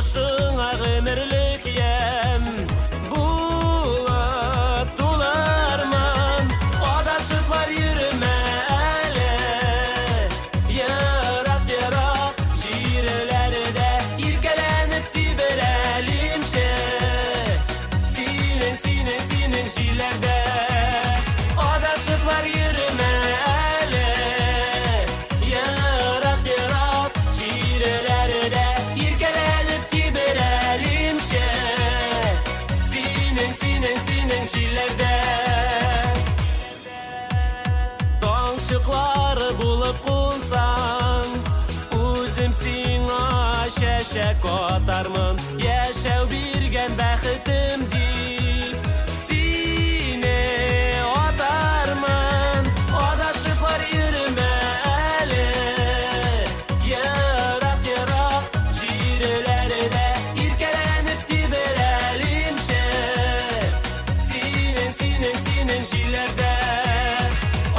Тормышыңа гомерлек ямь булып тулармын. Адашыплар йөрмә әле ерак-ерак җирләрдә, иркәләнеп тибрәлимче синең, синең, синең җилләрдә. Адашыплар йөрмә әле ерак-ерак җирләрдә, иркәләнеп тибрәлимче синең, синең, синең җилләрдә. Таңчыклары булып кунсаң, үзем сиңа чәчәк атармын. Яшәү биргән бәхетем дип сине атармын. Адашыплар йөрмә әле ерак-ерак җирләрдә, иркәләнеп тибрәлимче синең, синең, синең җилләрдә.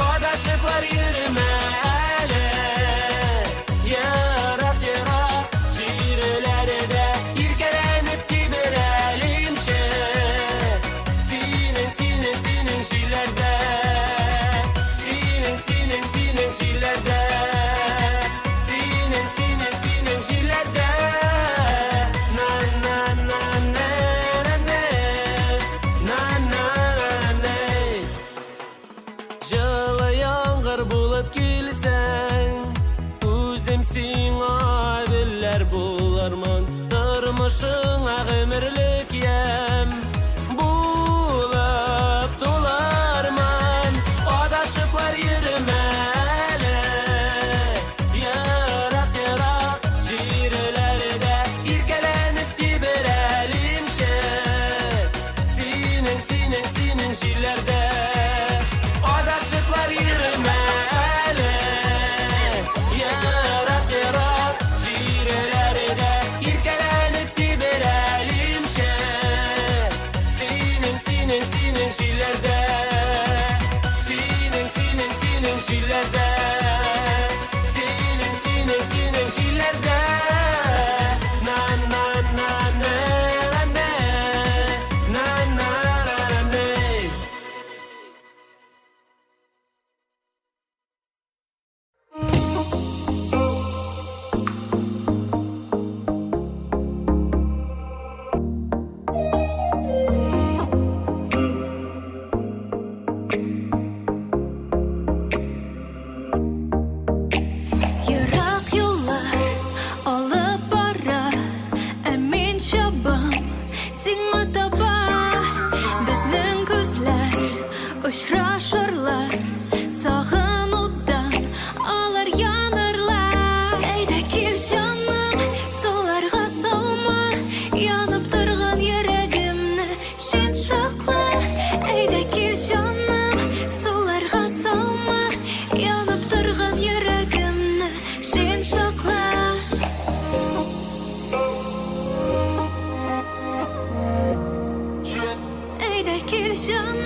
Адашыплар йөрмә әле ерак-ерак җирләрдә, иркәләнеп тибрәлимче синең, синең, синең җилләрдә. Синең, синең, синең җилләрдә. Синең, синең, синең җилләрдә. На на на на на на на на на. Җылы яңгыр булып килсәң, үзем сиңа гөлләр булырмын. Тормышыңа гомерлек ямь булып тулармын. Адашыплар йөрмә әле ерак-ерак җирләрдә, иркәләнеп тибрәлимче синең, синең, синең җилләрдә. Адашыплар йөрмә әле ерак-ерак җирләрдә, иркәләнеп тибрәлимче синең, синең, синең җилләрдә. Синең, синең, синең җилләрдә. Синең, синең, синең җилләрдә. На на на на на на на на на. Ерак юллар алып бара, ә мин чабам сиңа таба. Безнең күзләр очрашырлар, сагынудан алар янырлар. Әйдә кил, җаным, суларга салма, янып торган йөрәгемне син сакла. Әйдә кил, җаным, суларга салма, янып торган йөрәгемне син сакла. Әйдә кил, җаным.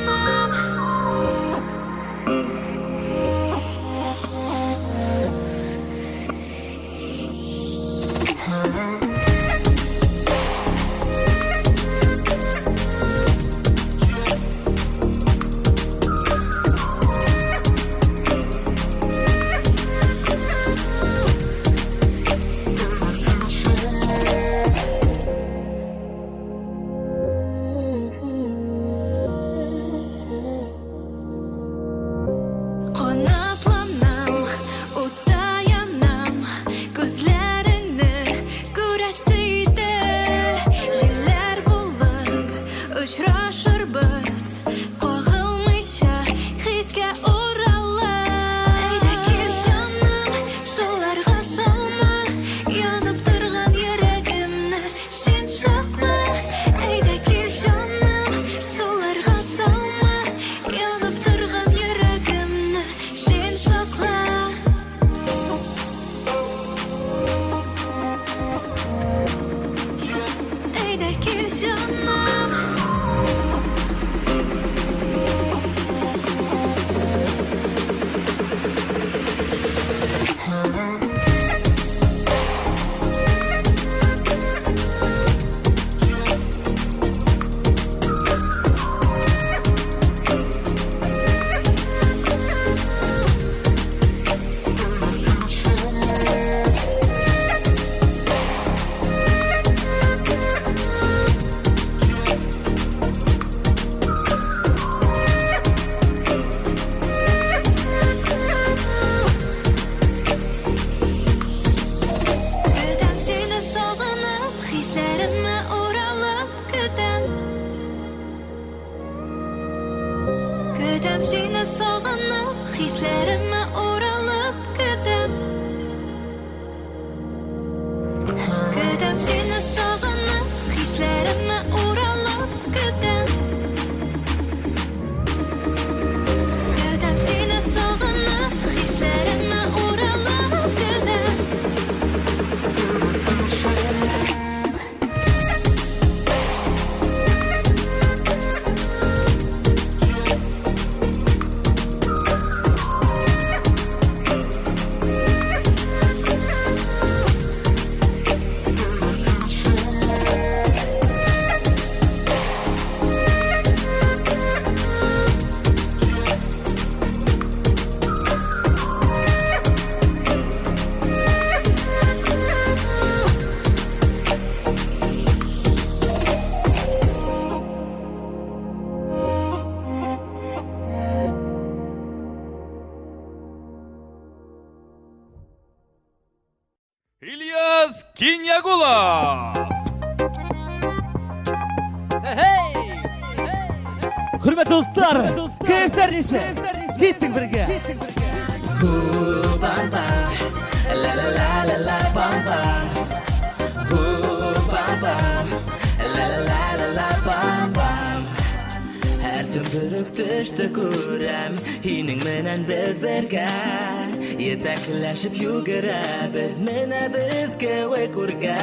Көтәм сине сагынып, хисләремә уралып көтәм. Көтәм сине сагынып, хисләремә уралып көтәм. Көтәм сине сагынып, хисләремә уралып көтәм. Ильяс Киньягулов! Хөрмәтле дуслар, кәефләр ничек? Киттек бергә. Һәр төн бер үк төштә күрәм, һинең менән без бергә. Етәкләшеп йөгерәбез, менәбез кеүек үргә.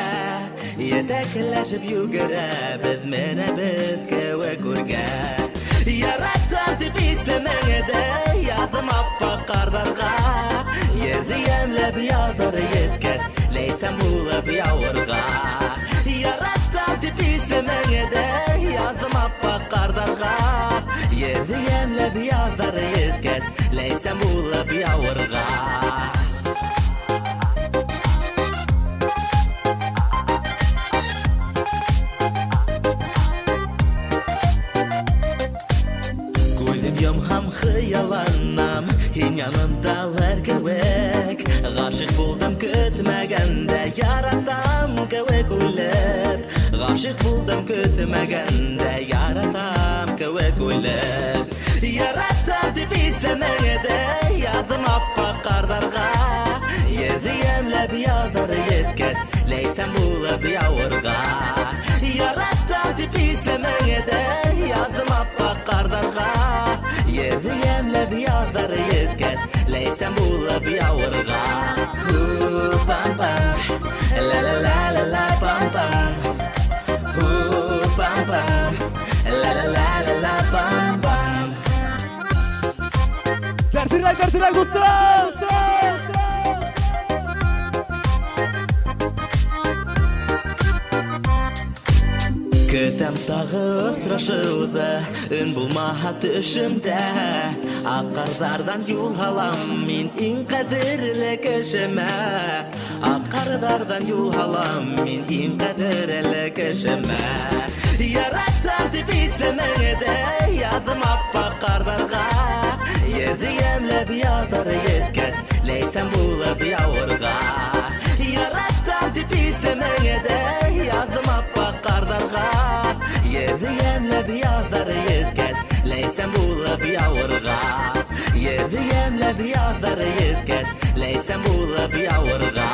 Етәкләшеп йөгерәбез, менәбез кеүек үргә. Яратам дип исемеңде яздым аппак карларга. Ерде ямьләп язар еткәс, Ләйсән булып явырга. Яратам дип исемеңде яздым аппак карларга. Ерде ямьләп язар еткәс, Ләйсән булып явырга. Күҙем йомһам хыялланам, һин янымдалар кеүек. Ғашиҡ булдым көтмәгәндә, яратам кеүек үлеп. Ғашиҡ булдым көтмәгәндә, яратам кеүек үлеп. Яратам дип исемеңде яҙҙым аппаҡ ҡарҙарға. Ерҙе йәмләп яҙыр еткәс, Ләйсән булып яуырға. Яратам дип исемеңде яҙҙым аппаҡ ҡарҙарға. Ерҙе йәмләп яҙыр еткәс, Ләйсән булып яуырға. Пам-пам, ла-ла-ла-ла-ла, пам-пам. Пам-пам, ла-ла-ла-ла-ла, пам-пам. Дәртлерәк, дәртлерәк, дуслар! Көтәм тағы осрашыуҙы, өн булмаһа төшөмдә. Аҡ ҡарҙарҙан юл һалам мин иң ҡәҙерле кешемә. Аҡ ҡарҙарҙан юл һалам мин иң ҡәҙерле кешемә. Яратам дип исемеңде яҙҙым аппаҡ ҡарҙарға. Ерҙе йәмләп яҙыр еткәс, Ләйсән булып яуырға. Яратам дип исемеңде яҙҙым аппаҡ ҡарҙарға. Ерҙе йәмләп яҙыр еткәс, Ләйсән булып яуырға. Ерҙе йәмләп яҙыр еткәс, Ләйсән булып яуырға.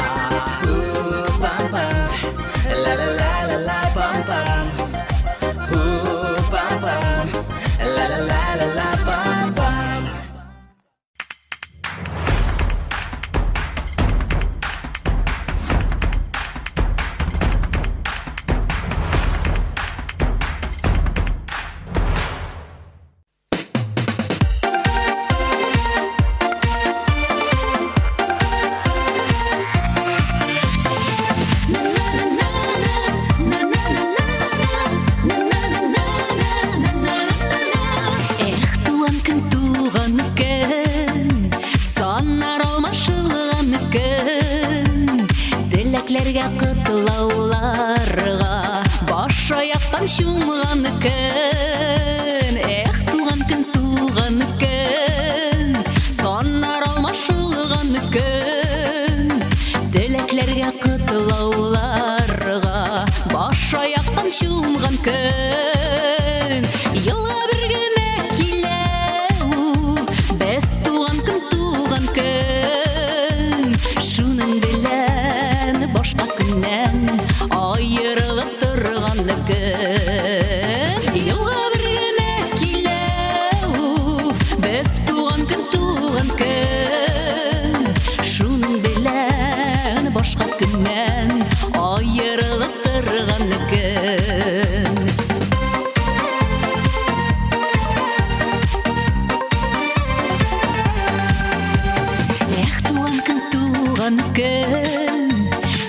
Пам-пам, ла-ла-ла-ла-ла, пам-пам. Пам-пам, ла-ла-ла-ла-ла, пам-пам. Эх, туган көн, туган көн, саннар алмашылган көн, теләкләргә котлауларга баш аяктан чумган көн. Эх, туган көн, туган көн, саннар алмашылган көн, теләкләргә котлауларга баш аяктан чумган көн. Елга бер генә килә ул. туган көн,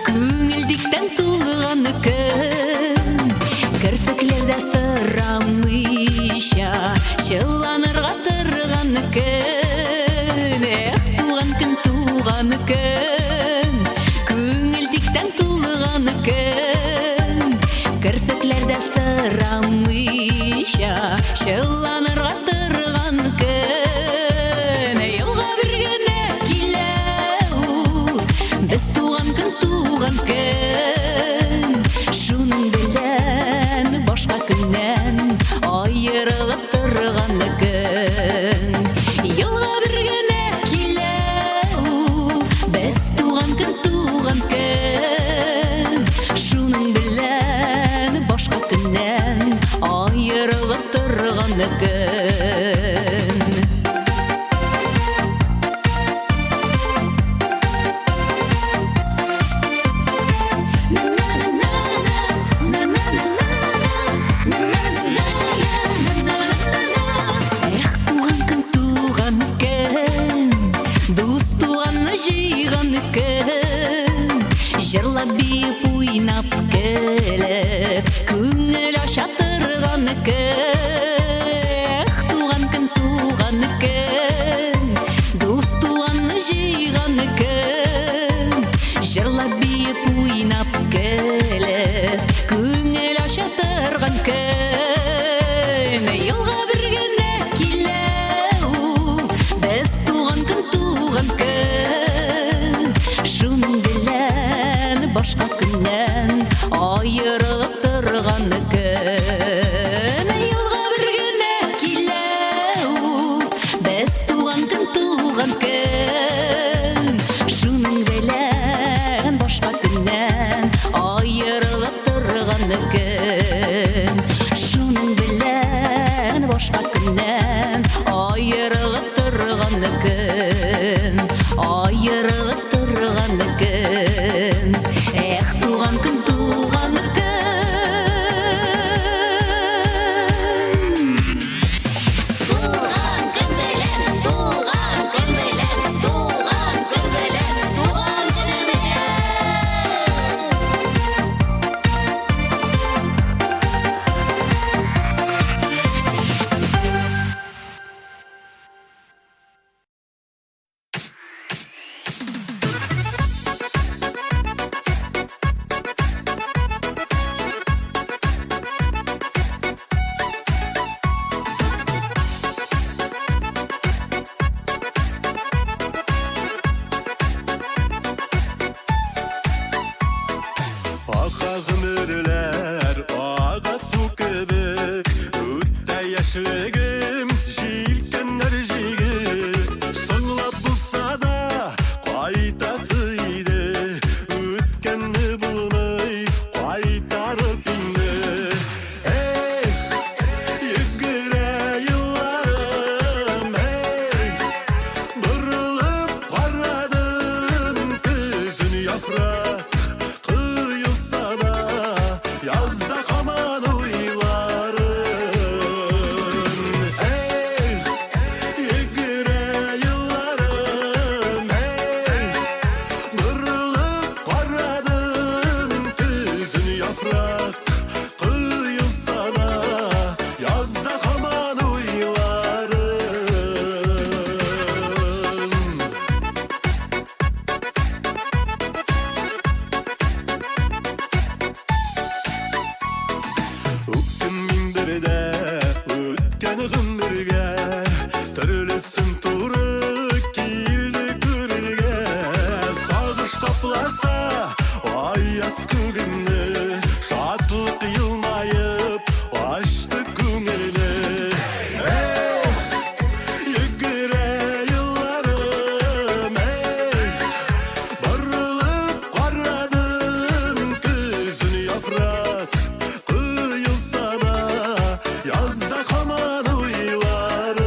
Күңел диктән тулган көн. Керфекләрдә сорамыйча, Чыланырга торган көн. Эх, туган көн, туган көн, Күңел диктән тулган көн. Керфекләрдә сорамыйча, Чыланырга торган көн. Елга бер генә килә ул, Без туган көн, туган көн. Шуның белән башка көннән аерылып торган көн. Елга бер генә килә ул, Без туган көн, туган көн. Шуның белән башка көннән аерылып торган көн. Эх, туган көн, туган көн, дус туганны җыйган көн. Җырлап, биеп, уйнап, көлеп, күңел ача торган көн. Эх, туган көн, туган көн, дус туганны җыйган көн. Җырлап, биеп, уйнап, көлеп, күңел ача торган көн. Елга бер генә килә ул, Без туган көн, туган көн. Шуның белән башка көннән аерылып торган көн. Елга бер генә килә ул, Без туган көн, туган көн. Шуның белән башка көннән аерылып торган көн. Шуның белән башка көннән аерылып торган көн. Аерылып торган көн. Эх, туган көн, туган көн. Туган көн белән, туган көн белән, туган көн белән, туган көнең белән. Ага гомерләр, ага су кебек, Үтә яшьлегем, җилкәннәр җигеп. Соңлап булса да, кайтасы иде, Үткәнне булмый, кайтарып инде. Эх, йөгерә елларым, эх, Борылып карадым, көзен яфрак коелса да, язда һаман уйларым. Эх, йөгерә елларым, эх, борылып карадым, көзен яфрак коелса да, язда һаман уйларым. Үкенмим бер дә үткән гомергә, Төрлесен туры килде күрергә. Сагыш капласа аяз күгемне, Шатлык елмаеп ачты күңелне. Эх, йөгерә елларым, эх, Борылып карадым, көзен яфрак коелса да, язда һаман уйларым.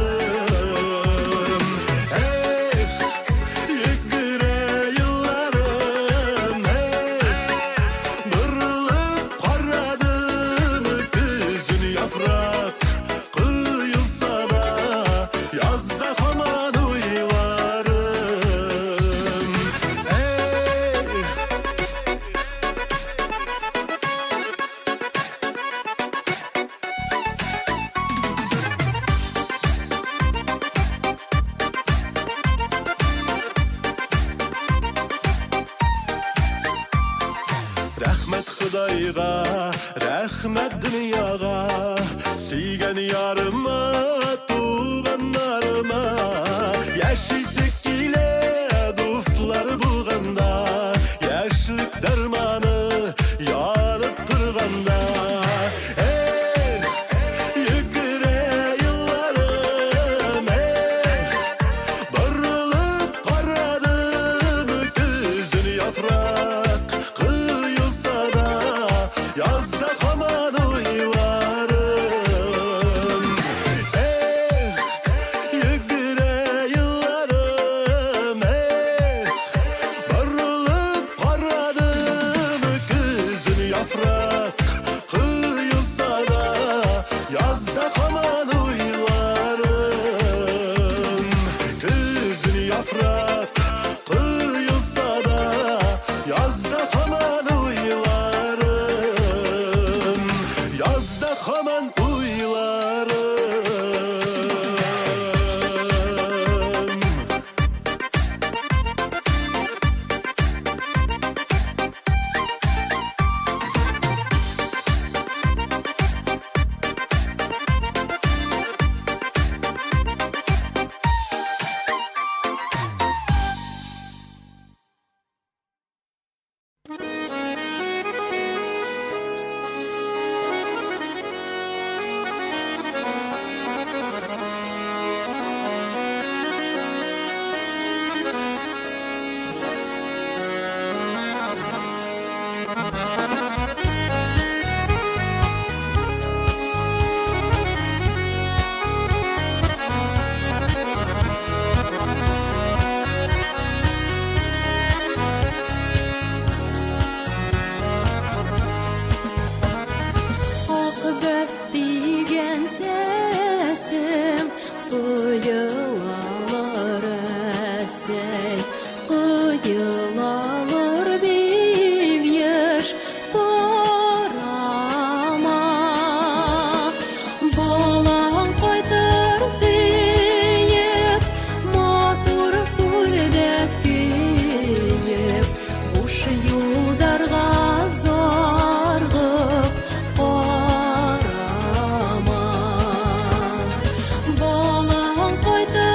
Ходайга, рәхмәт дөньяга, сөйгән ярыма, туганнарыма. Яшисе килә, дуслар булганда, яшьлек дәрманы янып торганда. Эх, йөгерә елларым, эх, борылып карадым, көзен яфрак коелса да, язда һаман уйларым. Эх, йөгерә елларым, эх, борылып карадым, көзен яфрак коелса да, язда һаман уйларым. Көзен яфрак коелса да, язда һаман уйларым. Язда һаман уйларым. Акбәт дигән сәсем Коелалар әсәй, коелалар бик еш тарама. Балаң кайтыр диеп, матур күлдәк киеп, буш юлдарга зарыгып карама. Балаң кайтыр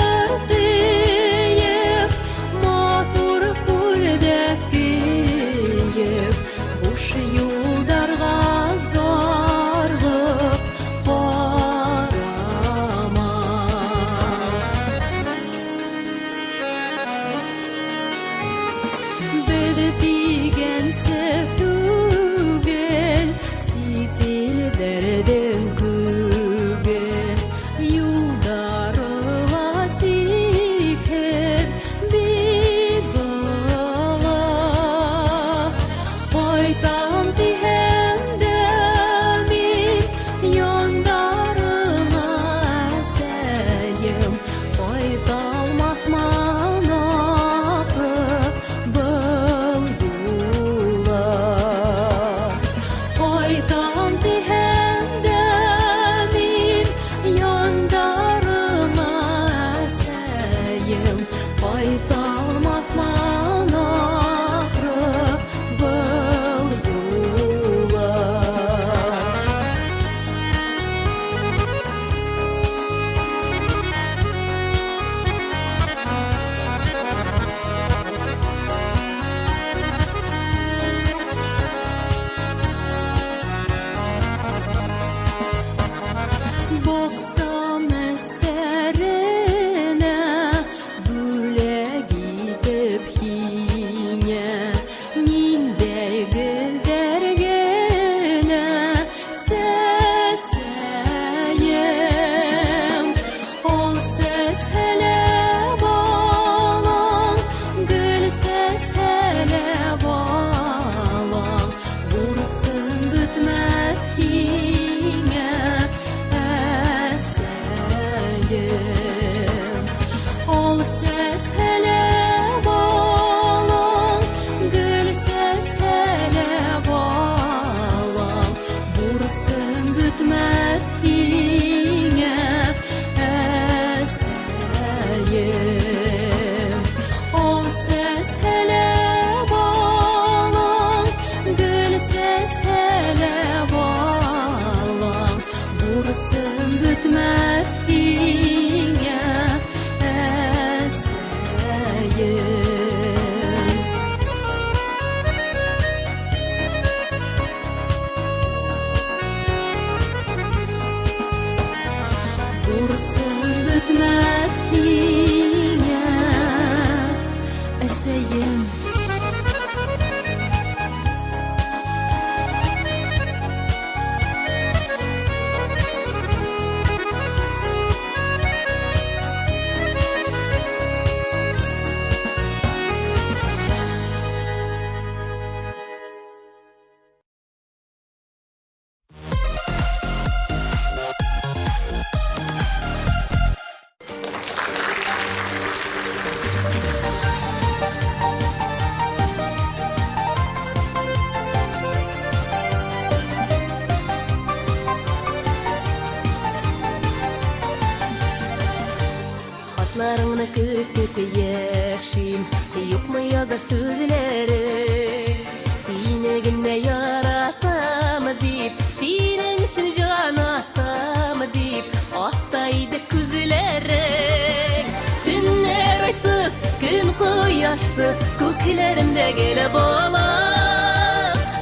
Хатларыңны көтеп яшим, юкмы язар сүзләрең? Сине генә яратам дип, синең өчен җан атам дип, ата иде күзләрең. Төннәр айсыз, көн кояшсыз, күкләремдә гел бала.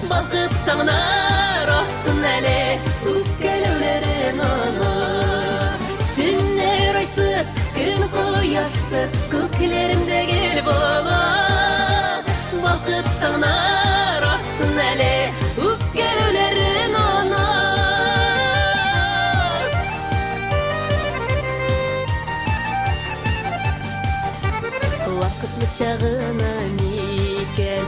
Балкып таңнар атсын әле, үпкәләүләрен онып. Төннәр айсыз, көн кояшсыз, күкләремдә гел бала. Балкып таңнар атсын әле, үпкәләүләрен онып. Вакытлыча гына микән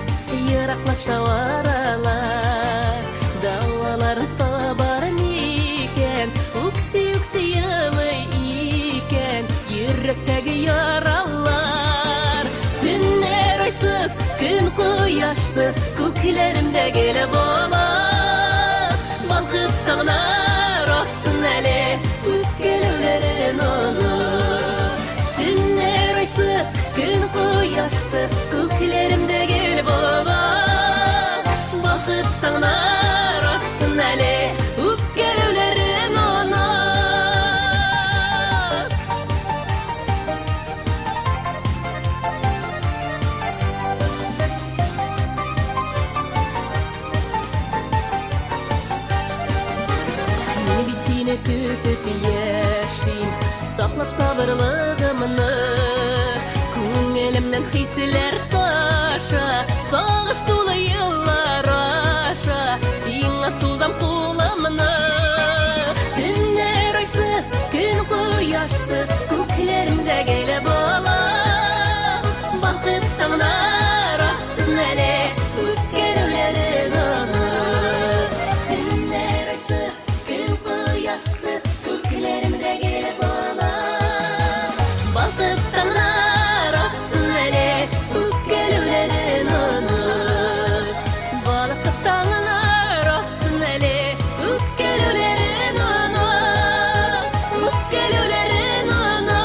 ераклаша аралар, Дәваларын табар микән, үкси-үкси елый икән йөрәктәге яралар. Төннәр айсыз, көн кояшсыз, күкләремдә гел бала. Балкып таңнар атсын әле, үпкәләүләрен онып. Төннәр айсыз, көн кояшсыз, күкләремдә гел бала. Балкып таңнар атсын әле, үпкәләүләрен онып. Мин бит сине көтеп яшим, саклап сабырлыгымны. Күңелемнән хисләр таша, сагыш тулы еллар аша, сиңа сузам кулымны. Төннәр айсыз, көн кояшсыз, күкләремдә гел бала. Балкып таңнар атсын әле, үпкәләүләрен онып. Төннәр айсыз, көн кояшсыз, күкләремдә гел бала. Балкып таңнар атсын әле, үпкәләүләрен онып. Балкып таңнар атсын әле, үпкәләүләрен онып. Үпкәләүләрен онып.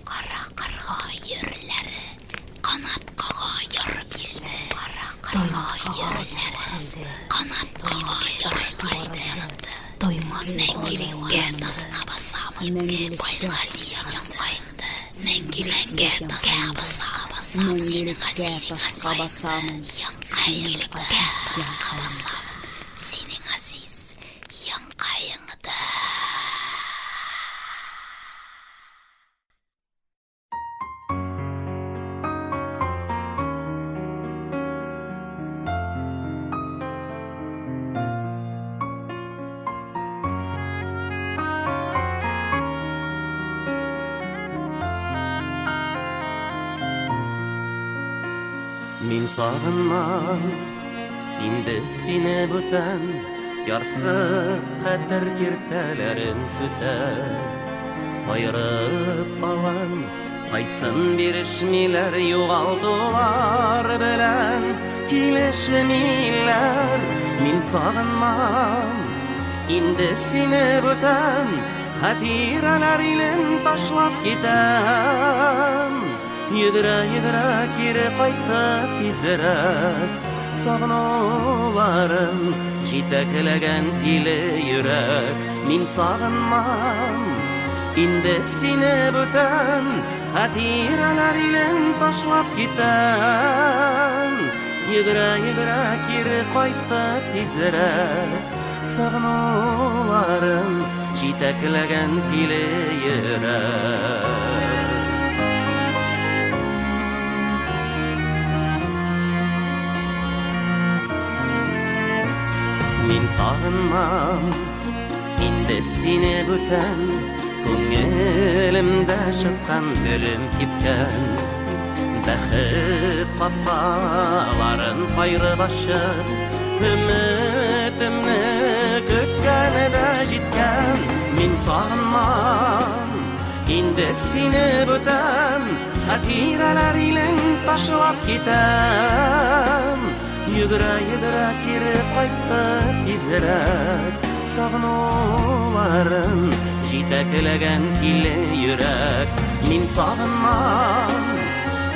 Кара карга йөрләре, канат кага ярып килде. Кара карга йөрләре, канат кага ярып килде. Тоймас мәңгелеккә таска басам, байлык янкайыңды. Мәңгелеккә таска басам, синең газиз янкайыңды. Таска басам, синең газиз янкайыңды. Мин сагынмам инде сине бүтән, ярсып хәтер киртәләрен сүтәм. Аерып алам, кайсын бирешмиләр, югалтулар белән килешмиләр. Мин сагынмам инде сине бүтән, хатирәләр илен ташлап китәм. Йөгерә-йөгерә кире кайтты тизрәк, Сагынуларым җитәкләгән тиле йөрәк. Мин сагынмам инде сине бүтән, хатирәләр илен ташлап китәм. Йөгерә-йөгерә кире кайтты тизрәк, Сагынуларым җитәкләгән тиле йөрәк. Мин сагынмам инде сине бүтән, Күңелемдә шыткан гөлем кипкән. Бәхет капкаларын кайрып ачып, Өметемне көткәне дә җиткән. Мин сагынмам инде сине бүтән, Хатирәләр илен ташлап китәм. Йөгерә-йөгерә кире кайтты тизрәк, Сагынуларын җитәкләгән тиле йөрәк. Мин сагынмам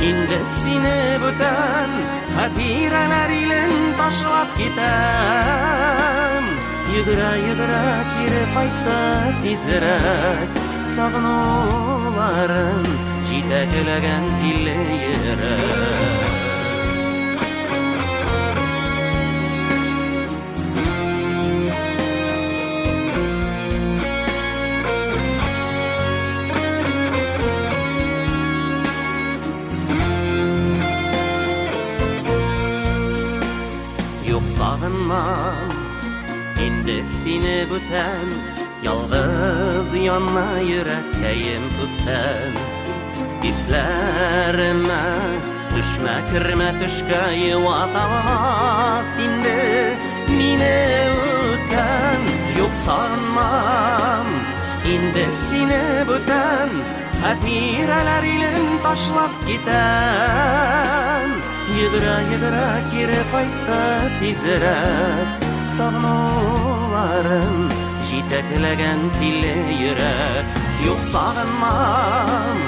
инде сине бүтән, Хатирәләр илен ташлап китәм. Йөгерә-йөгерә кире кайтты тизрәк, Сагынуларын җитәкләгән тиле йөрәк. Юк, сагынмам инде сине бүтән, Ялгыз яна йөрәккәем күптән. Исләремә төшмә, кермә төшкә, Юата алмас инде мине үткән. Юк, сагынмам инде сине бүтән, Хатирәләр илен ташлап китәм. Йөгерә-йөгерә кире кайтты тизрәк, Сагынуларын җитәкләгән тиле йөрәк. Юк, сагынмам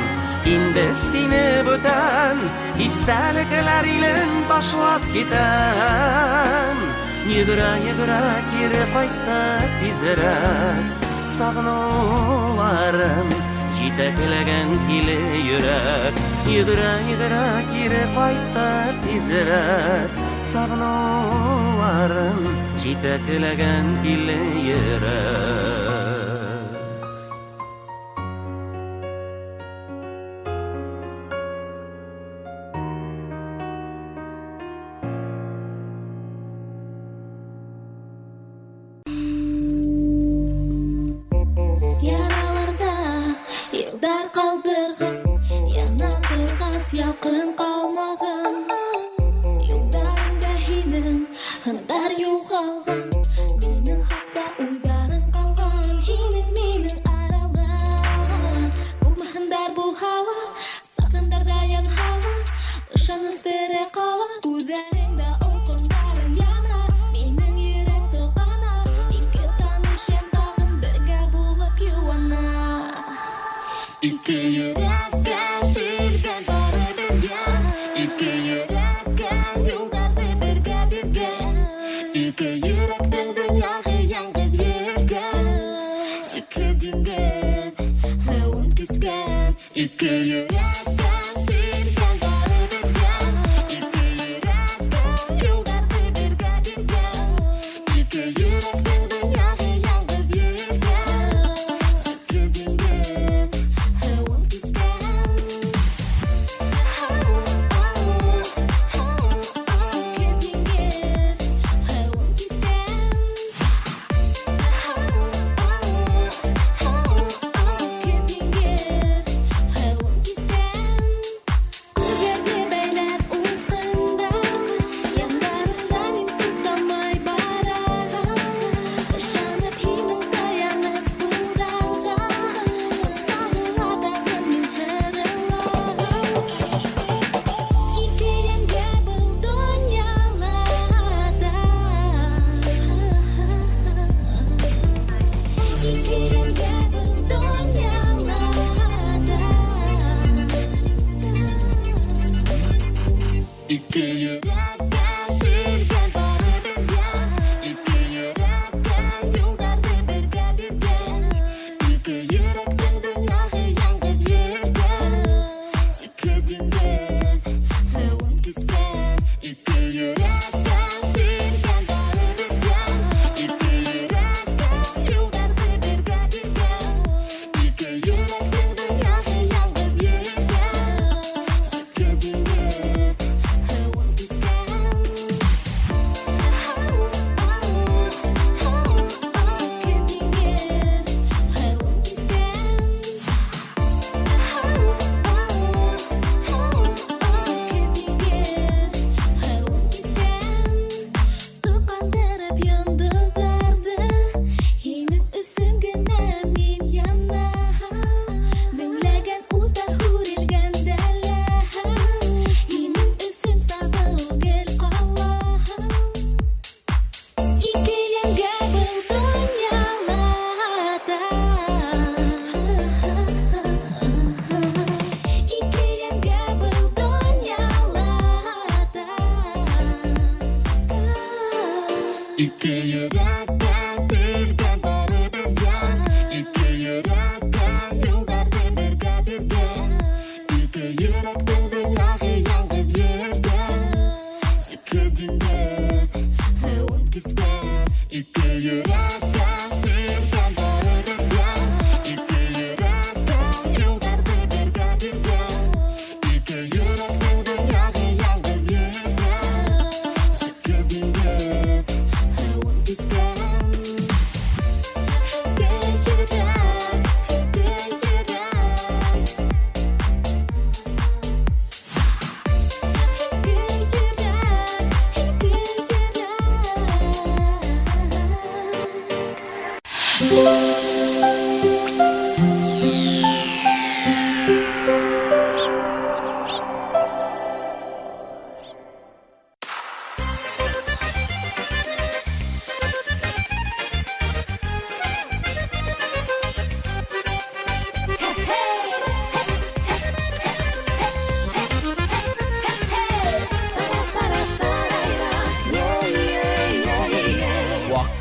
инде сине бүтән, Истәлекләр илен ташлап китәм. Йөгерә-йөгерә кире кайтты тизрәк, Сагынуларын җитәкләгән тиле йөрәк. Йөгерә-йөгерә кире кайтты тизрәк, Сагынуларын җитәкләгән тиле йөрәк. Яраларда елдар калдырган, Яна торгас ялкын калмаган. Юлдарыңда һинең һындар югалган, Минең хакта уйдарың калган. Һинең минең арала күпме һындар булһа ла, Саҡындарҙа янһа ла, ышаныс тере ҡала. Күҙҙәреңдә осҡондарың яна, Минең йөрәк тоҡана. Ике таныш йән тағын бергә булып йыуана. Ике йөрәккә биргән бары бергә, Ике йөрәккә юлдарҙы бергә биргән. Ике йөрәктең донъяһы яңғыҙ ергә, Сикһеҙ диңгеҙ һыуын кискән. Ике йөрәккә биргән бары бергә, Ике йөрәккә юлдарҙы бергә биргән. Ике йөрәктең донъяһы яңғыҙ ергә, Сикһеҙ диңгеҙ һыуын кискән. Сикһеҙ диңгеҙ һыуын кискән. Сикһеҙ диңгеҙ һыуын кискән.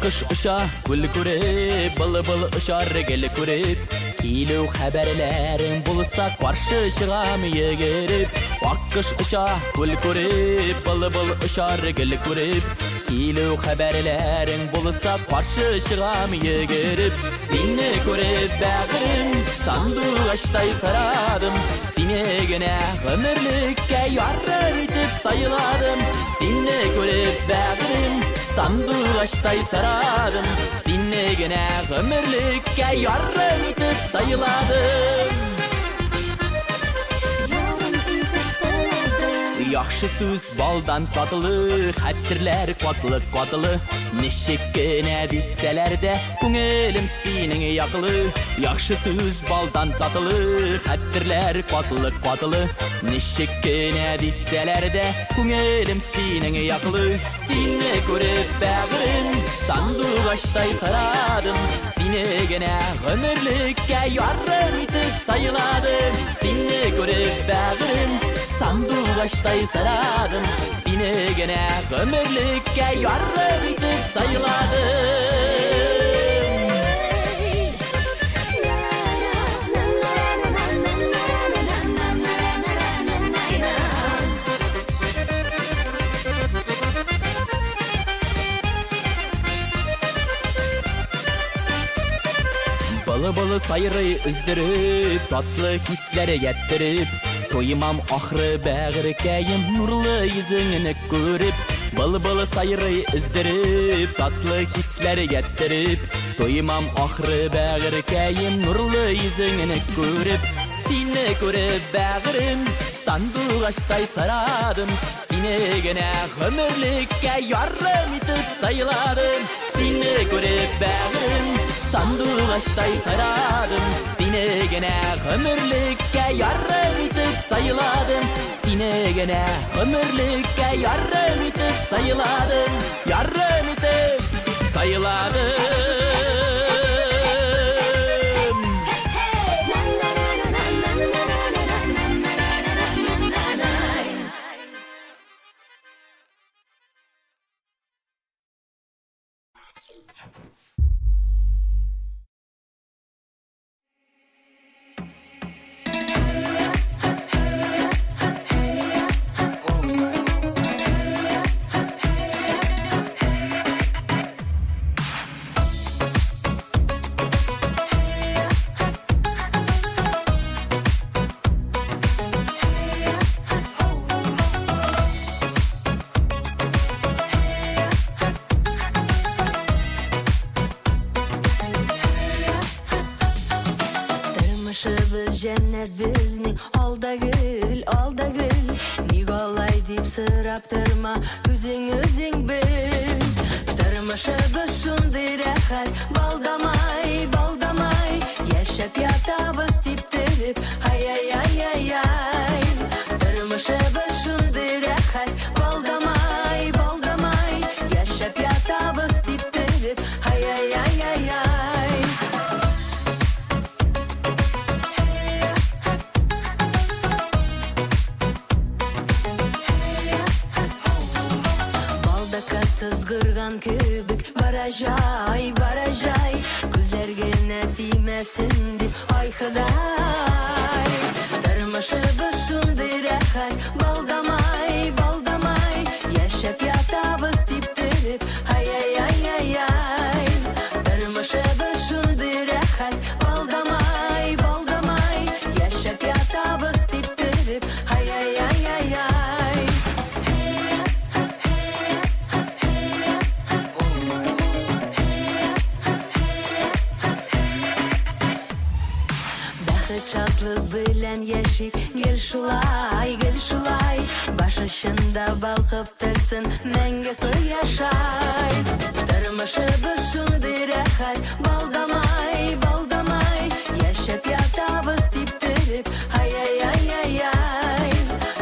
Аккош оча, күл күреп, былбыл очар гел күреп. Килү хәбәрләрең булса, каршы чыгам йөгереп. Аккош оча, күл күреп, былбыл очар гел күреп. Килү хәбәрләрең булса, каршы чыгам йөгереп. Сине күреп бәгырем, сандугачтай сайрадым. Сине генә гомерлеккә ярым итеп сайладым. Сине күреп бәгырем, сандугачтай сайрадым. Сине генә гомерлеккә ярым итеп сайладым. Ярым итеп сайладым. Яхшы сүз балдан татлы, хәтерләр катлы-катлы. Ничек кенә дисәләр дә, күңелем синең яклы. Яхшы сүз балдан татлы, хәтерләр катлы-катлы. Ничек кенә дисәләр дә, күңелем синең яклы. Сине күреп бәгырем, сандугачтай сайрадым. Сине генә гомерлеккә ярым итеп сайладым. Сине күреп бәгырем, сандугачтай сайрадым. Сине генә гомерлеккә ярым итеп сайладым. Былы-былы сайрый өздереп, татлы хисләре яттереп, Туймам ахры бәгырькәем, нурлы йөзеңне күреп. Былбыл сайрый өздереп, татлы хисләре яттереп, Туймам ахры бәгырькәем, нурлы йөзеңне күреп. Сине күреп бәгырем, сандугачтай сайрадым. Сине генә гомерлеккә ярым итеп сайладым. Сине күреп бәгырем, сандугачтай сайрадым. Сине генә гомерлеккә ярым итеп сайладым. Сине генә гомерлеккә ярым итеп сайладым. Ярым итеп сайладым. Тормышыбыз җәннәт безнең, ал да гөл, ал да гөл. Ник алай дип сорап торма, үзең үзең бел. Тормышыбыз шундый рәхәт, балдамай, балдамай. Яшәп ятабыз типтереп, ай-ай-ай-ай-ай. Тормышыбыз шундый рәхәт, балдамай, балдамай. Яшәп ятабыз типтереп, ай-ай-ай-ай-ай. Балдака сызгырган кебек бара җай, бара җай. Күзләр генә тимәсен дип, ай Ходай. Тормышыбыз шундый рәхәт, балдамай, балдамай. Яшәп ятабыз типтереп, ай-ай-ай-ай-ай. Тормышыбыз шундый рәхәт, балдамай, балдамай. Яшәп ятабыз типтереп, ай-ай-ай-ай-ай. Бәхет шатлык белән яшик, гел шулай, гел шулай. Баш очында балкып торсын мәңге кояшай. Тормышыбыз шундый рәхәт, балдамай, балдамай. Яшәп ятабыз типтереп, ай-ай-ай-ай-ай.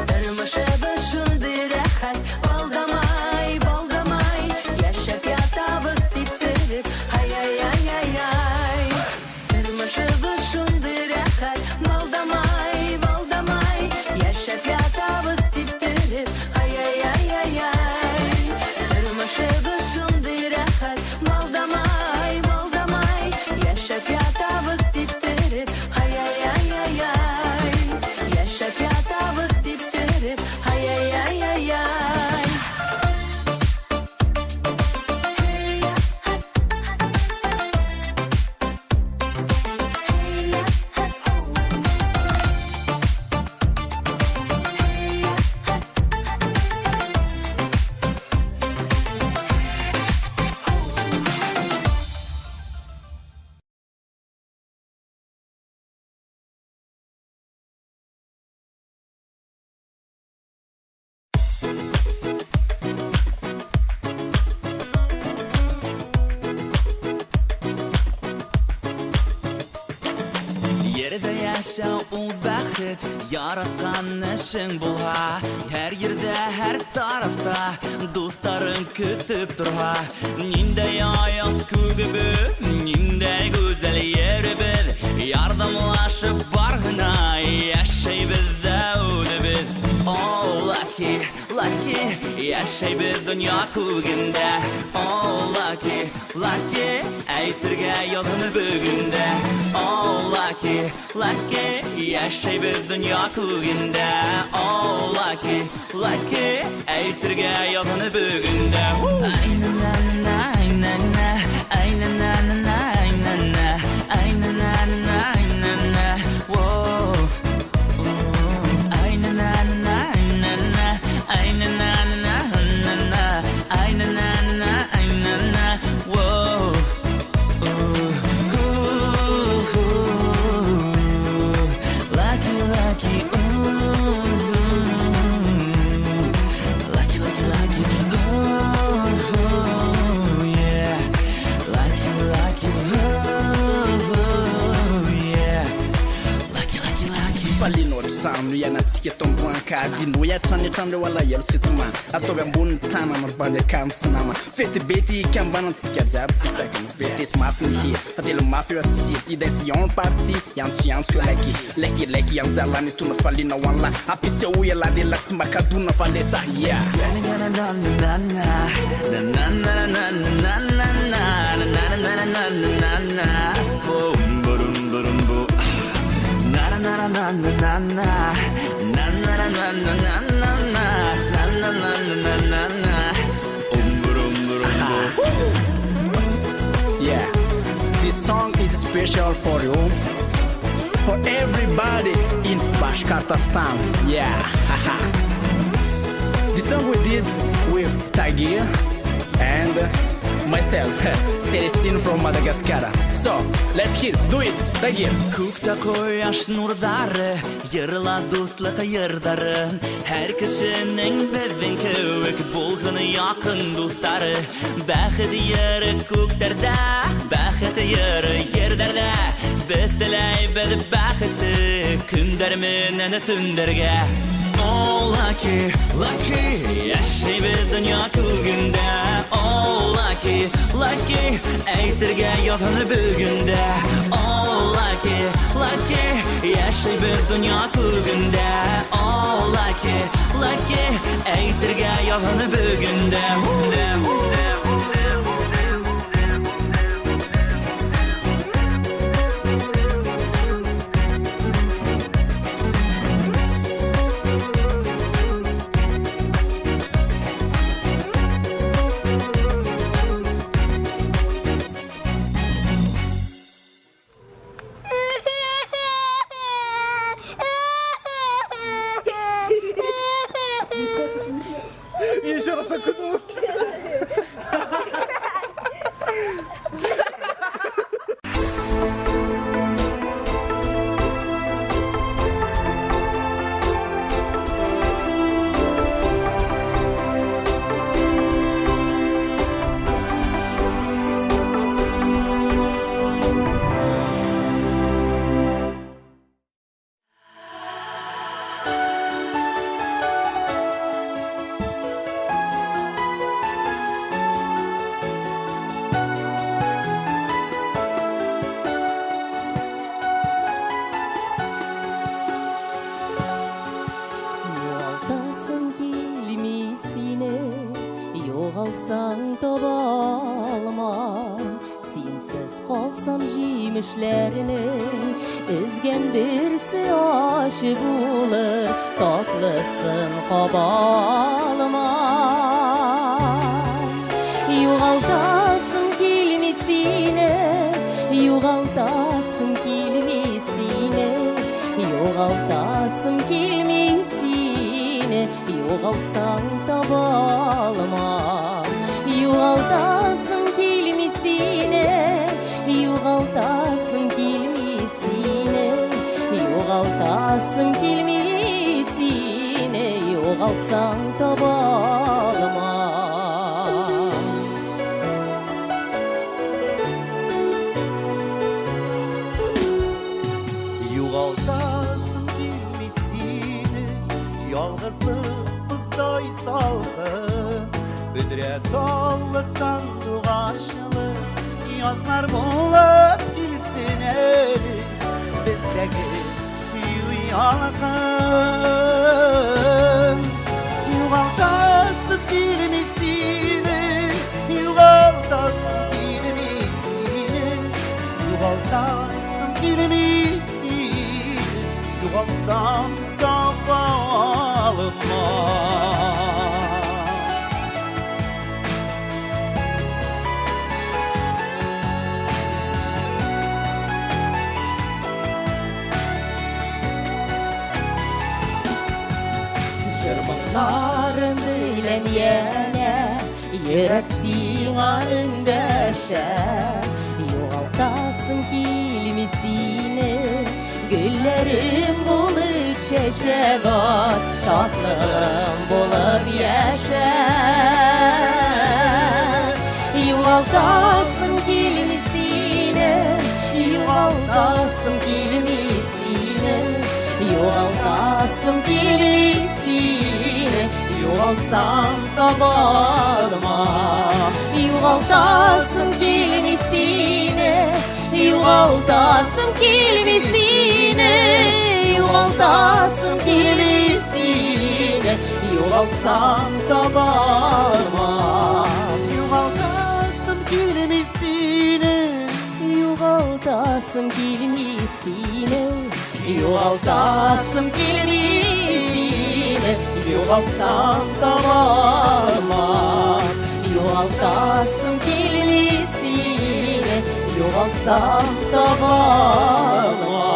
Тормышыбыз шундый рәхәт, балдамай, балдамай. Яшәп ятабыз типтереп, ай-ай-ай-ай-ай. Тормышыбыз шундый рәхәт, балдамай, балдамай. Яшәп ятабыз типтереп, ай-ай-ай-ай-ай. Тормышыбыз шундый рәхәт, балдамай. Ердә яшәү ул бәхет, яраткан эшең булһа, һәр ердә, һәр тарафта дусларың көтеп торһа. Ниндәй аяз күгебез, ниндәй гүзәл еребез, ярдәмләшеп бар гына яшәйбез дә үлебез. О, lucky, lucky, яшәйбез дөнья күгендә. О, lucky, lucky, әйтергә язын бүген дә. О, lucky, lucky, яшәйбез дөнья күгендә. О, lucky, lucky, әйтергә язын бүген дә. Ай, на на на на на, ай, на на на на на на, ай, на на на на на, воу. Ай на на на на на, ай на на на на на, ай на на на на на, воу. Lucky, lucky, ooh, lucky, lucky, lucky, ooh, yeah, lucky, lucky, ooh, yeah, lucky, lucky, lucky. Falino trano ianantsika eto amboankadinoy hatrany hatrany reo alahelo sy tomany ataovy ambony tanana ry bandy akamo sy nama fety be ty ikambanantsika jiaby tsy sakana fetesy mafy ny hira tantelo mafy eo atsisy idension party iantso iantso laiky laiky laiky anzalany tona falina ho anla ampisehoy ialahy lehilahy tsy makadona fa lesa yeah. Na na na na na na na na na na na na na na na na, boom boom boom boom, na na na na na na na na na na na na na na na na na na na, boom boom boom. Yeah, this song is special for you, for everybody in Bashkortostan. Yeah, this song we did with Tagir and myself, Celestine from Madagascar. So let's hear, do it, Tagir. Күктә кояш нурлары, йырла дуслык йырлары. Һәр кешенең безнең кебек булган якын дуслары. Бәхет йөрер күкләрдә, бәхет йөрер җирләрдә. Без теләйбез бәхетне көннәр менән төннәргә. Oh, lucky, lucky, яшәйбез дөнья күгендә. Oh, lucky, lucky, әйтергә язын бүген дә. Oh, lucky, lucky, яшәйбез дөнья күгендә. Oh, lucky, lucky, әйтергә язын бүген дә. Еще раз окунулся. Югалтасым килми сине, югалсаң таба алмам. Синсез калсам җимешләрнең өзгән берсе ачы булыр, татлысын каба алмам. Югалтасым килми сине, югалтасым килми сине, югалтасым килми сине, югалсаң таба алмам. Югалтасым килми сине, югалтасым килми сине, югалтасым килми сине, югалсаң таба алмам. Югалтасым килми сине, ялгызлык боздай салкын. Бөдрә таллы сандугачлы язлар булып килсен әле. Бездәге сөю ялкын. Югалтасым килми сине, югалтасым килми сине, югалтасым килми сине, югалтсам таба алмам. Җыр-моңнарым белән янә йөрәк сиңа эндәшә. Югалтасым килми сине, гөлләрем булып чәчәк ат, шатлыгым булып яшә. Югалтасым килми сине, югалтасым килми сине, югалтасым килми сине, югалтсам таба алмам. Югалтасым килми сине, югалтасым килми сине, югалтасым килми сине, югалтсам таба алмам. Югалтасым килми сине, югалтасым килми сине, югалтасым килми сине, югалтсам таба алмам. Югалтасым килми сине, югалтсам таба алмам.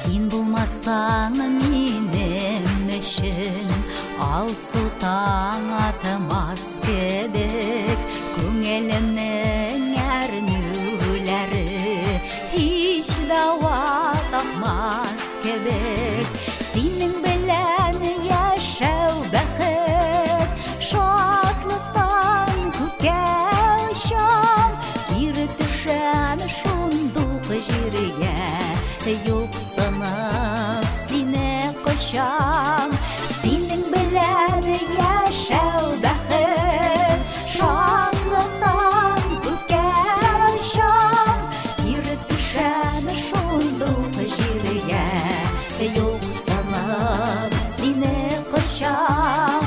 Син булмасаң минем өчен алсу таң атмас кебек, күңелемнең әрнүләре һич дәва тапмас кебек. Синең белән яшәү бәхет, шатлыктан күккә очам, кире төшәм шундук җиргә, юксынып сине кочам. Синең белән яшәү бәхет, шатлыктан күккә очам, кире төшәм шундук җиргә, юксынып сине кочам.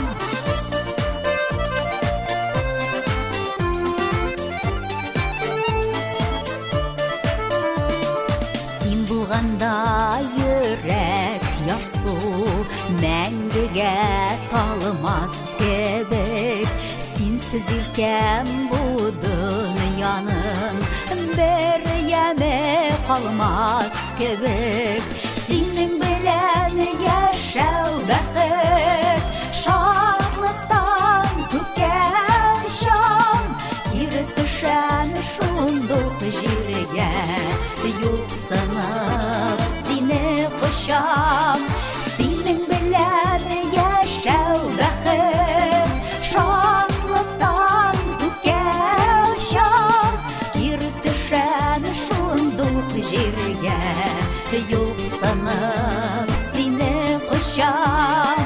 Син булганда йөрәк ярсу мәңгегә талмас кебек. Синсез иркәм бу дөньяның бер яме калмас кебек. Синең белән яшәү бәхет, шатлыктан күккә очам, кире төшәм шундук җиргә, юксынып сине кочам. Синең белән яшәү бәхет, шатлыктан күккә очам, кире төшәм шундук җиргә, юксынып сине кочам.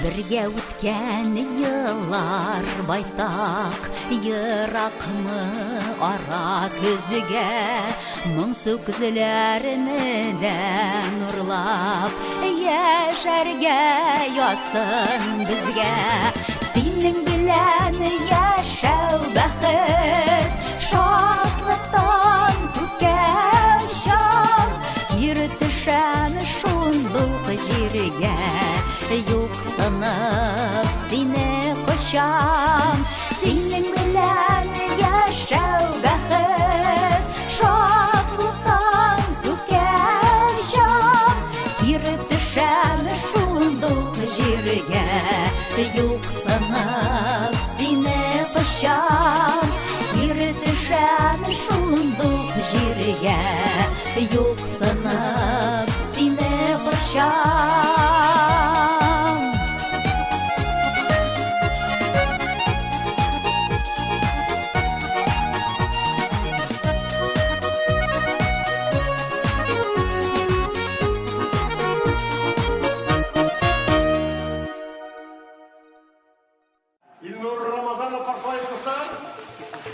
Бер Бергә үткән еллар байтак, Еракмы ара көзгә? Моңсу күзләрне дә нурлап, Яшәргә язсын безгә. Синең белән яшәү бәхет, Шатлыктан күккә очам, Кире төшәм шундук җиргә, Юксынып сине кочам. Синең белән яшәү бәхет, Шатлыктан күккә очам, Кире төшәм шундук җиргә, Юксынып сине кочам. Кире төшәм шундук җиргә, Юксынып сине кочам. Илнур Рамазанов каршылайбыз, дуслар.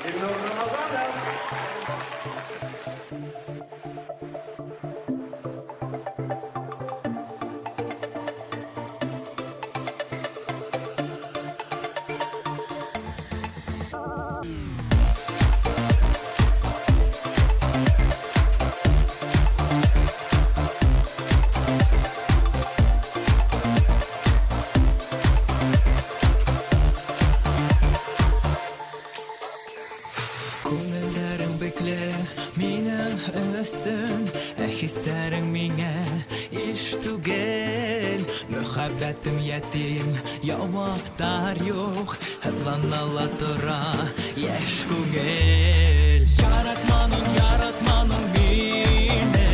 Илнур Рамазанов. Күңелләрең бикле минем өчен, Ә хисләрең миңа иш түгел. Мәхәббәтем ятим, яуаптар юк, Һытлана ла тора яшь күңел. Яратманың, яратманың мине,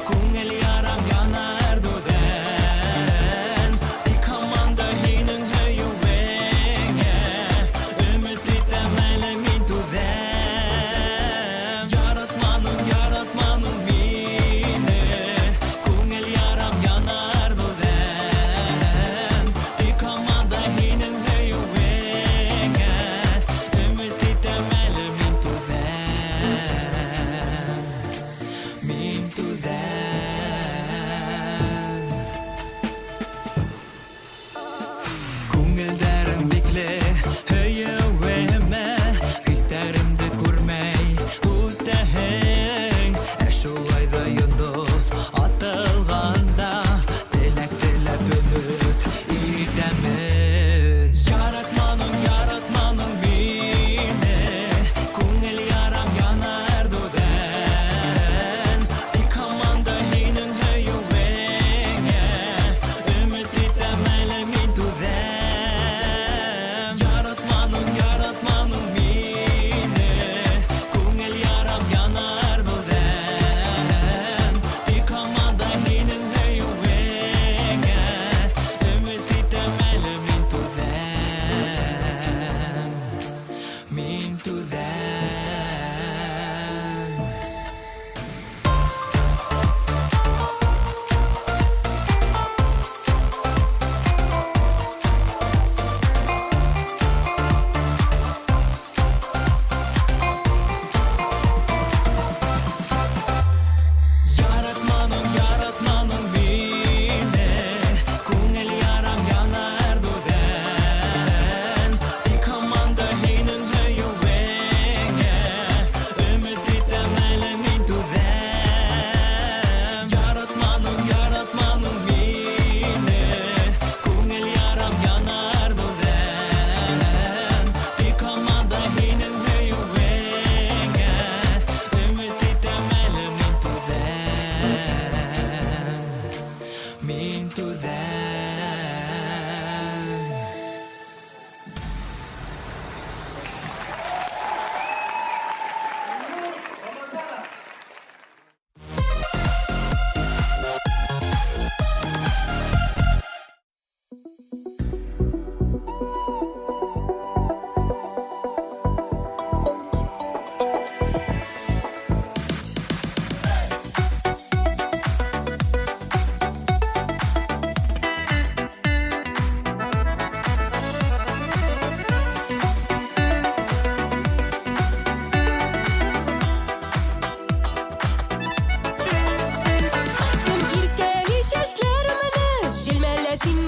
Күңел ярам яна әрнүдән. Тик һаман да һинең һөюеңә Өмет итәм әле мин түзәм. Яратманың, яратманың мине, Күңел ярам яна әрнүдән. Тик һаман да һинең һөюеңә Өмет итәм әле мин түзәм.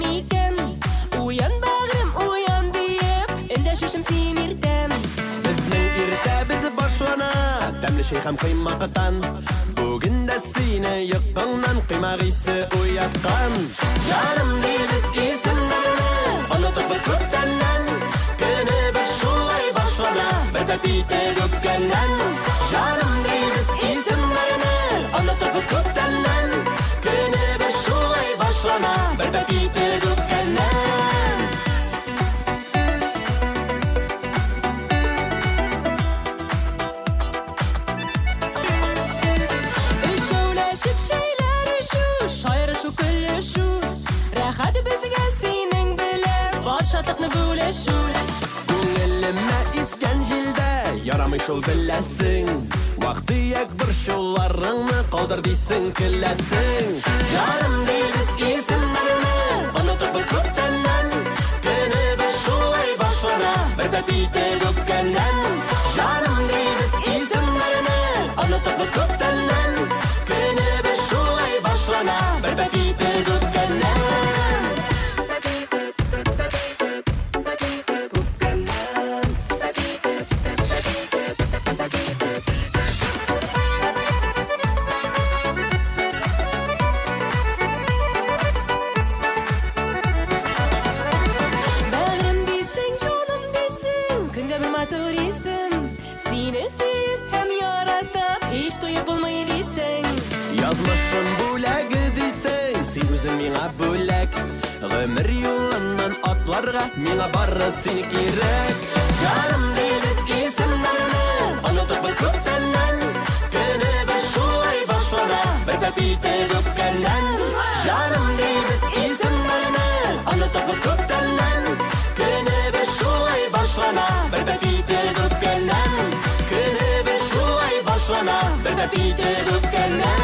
микән? Уян, бәгърем, уян диеп, эндәшүчем син иртән. Безнең иртәбез башлана тәмле чәй һәм коймактан. Бүген дә сине йокыңнан коймак исе уяткан. Җаным дибез исемнәрне, онытып без күптәннән. Көнебез шулай башлана, бер тәти итеп үпкәннән. Җаным дибез исемнәрне, онытып без күптәннән. Көнебез шулай башлана, бер тәти итеп үпкәннән. Өчәүләшеп чәйләр эчү, шаярышу, көлешү. Рәхәт безгә синең белән бар шатлыкны бүлешү. Күңелемә искән җилдә ярамый шул беләсең. Вак-төяк борчуларыңны калдыр дисең, көләсең. Җаным дибез исемнәрне, онытып без күптәннән. Көнебез шулай башлана, бер тәти итеп үпкәннән. Җаным дибез исемнәрне, онытып без күптәннән. Көнебез шулай башлана, бер тәти итеп үпкәннән. Бәгърем дисең, җаным дисең, көндә бер матур исем. Сине сөеп һәм яратып, һич туеп булмый дисең. Язмышым бүләге дисең, син үзең миңа бүләк. Гомер юлыннан атларга миңа бары син кирәк. Җаным дибез исемнәрне, онытып без күптәннән. Көнебез шулай башлана, бер тәти итеп үпкәннән. Җаным дибез исемнәрне, онытып без күптәннән. Көнебез шулай башлана, бер тәти итеп үпкәннән. Көнебез шулай башлана, бер тәти итеп үпкәннән.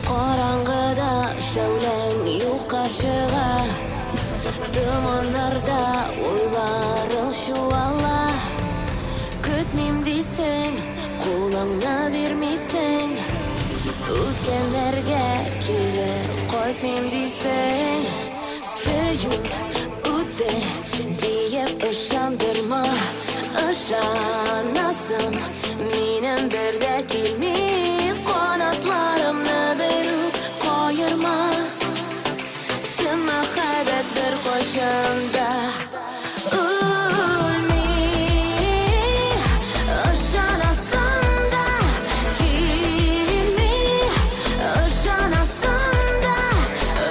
Караңгыда шәүләң юкка чыга, Томаннарда уйларың чуала. Көтмим дисең, кулыңны бирмисең, Үткәннәргә кире кайтмыйм дисең. Сөю үтте диеп ышандырма, Ышанасым минем бер дә килми. Канатларымны берүк каерма, Чын мәхәббәт беркайчан да үлми. Ышанасым да килми, ышанасым да,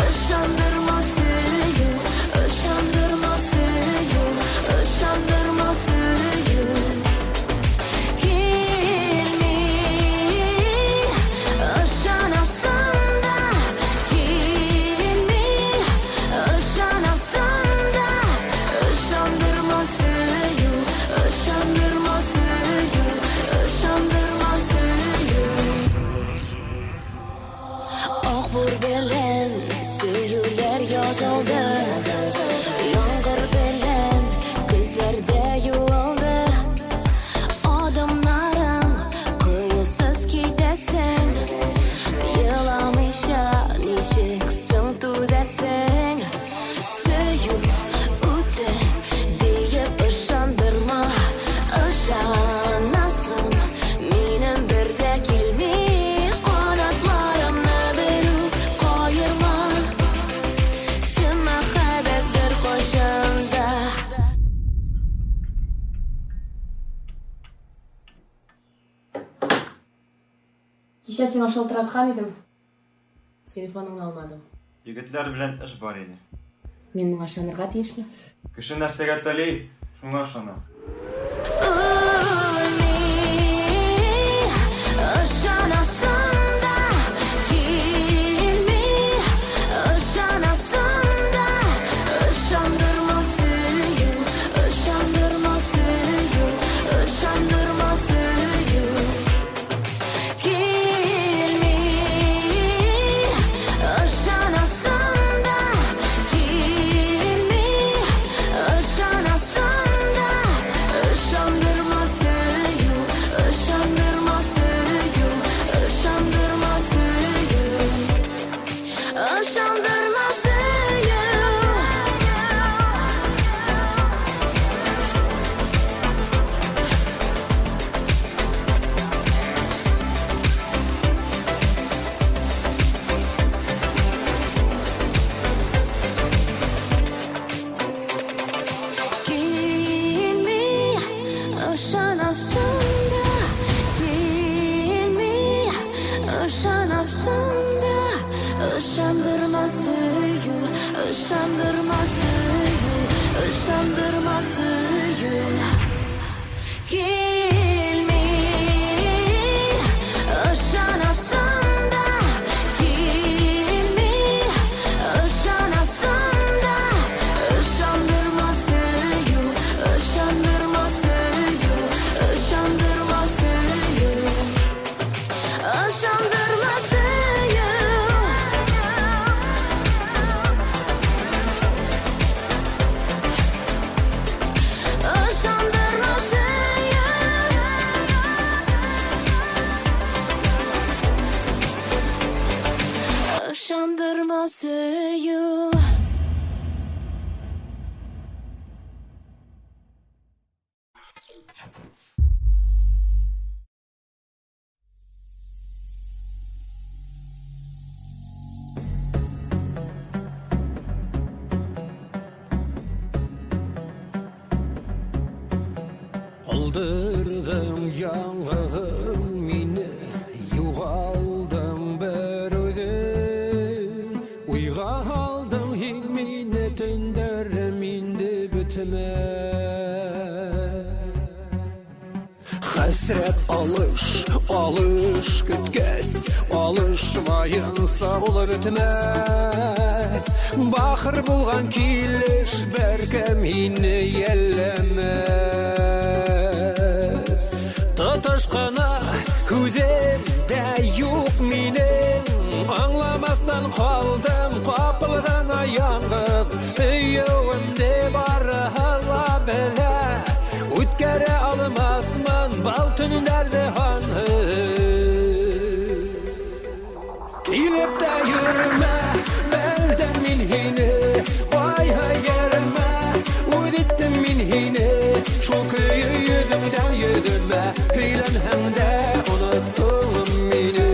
ышандырма сөю, ышандырма сөю, ышандырма сөю. Килми, ышанасым да килми, ышанасым да, ышандырма сөю, ышандырма сөю, ышандырма сөю. Акбур белән сөюләр язылды, Яңгыр белән күзләрдә юылды. Адымнарың кыюсыз китәсең, Еламыйча ничек соң түзәсең? Сөю үтте диеп ышандырма, Ышанасым минем бер дә килми. Канатларымны берүк каерма, Чын Кичә сиңа шалтыраткан идем, телефоныңны алмадың. Егетләр белән эш бар иде. Мин моңа ышанырга тиешме? Кеше нәрсәгә тели, шуңа ышана. Ышанасың да килми, ышанасың да ышандырма сөю, ышандырма сөю, ышандырма сөю. Килми, ышанасың да килми, ышанасың да ышандырма сөю, ышандырма сөю, ышандырма сөю, ышандырма сөю. Килми, ышанасың да, килми, ышанасың да, ышандырма сөю, ышандырма сөю, ышандырма сөю. Килми, ышанасың да, килми, ышанасың да, ышандырма сөю, ышандырма сөю, ышандырма сөю, ышандырма сөю. Ышандырма сөю. Ышандырма сөю. Калдырдың ялгызым мине, югалдың бер үзең. Уйга алдың һин мине, төннәрем инде бетмәс. Хәсрәт алыш, алыш көткәс, алышмаенса ул бетмәс. Бахыр булган килеш беркем һине йәлләмәс. Тотыш кына күзем дә юк минем, аңламастан калдым, капыл гына яңгыз. Өюемне бары ла белә, үткәрә алмасмын бал төннәрдә ансыз. Килеп тә йөрмә, белдем мин һине, кайһы йөрмә, үз иттем мин һине. Шул көе йөзеңдән йөземә, өйләнһәң дә оныттың мине.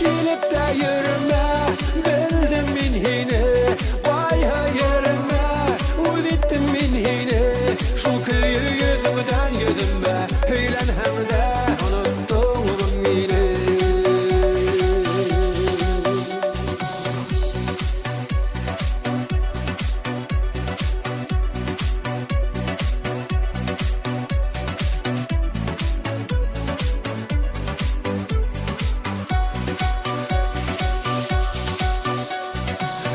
Килеп тә йөрмә, белдем мин һине, кайһы йөрмә, үз иттем мин һине. Шул көе йөзеңдән йөземә, өйләнһәң дә оныттың мине.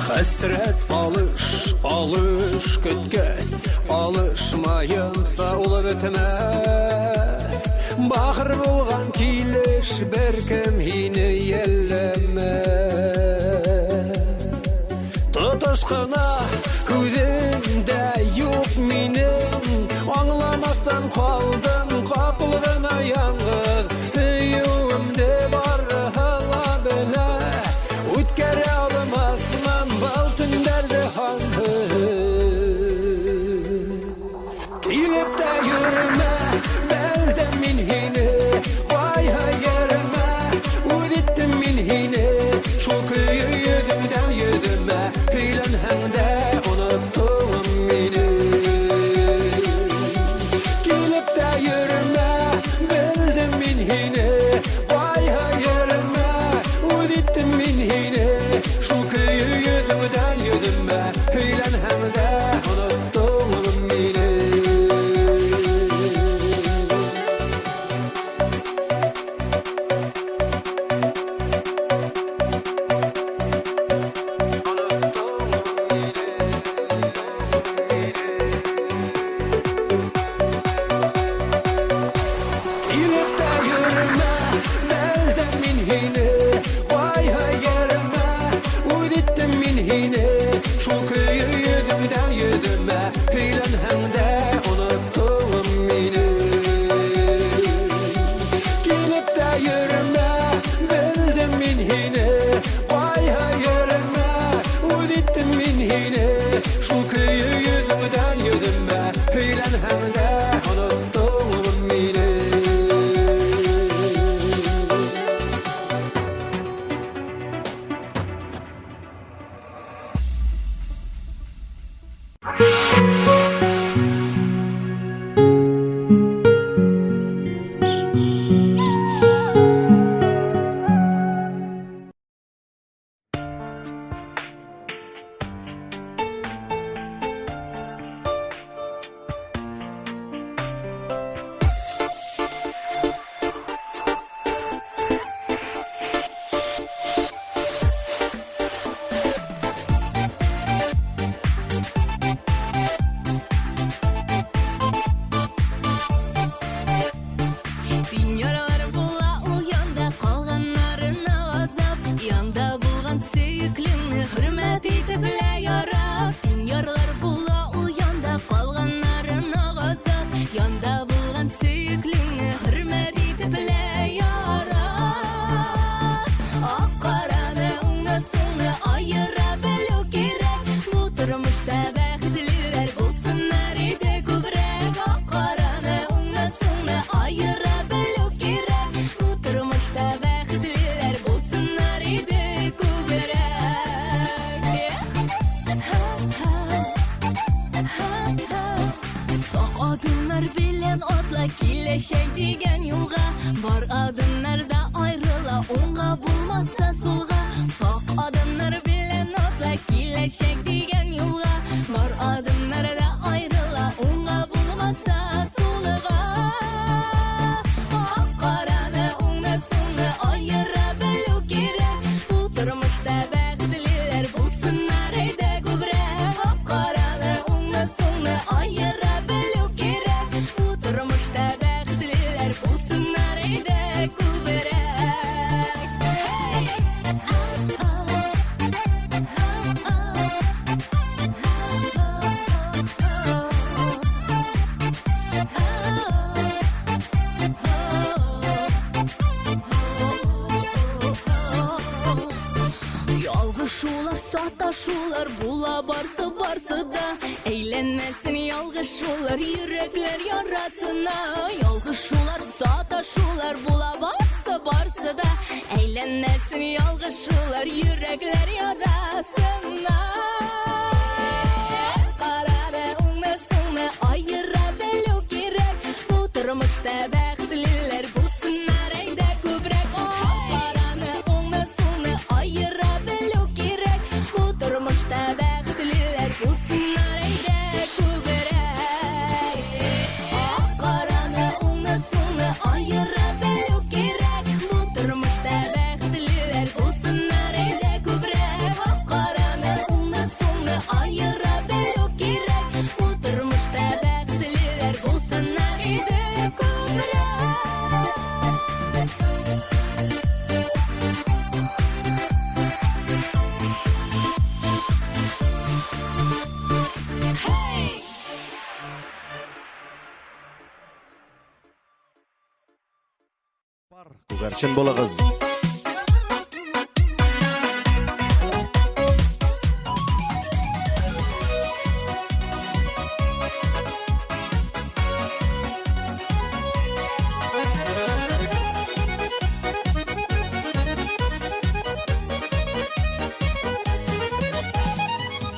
Хәсрәт алыш, алыш көткәс, алышмаенса ул бетмәс. Бахыр булган килеш беркем һине йәлләмәс. Тотыш кына күзем дә юк минем, аңламастан калдым, капыл гына яңгыз. Өюемдә бары ла белә, үткәрә алмасмын был төннәрдә ансыз. Килеп тә йөрмә, белдем мин һине, кайһы йөрмә, үз иттем мин һине. Шул көе йөзеңдән йөземә, өйләнһәң дә оныттың мине. Килеп тә мин һине, шул көе йөзеңдән йөземә, өйләнһәң дә оныттың мине. Килеп тә йөрмә, белдем мин һине, кая йөрмә, үз иттем мин һине, шул көе йөзеңдән йөземә, өйләнһәң дә оныттың мине. Дөньялар була ул янда калганнарына азап. Янда булган сөеклеңне хөрмәт итеп лә ярат. Дөньялар була ул янда калганнарына газап. Янда булган сөеклеңне хөрмәт итеп лә ярат. Ак караны уңны сулны аера белү кирәк. Бу тормышта бәхетлеләр булсыннар иде күбрәк. Ак караны уңны сулны аера белү кирәк. Бу тормышта бәхетлеләр булсыннар иде күбрәк. Сак адымнар белән атла киләчәк дигән юлга. Бар адымнарда айрыла уңга булмаса сулга. Сак адымнар белән атла киләчәк дигән юлга. Бар адымнарда айрыла уңга булмаса сулга. Ак караны уңны сулны аера белү кирәк. Бу тормышта бәхетлеләр булсыннар иде күбрәк. Ак караны уңны сулны аера белү кирәк. Бу тормышта бәхетлеләр булсыннар иде күбрәк. Hey! Ялгышулар, саташулар була барсы барсы да. Әйләнмәсен ялгышулар йөрәкләр ярасына. Ялгышулар, саташулар була барсы барсы да. Әйләнмәсен ялгышулар йөрәкләр ярасына. Караны уңны сулны аера белү кирәк. Бу тормышта бәхетлеләр булсыннар әйдә күбрәк. Караны уңны сулны аера белү кирәк. Бу тормышта бәхетлеләр булсыннар әйдә күбрәк. Ак караны уңны сулны аера белү кирәк. Бу тормышта бәхетлеләр булсыннар әйдә күбрәк. Ак караны уңны сулны аера белү кирәк. Бу тормышта бәхетлеләр булсыннар иде күбрәк. Hey! Күгәрчен булыгыз.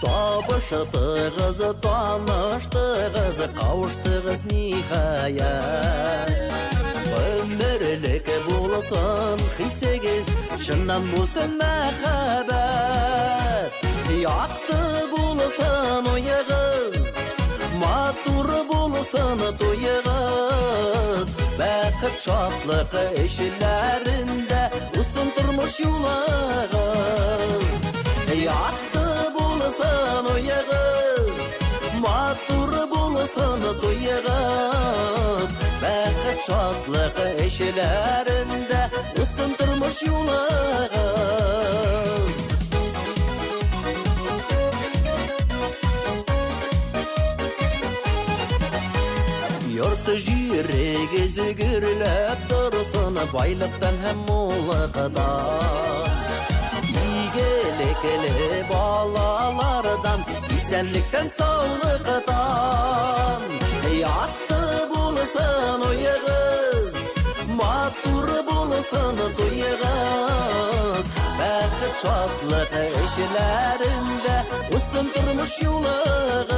Табыштыгыз, таныштыгыз, кавыштыгыз ниһаять. Гомерлек булсын хисегез, чыннан булсын мәхәббәт. Якты булсын уегыз, матур булсын туегыз. Бәхет шатлык эшләрендә узсын тормыш юлыгыз. Якты булсын уегыз, матур булсын туегыз. Бәхет шатлык эшләрендә узсын тормыш юлыгыз. Йорт-җирегез гөрләп торсын байлыктан һәм муллыктан. Игелекле балалардан, исәнлектән, саулыктан. Якты булсын уегыз, матур булсын туегыз. Бәхет, шатлык эшләрендә узсын тормыш юлыгыз.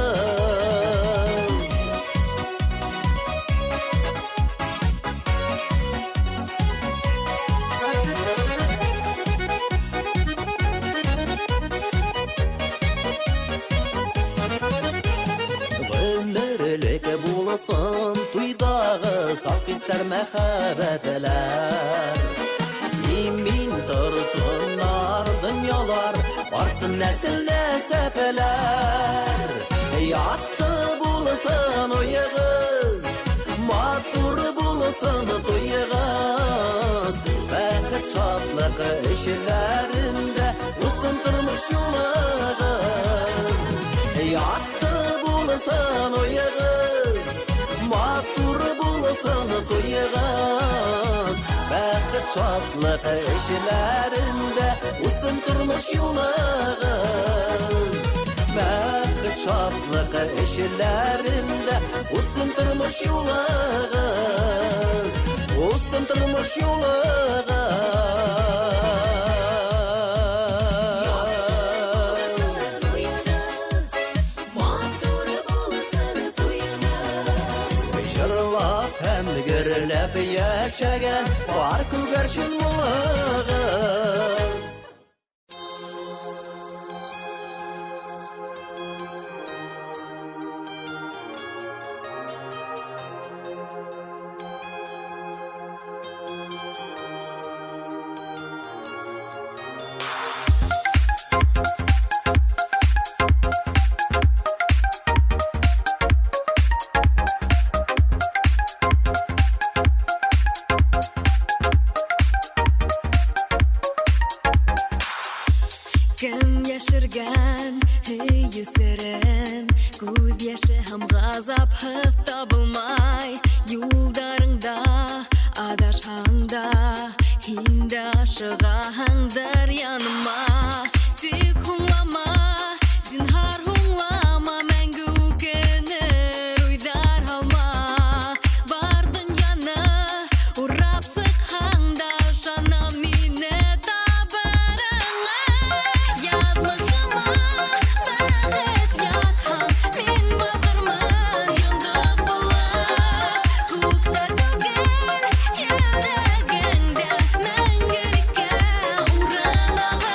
Гомерлек булсын туйдагы саф хисләр, мәхәббәтләр. Имин торсыннар дөньялар, артсын нәсел нәсәпләр. Якты булсын уегыз, матур булсын туегыз. Бәхет, шатлык эшләрендә узсын тормыш юлыгыз. Якты булсын уегыз, матур булсын туегыз. Бәхет, шатлык эшләрендә узсын тормыш юлыгыз. Бәхет, шатлык эшләрендә узсын тормыш юлыгыз. Узсын тормыш юлыгыз. Матур булсын туегыз. Җырлап һәм гөрләп яшәгән пар күгәрчен булыгыз. Кем яшергән һөю серен? Күҙ йәше һәм ғазапһыҙ табылмай. Юлдарыңда аҙашһаң да, һин дә ашығаһыңдыр яныма. Тик һуңлама, зинһар, һуңлама. Мәңге үкенер уйҙар һалма. Бар донъяны урап сыҡһаң да, ышанам мине табырыңа. Яҙмышыма бәхет яҙһаң, мин баҡырмын йондоҙ булып. Күктә түгел, йөрәгеңдә мәңгелеккә урын алып.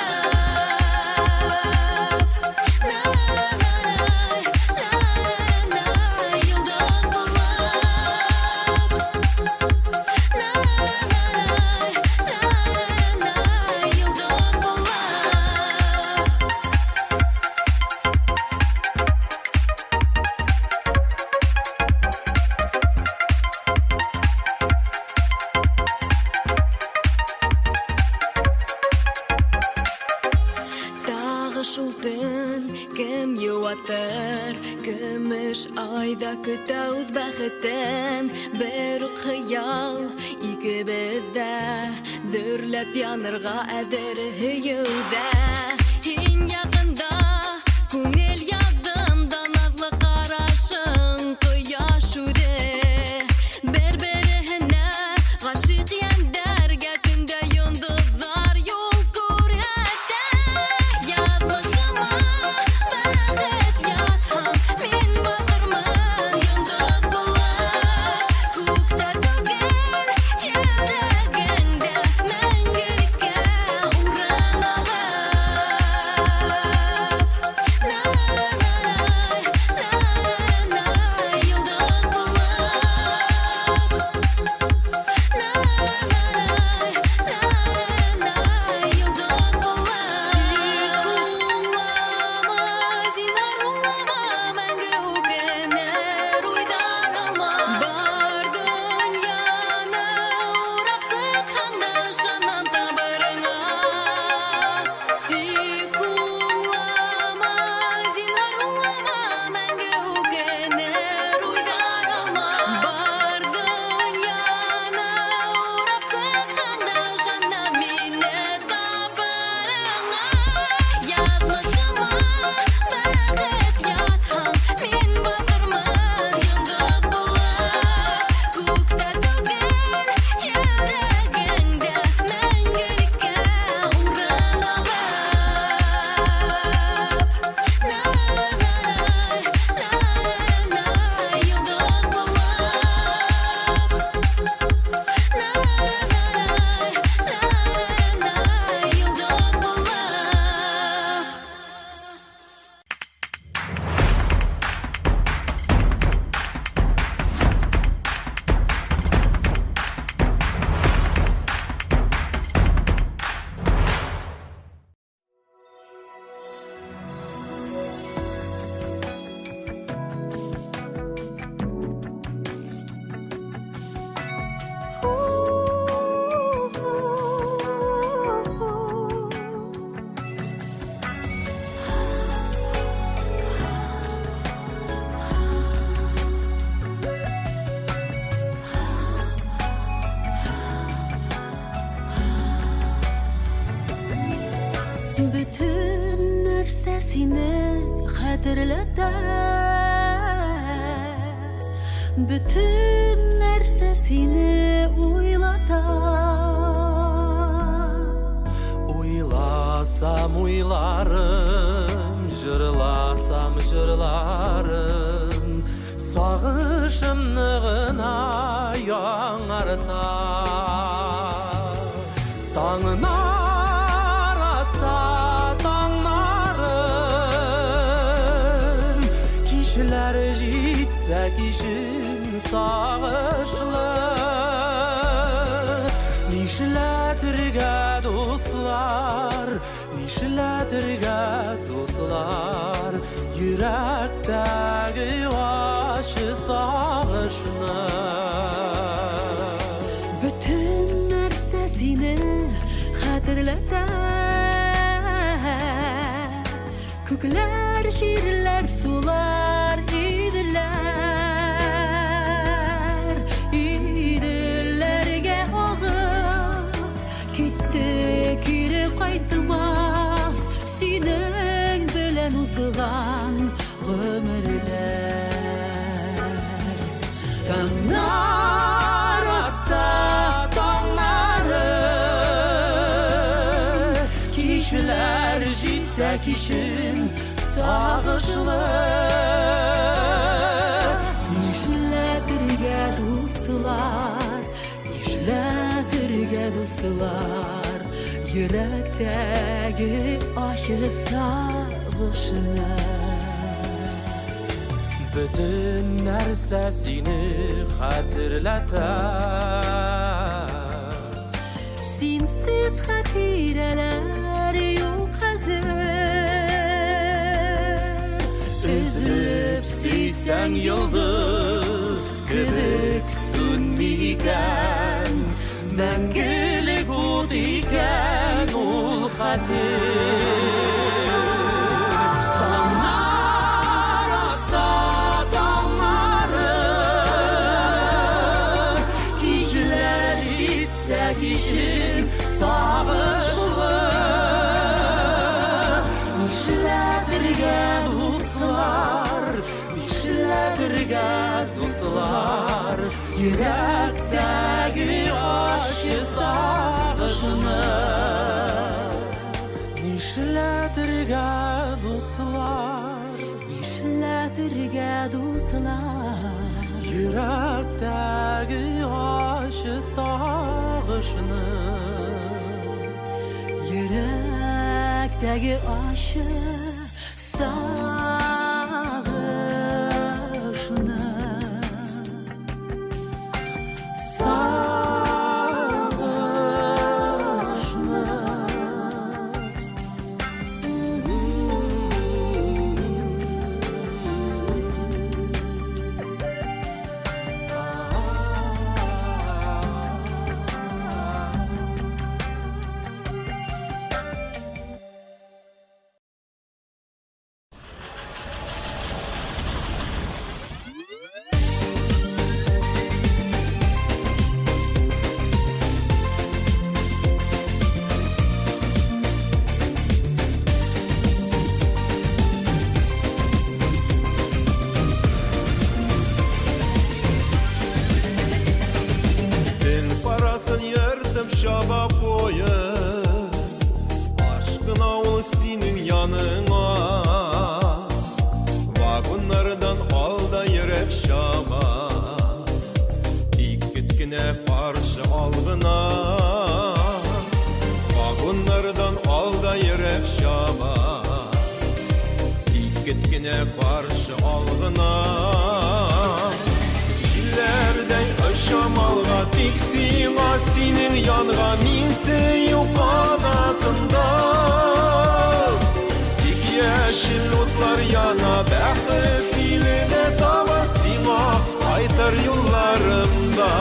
На-на-на, йондоҙ булып. На-на-на, йондоҙ булып. Тағы шул төн кем йыуатыр? Көмөш айҙа көтә үҙ бәхетен. Бер үк хыял икебеҙҙә, дөрләп янырға әҙер һөйөүҙә. Һин яҡында, күңел яҙында, наҙлы ҡарашың ҡояш үҙе. Бер-береһенә ғашиҡ йәндәргә төндә йондоҙҙар юл күрһәтә. Яҙмышыма бәхет яҙһаң, мин баҡырмын йондоҙ булып. Күктә түгел, йөрәгеңдә мәңгелеккә урын алып. сине хәтерләтә. Бөтен нәрсә сине уйлата. Уйласам уйларым, җырласам җырларым, сагышымны гына яңарта. Таңнар атса таңнарым, кичләр җитсә кичен сагышлы. Нишләтергә, дуслар, нишләтергә, дуслар, йөрәктәге ачы сагышны. Бөтен нәрсә сине хәтерләтә. Күкләр, җирләр, сулар, иделләр. Иделләргә агып китте, кире кайтмас синең белән узган гомерләр. Таңнар атса таңнарым, кичләр җитсә кичен сагышлы. Нишләтергә, дуслар, нишләтергә, дуслар, йөрәктәге ачы сагышны. Бөтен нәрсә сине хәтерләтә. Синсез хатирәләр юк хәзер. Өзелеп сөйсәң йолдыз кебек сүнми икән, мәңгелек ут икән ул хәтер. Таңнар атса таңнарым, кичләр җитсә кичен сагышлы. Нишләтергә, дуслар, нишләтергә, дуслар, йөрәктәге ачы сагышны. Нишләтергә, дуслар, Нишләтергә, дуслар, йөрәктәге ачы сагышны. Йөрәктәге ачы сагышны. Сагышны. Төн карасын ертып чаба поезд, Ашкына ул синең яныңа. Вагоннардан алда йөрәк чаба, Тик көт кенә, каршы ал гына. Вагоннардан алда йөрәк чаба, Тик көт кенә, каршы ал гына. Җилләрдәй очам алга, тик сиңа, синең янга, мин сөю канатында. Тик яшел утлар яна бәхет иленә таба сиңа кайтыр юлларымда.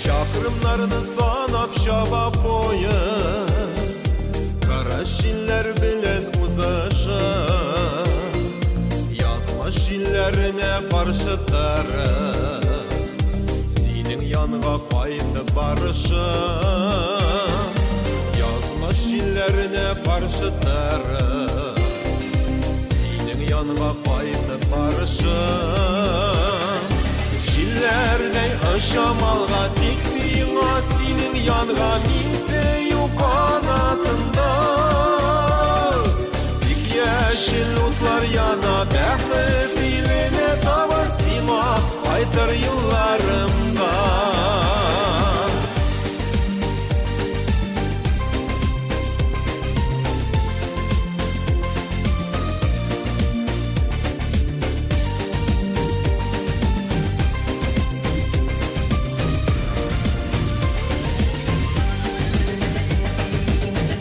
Чакрымнарны санап чаба поезд, Кара җилләр белән узышып, Язмыш җилләренә каршы торып. янга кайтып барышым. Язмыш җилләренә каршы торып, синең янга кайтып барышым. Җилләрдәй очам алга, тик сиңа, синең янга мин сөю канатында. Тик яшел утлар яна бәхет иленә таба сиңа кайтыр юлларымда.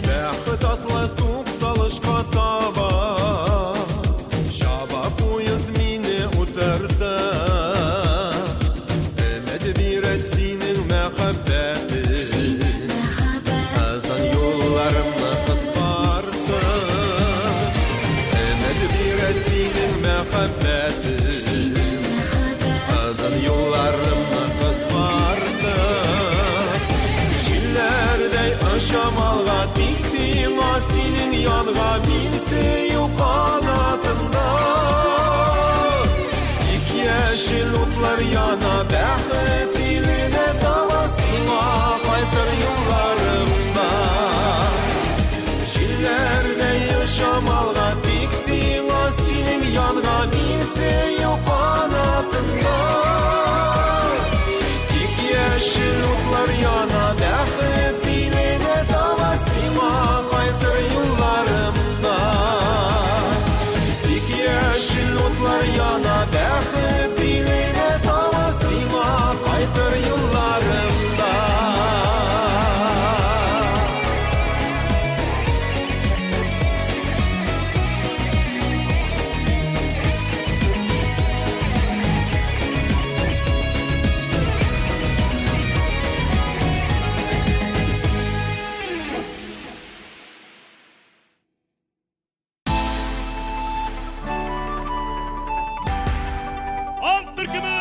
Бәхет атлы тукталышка таба Чаба поезд мине утырта. Өмет бирә синең мәхәббәтең, Озын юлларымны кыскартып. Өмет бирә синең мәхәббәтең, Озын юлларымны кыскартып. Җилләрдәй очам алга, тик сиңа, синең янга мин сөю канатында. Тик яшел утлар яна бәхет иленә таба сиңа кайтыр юлларымда. Җилләрдәй очам алга, тик сиңа, синең янга мин сөю канатында. Тик яшел утлар яна бәхет иленә таба сиңа кайтыр юлларымда. Тик яшел утлар яна бәхет иленә таба сиңа кайтыр юлларымда. Ант төркеме!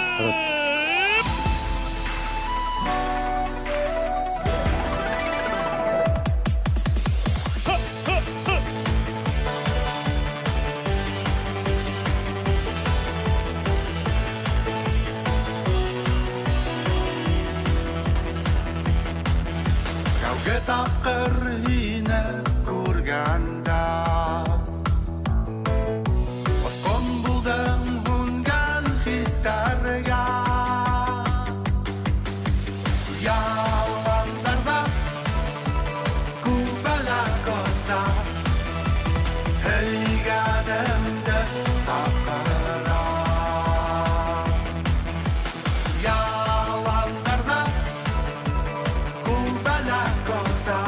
Ха-ха-ха! Тәүге тапкыр һине күргәндә Баскан булдым һүнгән хисләргә. Яланнарда күбәләк оча, Һөйгәнемде сакыра. Яланнарда күбәләк оча,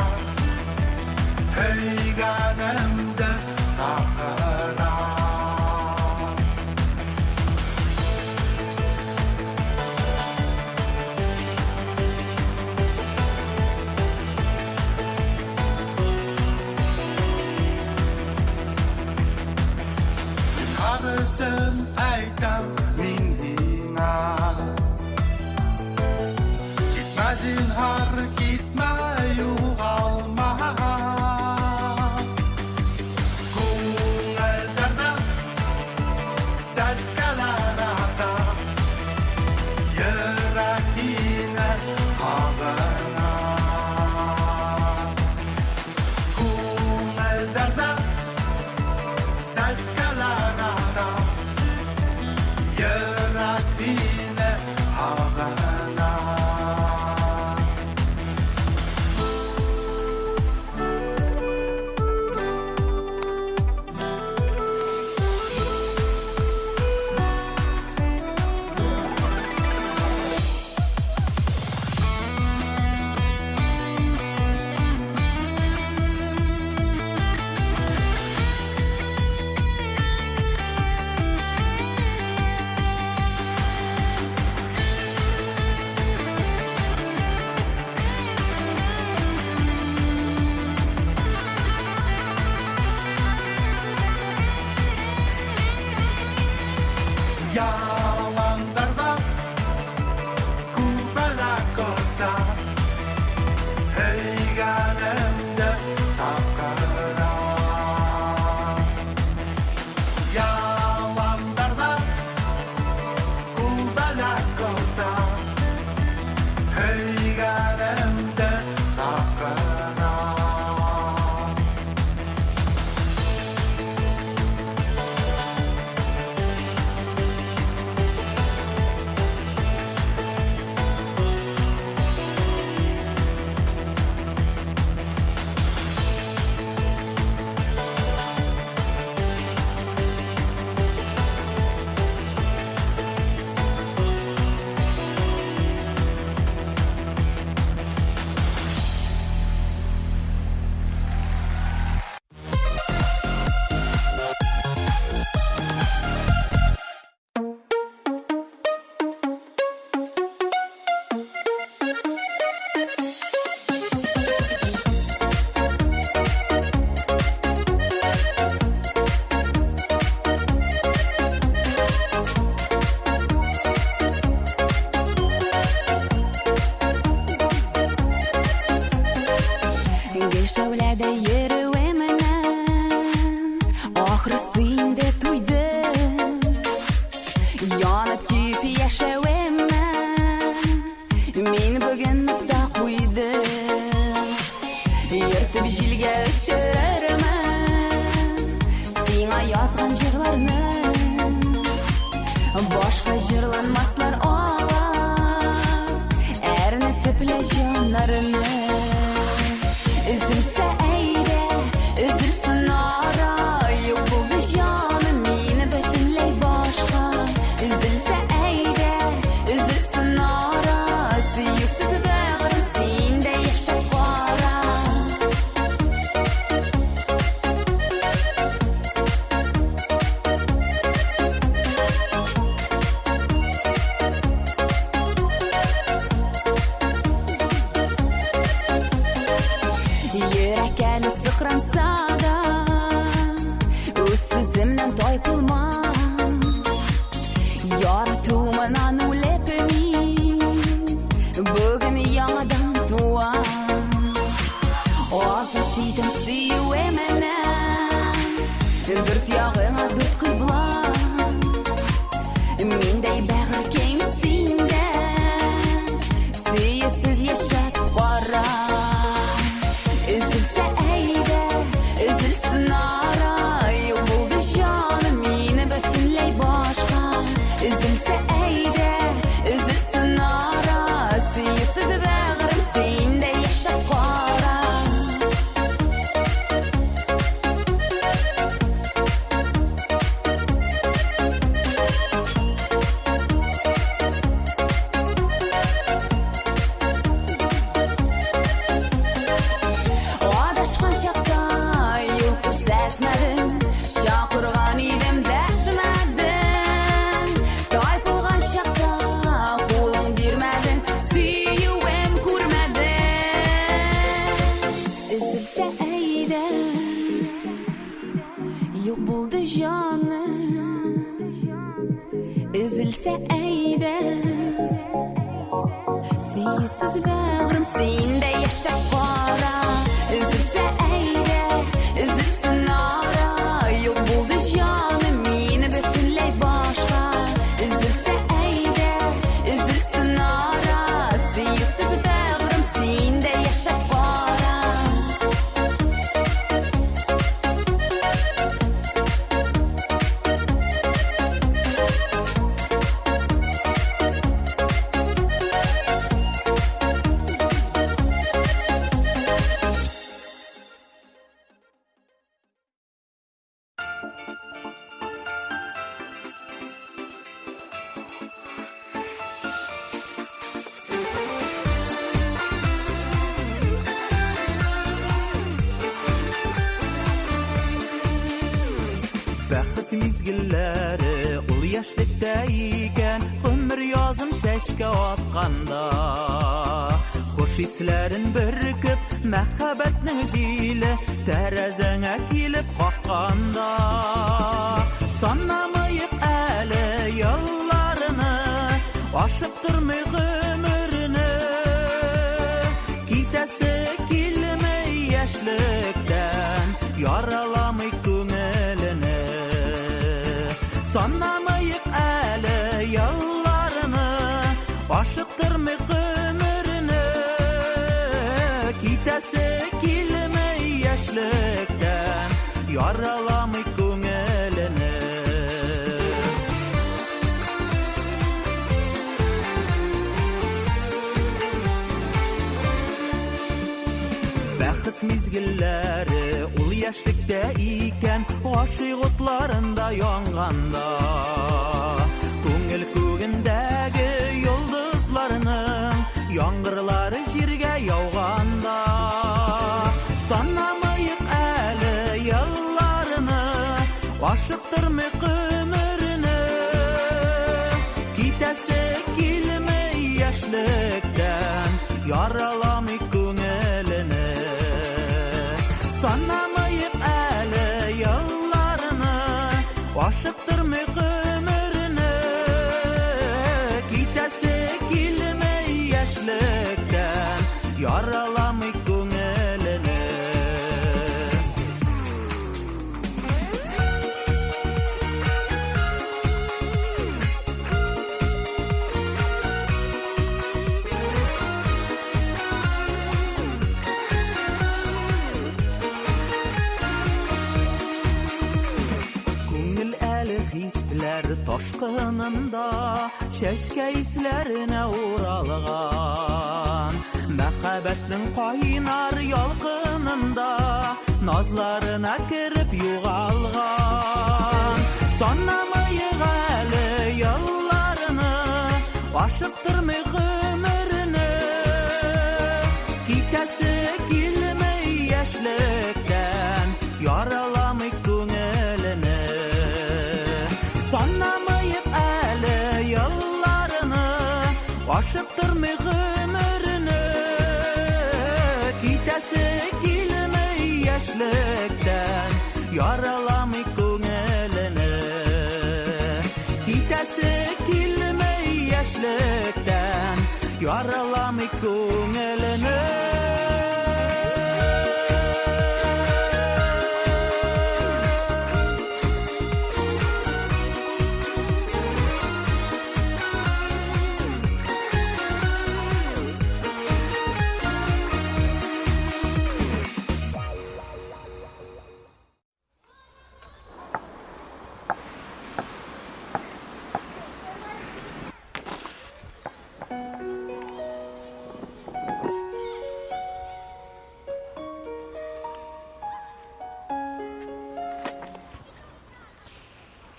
Сөюсез бәгърем, син дә яшәп кара. Өзелсә әйдә, өзелсен ара. Юк булды җаным, мин бөтенләй башка. Өзелсә әйдә, өзелсен ара. Сөюсез бәгърем, син дә яшәп кара. Бәхет мизгелләре ул яшьлектә икән, гомер язын чәчкә атканда. Хуш исләрен бөркеп, мәхәббәтнең җиле тәрәзәңә килеп какканда. Санамыйк әле елларны, ашыктырмый гомерне. Китәсе килми яшьлектән, яраламый күңелене. Санамыйк әле елларны, ашыктырмый гомерне. Китәсе килми яшьлектән, яраламый күңелене. Бәхет мизгелләре ул яшьлектә икән, гашыйк утларында янганда. Күңел күгендәге йолдызларның яңгырлары җиргә яуганда. Санамыйк әле елларны, ашыктырмый гомерне. Китәсе килми яшьлектән, яраламый күңелене. Санамыйк әле елларны, ашыктырмый гомерне. Китәсе килми яшьлектән, яраламый күңелене. Күңел әле хисләр ташкынында, чәчкә исләренә уралган. Мәхәббәтнең кайнар ялкынында, назларына кереп югалган. Санамыйк әле елларны, ашыктырмый гомерне. Китәсе килми яшьлектән, яраламый күңелене. Санамыйк әле елларны, ашыктырмый гомерне. Китәсе килми яшьлектән, яраламый күңелене. Китәсе килми яшьлектән, яраламый күңелене.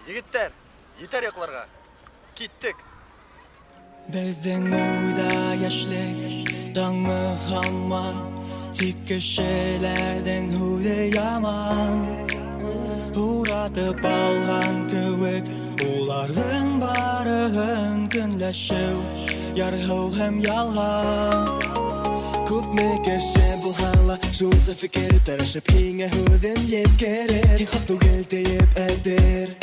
Егетләр, етәр йокларга. Киттек. Беҙҙең уйҙа йәшлек таңы һаман, Тик кешеләрҙең һүҙе яман. Уратып алған кеүек уларҙың барыһын көнләшеү, ярһыу һәм ялған. Күпме кеше булһа ла, шунсы фекер тырышып һиңә һүҙен еткерер. Һин хаҡ түгел тиеп әйтер,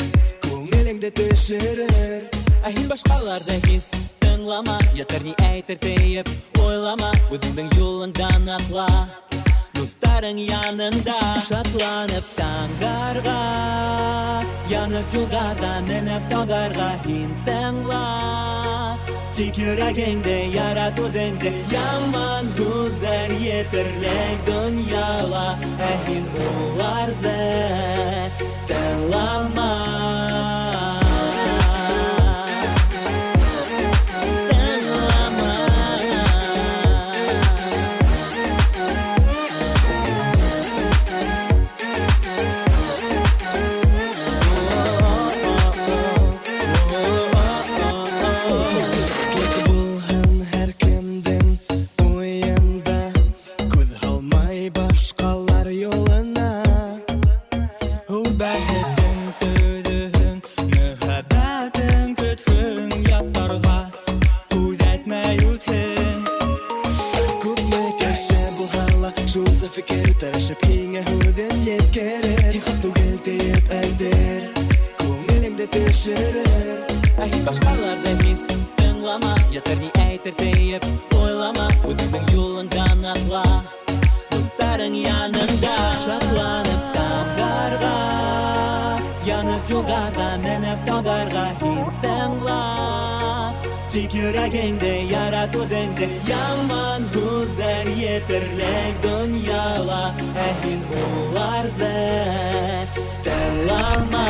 күңелеңде төшөрөр. Ә һин башҡаларҙы һис тыңлама, ятар ни әйтер диеп уйлама, үзеңнең юлыңдан атла. Дусларың янында шатланып таңдарга, янып юлдарда менеп тауларга һин тыңла. Тик йөрәгеңде ярат үзеңде, яман һүҙҙәр етерлек донъяла, ә һин уларҙы тыңлама. Тыңлама. Шатлык булһын һәр кемдең уйында, Күҙ һалмай башҡалар юлына. Үҙ бәхетен төҙөһөн, мөхәббәтен көтһөн, яттарға һүҙ әйтмәй үтһен. Күпме кеше булһа ла, шул фекер тырышып һиңә һүҙен еткерер. Һин хаҡ түгел тиеп әйтер, күңелеңде төшөрөр. Ә һин башҡаларҙы һис тыңлама, ятар ни әйтер тиеп уйлама, үҙеңдең юлыңдан атла. Дуҫтарың янында шатланып таңдарға, янып юлдарҙа менеп тауҙарға һин тыңла. Тик йөрәгеңде ярат үҙеңде, яман һүҙҙәр етерлек донъяла, ә һин уларҙы тыңлама.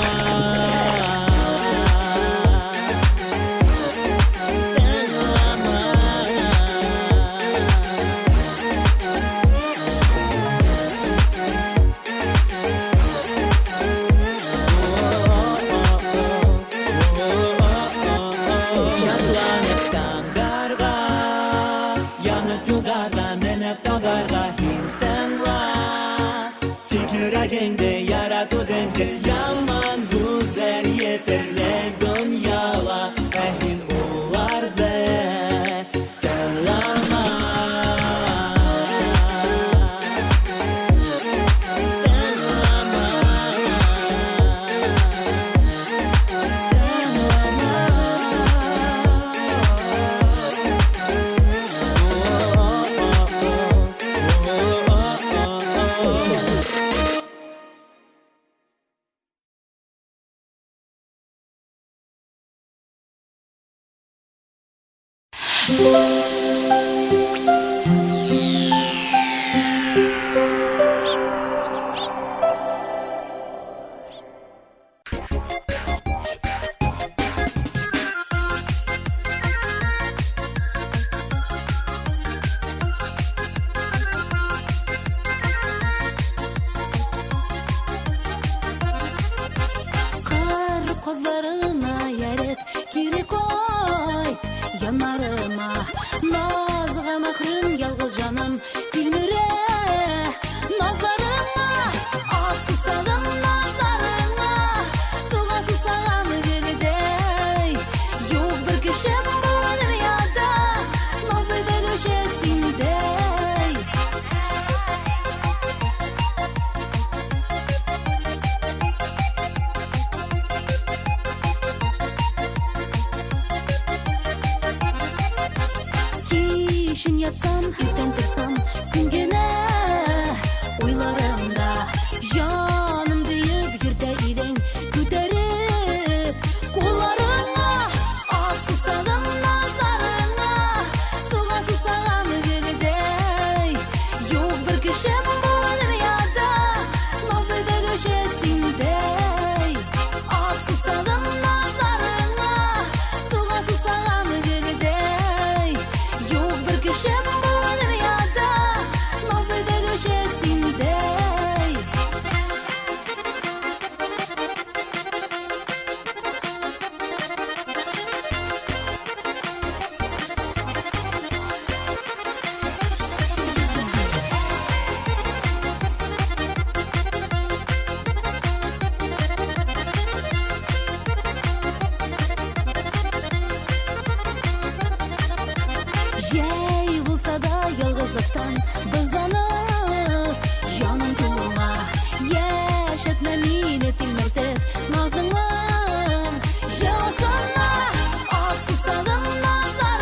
Тыңлама. Шатланып таңдарға, янып юлдарҙа менеп тауҙарға һин тыңла. Тик йөрәгеңде ярат үҙеңде, яман һүҙҙәр етерлек донъяла, ә һин уларҙы тыңлама. Тыңлама. Кар казларына ярып кире кайт яннарыма, назга мәхрүм ялгыз җаным тилмерә назларыңа. Ах, сусадым назларыңа, суга сусаган гөлдәй. Юк бер кешем бу дөньяда назлый белүче синдәй. Кичен ятсам, иртән торсам, син генә уйларымда. Җаным диеп йөртә идең, күтәреп кулларыңа. Ах, сусадым назларыңа, суга сусаган гөлдәй. Юк бер кешем бу дөньяда назлый белүче синдәй. Ах, сусадым назларыңа, суга сусаган гөлдәй. Юк бер кешем бу дөньяда назлый белүче синдәй. Җәй булса да ялгызлыктан бозланып җаным туңа. Яшәтмә мине тилмертеп назыңның җылысына. Ах, сусадым назларыңа,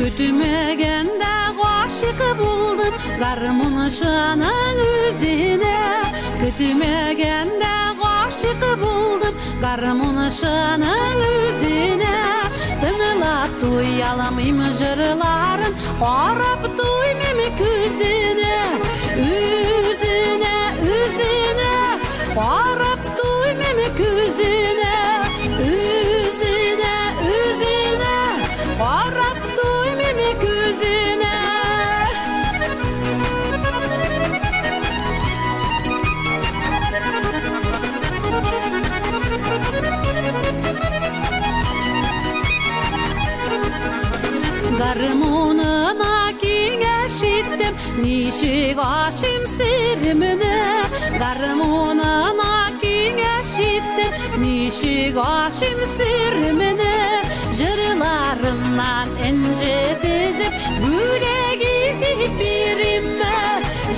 Көтмәгәндә гашыйк булдым гармунчының үзенә. Көтмәгәндә гашыйк булдым гармунчының үзенә. Тыңлап туя алмыйм җырларын, карап туймыйм күзенә. Үзенә, үзенә, карап туймыйм күзенә. Үзенә, үзенә, карап туймыйм күзенә. Гармунына киңәш иттем, ничек ачыйм серемне. Гармунына киңәш иттем, ничек ачыйм серемне. Җырларымнан энҗе тезеп, бүләк итеп биримме?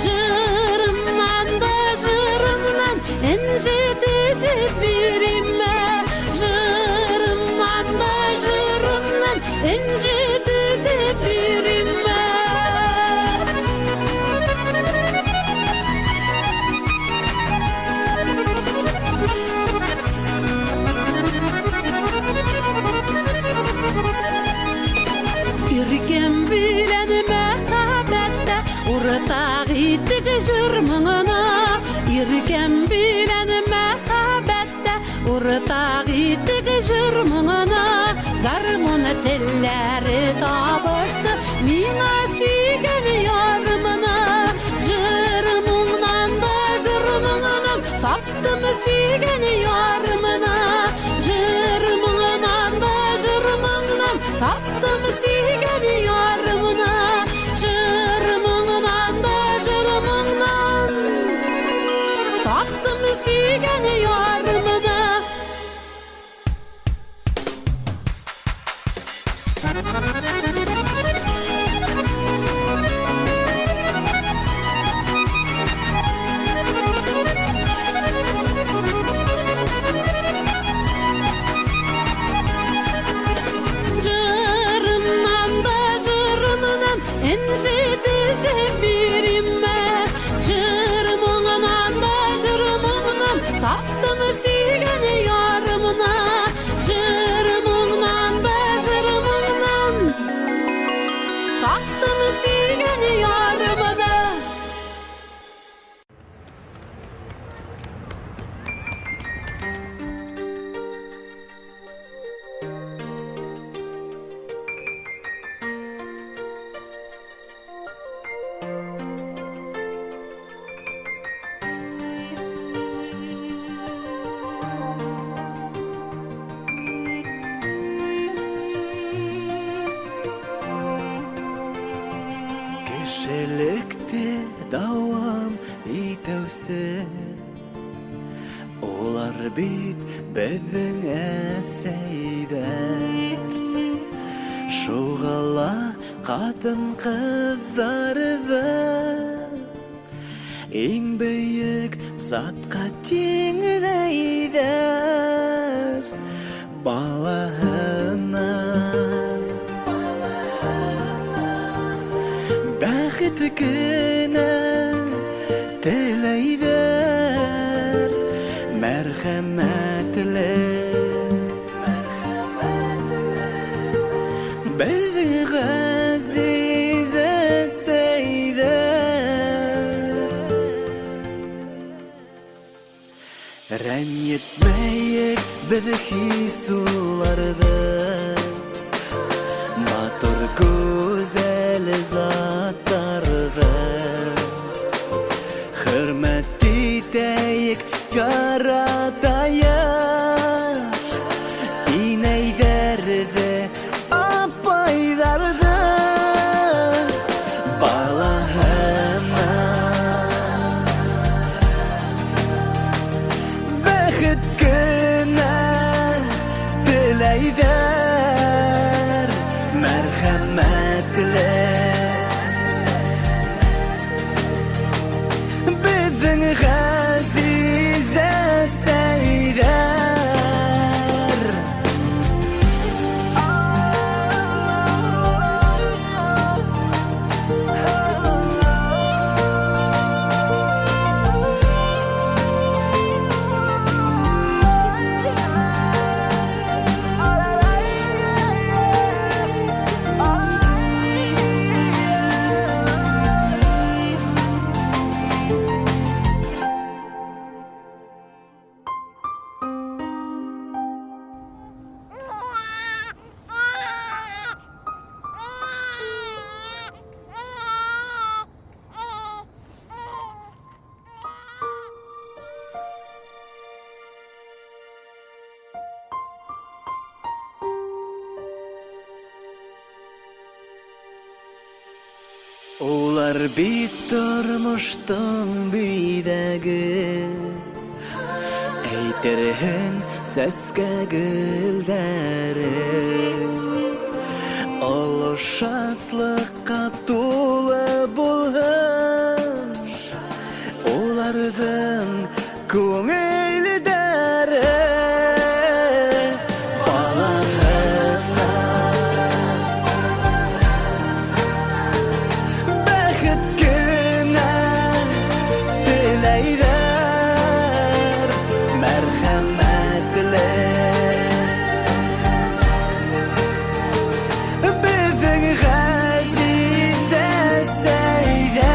Җырымнан да җырымнан энҗе тезеп биримме? Җырымнан да җырымнан энҗе тезеп биримме? Иркем белән мәхәббәттә уртак иттек җыр моңына. Иркем белән мәхәббәттә уртак иттек җыр моңына. Гармун телләре табышты миңа сөйгән ярымына. Җыр моңнан да җыр моңынан таптым сөйгән ярымына. Җыр моңнан да җыр моңнан таптым сөйгән ярымына. Җыр моңнан да җыр моңнан таптым сөйгән ярымына. Җырымнан да җырымнан энҗе тезеп биримме? Җыр моңнан да җыр моңнан таптым сөйгән ярымны. Җыр моңнан да җыр моңнан таптым сөйгән ярымны. Кешелекте дәвам итәүсе Улар бит безнең әсәйдәр. Шуға ла қатын-қызларды Иң бөек затқа теңләйдәр. Балаһына бәхет кенә теләйдәр, мәрхәмәтле безнең газиз әсәйдәр. Рәнҗетмәйек без хис уларны, матур гүзәл затларны. Хөрмәт итәйек, яратайык инәйҙәрҙе, апайҙарҙы. Балаһына бәхет кенә теләйҙәр, мәрхәмәтле беҙҙең ғәзиз әсәйҙәр. Улар бит тормыштың бидәге, Әйтерһең сәскә гөлдәре. Олы шатлыкка тулы булһын Уларҙың күңелдәре. Балаһына бәхет кенә теләйҙәр, мәрхәмәтле беҙҙең ғәзиз әсәйҙәр.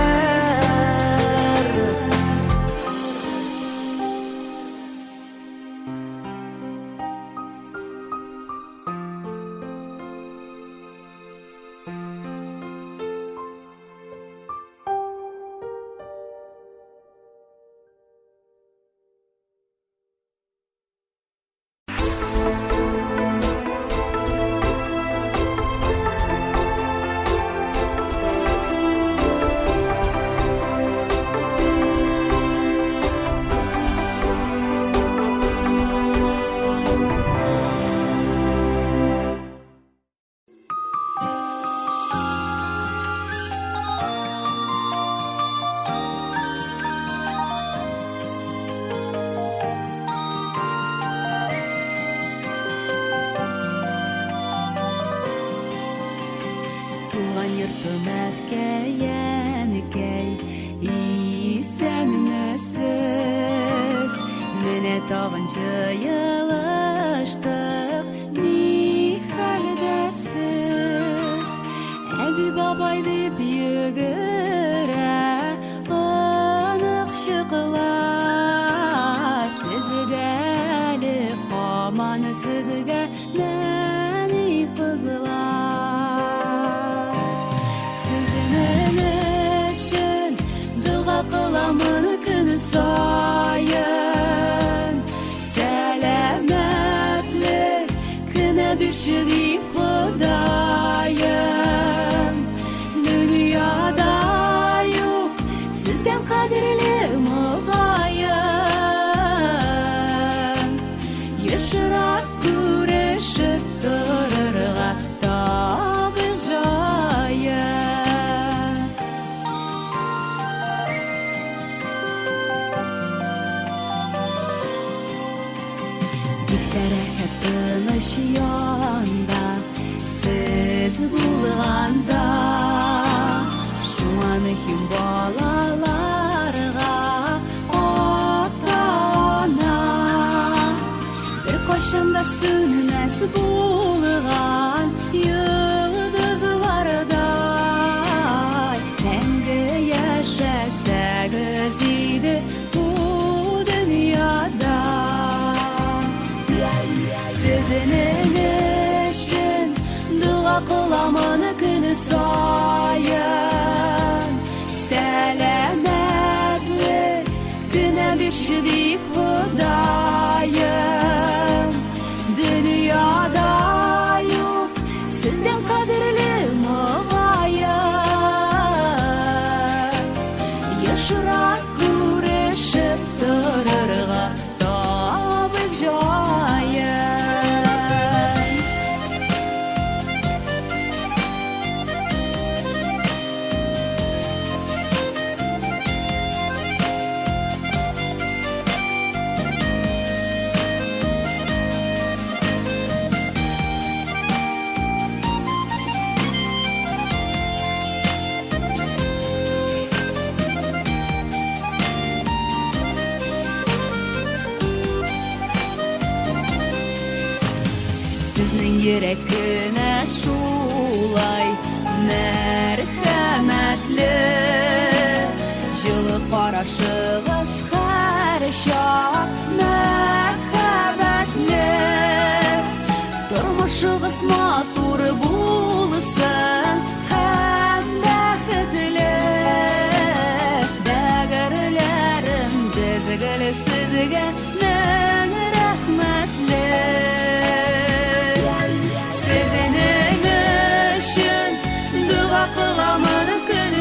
Туган йортым, әткәй, әнкәй, исәнмесез. Менә тагын җыелыштык, ни хәлдәсез? Әби, бабай дип йөгерә оныкчыклар. Бездә әле һаман сезгә нәни кызлар. Сезнең өчен дога кыламын көн саен. Сәламәтлек кенә бирче дип Ходаем. Дөньяда юк сездән кадерле мөгаен. Ешрак күрешеп торырга табыйк җаен. Бик тә рәхәт тыныч янда сез булганда. Шуңа мөһим балаларга ата-ана. Беркайчан да сүнмәс булган йолдызлардай мәңге яшәсәгез иде бу дөньяда. Сезнең өчен дога кыламын көн саен. Сәламәтлек кенә бирче дип Ходаем. Дөньяда юк сездән кадерле мөгаен. Ешрак күрешеп торырга табыйк җаен. Сезнең йөрәк кенә шулай мәрхәмәтле. Җылы карашыгыз һәрчак мәхәббәтле. Тормышыгыз матур булсын һәм бәхетле. Бәгырьләрем, без гел сезгә мең рәхмәтле. Сезнең өчен дога кыламын көн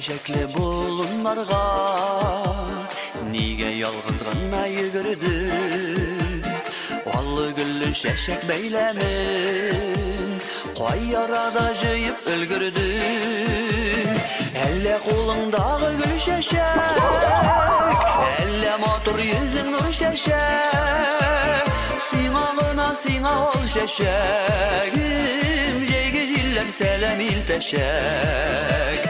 чәчәкле болыннарга Нигә ялгыз гына йөгердең? Аллы-гөлле чәчәк бәйләмен Кай арада җыеп өлгердең? Әллә кулыңдагы гөл чәчәк, Әллә матур йөзең нур чәчәк? Сиңа гына, сиңа ал чәчәгем, Җәйге җилләр сәлам илтәчәк.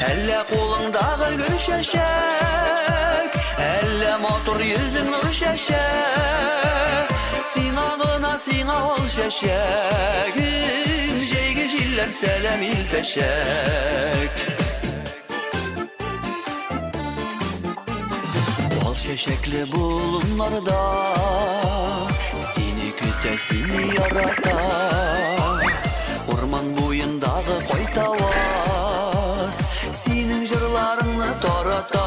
Әллә кулыңдагы гөл чәчәк, Әллә матур йөзең нур чәчәк? Сиңа гына, сиңа ал чәчәгем, Җәйге җилләр сәлам илтәчәк. Ал чәчәкле болыннарда Сине көтә, сине ярата. Урман буендагы кайтаваз Синең җырларыңны тарата.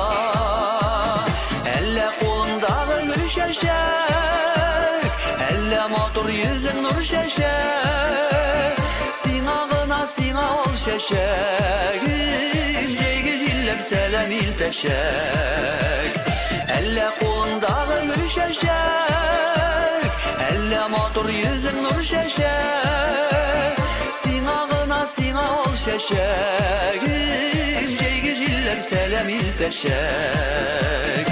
Әллә кулыңдагы гөл чәчәк, Әллә матур йөзең нур чәчәк? Сиңа гына, сиңа ал чәчәгем, Җәйге җилләр сәлам илтәчәк. Әллә кулыңдагы гөл чәчәк, Әллә матур йөзең нур чәчәк? Сиңа гына, сиңа ал чәчәгем, Җәйге җилләр сәлам илтәчәк.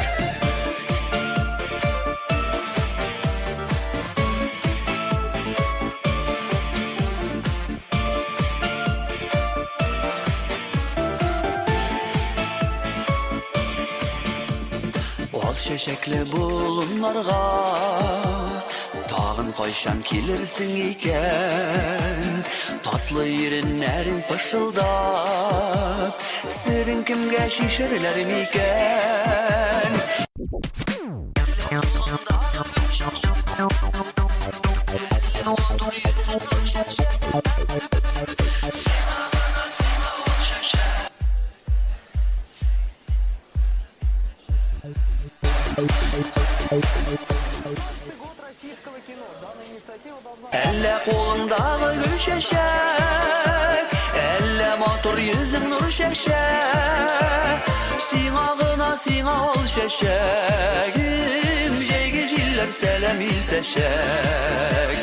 Ал чәчәкле болыннарга Тагын кайчан килерсең икән? Татлы иреннәрең пышылдап, Серең кемгә чишерләр микән? Әллә кулыңдагы гөл чәчәк, Әллә матур йөзең нур чәчәк? Сиңа гына, сиңа ал чәчәгем, Җәйге җилләр сәлам илтәчәк.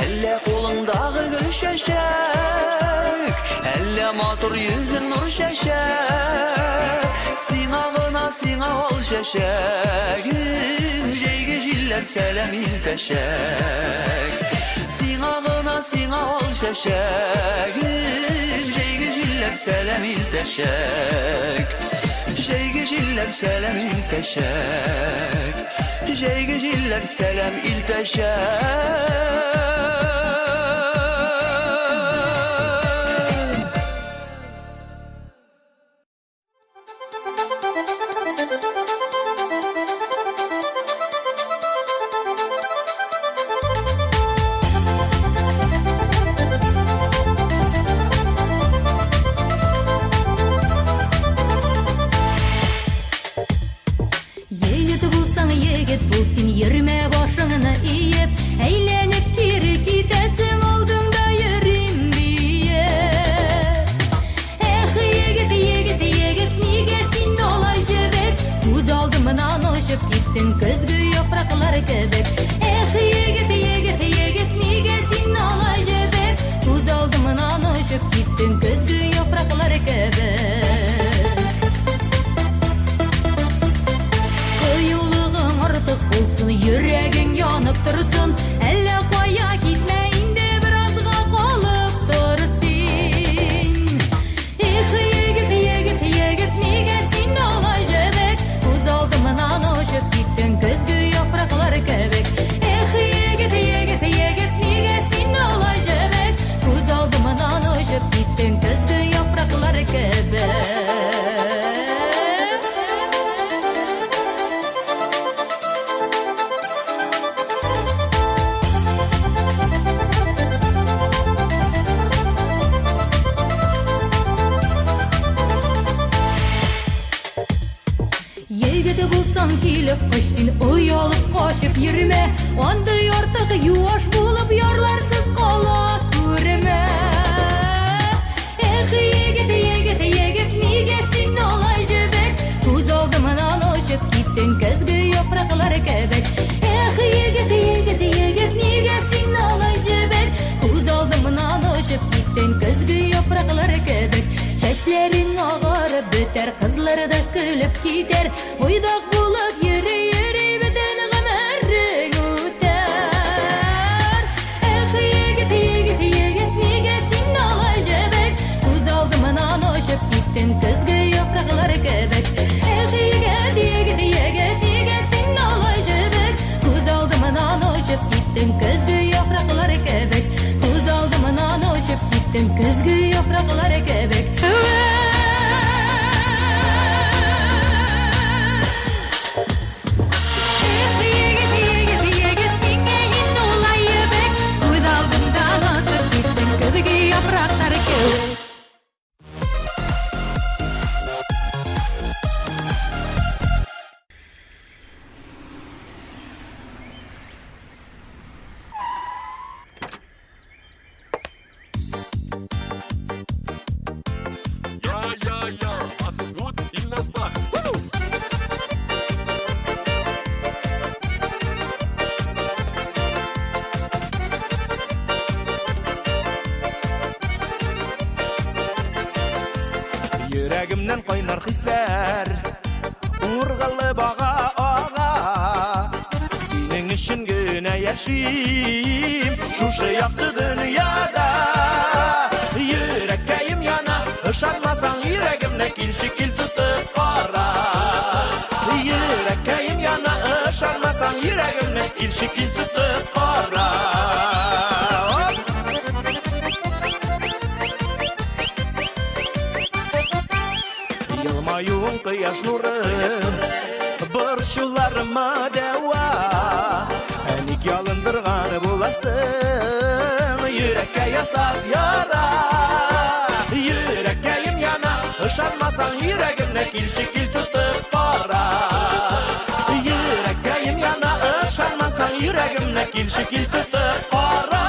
Әллә кулыңдагы гөл чәчәк, Әллә матур йөзең нур чәчәк? Сиңа гына, сиңа ал чәчәгем, Җәйге җилләр сәлам илтәчәк. Сиңа гына, сиңа ал чәчәгем, Җәйге җилләр сәлам илтәчәк. Җәйге җилләр сәлам илтәчәк. Җәйге җилләр сәлам илтәчәк. Егет булсаң, егет бул син, йөрмә башыңны иеп, әйләнеп кире китәсең, алдыңда йөрим диеп. Эх, егет, егет, егет, нигә син алай җебек? Күз алдымнан очып киттең көзге яфраклар кебек. Эх, егет, егет, егет, нигә син алай җебек? Күз алдымнан очып киттең көзге яфраклар кебек. Кыюлыгың артык булсын, йөрәгең янып торсын. Әллә кая китмә инде, беразга калып тор син. Эх, егет, егет, егет, нигә син алай җебек? Күз алдымнан очып киттең көзге яфраклар кебек. Эх, егет, егет, егет, нигә син алай җебек? Күз алдымнан очып киттең көзге яфраклар кебек. Егет булсаң, килеп коч син, оялып качып йөрмә. Андый артык юаш булып ярларсыз кала күрмә. Эх, егет, егет, егет, нигә син яфраклар кебек. Эх, егет, егет, егет, нигә син алай җебек? Күз алдымнан очып киттең көзге яфраклар кебек. Чәчләрең агарып бетәр, кызлар да көлеп китәр. Буйдак булып йөри-йөри бөтен гомерең үтәр. Эх, егет, егет, егет, нигә син алай җебек? Күз алдымнан очып киттең көзге яфраклар кебек. Эх, егет, егет, егет, нигә син алай җебек? Күз алдымнан очып киттең көзге яфраклар кебек. Күз алдымнан очып киттең көзге яфраклар кебек. Эх, егет, егет, егет, нигә инде улай ебек? Күз алдымдан очып киттең көзге яфраклар кебек. Я, я, я, was ist gut? Ilnas Bach. Йөрәгемнән кайнар хисләр Ургылып ага ага Синең өчен генә яшим Шушы якты дөньяда Йөрәккәем яна Ышанмасаң йөрәгемне килче кил тотып кара Йөрәккәем яна Ышанмасаң йөрәгемне килче кил тотып кара Елмаюың кояш нуры Борчуларыма дәва Ә ник ялындырган буласың Йөрәккә ясап яра Йөрәккәем яна Ышанмасаң йөрәгемне килче кил тотып кара Йөрәккәем яна Ышанмасаң йөрәгемне килче кил тотып кара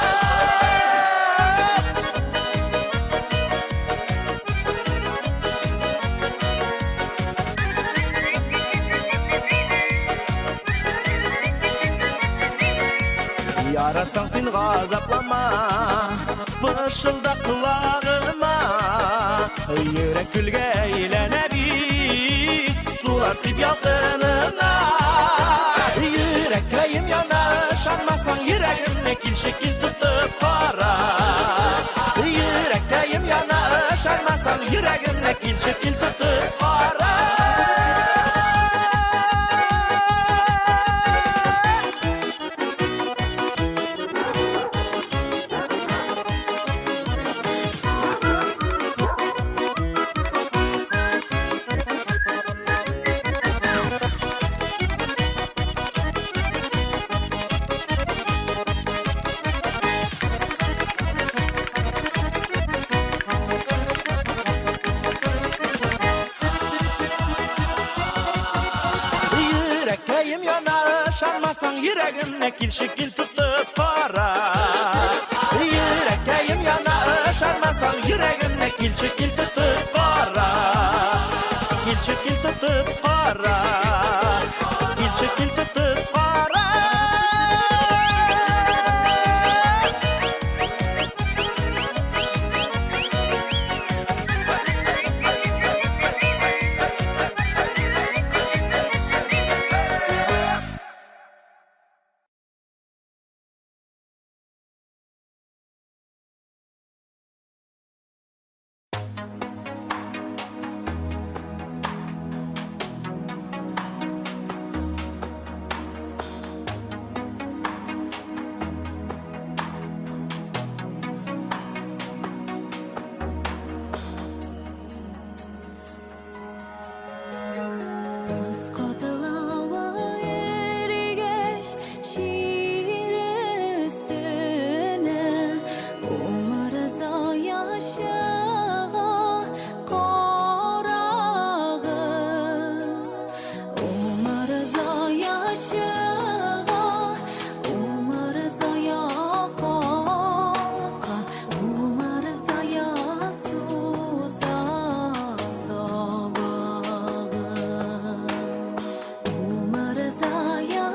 Яратсаң син газаплама Пышылда колагыма Йөрәк көлгә әйләнә бит Сулар сип ялкынына Йөрәккәем яна Ышанмасаң йөрәгемне килче кил тотып кара Йөрәккәем яна Ышанмасаң йөрәгемне килче кил тотып кара Йөрәккәем яна, ышанмасаң йөрәгемне килче кил тотып кара. Йөрәккәем яна, ышанмасаң йөрәгемне килче кил тотып кара. Килче кил тотып кара. Килче кил тотып кара.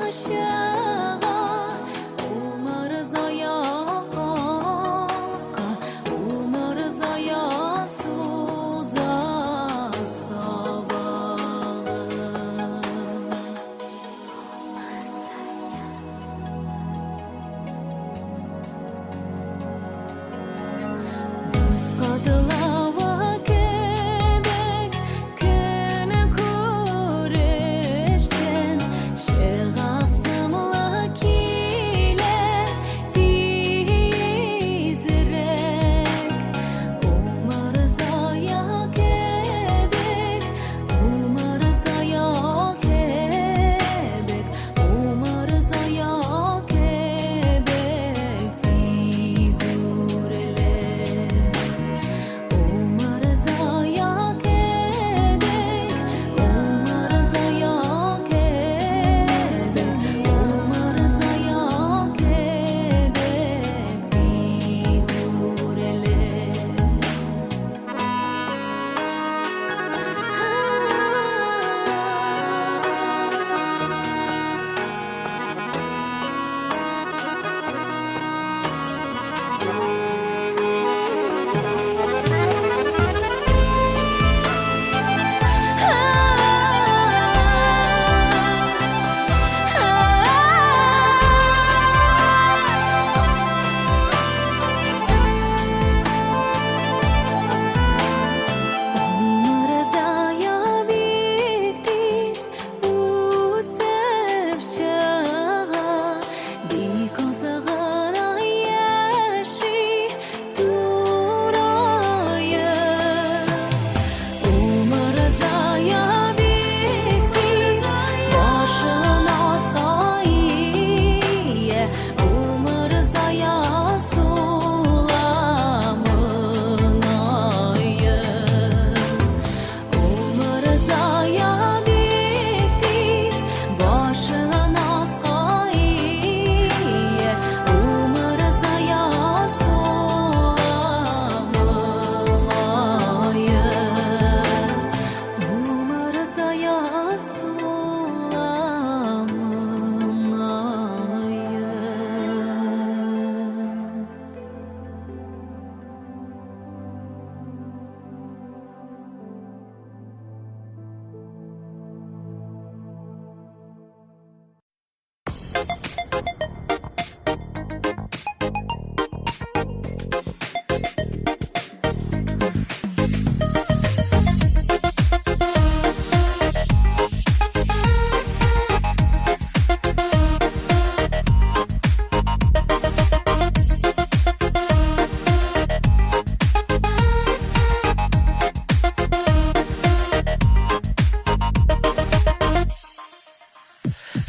чыга, Умырзая калка, Умырзая суза сабагын. Боз катлавы кебек көн күрештән чыгасым ла килә тизрәк. Умырзая кебек, умырзая кебек, умырзая кебек тиз үрләп. Умырзая кебек, умырзая кебек, умырзая кебек тиз үрләп. Умырзая бик тиз үсеп чыга, бик аз гына яши тураеп. Умырзая бик тиз башын аска ия, Умырзая сула моңаеп. Умырзая бик тиз башын аска ия, Умырзая сула моңаеп. Умырзая сула моңаеп.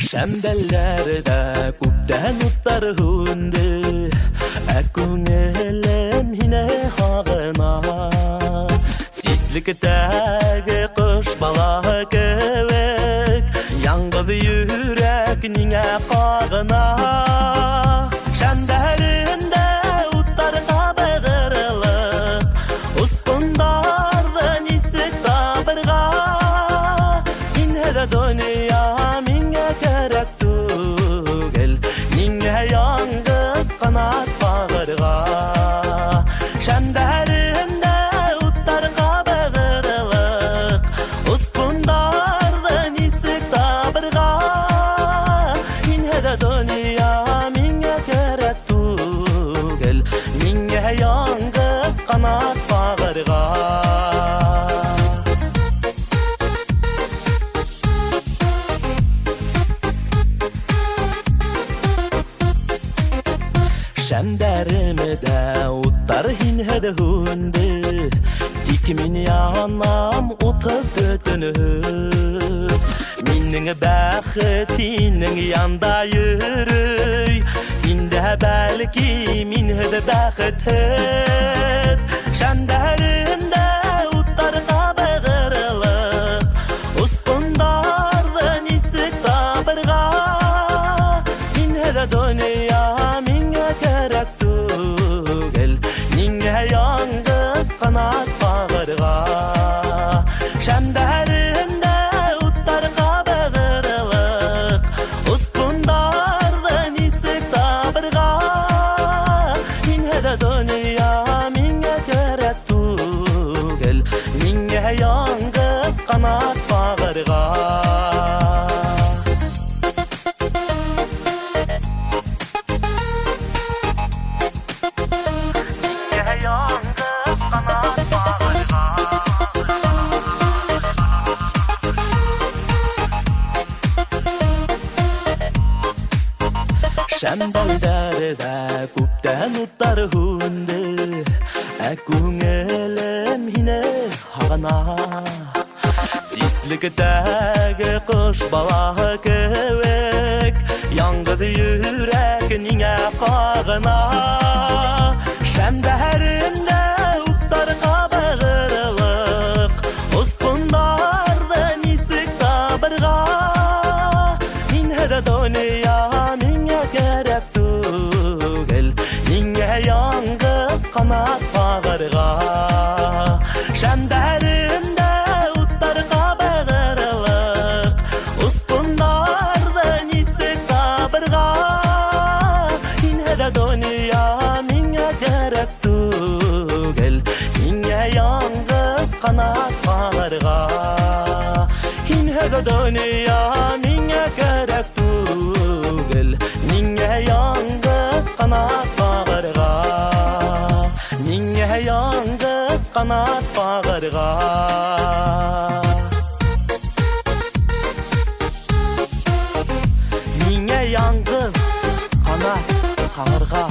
Шәмдәлләрдә күптән утлар һүнде, Ә күңелем һине һагына. Ситлектәге кош балаһы кебек, Яңгыз йөрәк ниңә кагына? Шәмдәлендә утлар кабыгырлык, Ускыннарны нисек табырга? Инһә дөнья миңа кирәк түгел, Ниңә яңгыз канат кагырга? Шәмдәлендә утлар кабыгырлык, Ускыннарны нисек табырга? Инһә дөнья миңа кирәк түгел, Ниңә яңгыз канат кагырга? Шәмдәремдә утлар һинһеҙ һүнде, Тик мин янам утыҙ төтөнһөҙ. Минең бәхет һинең янда йөрөй, Һин дә бәлки минһеҙ бәхетһеҙ. Шәмдәремдә утлар ҡабығырлыҡ, Осҡондарҙы нисек табырға? Һинһеҙ донъя миңә кәрәк түгел, Ниңә яңғыҙ ҡанат ҡағырға? Шәмдәремдә утлар ҡабығырлыҡ, Осҡондарҙы Шәмдәлдәрдә күптән утлар һүнде, Ә күңелем һине һагына. Ситлектәге кош балаһы кебек, Яңгыз йөрәк ниңә кагына? Шәмдәремдә утлар кабырлык, Оскыннарны нисек табырга? Мин дә дөнья миңа кирәк түгел, Ниңә яңгыз канат кагарга? Шәмдәремдә утлар кабырлык, Оскыннарны нисек табырга? Мин дә дөнья миңа кирәк түгел, Ниңә яңгыз канат кагарга? Мин дә дөнья миңа кирәк түгел, Ниңә яңгыз канат кагарга? Ниңә яңгыз канат кагарга? Ниңә яңгыз канат кагарга?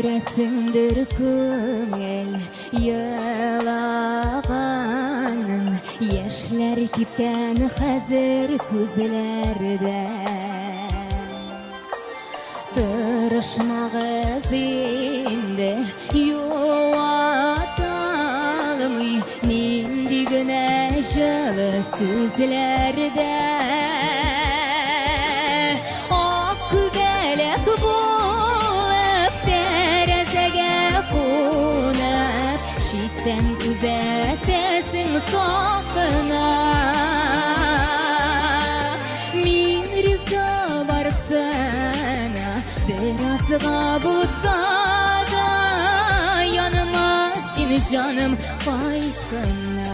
Күрәсеңдер күңел елаганын, Яшьләр кипкән хәзер күзләрдә. Тырышмагыз инде, юата алмый нинди генә җылы сүзләрдә. Ак күбәләк булып тәрәзәгә кунып, читтән күзәтәсең сакына. Мин риза барсына, беразга булса да, яныма син, җаным, кайт кына.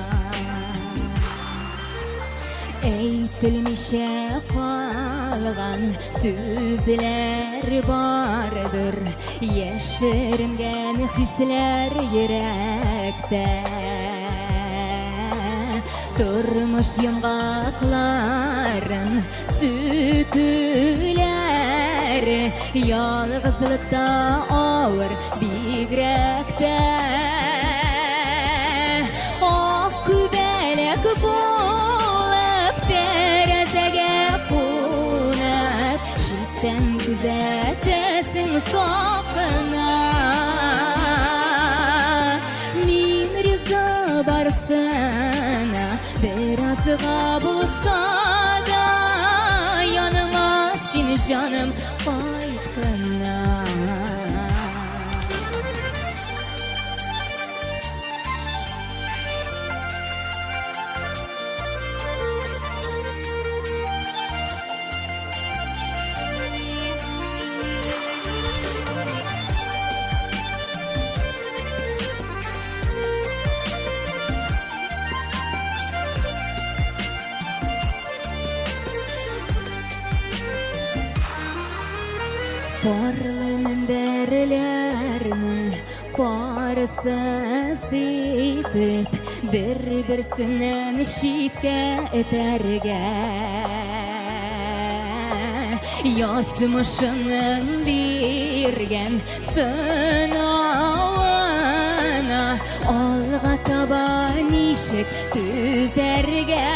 Әйтелмичә калган сүзләр бардыр, Яшеренгән хисләр йөрәктә. Тормыш йомгакларын сүтүләр Ялгызлыкта авыр бигрәк тә. Ак күбәләк булып тәрәзәгә кунып, Читтән күзәтәсең сакына. Мин риза барсына, беразга булса да, Яныма син, җаным, кайт кына. Парлы мендәрләрне парсыз итеп, бер-берсеннән читкә этәргә. Язмышының биргән сынавына алга таба ничек түзәргә?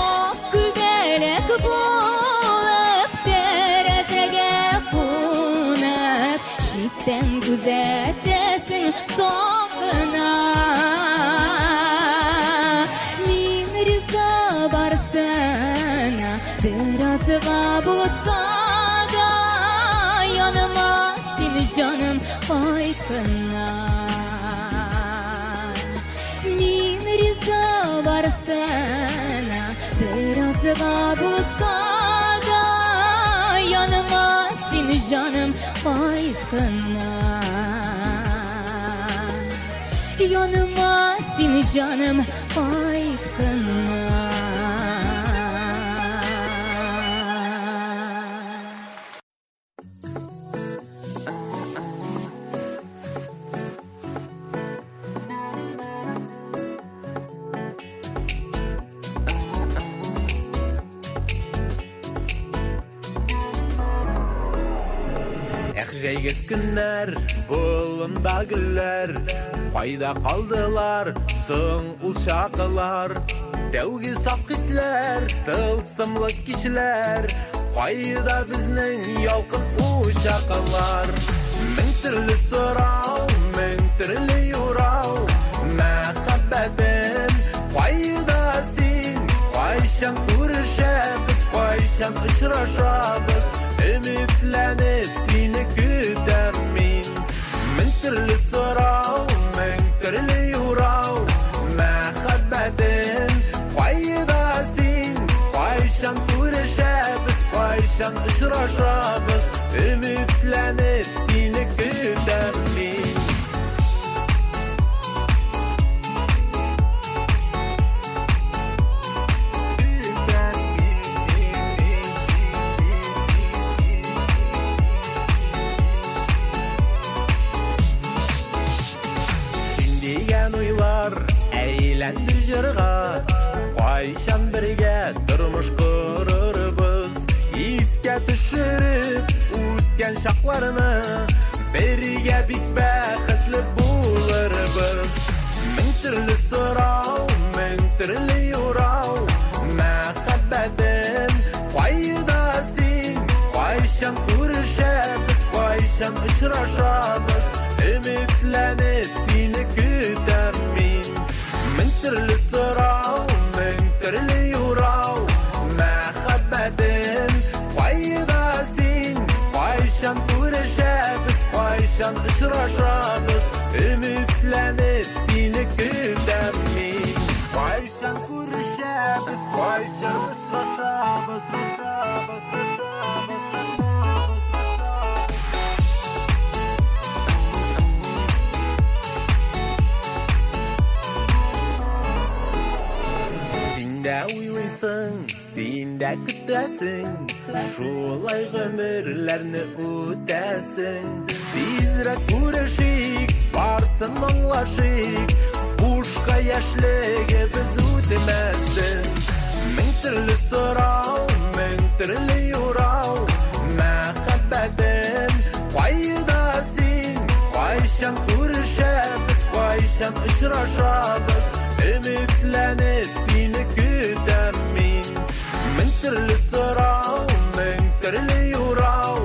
Ак күбәләк булып тәрәзәгә кунып, читтән күзәтәсең сагына. Мин риза барсына, Беразга булса да яныма син җаным кайт кына. Мин риза барсына, беразга булса да яныма син җаным кайт кына. Яныма син җаным кайт кына. Эх, җәйге көннәр, болында гөлләр, кайда калдылар соң ул чаклар? Тәүге саф хисләр, тылсымлы кичләр, кайда безнең ялкын учаклар? Мең төрле сорау, мең төрле юрау, мәхәббәтем, кайда син? Кайчан күрешәбез, кайчан очрашабыз? Өметләнеп сине көтәм мин. Мең төрле сорау, мең төрле юрау, мәхәббәтем, кайда син? Кайчан күрешәбез, кайчан очрашабыз? Өметләнеп сине көтәм мин. Син дигән уйлар әйләнде җырга, кайчан бергә тормыш корырбыз? Искә төшереп үткән чакларны, бергә бик бәхетле булырбыз. Мең төрле сорау, мең төрле юрау, мәхәббәтем, кайда син? Кайчан күрешәбез, кайчан очрашабыз? Өметләнеп сине көтәм мин. Мең төрле сорау, мең төрле юрау, мәхәббәтем, кайда син? Кайчан күрешәбез, кайчан очрашабыз? Өметләнеп сине көтәм мин. Кайчан күрешәбез, кайчан очрашабыз? Син дә уйлыйсың, син дә көтәсең, шулай гомерләрне үтәсең. Тизрәк күрешик, барсын аңлашыйк, бушка яшьлегебез үтмәсен. Мең төрле сорау, мең төрле юрау, мәхәббәтем, кайда син? Кайчан күрешәбез, кайчан очрашабыз? Өметләнеп сине көтәм мин. Мең төрле сорау, мең төрле юрау,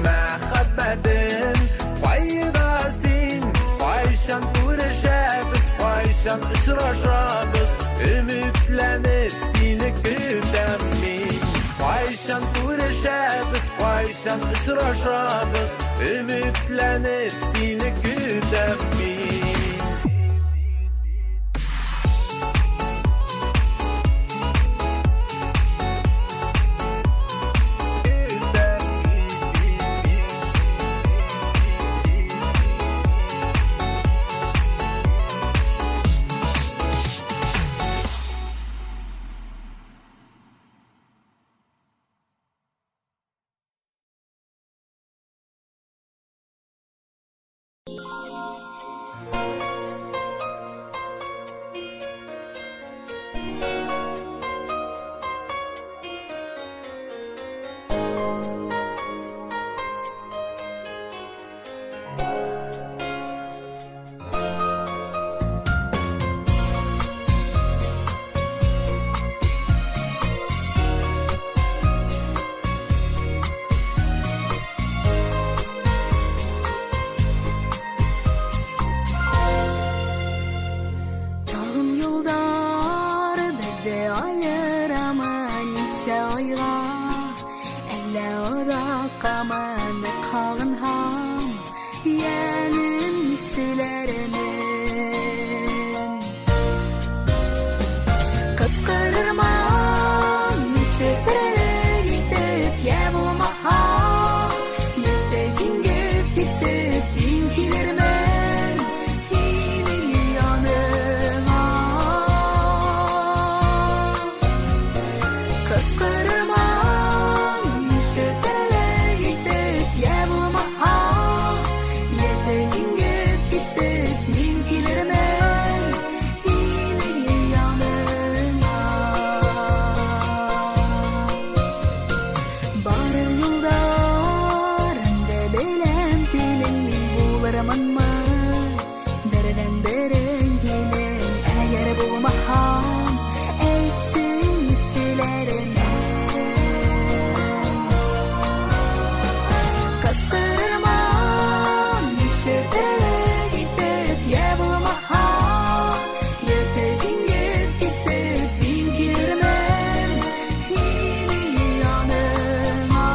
мәхәббәтем, кайда син? Кайчан күрешәбез, кайчан очрашабыз? Өметләнеп сине көтәм мин. Кайчан күрешәбез, кайчан очрашабыз? Өметләнеп сине көтәм мин. Кычкырырмын ишетерлек итеп, я булмаһа, Ете диңгез кисеп мин килермен һинең яныңа. Барыр юлларыңды беләм синең, мин булырмынмы бердән-берең һинең, әгәр булмаһам, әйтсен ишеләренә. Кычкырырмын ишетерлек итеп, я булмаһа, Ете диңгез кисеп мин килермен һинең яныңа.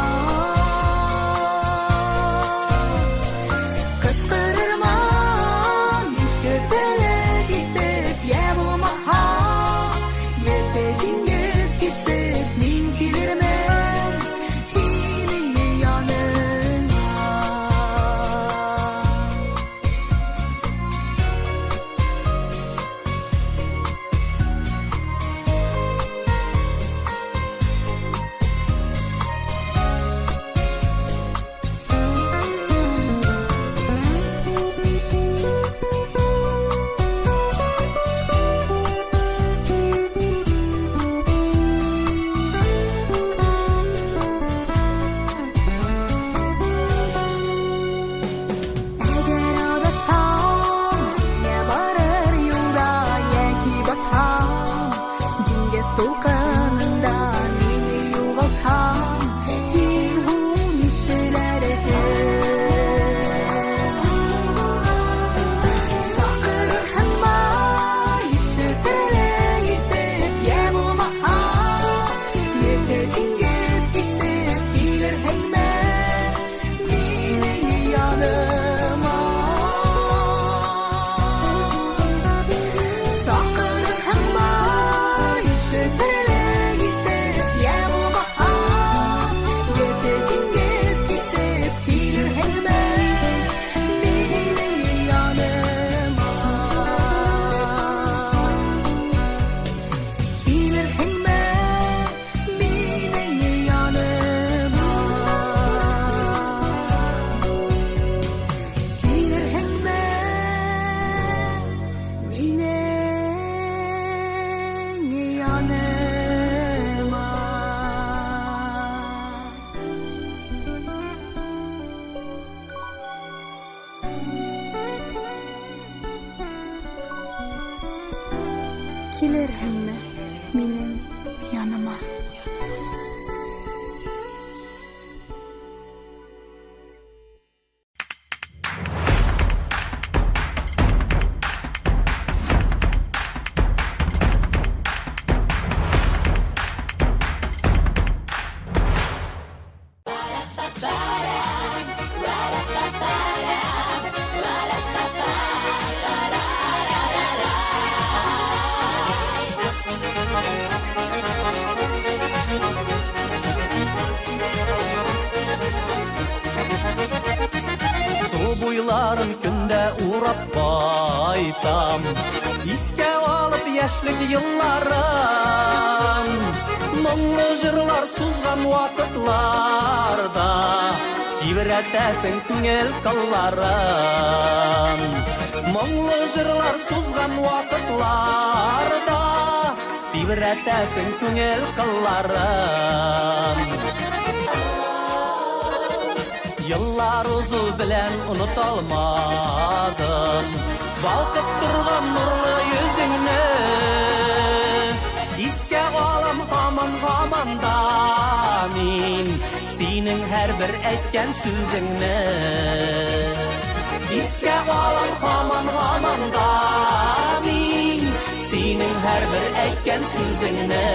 Кычкырырмын ишетерлек итеп, я булмаһа, Ете диңгез кисеп мин килермен һинең яныңа. Әгәр адашам, һиңә барыр юлда, яки батам диңгез дулкынында, мине югалтам, һин һуң нишләрһең? Сакырырһыңмы ишетерлек итеп, я булмаһа, Ете диңгез кисеп килерһеңме минең яныма? Сакырырһыңмы ишетерлек итеп, я булмаһа, Ете диңгез кисеп килерһеңме минең яныма? Килерһеңме минең яныма? Килерһеңме минең яныма? Килерһеңме минең яныма? Су буйларын көндә урап кайтам, Искә алып яшьлек елларын. Моңлы җырлар сузган вакытларда Тибрәтәсең күңел кылларын. Моңлы җырлар сузган вакытларда Тибрәтәсең күңел кылларын. Еллар узу белән оныта алмадым Балкып торган нурлы йөзеңне. Искә алам һаман һаман да мин Синең һәрбер әйткән сүзеңне. Искә алам һаман һаман да мин Синең һәрбер әйткән сүзеңне.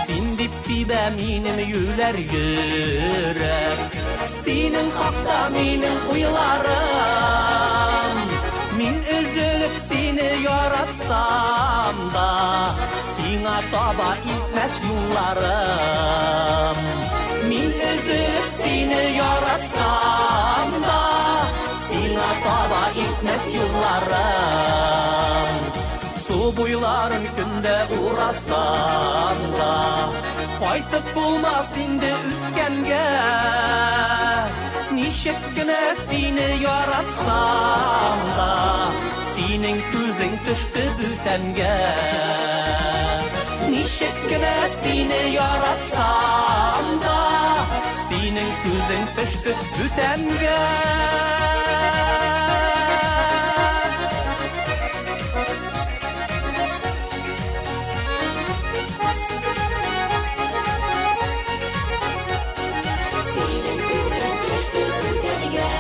Син дип тибә минем юләр йөрәк, Синең хакта минем уйларым. Мин өзелеп сине яратсам яратсам да, сиңа таба илтмәс юлларым. Мин өзелеп сине яратсам да, сиңа таба илтмәс юлларым. Су буйларын көндә урасам да, кайтып булмас инде үткәнгә. Ничек кенә сине яратсам да, синең күзең төште бүтәнгә. Ничек кенә сине яратсам да, синең күзең төште бүтәнгә. Синең күзең төште бүтәнгә.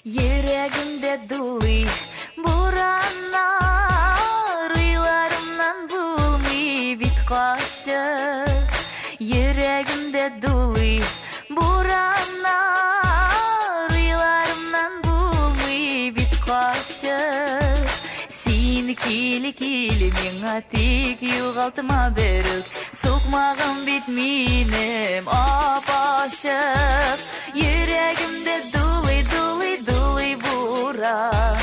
Йөрәгемдә дулый бураннар, Уйларымнан булмый бит качып. Йөрәгемдә дулый бураннар, Уйларымнан булмый бит качып. Син кил, кил миңа, тик югалтма берүк. Сукмагым бит минем ап-ачык. Йөрәгемдә дулый, дулый, дулый буран.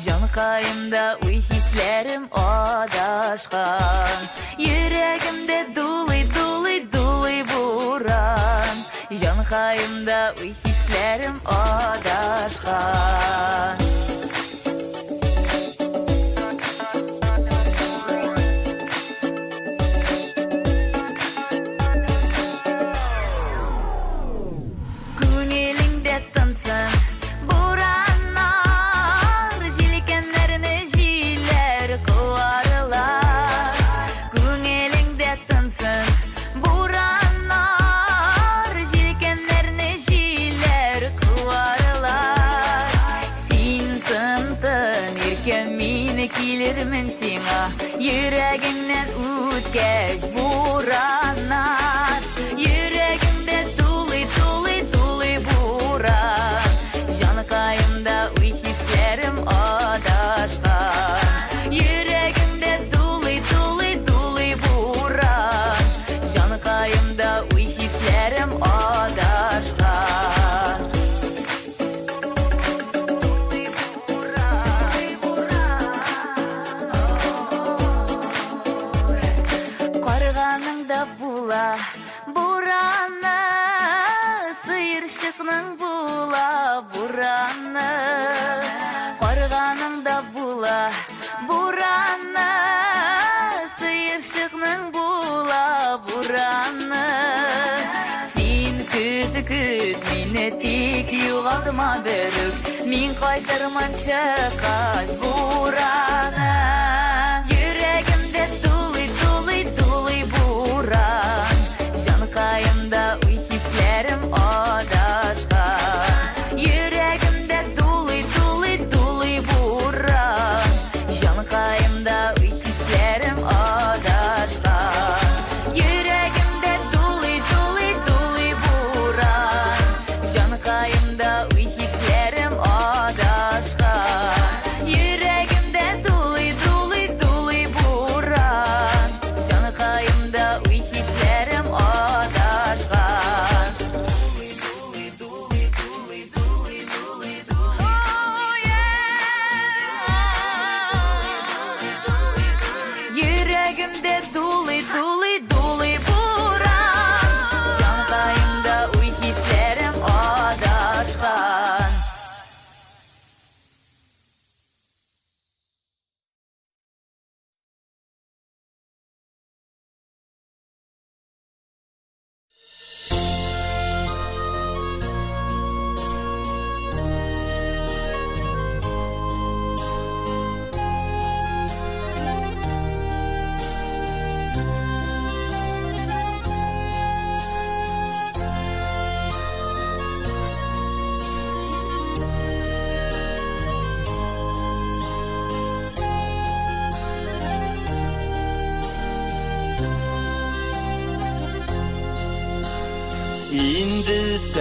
Җанкаемда уй-хисләрем адашкан. Йөрәгемдә дулый, дулый, дулый буран. Җанкаемда уй-хисләрем адашкан. Күңелеңдә тынсын бураннар, Җилкәннәрне җилләр куарлар. Күңелеңдә тынсын бураннар, Җилкәннәрне җилләр куарлар. Син тын-тын иркәм, мин килермен сиңа, Йөрәгеңнән үткәч бураннар. Йөрәгемдә дулый, дулый, дулый буран. Җанкаемда уй-хисләрем адашкан. Йөрәгемдә дулый, дулый, дулый буран. Җанкаемда уй-хисләрем адашкан. Карганың да була бураны, Сыерчыкның була бураны. Карганың да була бураны, Сыерчыкның була бураны. Син көт, көт мине, тик югалтма берүк. Мин кайтырмын чыккач бураны. Йөрәгемдә дулый, дулый, дулый буран. Җанкаемда уй-хисләрем адашкан. Йөрәгемдә дулый, дулый, дулый буран. Җанкаемда уй-хисләрем адашкан. Йөрәгемдә дулый, дулый, дулый буран. Җанкаемда уй-хисләрем адашкан. Йөрәгемдә дулый, дулый.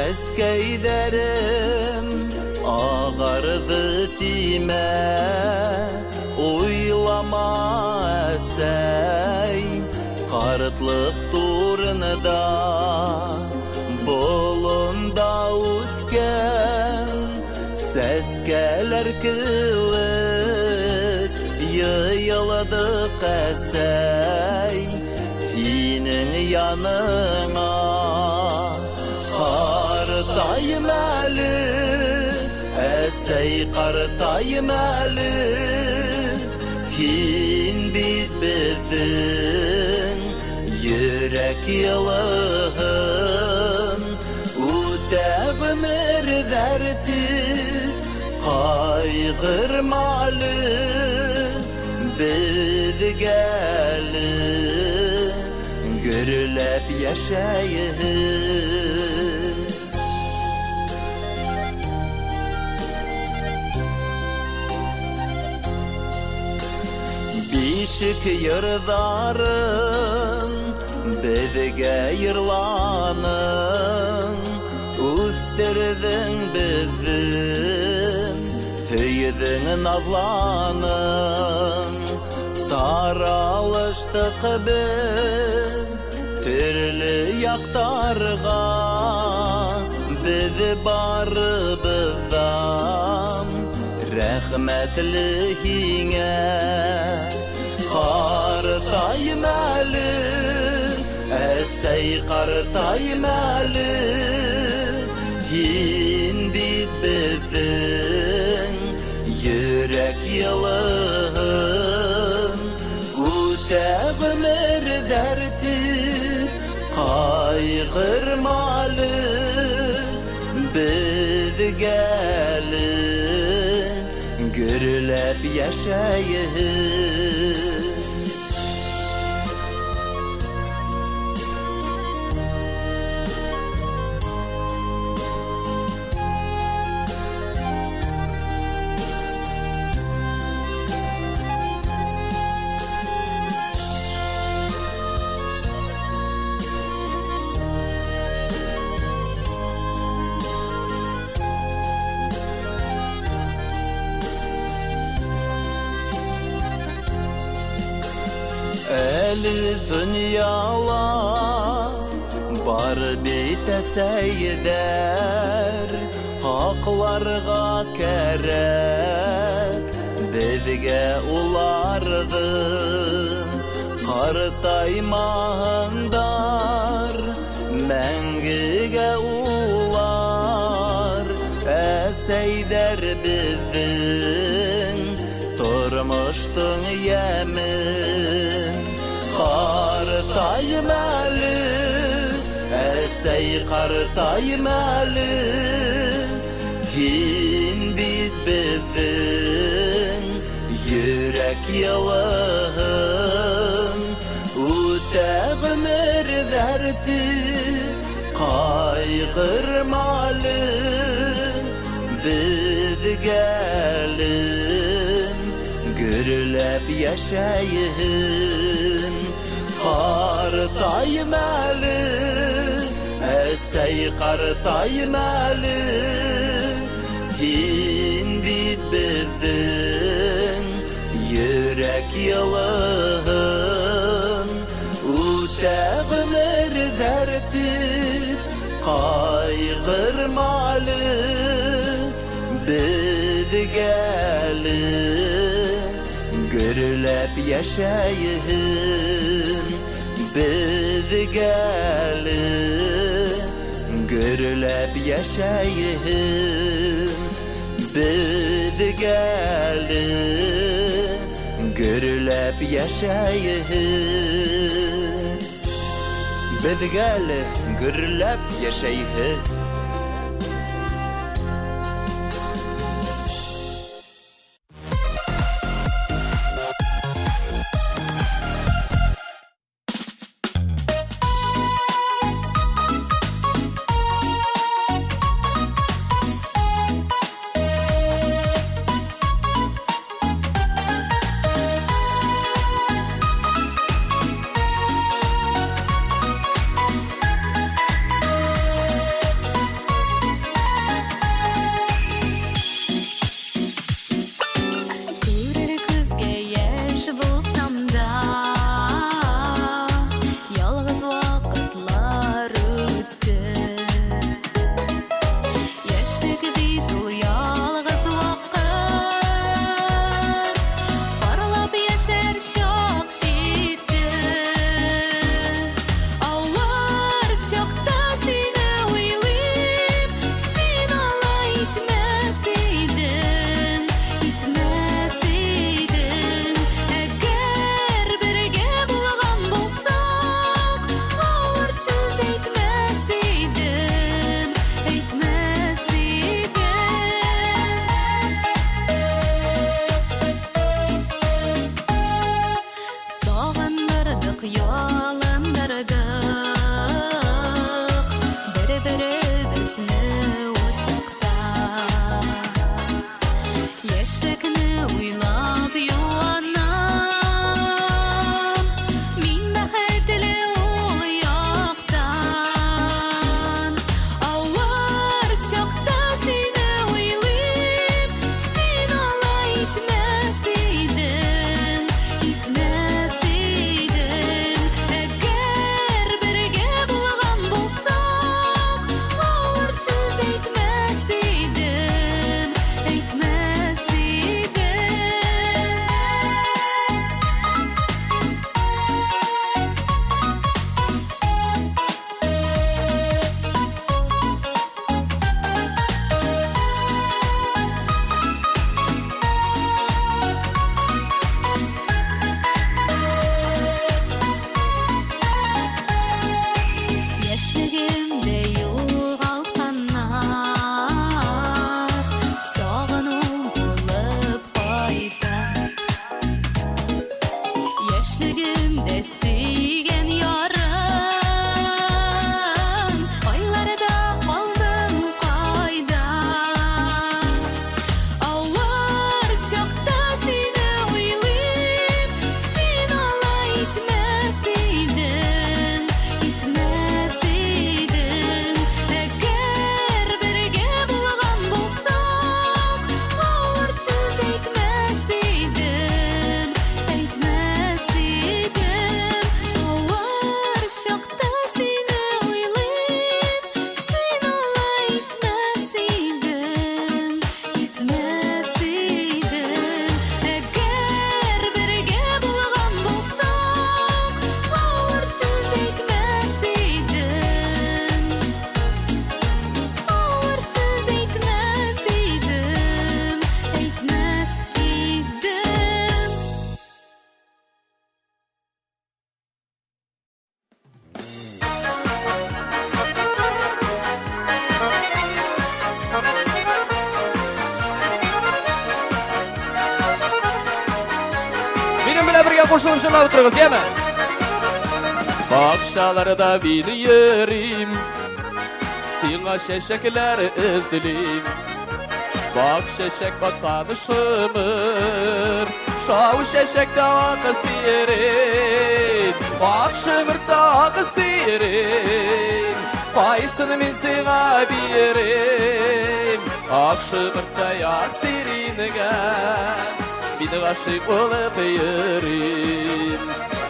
Сәскәйҙәрем ағарҙы тимә, Уйлама, әсәй, ҡартлыҡ турында. Болонда үҫкән сәскәләр кеүек йыйылдыҡ, әсәй, һинең яныңа. Ҡартайым әле, әсәй, ҡартайым әле, Һин бит беҙҙең йөрәк йылыһын. Үтә ғүмерҙәр тип ҡайғырма әле, Беҙгә әле гөрләп йәшәйһең. Бишек йырҙарын беҙгә йырланың, Үҫтерҙең беҙҙе, һөйҙөң, наҙланың. Таралыштыҡ беҙ төрлө яҡтарға, Беҙ барыбыҙ ҙа рәхмәтле һиңә. Ҡартайым әле, әсәй, ҡартайым әле, Һин бит беҙҙең йөрәк йылыһын. Үтә ғүмерҙәр тип ҡайғырма әле, Беҙгә әле гөрләп йәшәйһең. Әле донъяла бар бит әсәйҙәр, Һаҡларға кәрәк беҙгә уларҙы. Ҡартаймаһындар мәңгегә улар, Әсәйҙәр беҙҙең тормоштоң йәмен. Ҡартайым әле, әсәй, ҡартайым әле, Һин бит беҙҙең йөрәк йылыһын. Үтә ғүмерҙәр тип ҡайғырма әле, Беҙгә әле гөрләп йәшәйһең. Ҡартайым әле, әсәй, ҡартайым әле, Һин бит беҙҙең йөрәк йылыһын. Үтә ғүмерҙәр тип ҡайғырма әле, Беҙгә әле гөрләп йәшәйһең. Беҙгә әле гөрләп йәшәйһең. Беҙгә әле гөрләп йәшәйһең. Беҙгә әле гөрләп йәшәйһең. белән бергә кушылып җырлап утырыгыз, яме? Бакчаларда мин йөрим, сиңа чәчәкләр эзлим. Бак чәчәк аткан шымыр, шау чәчәк ак сирен, ак шымыр тагы сирен, кайсын мин сиңа бирим? Ак шымыртай ак сиренегә, мин гашыйк булып йөрим.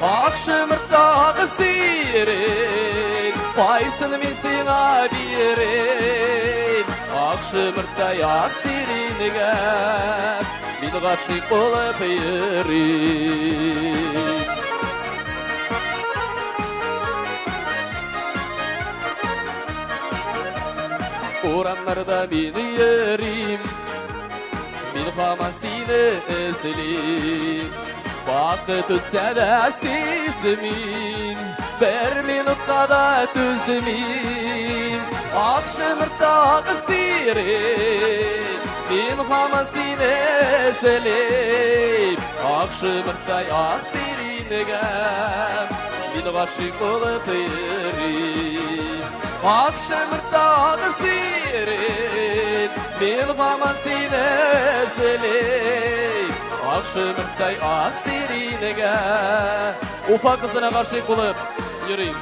Ак шымыртагы сирен, кайсын мин сиңа бирим? Ак шымыртай ак сиренегә, мин гашыйк булып йөрим. Урамнарда мин йөрим, мин һаман сине эзлим. Вакыт үтсә дә сизмим, бер минутка да түзмим. Ак шымыртагы сирен, мин һаман сине эзлим. Ак шымыртай ак сиренегә, мин гашыйк булып йөрим. Ак шымыртагы сирен, мин һаман сине эзлим. Ак шымыртай ак сиренегә, Уфа кызына гашыйк булып йөрим.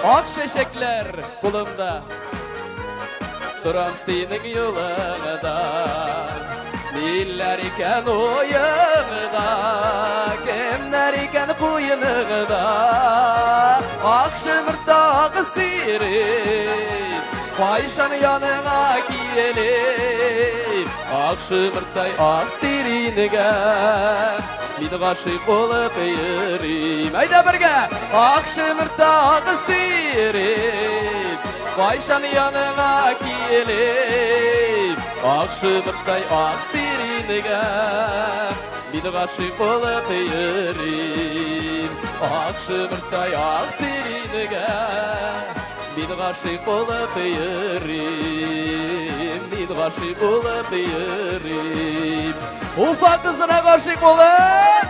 Ак чәчәкләр кулымда, торам синең юлыңда. Ниләр икән уеңда, кемнәр икән куеныңда? Ак шымыртагы сирен, кайчан яныңа килим? Ак шымыртай ак сиренегә, мин гашыйк булып йөрим. Әйдә бергә! Ак шымыртагы сирен, кайчан яныңа килим? Ак шымыртай ак сиренегә, мин гашыйк булып йөрим. Ак шымыртай ак сиренегә, мин гашыйк булып йөрим. Мин гашыйк булып йөрим. Уфа кызына гашыйк булып!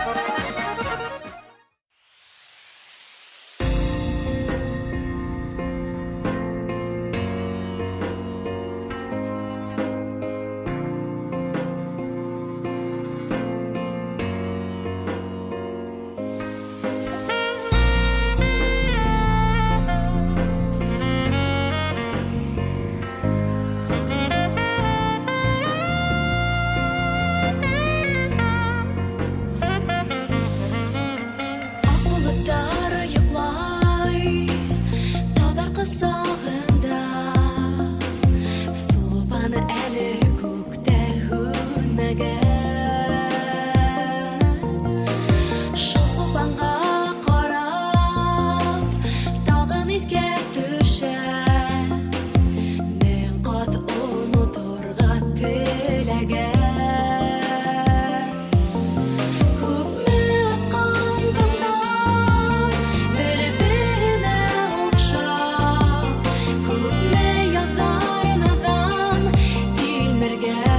Ак болытлар йоклай таулар косагында, Сулпаны әле күктә һүнмәгән. Шул сулпанга карап, тагын искә төшә, Мең кат онытырга теләгән. Күпме аткан таңнар бер-беренә охшап, күпме язлар надан тилмергән.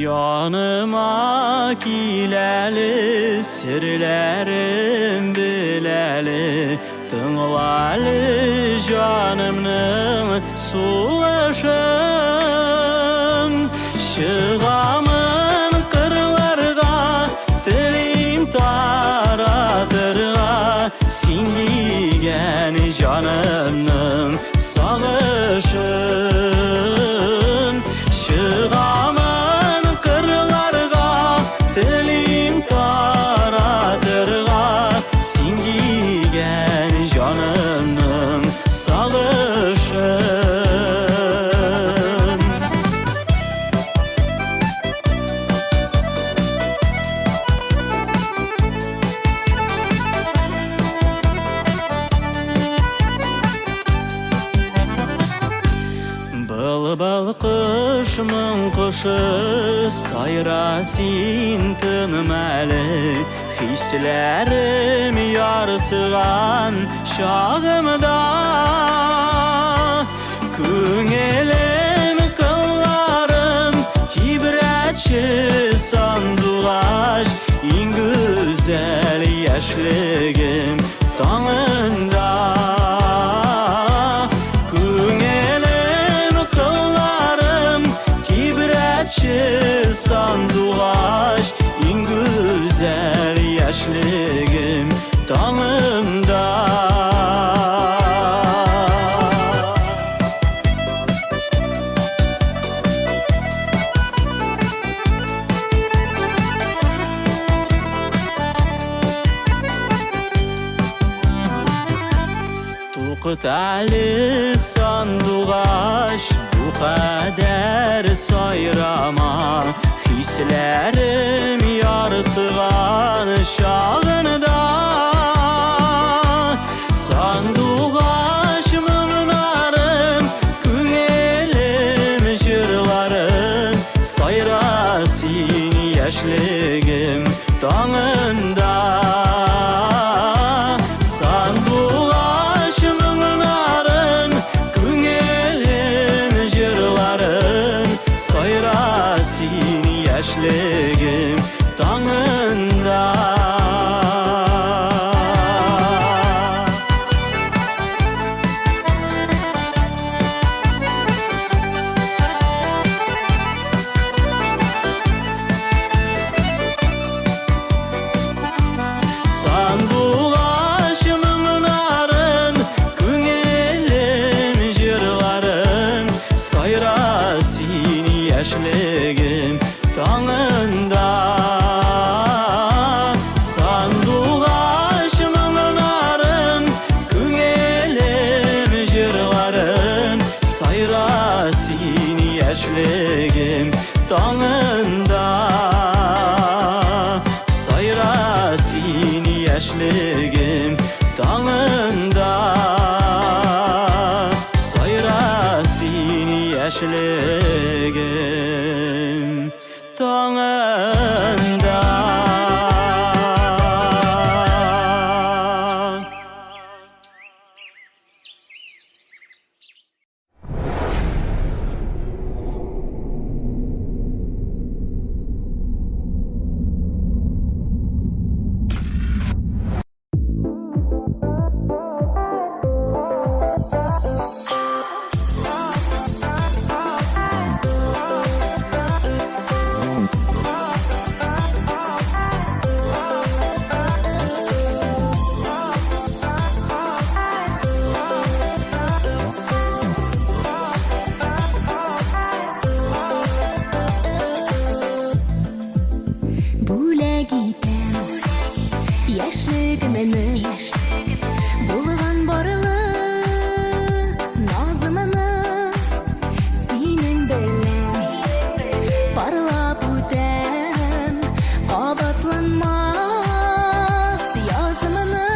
Яныма кил әле, серләрем бел әле, Тыңла әле җанымның сулышын. Чыгамын кырларга, телим таратырга, Син дигән җанымның сагышын. Чыгамын кырларга, телим таратырга, Син дигән җанымның сагышын. Былбыл кош моң кошы, сайра син тыным әле, Хисләрем ярсыган чагымда. Күңелем кылларын тибрәтче сандугач, Иң гүзәл яшьлегем таңында. Күңелем кылларын тибрәтче сандугач, Иң гүзәл яшьлегем таңында. Туктале, сандугач, бу кадәр сайрама, Хисләрем ярсыган чагында. Сандугач моңнарым, күңелем җырларым, Сайра син яшьлегем таңында. Сандугач моңнарын, күңелем җырларын, Сайра син яшьлегем таңында. Сандугач моңнарын, күңелем җырларын, Сайра син яшьлегем таңында. Сандугач моңнарын, күңелем җырларын, Сайра син яшьлегем таңында. Сайра син яшьлегем таңында. Сайра син яшьлегем таңында. Бүләк итәм яшьлегемне, Булган барлык назымны. Синең белән парлап үтәм Кабатланмас язымны.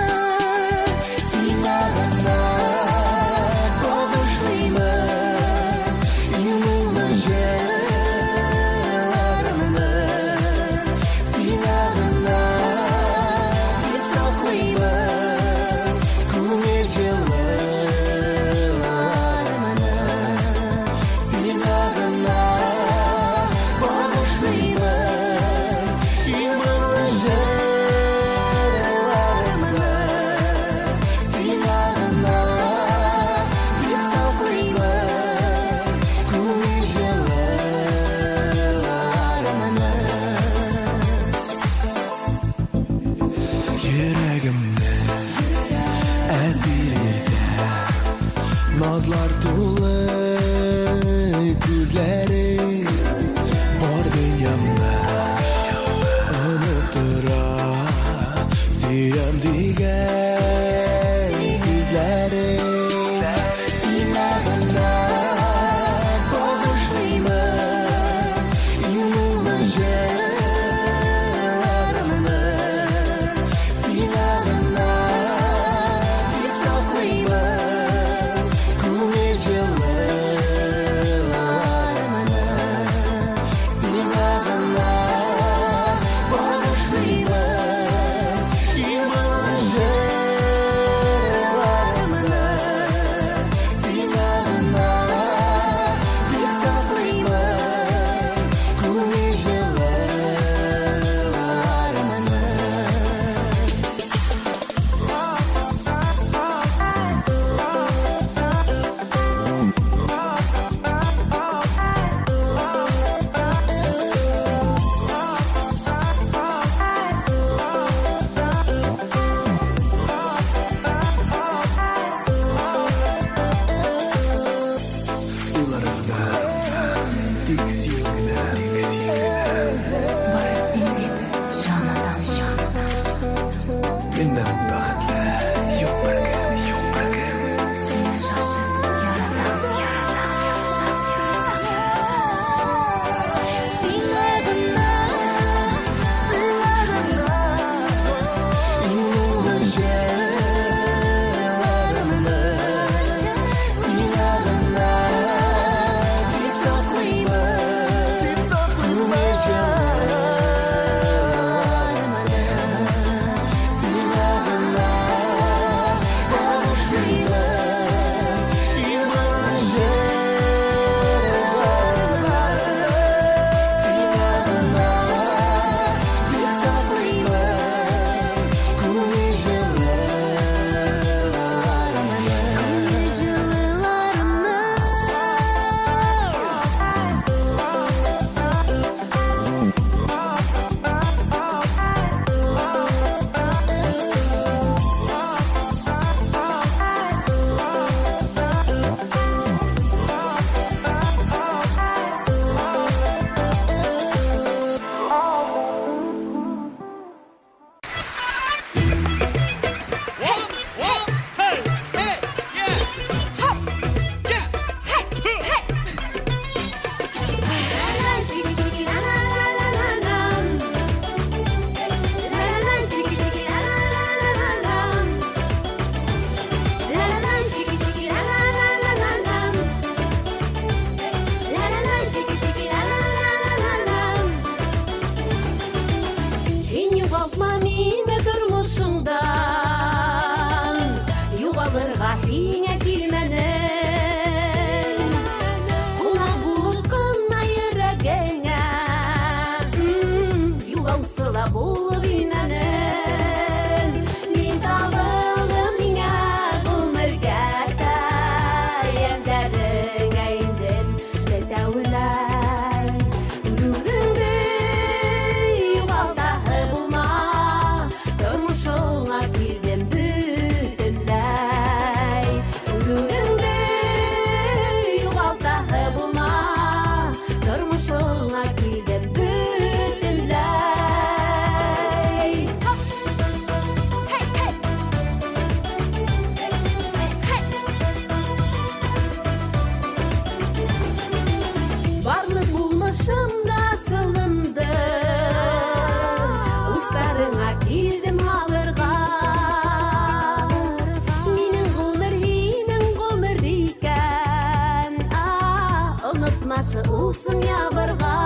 табырга.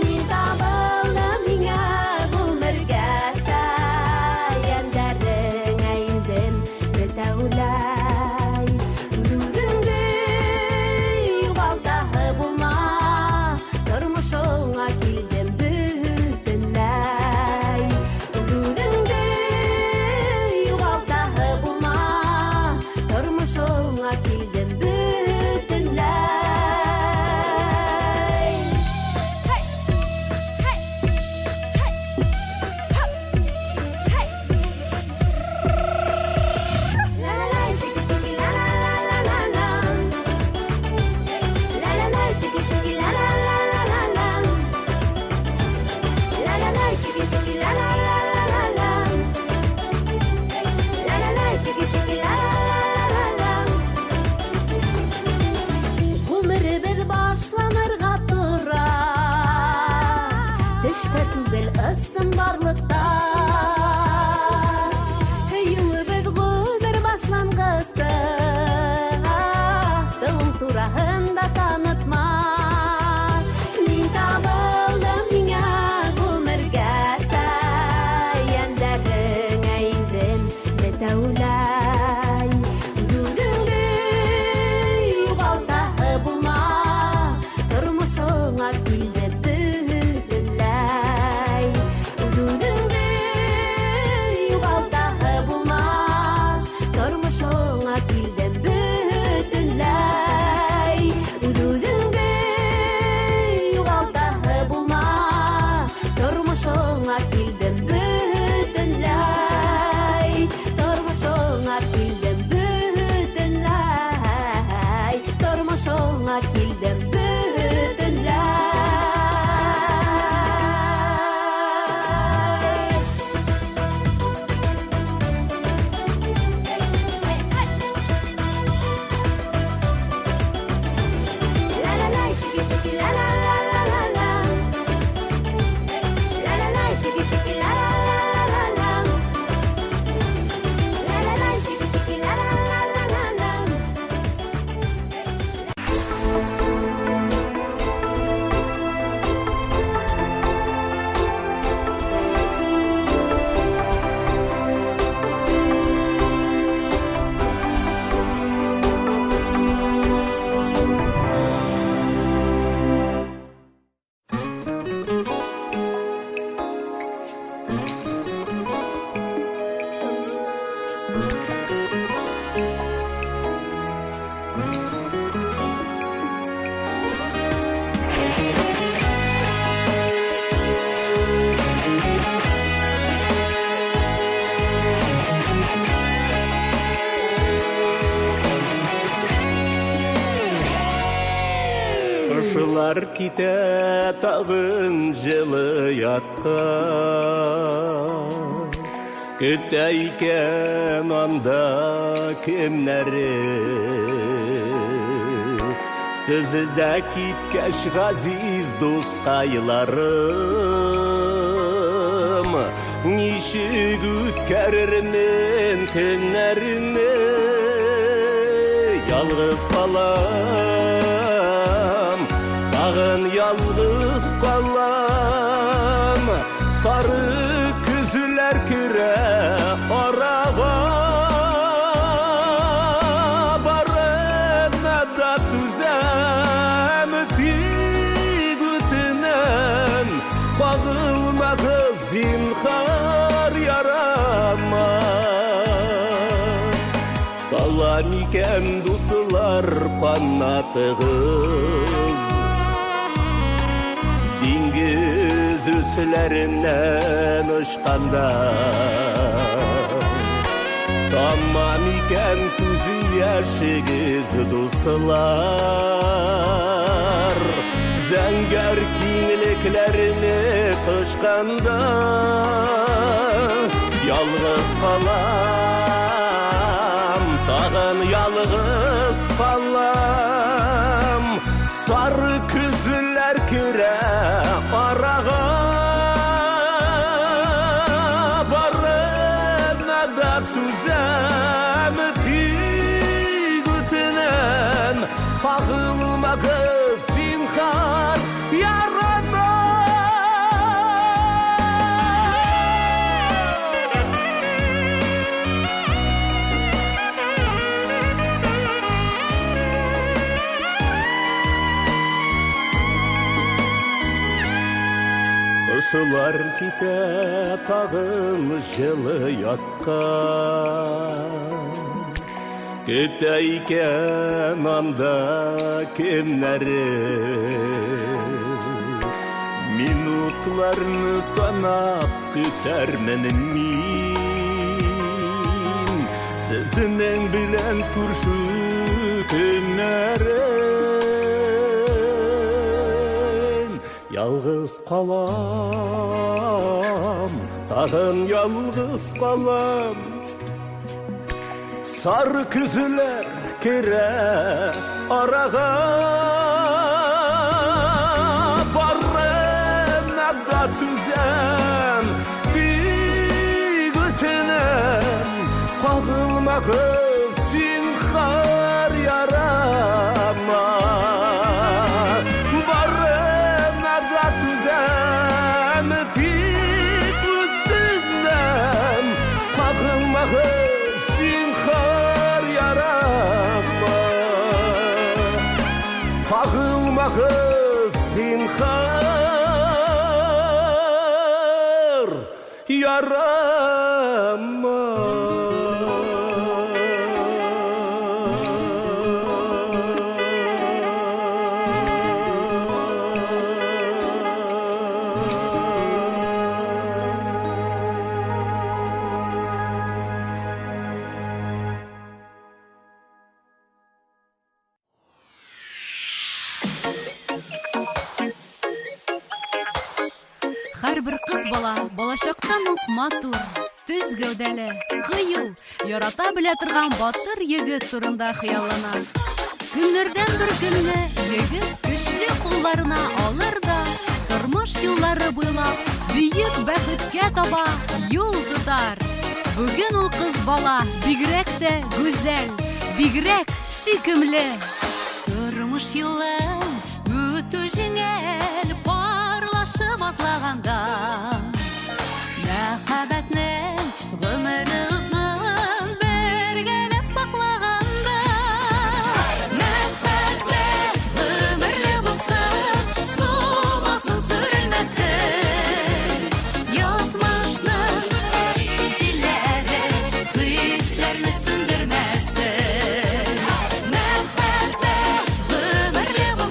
Мин табылдым миңа гомергә Сөйгәннәреңә индем бөтәүләй. Үз-үзеңне югалтасы булма, Тормышыңа килдем бөтенләй. Үз-үзеңне югалтасы булма, Тормышыңа килдем бөтенләй. Гомеребез башланырга тора, Төштә түгел, ысын барлыкта. Һөюебез гомер башлангысы, Тыл тураһында танытма. Мин табылдым миңа гомергә Сөйгәннәреңә индем бөтәүләй. Үз-үзеңне югалтасы булма, Тормышыңа килде бөтенләй. Үз-үзеңне югалтасы булма, Тормышыңа килде бөтенләй. Үз-үзеңне югалтасы булма, Тормышыңа килдем бөтенләй. Тормышыңа килдем бөтенләй. Тормышыңа килдем бөтенләй. Кышлар китә тагын җылы якка. Көтә икән анда кемнәре. Сез дә киткәч, газиз дускайларым, Ничек үткәрермен көннәрне? Ялгыз калам, тагын ялгыз калам. Сары көзләр керә арага. Барына да түзәм, тик үтенәм, Кагылмагыз зинһар ярама. Кала микән, дуслар, канатыгыз Диңгез өсләреннән очканда? Тама микән күз яшегез, дуслар, Зәңгәр киңлекләрне кочканда? Ялгыз калам, тагын ялгыз калам. Сары көзләр керә арага. Барына да түзәм, тик үтенәм, Кагылмагыз зинһар. Кошлар китә тагын җылы якка. Көтә икән анда кемнәре. Минутларны санап көтәрмен мин. Сезнең белән күршү көннәрен. Ялгыз калам, тагын ялгыз калам. Сары көзләр керә арага. Барына да түзәм, тик үтенәм, кагылмагыз зинһар ярама. Барына да түзәм, тик үтенәм, кагылмагыз зинһар ярама. Кагылмагыз зинһар ярама. Һәрбер кыз бала балачактан ук матур, төз гәүдәле, кыю, ярата белә торган батыр егет турында хыяллана. Көннәрдән бер көнне егет көчле кулларына алыр да, тормыш юллары буйлап бөек бәхеткә таба юл тотар. Бүген ул кыз бала бигрәк тә гүзәл, бигрәк сөйкемле. Тормыш юлын үтү җиңел, парлашып атлаганда. Мәхәббәтнең гомере озын, бергәләп саклаганда. Мәхәббәт гомерле булсын, сулмасын, сүрелмәсен. Язмышның әче җилләре хисләрне сүндермәсен. Мәхәббәт гомерле булсын.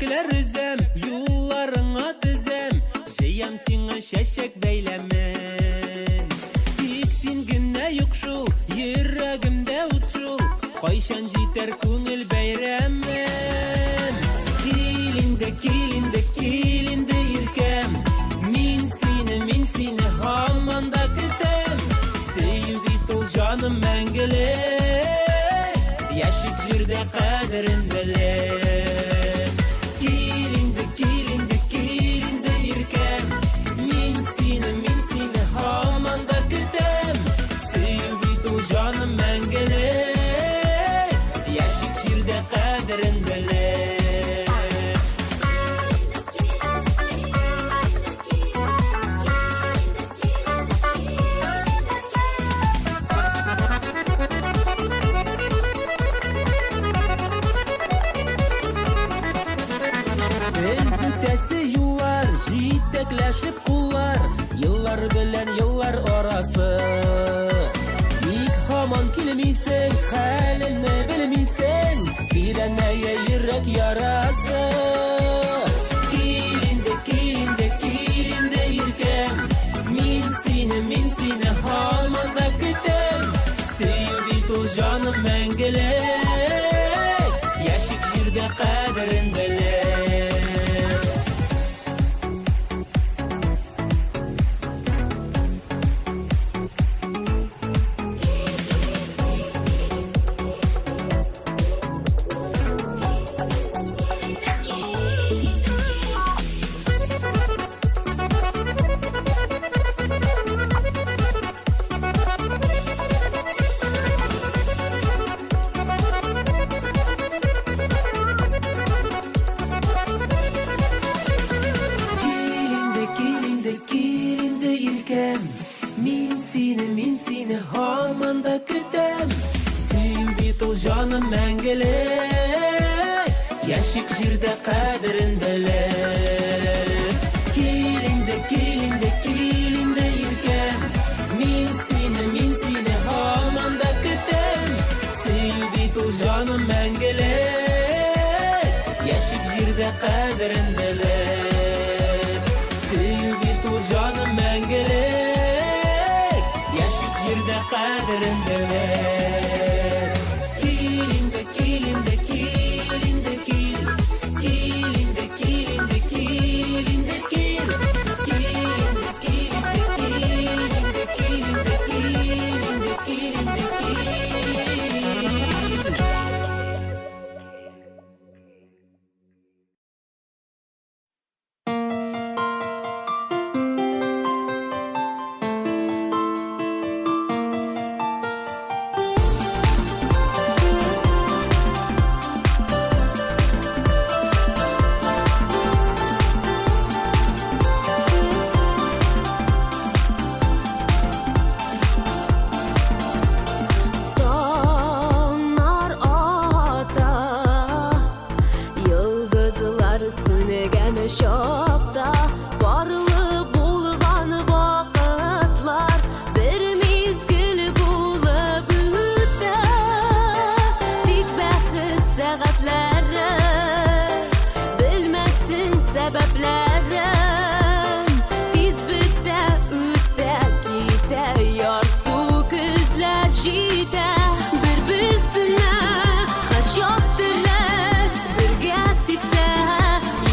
Чәчәкләр өзәм, юлларыңа тезәм, җыям сиңа чәчәк бәйләмен. Тик син генә юк шул, йөрәгемдә ут шул, кайчан җитәр күңел бәйрәмен. Кил инде, кил инде, кил инде, иркәм, мин сине, мин сине һаман да көтәм. Сөю бит ул җаным мәңгелек, яшик җирдә кадерен белеп. Кил инде, кил инде, кил инде, иркәм, мин сине, мин сине һаман да көтәм. Сөю бит ул җаным мәңгелек, яшик җирдә кадерен белеп. Без үтәсе юллар, җитәкләшеп куллар, еллар белән еллар арасы. Ник һаман килмисең, хәлемне белмисең, тирәнәя йөрәк ярасы. Кил инде, кил инде, кил инде, иркәм, мин сине, мин сине һаман да көтәм. Сөю бит ул җаным мәңгелек, яшик җирдә кадерен белеп. Кил инде, кил инде, кил инде, иркәм, мин сине, мин сине һаман да көтәм. Сөю бит ул җаным мәңгелек, яшик җирдә кадерен белеп. Кил инде, кил инде, кил инде, иркәм, мин сине, мин сине һаман да көтәм. Сөю бит ул җаным мәңгелек, яшик җирдә кадерен белеп. Сөю бит ул җаным мәңгелек, яшик җирдә кадерен белеп. Кил инде, кил инде, кил инде, кил. Кил инде, кил инде, кил инде, кил. Кил инде, кил инде, кил инде, кил инде, кил инде, кил инде, кил. Таңнар ата, йолдызлар сүнгән чакта, барлы булган вакытлар бер мизгел булып үтә. Тик бәхет сәгатьләре белмәссең сәбәпләрен, тиз бетә, үтә китә, ярсу көзләр җитә. Бер-берсенә хаҗат теләп, бергә типсә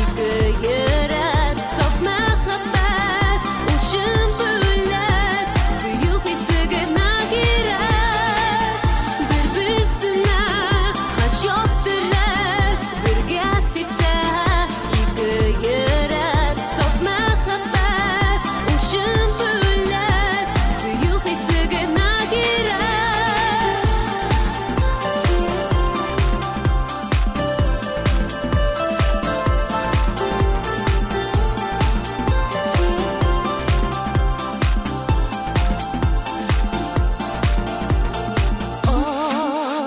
ике йөрәк, саф мәхәббәт ул чын бүләк, сөю хисе генә кирәк. Бер-берсенә хаҗат теләп, бергә типсә ике йөрәк, саф мәхәббәт ул чын бүләк, сөю хисе генә кирәк.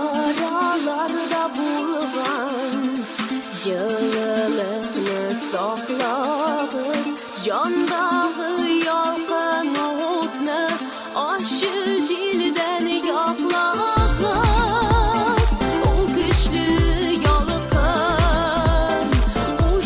Араларда булган җылылыкны саклагыз, җандагы ялкын утны ачы җилдән яклагыз. Ул көчле ялкын, ул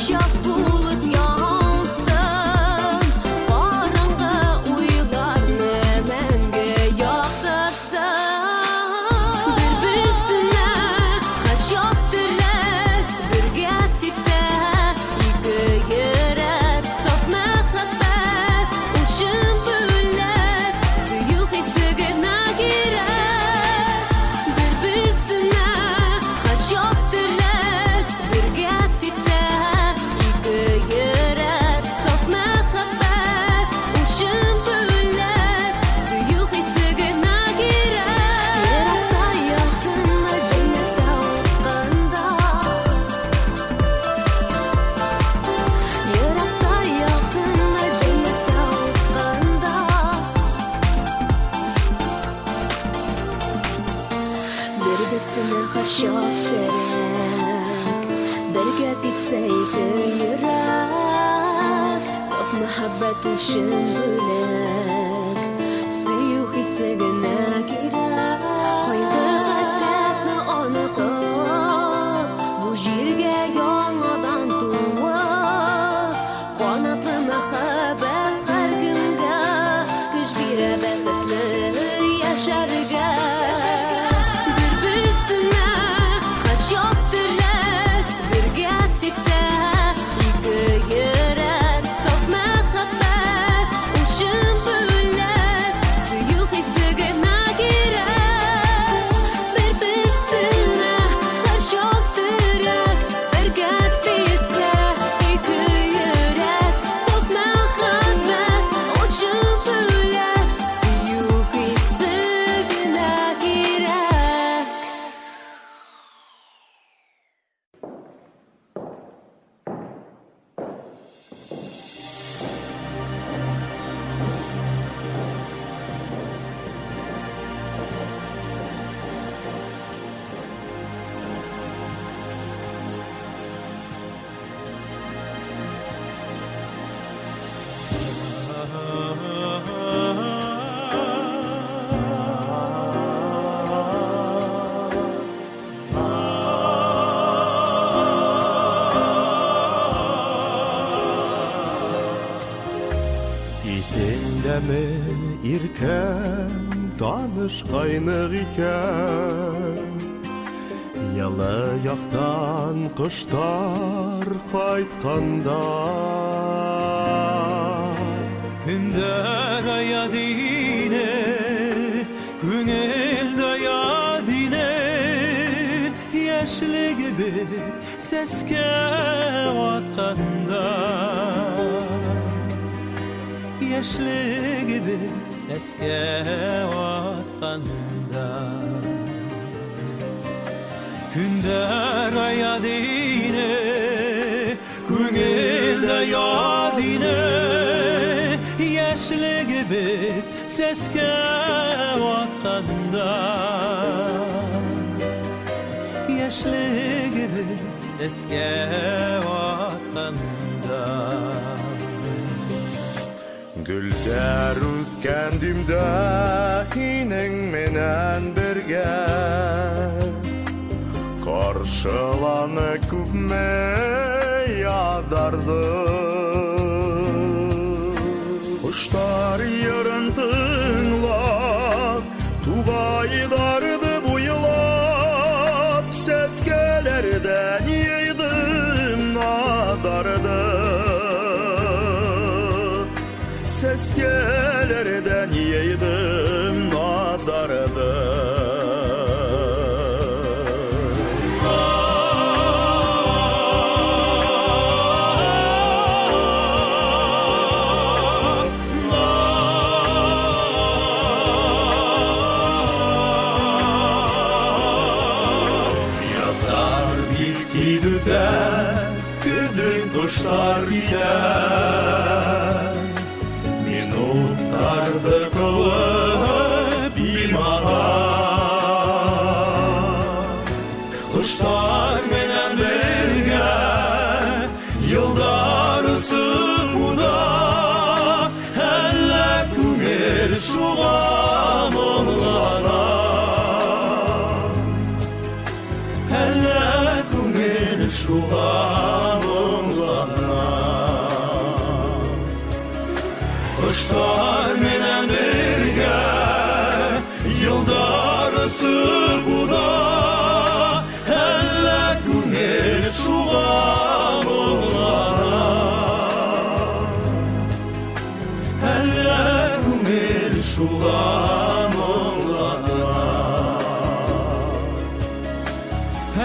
һәрчак терәк. Бергә типсә ике йөрәк, саф мәхәббәт ул чын бүләк. Сөю хисе генә кирәк. Кайгы-хәсрәтне онытып, бу җиргә яңадан туып, канатлы мәхәббәт һәркемгә көч бирә бәхетле яшәргә. Бер-берсенә һәрчак терәк, бергә типсә ике йөрәк. Саф мәхәббәт ул чын бүләк, сөю хисе генә кирәк. Бер-берсенә һәрчак терәк, бергә типсә ике йөрәк. Саф мәхәббәт ул чын бүләк, сөю хисе генә кирәк. Исеңдәме иркәң, танышкайнык икән? Ялы яктан коштар кайтканда. Көндәр аяз иде, күңел дә яз иде, яшьлегебез сәскә атканда. Яшьлегебез сәскә атканда. Көндәр аяз иде, күңел дә яз иде, яшьлегебез сәскә атканда. Яшьлегебез сәскә атканда. Гөлләр үскән димдә һинең менән бергә. Каршыланы күпме язарды. Кошлар йырын тыңлап, тугайларны буйлап, сәскәләрдән йыйдым надарны. Сәскәләрдән йыйдым надарны. Язлар бит кидүтә, көзен кошлар китә. Минутларды куып имага. Кошлар менән бергә еллар үсеп уза, әллә күңел шуңа моңлана. Әллә күңел шуңа моңлана. Кошлар менән бергә еллар үсеп уза, әллә күңел шуңа моңлана. Әллә күңел шуңа моңлана.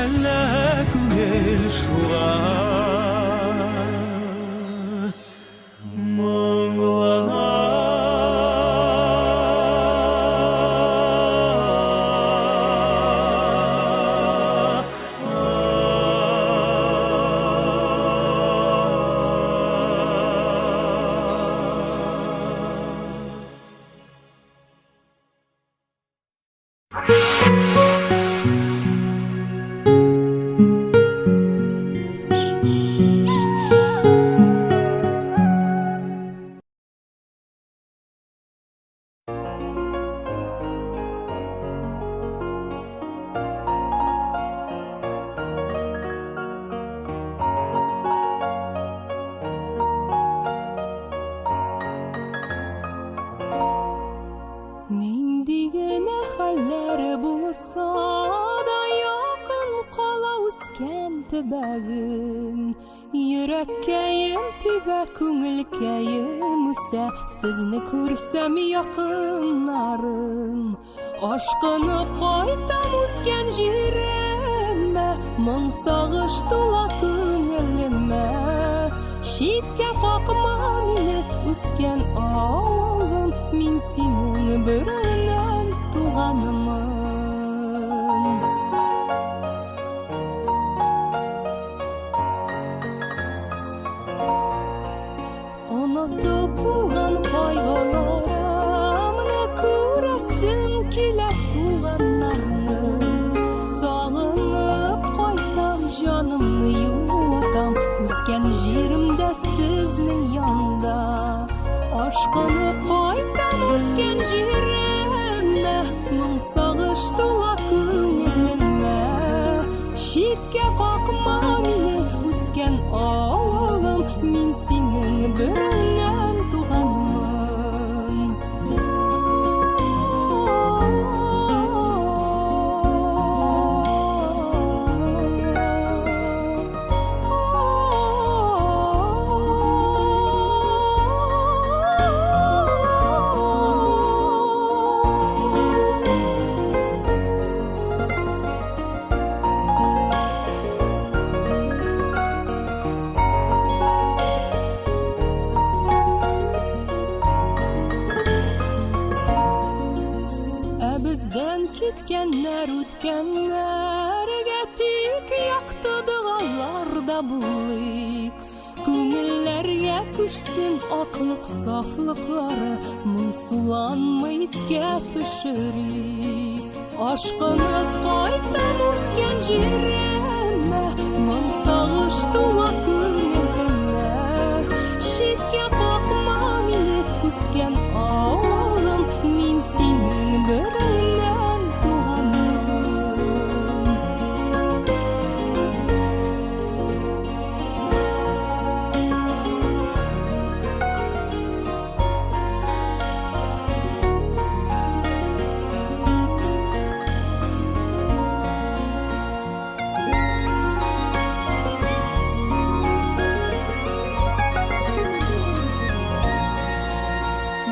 Әллә күңел шуңа моңлана. төбәгем. Йөрәккәем тибә, күңелкәем үсә, Сезне күрсәм якыннарым. Ашкынып кайтам үскән җиремә, Моң сагыш тула күңелемә. Читкә какма мине, үскән авылым, Мин синең береннән туганымын. Онытып булган кайгыларымны күрәсем килә туганнарны. Сагынып кайтам, җанымны юатам, үскән җиремдә сезнең янда. Ашкынып кайтам үскән җиремә, моң сагыш тула күңелемә. Читкә какма мине, үскән авылым, мин синең береннән туганмын. Ә бездән киткәннәр үткәннәргә тик якты догаларда булыйк. Күңелләргә күчсен аклык сафлыклары, моңсуланмый искә төшерик. Ашкынып кайтам үскән җиремә, моң сагыш тула күңелемә. Читкә какма мине, үскән авылым, мин синең береннән туганмын.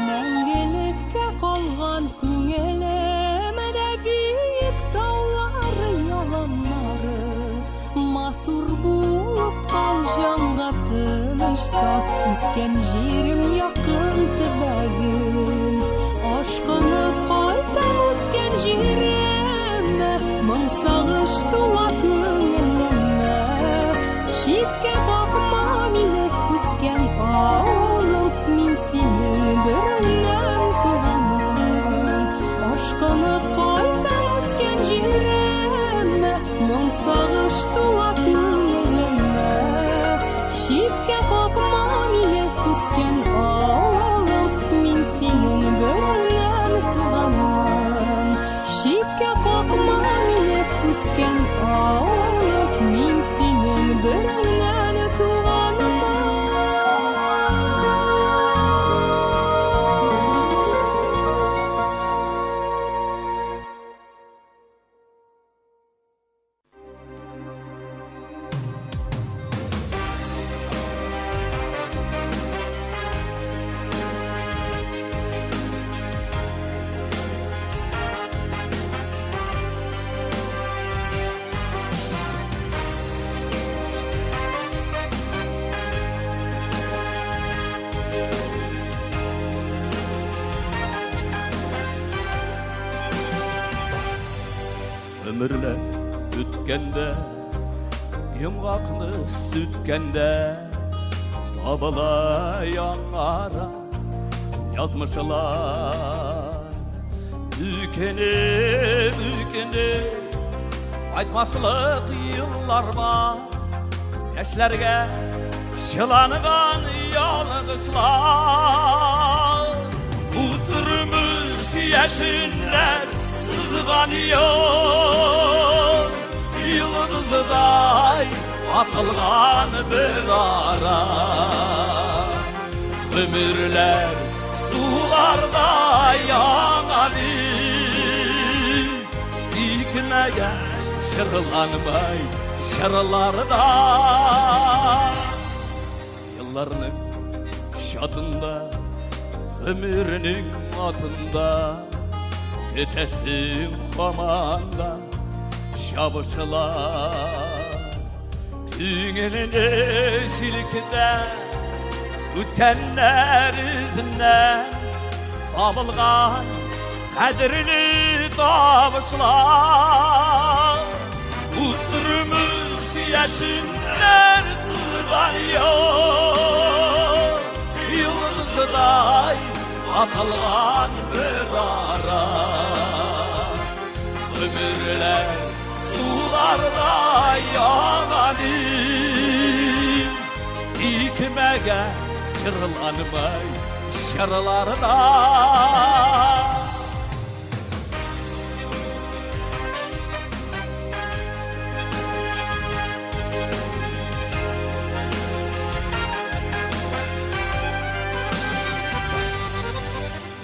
Мәңгелеккә калган күңелемдә биек таулар яланнары. Матур булып кал җанга тыныч сал, үскән җирем якын төбәгем. Ашкынып кайтам үскән җиремә, моң сагыш тула күңелемә. Читкә какма мине, үскән авылым, мин синең береннән туганмын. Ашкынып кайтам үскән җиремә, моң сагыш тула күңелемә. Читкә какма мине, үскән авылым, мин синең береннән туганмын. Читкә какма мине, үскән авылым, мин синең береннән туганмын. Өмерләр үткәндә, йомгакны сүткәндә, табыла яңара язмышлар. Үкенеп, үкенеп, кайтмаслык еллар бар. Яшьләргә чыланган ялгышлар. Бу тормыш яшеннәр сызган юл, йолдыздай атылган бер ара. Гомерләр суларда яңа бит, тикмәгә чырланмай җырларда. Елларның чатында, гомернең атында, Көтәсең һаман да чабышлар. Күңелне җилкетә Үткәннәр үзеннән табылган кадерле табышлар. Утырмыш яшеннәр сызган юл, йолдыздай атылган бер ара. Гомерләр суларда янган Икмәгә җырланмай җырларда.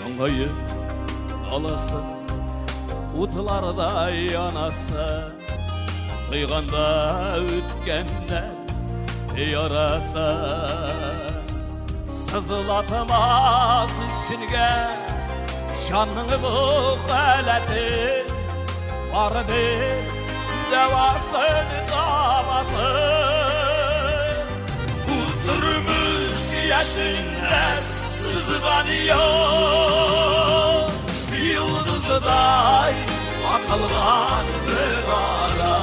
Моңаеп аласы, утларда янасы, Тойганда үткәннәр ярасы. Сызлатмас өченгә җанның бу халәте, Бары бер дәвасын табасы. Утырмыш яшеннәр сызган юл, Йолдыздай атылган бер ара.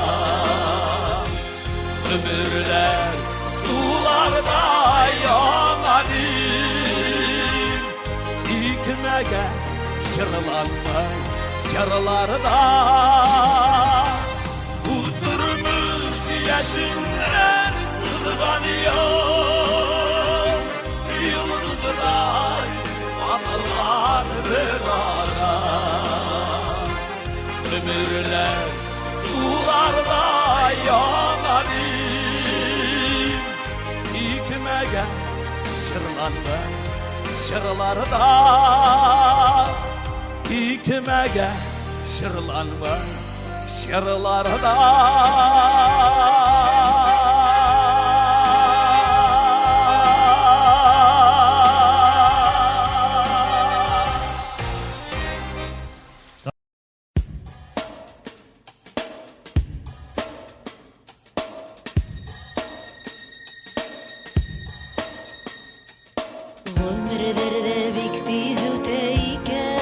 Гомерләр суларда янган Икмәгә җырланмай җырларда. Утырмыш яшеннәр сызган юл, Йолдыздай атылган бер ара. Гомерләр суларда янган Икмәгә җырланды җырларда. Икмәгә җырланды җырларда. Гомерләр дә бик тиз үтә икән.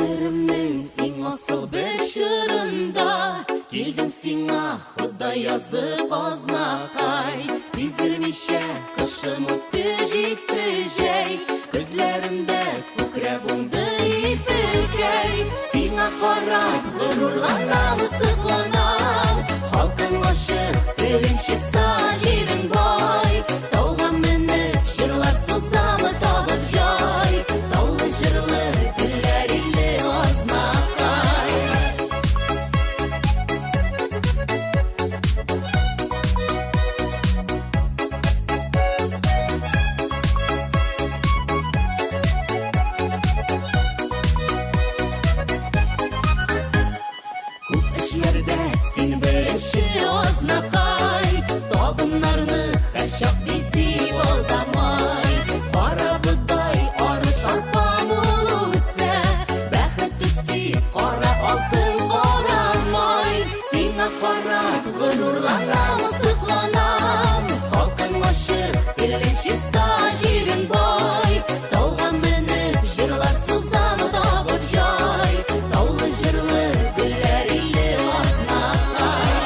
Гомеремнең иң асыл бер чорында Килдем сиңа, Ходай язып азнакай. Сизелмичә кышым үтте, җитте җәй. Көзләремдә күкрәп уңды ипекәй. Сиңа карап горурланам, сокланам. Халкың ачык, телең чиста, җирең бай. Тауга менеп, җырлар сузам, табып җай. Таулы җырлы, гөлләр иле Азнакай. Күп эшләрдә син беренче, Азнакай. Табыннарны һәрчак бизи алдамай. Карабодай, арыш, арпа мул үсә. Бәхет өсти кара алтын, кара май. Сиңа карап горурланам, сокланам. Халкың ачык, телең чиста, җирең бай. Тауга менеп, җырлар сузам, табып җай. Таулы җырлы, гөлләр иле Азнакай.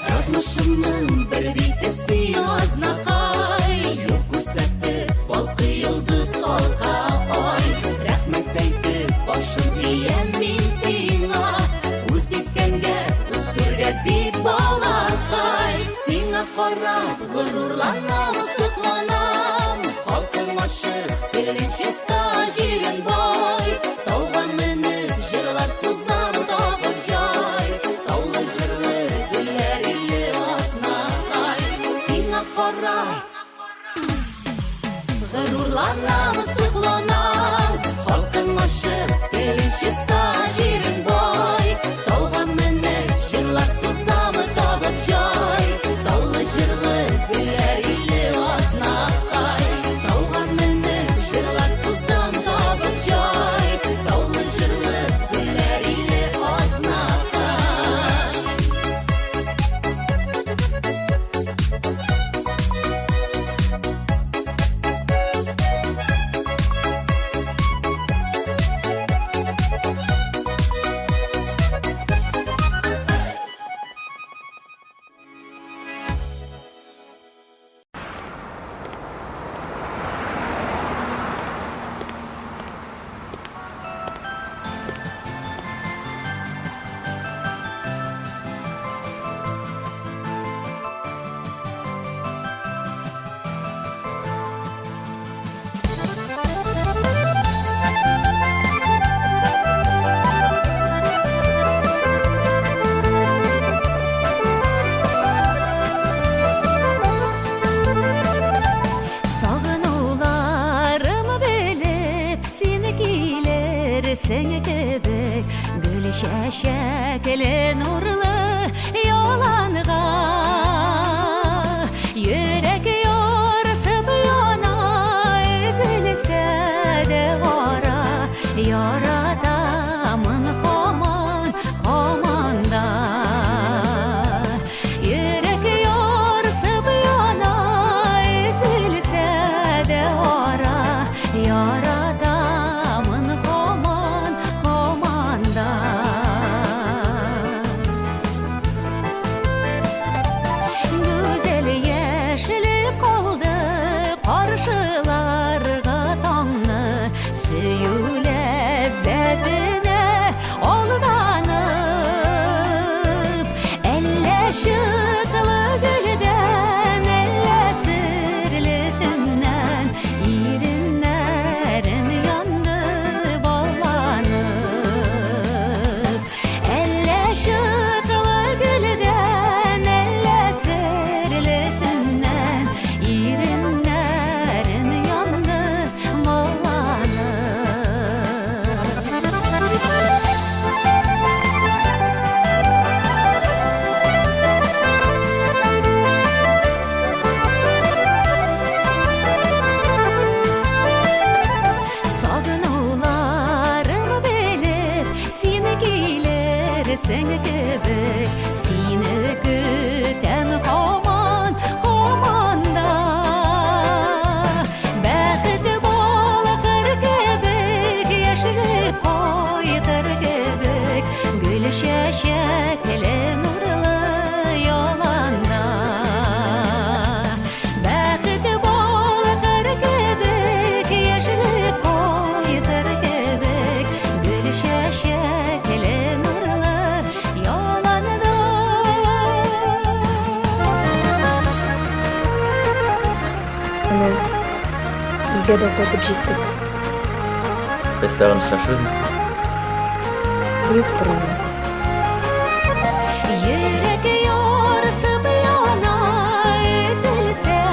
Язмышымның бер бите син, Азнакай. Юл күрсәтеп, балкый йолдыз, алка ай. Рәхмәт әйтеп, башым иям мин сиңа. Үз иткәнгә, үстергә дип балакай. Сиңа карап, горурланам, сокланам. Халкың ачык, телең чиста, җирең бай. Тауга менеп, җырлар сузам, табып җай. Таулы җырлы, гөлләр иле Азнакай. Сиңа карап, горурланам, сокланам. Халкың ачык, телең чиста, җирең бай. Тауга менеп, җырлар сузам, табып җай. Таулы җырлы, гөлләр иле Азнакай. Тауга менеп, җырлар сузам, табып җай. Таулы җырлы, гөлләр иле Азнакай. Сагынуларым белеп, син килерсең кебек, гөл чәчәкле нурлы яланга. Йөрәк ярсып яна, өзелсә дә ара, яратамын һаман, һаман да. Йөрәк ярсып яна, өзелсә дә ара, яратамын һаман, һаман да. Гүзәл яшьлек Көтәсең кебек, сине көтәм һаман, һаман да. Бәхет балкыр кебек, яшьлек кайтыр кебек, гөл чәчәкле нурлы яланда. Бәхет балкыр кебек, яшьлек кайтыр кебек, гөл чәчәкле нурлы яланда. Менә өйгә дә кайтып җиттек. Без тагын очрашырбыз. Юктыр алмас. Йөрәк ярсып яна, өзелсә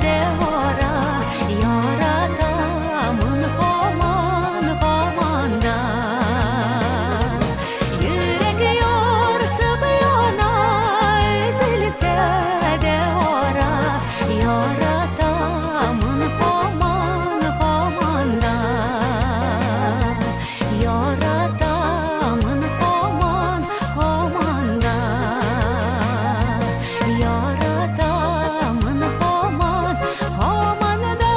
дә ара, яратамын һаман, һаман да. Йөрәк ярсып яна, өзелсә дә ара, яратамын һаман, һаман да. Яратамын һаман, һаман да. Яратамын һаман, һаман да.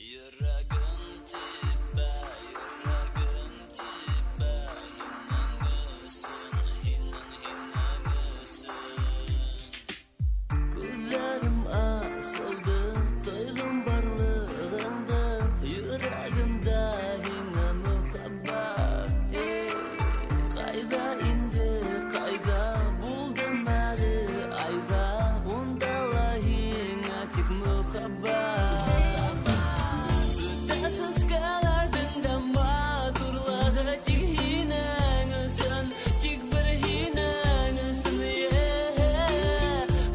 Йөрәгем тибә, йөрәгем тибә, һинең өчен, һинең, һинең өчен. Күзләрем асылды, тойдым барлыгыңды, йөрәгемдә һиңә мөхәббәт. Эй, Кайда инде, кайда булдым әле айда, унда ла һиңә тик мөхәббәт. Бөтә сәскәләрнең дә матурлыгы тик һинең өчен, тик бер һинең өчен, е.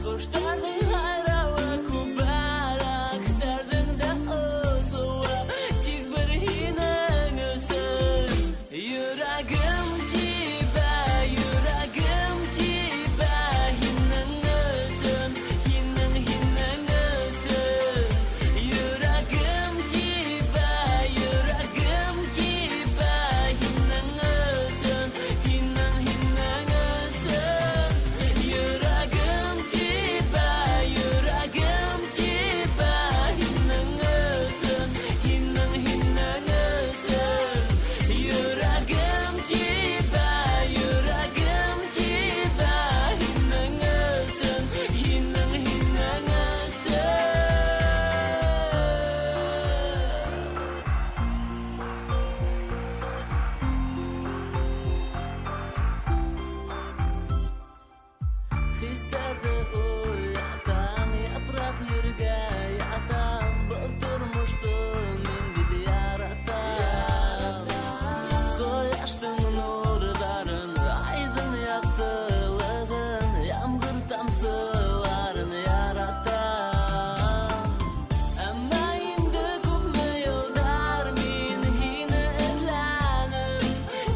Кошларның һайравы күбәләкләрнең дә осуы тик бер һинең өчен. Йөрәгем тибә, йөрәгем тибә, һинең өчен, һинең, һинең өчен. Йөрәгем тибә, йөрәгем тибә, һинең өчен, һинең, һинең өчен. Йөрәгем тибә, йөрәгем тибә, һинең өчен, һинең, һинең өчен. Йөрәгем тибә, йөрәгем тибә, һинең өчен, һинең, һинең өчен. Хисләрҙе уятам, япраҡ ергә ятам, был тормошто мин бит яратам. Ҡояштың нурҙарын, айҙың яҡтылығын, ямғыр тамсыларын яратам. Әммә инде күпме йылдар мин һине эҙләнем,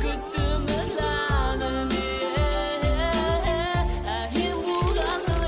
көттөм эҙләнем, е. Ә һин булғанһың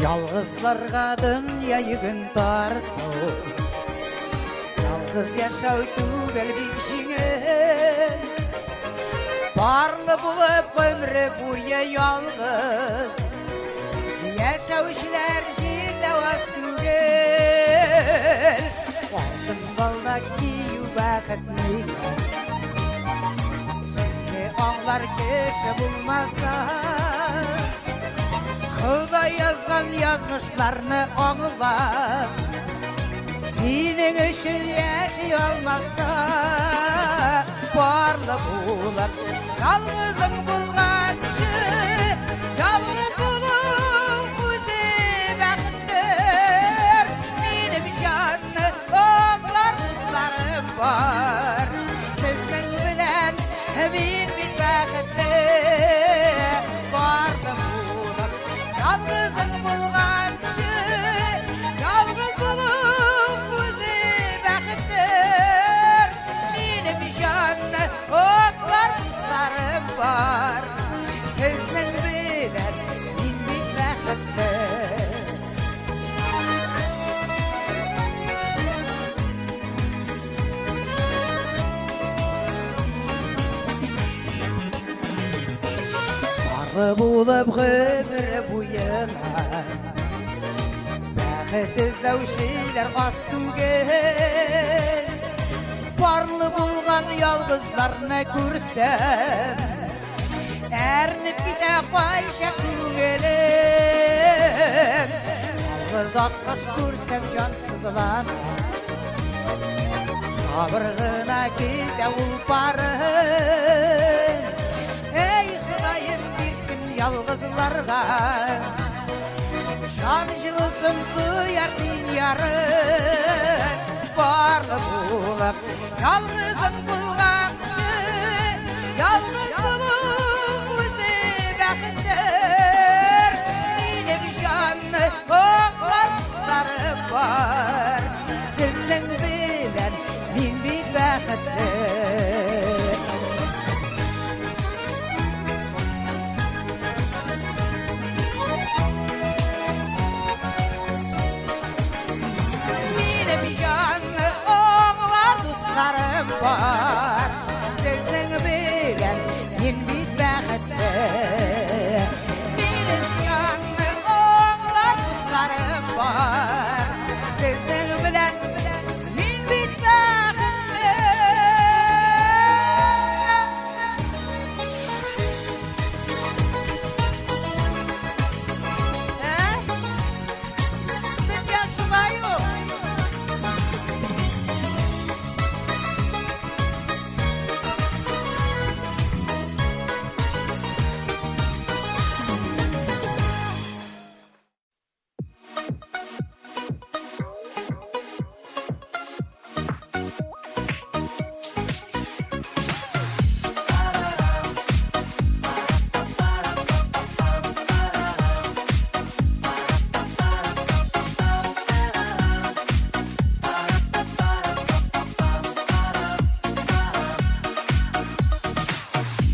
Ялгызларга дөнья йөген тарту, Ялгыз яшәү түгел бик җиңел. Парлы булып гомере буе ялгыз Яшәүчеләр җирдә аз түгел. Алтын балдак кию бәхет микән? Сине аңлар кеше булмаса, Ходай язган язмышларны аңлап, Синең өчен яши алмаса, Парлы булып, ялгызың булганчы, Ялгыз булу үзе бәхеттер. Минем җанны аңлар дусларым бар, Сезнең белән мин бит бәхетле. Парлы булып, ялгызың булганчы, Ялгыз булу үзе бәхеттер. Минем җанны аңлар дусларым бар, Сезнең белән мин бит бәхетле. Парлы булып гомер буена Бәхет эзләүчеләр аз түгел. Парлы булган ялгызларны күрсәм, Әрнеп китә кайчак күңелем. Ялгыз аккош күрсәм, җан сызлана, Сабыр гына китә ул пары. Эй, Ходаем, бирсен ялгызларга Җан җылысын тояр тиң яры. Парлы булып, ялгызың булганчы, Ялгыз булу үзе бәхеттер. Минем җанны аңлар дусларым бар, Сезнең белән мин бит бәхетле. Минем җанны аңлар дусларым бар, Сезнең белән мин бит бәхетле. Минем җанны аңлар дусларым бар, Сезнең белән мин бит бәхетле. Ә? Дөнья шулай ул.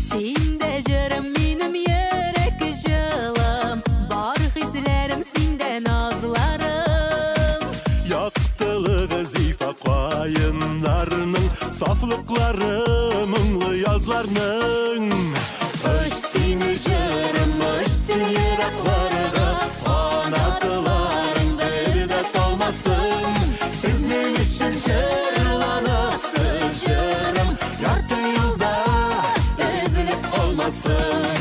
Син дә җырым минем йөрәк җылым, Бар хисләрем синдә назларым. Яктылыгы зифа каеннарның, Сафлыклары моңлы язларның. Оч син җырым, оч син еракларга, Канатларың бер дә талмасын. Сезнең өчен җырланасы җырым Ярты юлда өзелеп калмасын.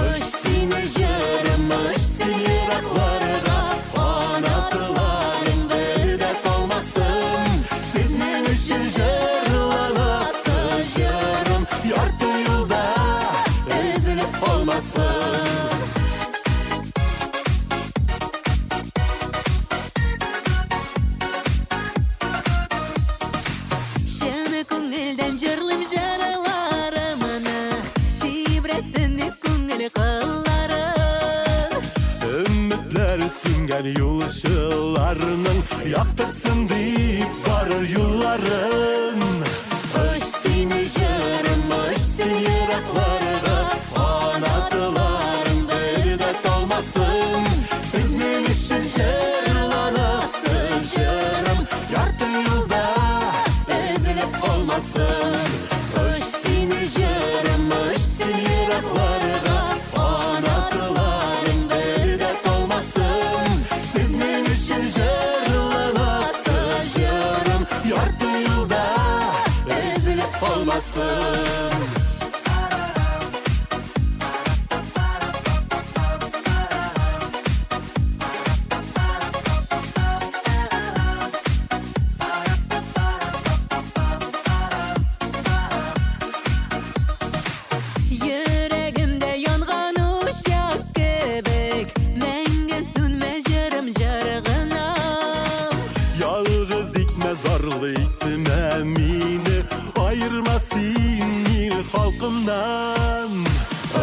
Оч син җырым, оч син еракларга, Канатларың бер дә талмасын. Сезнең өчен җырланасы җырым Ярты юлда өзелеп калмасын. Чын күңелдән җырлыйм җырларымны, Тибрәтсен дип күңел кылларын. Өметләре сүнгән юлчыларның Яктыртсын дип барыр юлларын. Оч син җырым, оч син еракларга, Канатларың бер дә талмасын. Сезнең өчен калмасын. Йөрәгемдә янган учак кебек, мәңге сүнмә җырым җыр гына. Ялгыз итмә, зарлы итмә мине, аерма син ил халкымнан.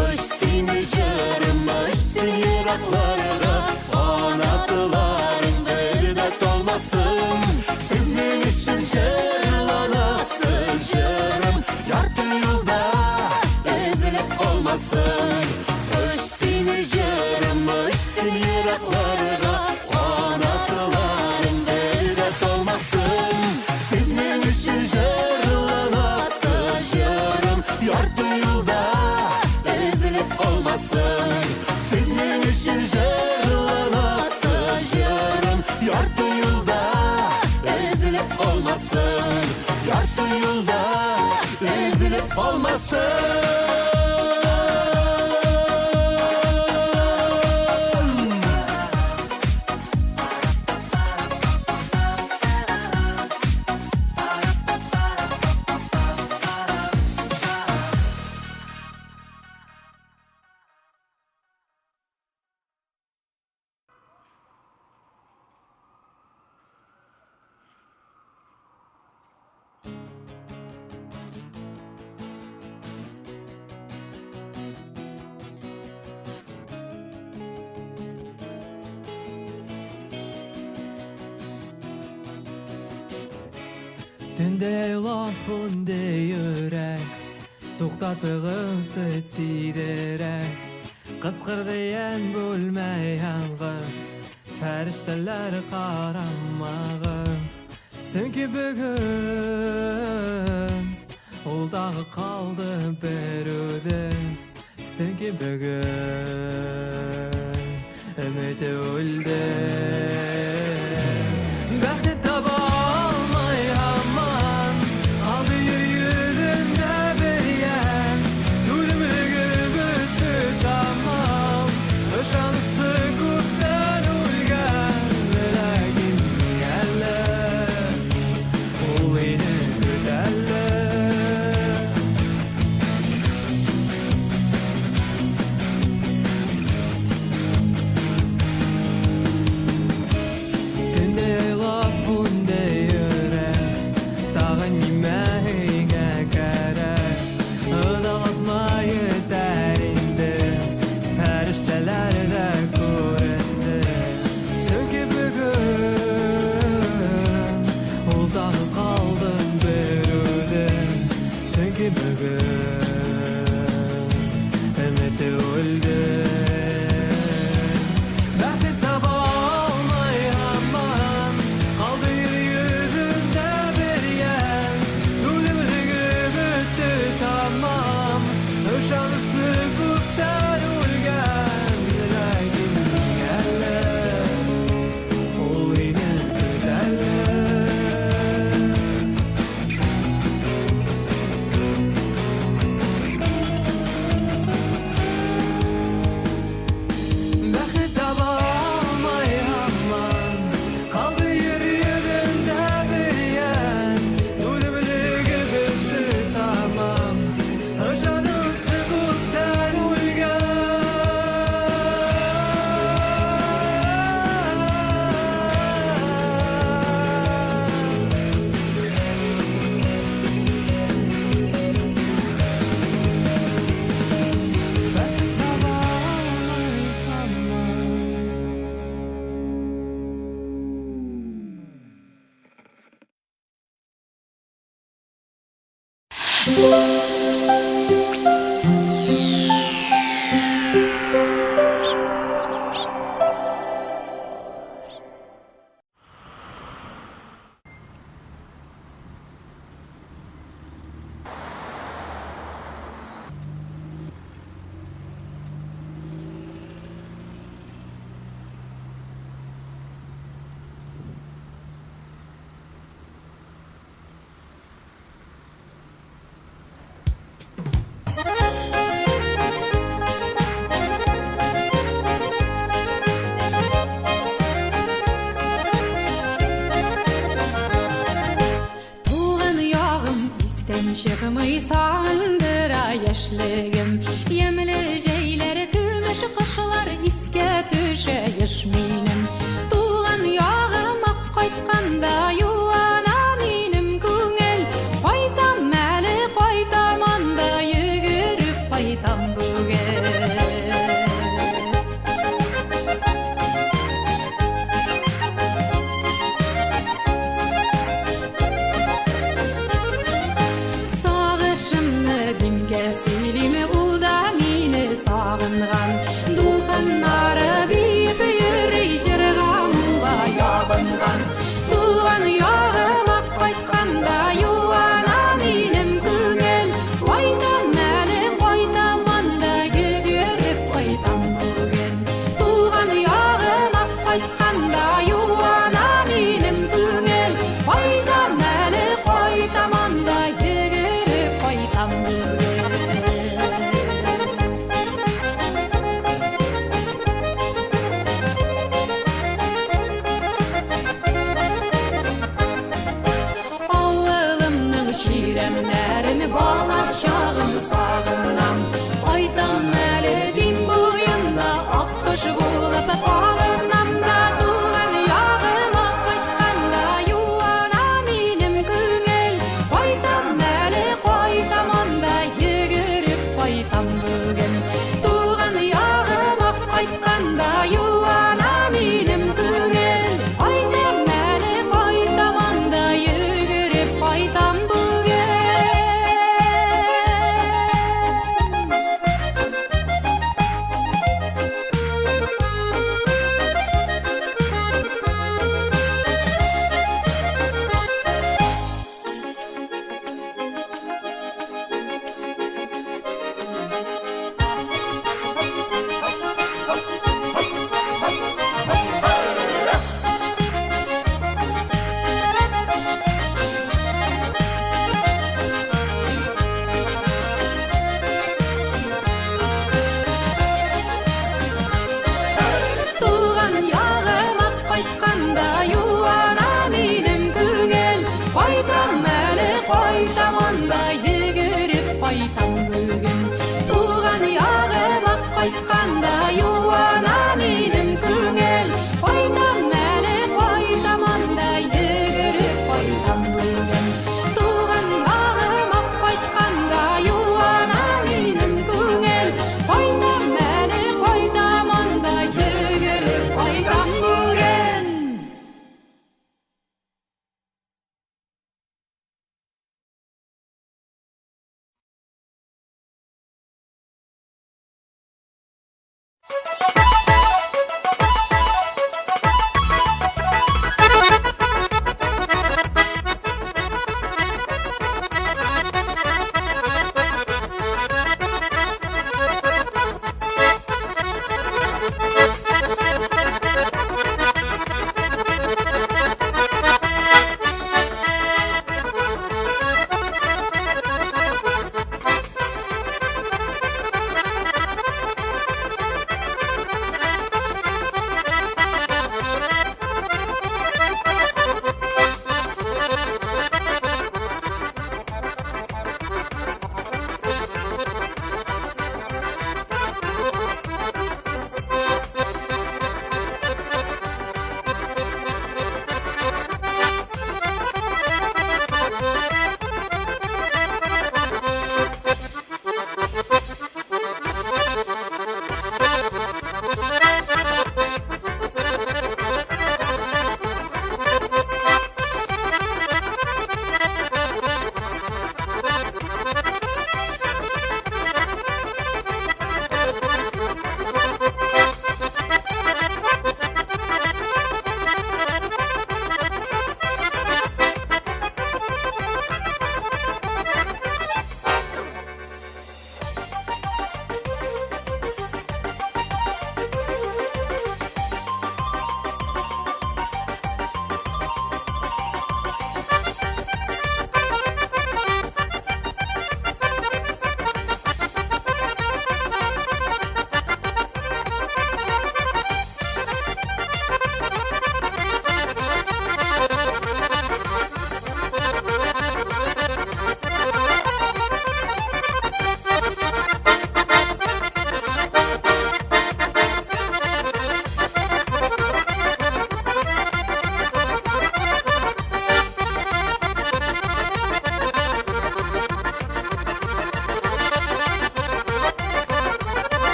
Оч сине җырым, оч син еракларга, канатларың бер дә талмасын. Сезнең өчен җырланасы җырым, ярты юлда өзелеп калмасын. Оч сине җырым, оч син еракларга, канатларың бер дә талмасын. Сезнең өчен җырланасы җырым, ярты юлда өзелеп калмасын. Сезнең өчен җырланасы җырым, ярты юлда өзелеп калмасын. Ярты юлда өзелеп калмасын. Төндә елап үлде йөрәк, туктатыгыз тизрәк. Кычкырды йән бүлмә янгын, фәрештәләр карамагын. Чөнки бүген ул тагы калды бер үзе. Чөнки бүген өмете үлде. Бәхет таба алмый һаман, калды йөзендә бер ямь. Түземлеге бетте тәмам, ышанычы күптән үлгән. Ләкин әле ул мине көтә әле. Төндә елап үлде йөрәк, тагы нимә һиңә кирәк? Озаклатма җитәр инде, фәрештәләр дә күренде. Чөнки бүген ул тагы калды бер үзе. Чөнки бүген өмете үлде. Бәхет таба алмый һаман, калды йөзендә бер ямь. Түземлеге бетте тәмам, ышанычы күптән үлгән. Ләкин әле ул мине көтә әле. Бәхет таба алмый һаман, калды йөзендә бер ямь. Түземлеге бетте тәмам, ышанычы күптән үлгән. Бәхет таба алмый һаман. Чыкмый сагындыра яшьлегем. Ямьле җәйләр, көмеш кышлар искә төшә еш минем. Туган ягыма кайтканда юана минем күңел. Кайтам әле, кайтам анда, йөгереп кайтам бүген. Сагышымны Димгә сөйлим, ул да мине сагынган. Дулкыннары биеп йөри, җырга, моңга ябынган. Туган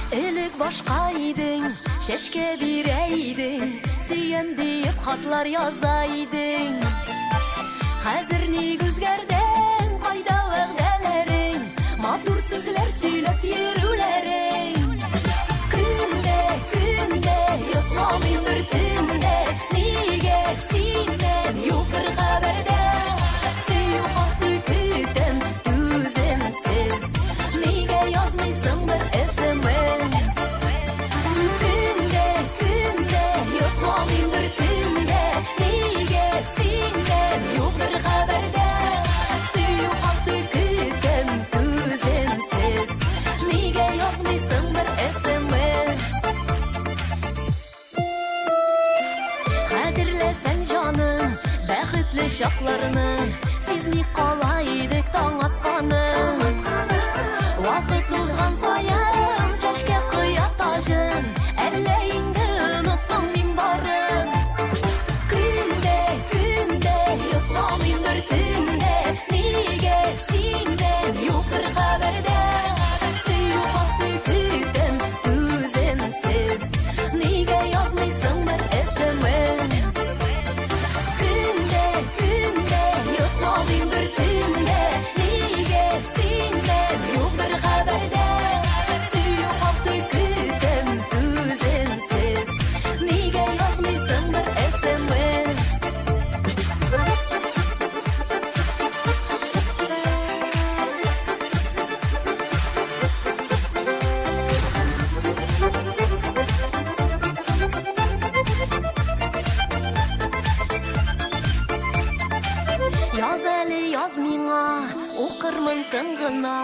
Элек башка идең, чәчкә бирә идең, сөям диеп хатлар яза идең. Хәзер ник үзгәрдең, кайда вәгъдәләрең, матур сүзләр сөйләп йөрүләрең? Көндә, көндә йокламыйм бер төндә, нигә синнән юк бер хәбәр дә? Сөю хаты көтәм түземсез, нигә язмыйсың бер СМС? Көндә, көндә йокламыйм бер төндә, нигә синнән юк бер хәбәр дә? Сөю хаты көтәм түземсез, нигә язмыйсың бер СМС? Хәтерләсәң, җаным, бәхетле чакларны, сизми кала идек таң атканын. Вакыт узган саен чәчкә коя таҗын, әллә инде оныттың мин барын? Көндә, көндә йокламыйм бер төндә, нигә синнән юк бер хәбәр дә? Сөю хаты көтәм түземсез, нигә язмыйсың бер СМС? Көндә, көндә йокламыйм бер төндә, нигә синнән юк бер хәбәр дә? Сөю хаты көтәм түземсез, нигә язмыйсың бер СМС? Яз әле, яз миңа, укырмын тын гына,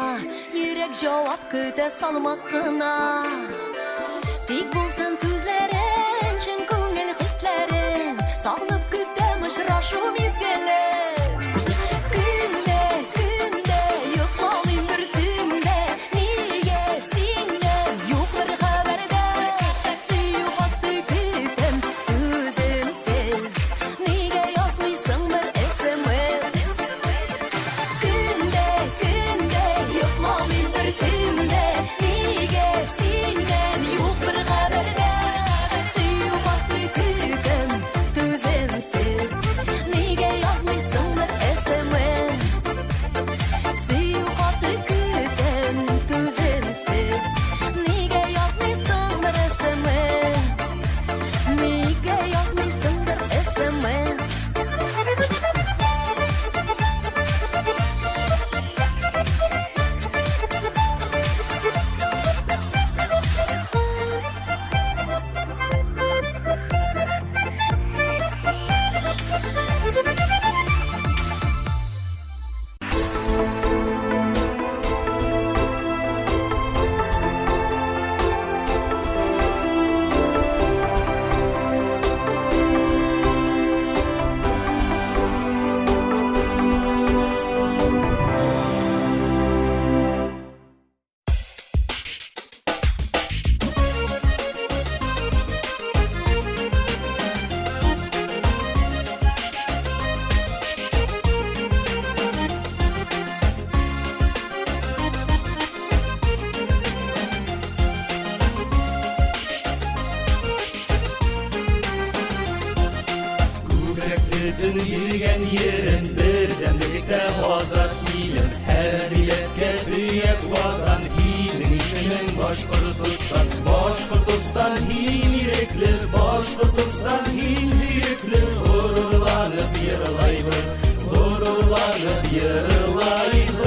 йөрәк җавап көтә салмак кына. Тик булсын сүзләрең, чын күңел хисләрең, сагынып көтәм очрашу мизгелен. Көндә, көндә йокламыйм бер төндә, нигә синнән юк бер хәбәр дә? Сөю хаты көтәм түземсез, нигә язмыйсың бер СМС? Көндә, көндә йокламыйм бер төндә, нигә синнән юк бер хәбәр дә? Сөю хаты көтәм түземсез, нигә язмыйсың бер СМС? Сөю хаты көтәм түземсез, нигә язмыйсың бер СМС? Нигә язмыйсың бер СМС? Күбрәк төтен йөргән ерен, бердәмлектә азат илем, һәр милләткә бөек ватан, һинең исемең Башкортостан. Башкортостан, һин ирекле, Башкортостан, һин бөекле, горурланып йырлайбыз, горурланып йырлайбыз.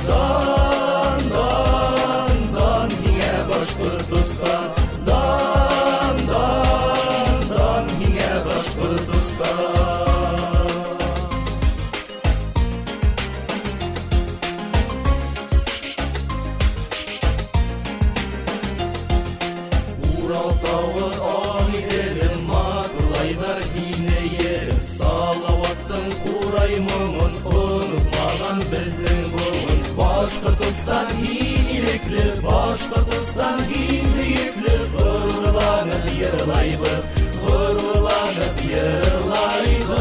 Дан, дан, дан һиңә, Башкортостан, дан, дан, дан һиңә, Башкортостан. Урал тавы, Агыйделем, матурлайлар һине ерем, Салаваттың курай моңын онытмаган безнең буын. Башкортостан, һин ирекле, Башкортостан, һин бөекле, горурланып йырлайбыз, горурланып йырлайбыз.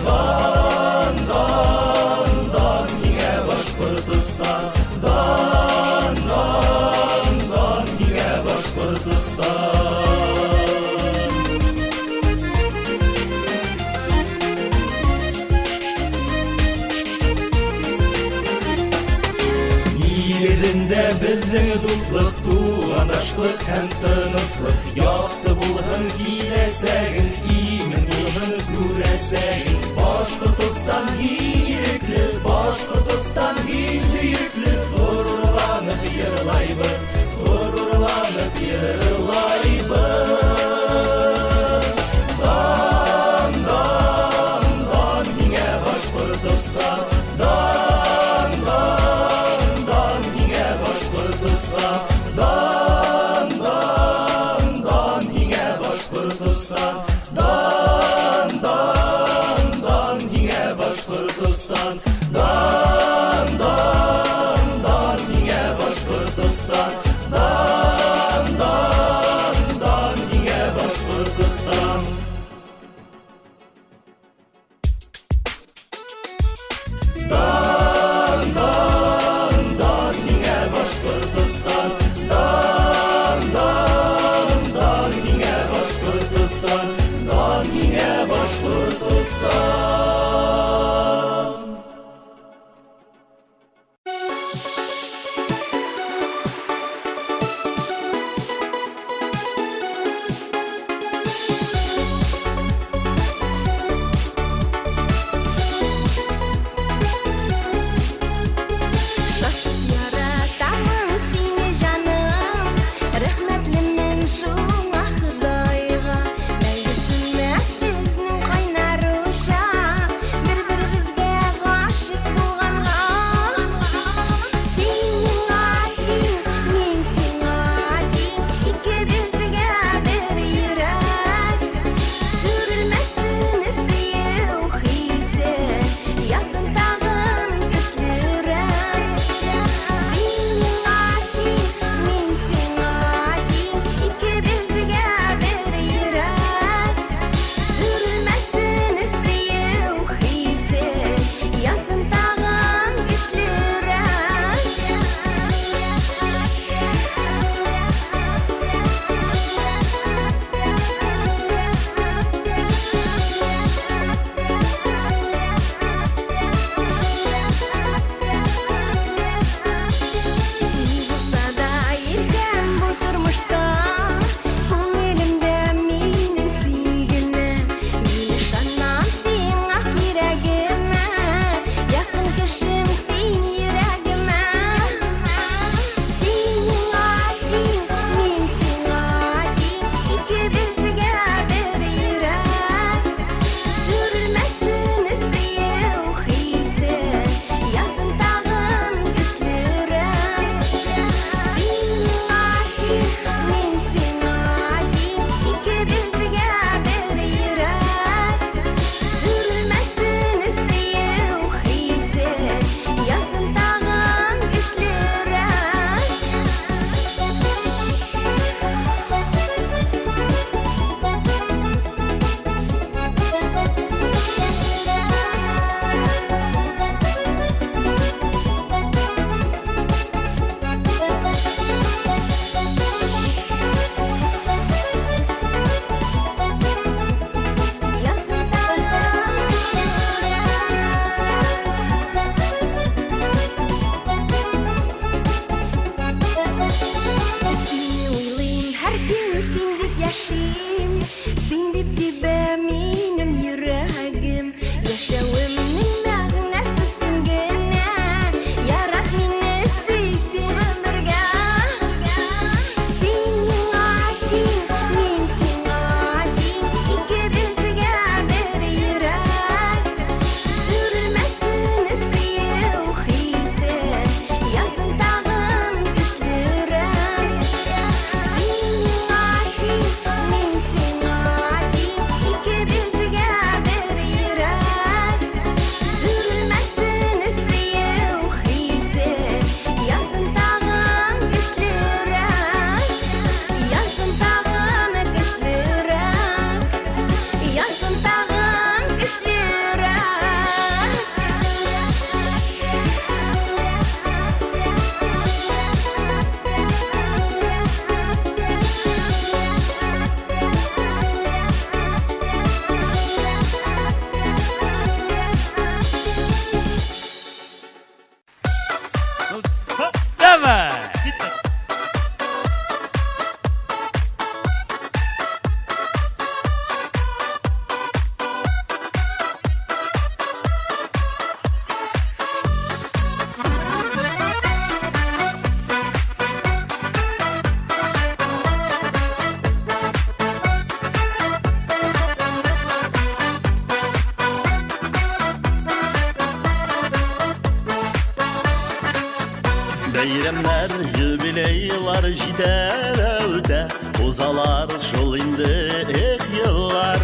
Дан, дан, дан һиңә, Башкортостан. Нигезендә безнең дуслык, тугандашлык һәм тынычлык. Якты булһын киләсәгең, имин булһын күрәсәгең. Башкортостан һин ирекле, Башкортостан һин сөекле. Горурланып йырлайбыз, горурланып йырлайбыз. Дан, дан, дан һиңә Башкортостан. Дан, дан, дан һиңә Башкортостан. Дан, дан, дан һиңә Башкортостан. Дан, дан, дан һиңә Башкортостан. Дан, дан, дан һиңә Башкортостан. Дан, дан, дан һиңә Башкортостан. Дан, дан, дан һиңә Башкортостан. Дан, дан, дан һиңә Башкортостан. Дан һиңә Башкортостан. Шашып яратамын сине, җаным. Рәхмәтлемен шуңа Ходайга. Мәңге сүнмәс безнең кайнар учак, бер-беребезгә гашыйк булганга. Син миңа тиң, мин сиңа тиң, икебезгә бер йөрәк. Сүрелмәсен сөю хисе, янсын тагын көчлерәк. Син миңа тиң, мин сиңа тиң, икебезгә бер йөрәк. Сүрелмәсен сөю хисе, янсын тагын көчлерәк. Ни булса да иркәм бу тормышта, күңелемдә минем син генә. Мин ышанам сиңа кирәгемә, якын кешем син йөрәгемә. Син миңа тиң, мин сиңа тиң, икебезгә бер йөрәк. Сүрелмәсен сөю хисе, янсын тагын көчлерәк. Син миңа тиң, мин сиңа тиң, икебезгә бер йөрәк. Сүрелмәсен сөю хисе, янсын тагын көчлерәк. Янсын тагын көчлерәк. Сине уйлыйм һәр көн, син дип яшим, син дип тибә минем йөрәгем. Яшәвемнең мәгънәсе син генә, ярат мине, сөй син гомергә. Син миңа тиң, мин сиңа тиң, икебезгә бер йөрәк. Сүрелмәсен сөю хисе, янсын тагын көчлерәк. Син миңа тиң, мин сиңа тиң, икебезгә бер йөрәк. Сүрелмәсен сөю хисе, янсын тагын көчлерәк. Янсын тагын көчлерәк. Янсын тагын көчлерәк. Ну, хоп! Давай! Бәйрәмнәр, юбилейлар җитә дә үтә, Узалар шул инде, эх, еллар.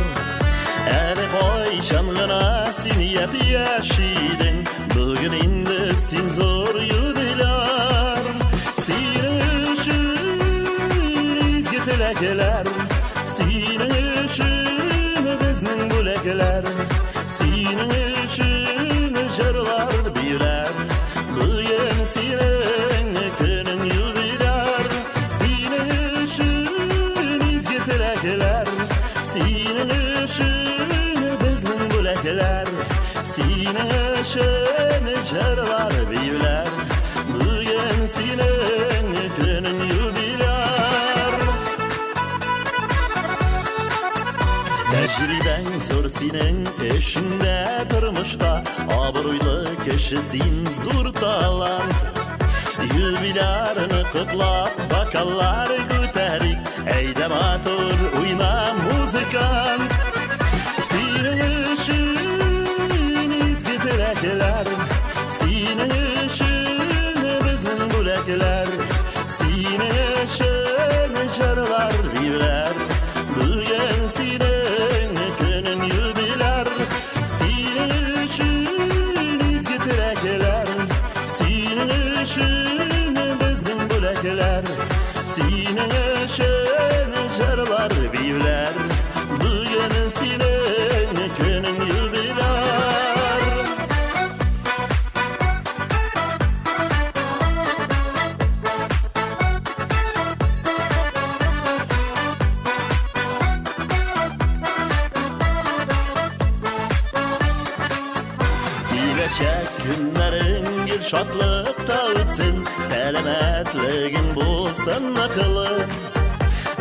Әле кайчан гына син япь-яшь идең, Бүген инде син зур юбиляр. Синең өчен изге теләкләр, Синең өчен безнең бүләкләр, Синең өчен җырлар, биюләр. Бүген синең көнең юбиляр. Синең өчен изге теләкләр, Синең өчен безнең бүләкләр, Синең өчен җырлар, биюләр. Бүген синең көнең юбиляр. Тәҗрибәң зур синең эшеңдә, тормышта, Абруйлы кеше син, зур талант. Юбилярны котлап, бокаллар күтәрик, Әйдә матур уйна, музыкант. Синең өчен изге теләкләр, Синең өчен безнең бүләкләр, Синең өчен җырлар, биюләр. Бүген синең көнең юбиляр. Синең өчен изге теләкләр, Синең өчен безнең бүләкләр, Синең өчен җырлар, биюләр. Бүген синең көнең юбиляр. Киләчәк көннәрең гел шатлыкта үтсен, Сәламәтлегең булсын ныклы.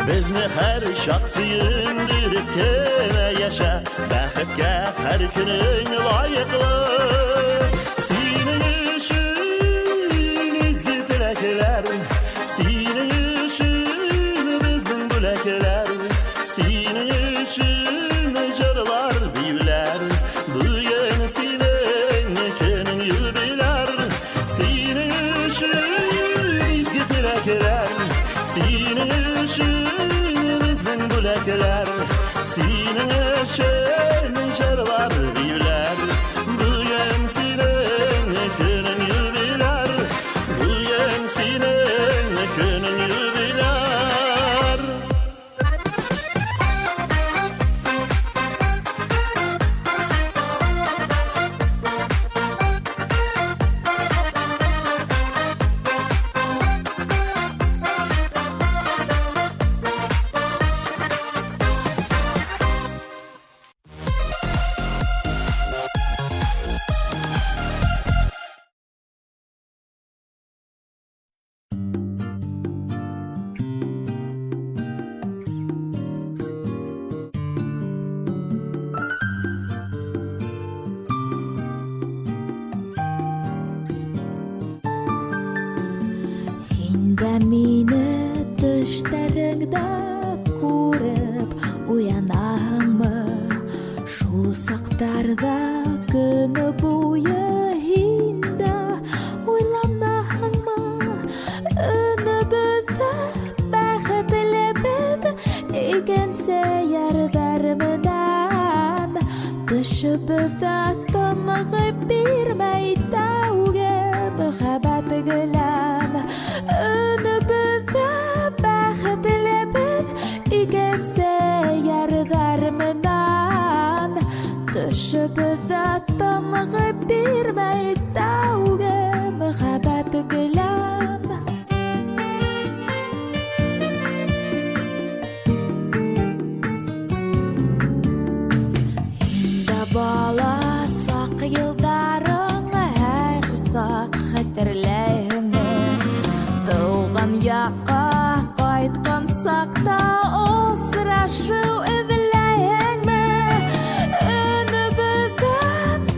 Безне һәр чак сөендереп кенә яшә, Бәхеткә һәр көнең лаеклы. Синең өчен изге теләкләр, Синең өчен безнең бүләкләр, Синең өчен җырлар, биюләр. Бүген синең көнең юбиляр. Синең өчен изге теләкләр, Синең өчен безнең бүләкләр, Синең өчен җырлар, биюләр. Бүген синең көнең юбиляр. Бүген синең көнең юбиляр. Һин дә мине төшләреңдә күреп уянаһыңмы? Шул сакларда көне буе һин дә уйланаһыңмы? Өнебездә бәхетлебез икенче ярдар менән Төшебездә тынгы бирмәй тәүге мәхәббәт белән Өнебездә бәхетлебез икенче ярдар менән Төшебездә тынгы бирмәй тәүге мәхәббәт белән Инде бала сак елларың һәр сак хәтерләйһеңме? Еракка кайткан сакта осрашу эзләйһеңме? Өнебездә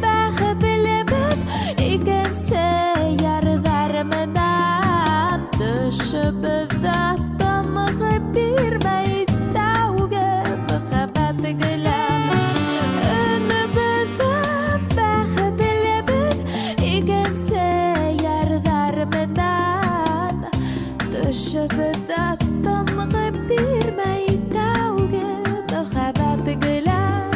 бәхетлебез, икенче ярдар менән төшебездә тынгы бирмәй тәүге мәхәббәт белән. Өнебездә бәхетлебез, икенче ярдар менән төшебездә тынгы бирмәй тәүге мәхәббәт белән.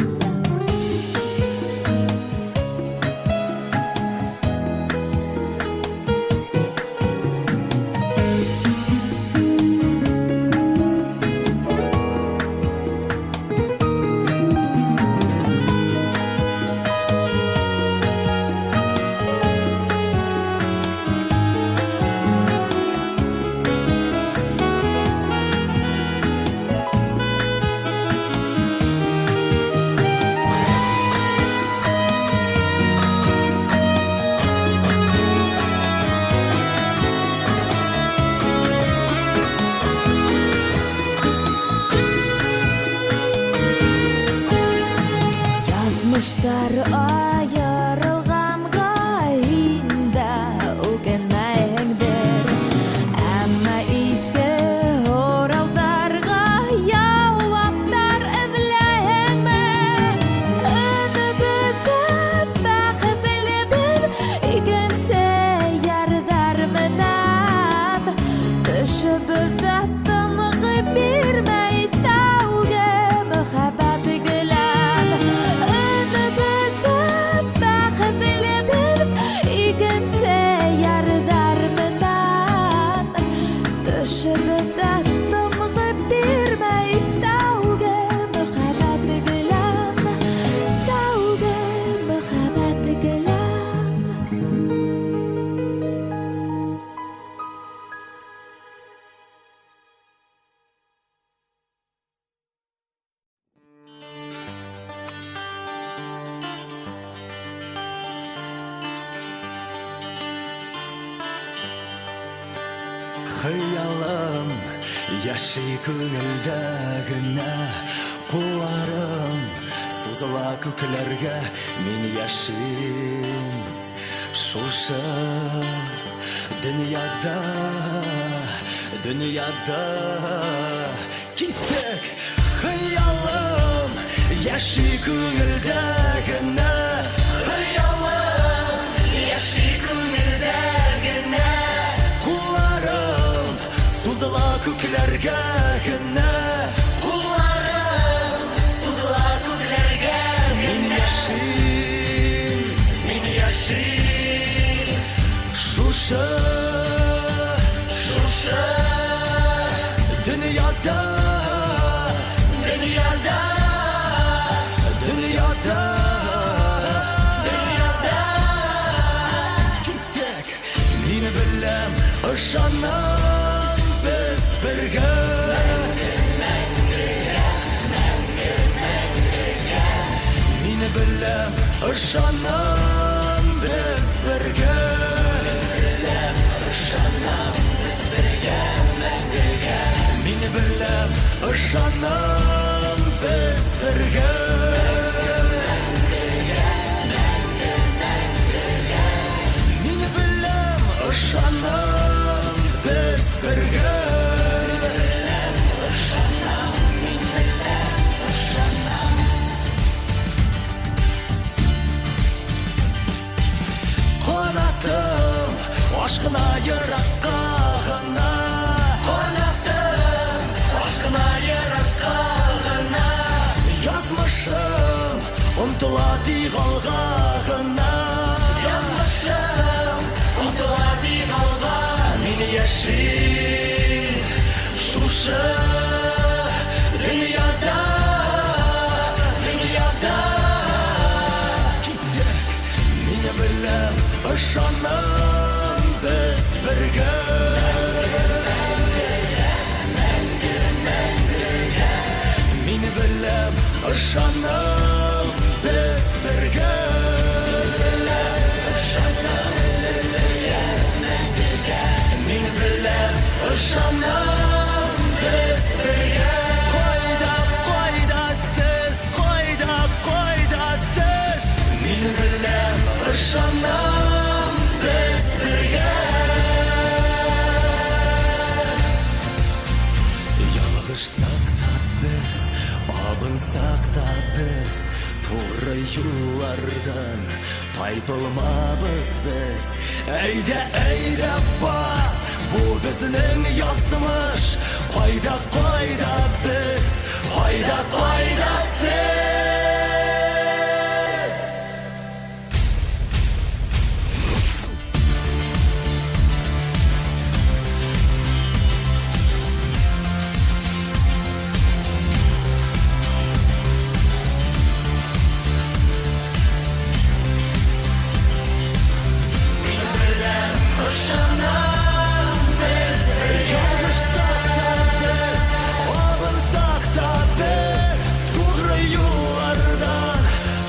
Язмышлар аерылганга һин дә үкенмәйһеңдер. Әмма иҫке һорауҙарға яуаптар эҙләйһеңме? Өнөбөҙҙә бәхетлебеҙ, икенсе ярҙар менән төшөбөҙҙә тынғы бирмәй тәүге мөхәббәт белән. Өнөбөҙҙә бәхетлебеҙ, икенсе ярҙар менән төшөбөҙҙә тынғы бирмәй тәүге мөхәббәт белән, тәүге мөхәббәт белән. Хыялым яши күңелдә генә, кулларым сузыла күкләргә, мин яшим шушы дөньяда, дөньяда. Киттек! Хыялым яши күңелдә генә, хыялым яши күңелдә генә, кулларым сузыла күкләргә генә, кулларым сузыла күкләргә. Мин яшим, мин яшим шушы, шушы дөньяда, дөньяда, дөньяда, дөньяда. Киттек! Мин беләм, ышанам, без бергә. Мин беләм, ышанам, без бергә. Мин беләм, ышанам, без бергә. Мин беләм, ышанам, без бергә. Канатым ашкына еракка гына, канатым ашкына еракка гына, язмышым омтыла тик алга гына, язмышым омтыла тик алга. Мин яшим шушы дөньяда, дөньяда. Киттек! Мин беләм, ышанам, без бергә. Мин беләм, ышанам, без бергә. Мин беләм, юллардан тайпылмабыз без. Әйдә, әйдә, бас, бу безнең язмыш. Кайда, кайда без, кайда, кайда сез? Ялгышсак та без, абынсак та без, тугры юллардан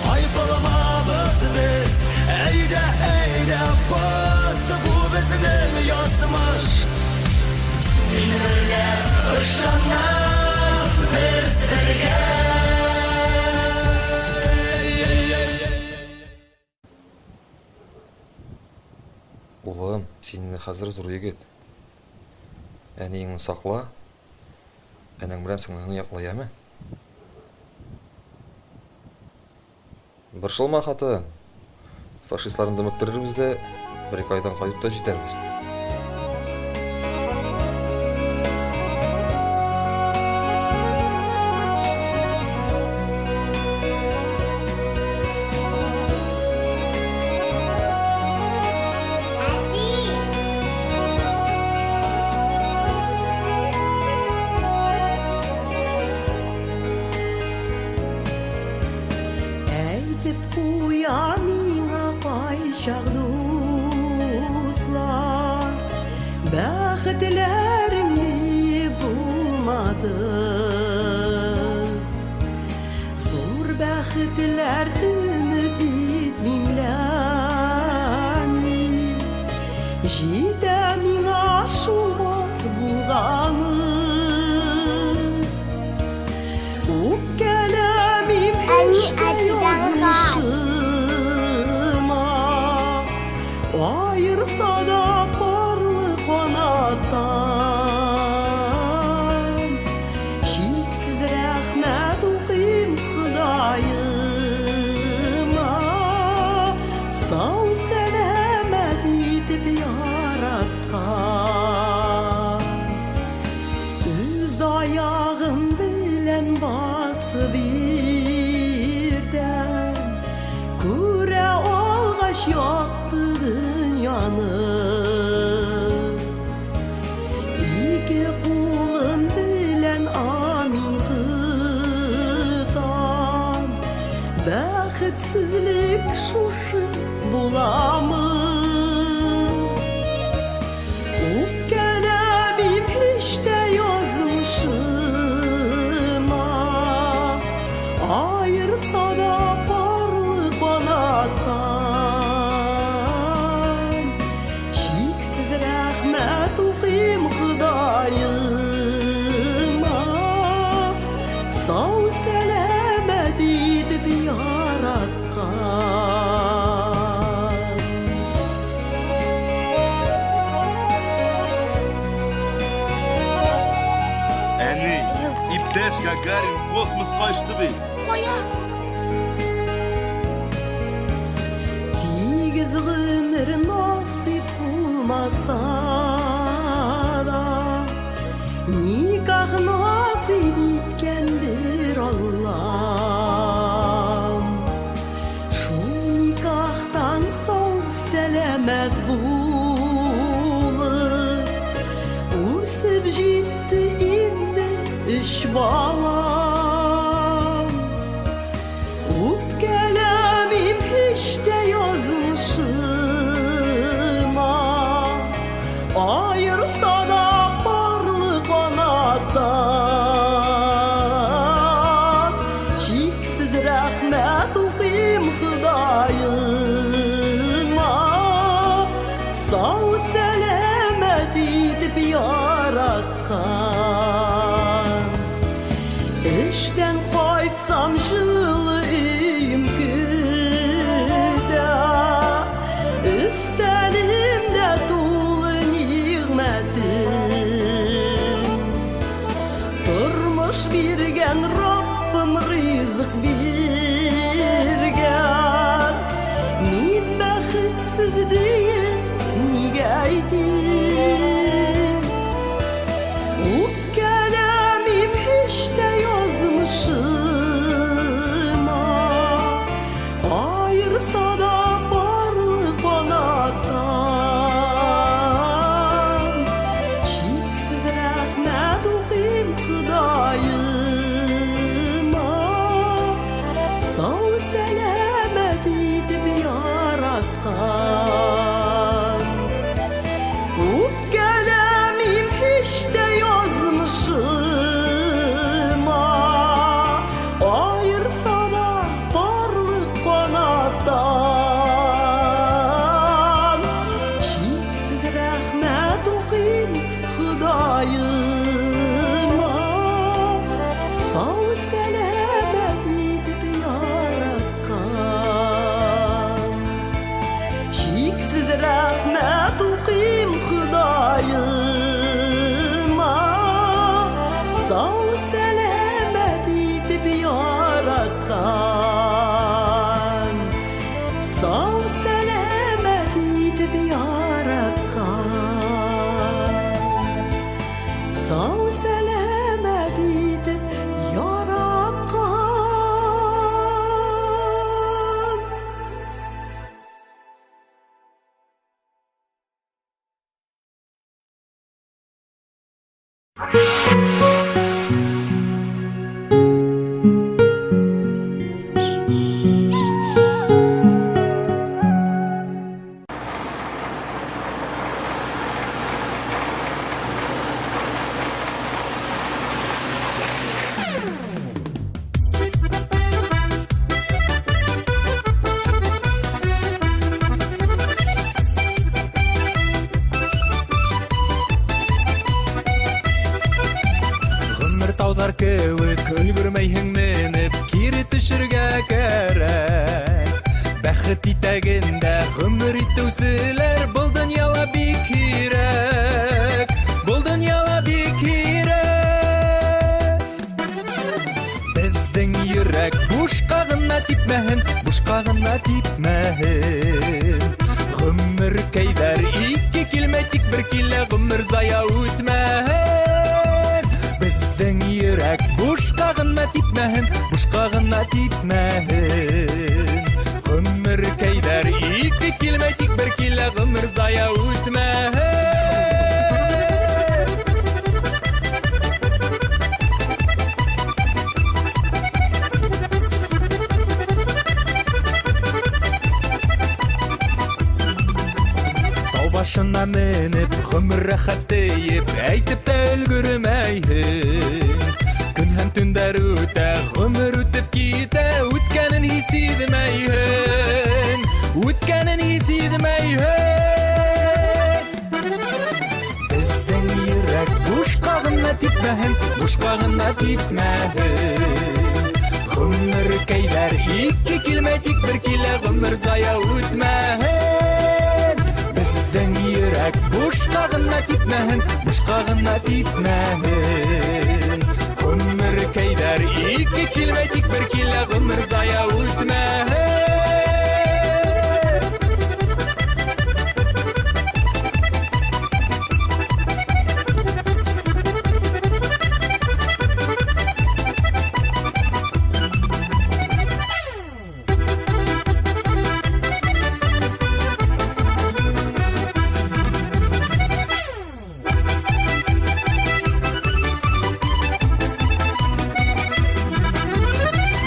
тайпылмабыз без. Әйдә, әйдә, бас, бу безнең язмыш. Мин белән ышанам, без бергә. Улым, син инде хәзер зур егет. Әниеңне сакла, энең белән сеңлеңне якла, яме? Борчылма, хатын. Фашистларны дөмектерербез дә, бер-ике айдан кайтып та җитәрбез. Әйтеп куя миңа кайчак дуслар, Бәхетләрең ни булмады. Зур бәхетләр өмет итмим лә мин, Җитә миңа шул бар булганы. Үпкәләмим һич тә язмышыма, Аерса да парлы канаттан. Чиксез рәхмәт укыйм Ходаема, Сау-сәламәт итеп яраткан. Үз аягым белән басып иртән, Күрә алгач якты дөньяны. Ике кулым белән амин тотам, Бәхетсезлек шушы буламы? Үпкәләмим һич тә язмышыма, Аерса да парлы канаттан. Чиксез рәхмәт укыйм Ходаема, Сау-сәламәт итеп яраткан. Әни, иптәш Гагарин космоска очты бит. Кая? Тигез гомер насыйп булмаса да, Никах насыйп иткән бер Аллам. Шул никахтан сау сәламәт булып, Үсеп җитте инде өч балам. Үпкәләмим һич тә язмышыма, Аерса да парлы канаттан. Чиксез рәхмәт укыйм Ходаема, Сау-сәламәт итеп яраткан. Эштән кайтсам җылы өем көтә, Өстәлемдә тулы нигъмәтем. Тормыш биргән Раббым ризык биргән, Ходаема, сау сәламәт итеп яраткан. Чиксез рәхмәт укыйм Ходаема, сау сәламәт итеп яраткан. Сау сәламәт итеп яраткан. Сау сәламәт итеп яраткан. Гомер таудар кебек өлгермәйһең менеп, кире төшергә кәрәк. Бәхет итәгендә гомер итүчеләр был дөньяла бик һирәк. Был дөньяла бик һирәк. Безнең йөрәк бушка гына типмәһен, бушка гына типмәһен. Гомеркәйләр ике килмәй, тик бер килә, гомер зая үтмәһен. Безнең йөрәк бушка гына типмәһен, бушка гына типмәһен. Гомеркәйләр ике килмәй, тик бер килә, гомер зая үтмәһен. Тау башына менеп, гомер рәхәт диеп, әйтеп тә өлгермәйһең. Көн һәм төндәр үтә, гомер үтеп китә, үткәнен хис итмәйһең. Үткәнен хис итмәйһең. Безнең йөрәк бушка гына типмәһен, бушка гына типмәһен. Гомеркәйләр ике килмәй, тик бер килә, гомер зая үтмәһен. Безнең йөрәк бушка гына типмәһен, бушка гына типмәһен. Гомеркәйләр ике килмәй, тик бер килә, гомер зая үтмәһен.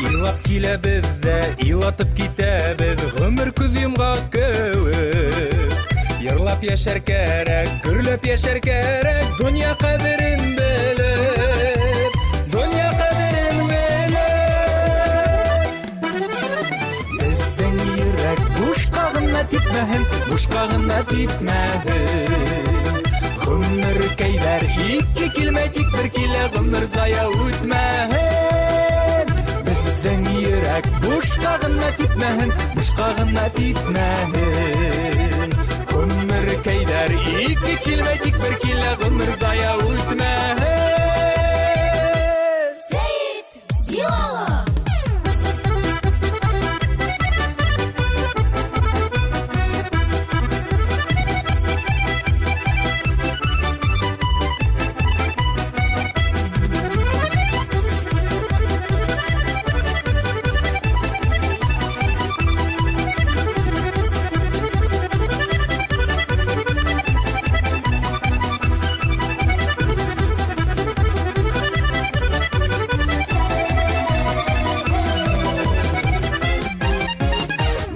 Илап киләбез дә, илатып китәбез, гомер күз йомгак кебек. Йырлап яшәр кәрәк, гөрләп яшәр кәрәк, дөнья кадерен белеп, дөнья кадерен белеп. Безнең йөрәк бушка гына типмәһен, бушка гына типмәһен. Гомеркәйләр ике килмәй, тик бер килә, гомер зая үтмәһен. Безнең йөрәк бушка гына типмәһен, бушка гына типмәһен. Гомеркәйләр ике килмәй, тик бер килә, гомер зая үтмәһен. Сәет Билалов.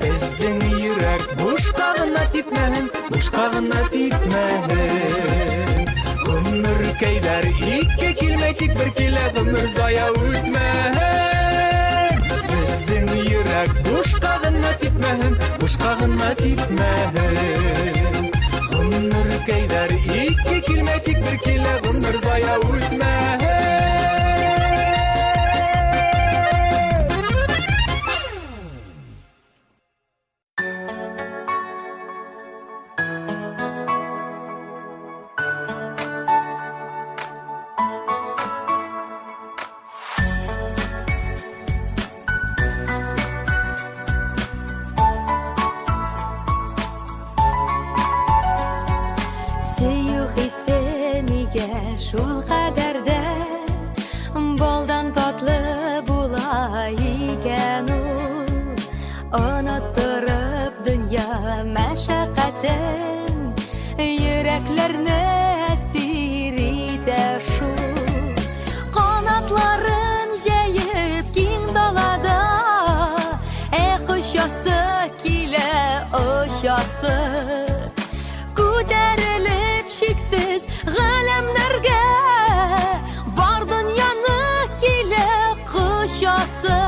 Безнең йөрәк бушка гына типмәһен, бушка гына типмәһен. Гомеркәйләр ике килмәй, тик бер килә, гомер зая үтмәһен. Безнең йөрәк бушка гына типмәһен, бушка гына типмәһен. Гомеркәйләр ике килмәй, тик бер килә, гомер шул кадәр дә балдан татлы була икән ул. Оныттырып дөнья мәшәкатен, йөрәкләрне әсир итә шул. Канатларын җәеп киң далада, эх, очасы килә, очасы. Күтәрелеп чиксез галәмнәргә, бар дөньяны килә кочасы.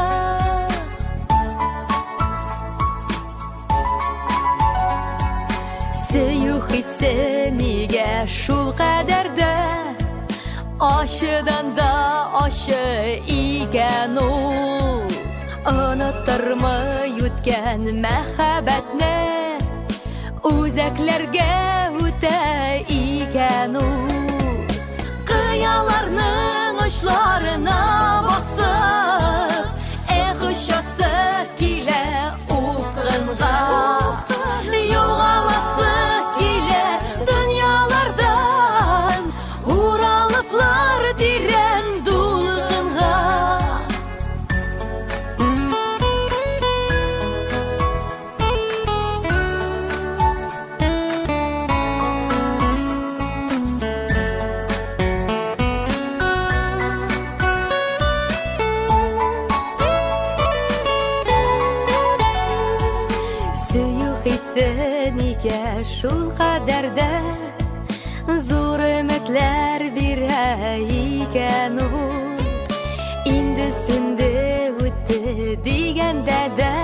Сөю хисе нигә шул кадәр дә ачыдан да ачы икән ул? Оныттырмый үткән мәхәббәтне, үзәкләргә үтә икән ул. Кыяларның очларына басып, эх, очасы килә упкынга. Югаласы килә дөньялардан, уралыплар тирән дулкынга. Сөю хисе нигә шул кадәр дә зур өметләр бирә икән ул? Инде сүнде, үтте дигәндә дә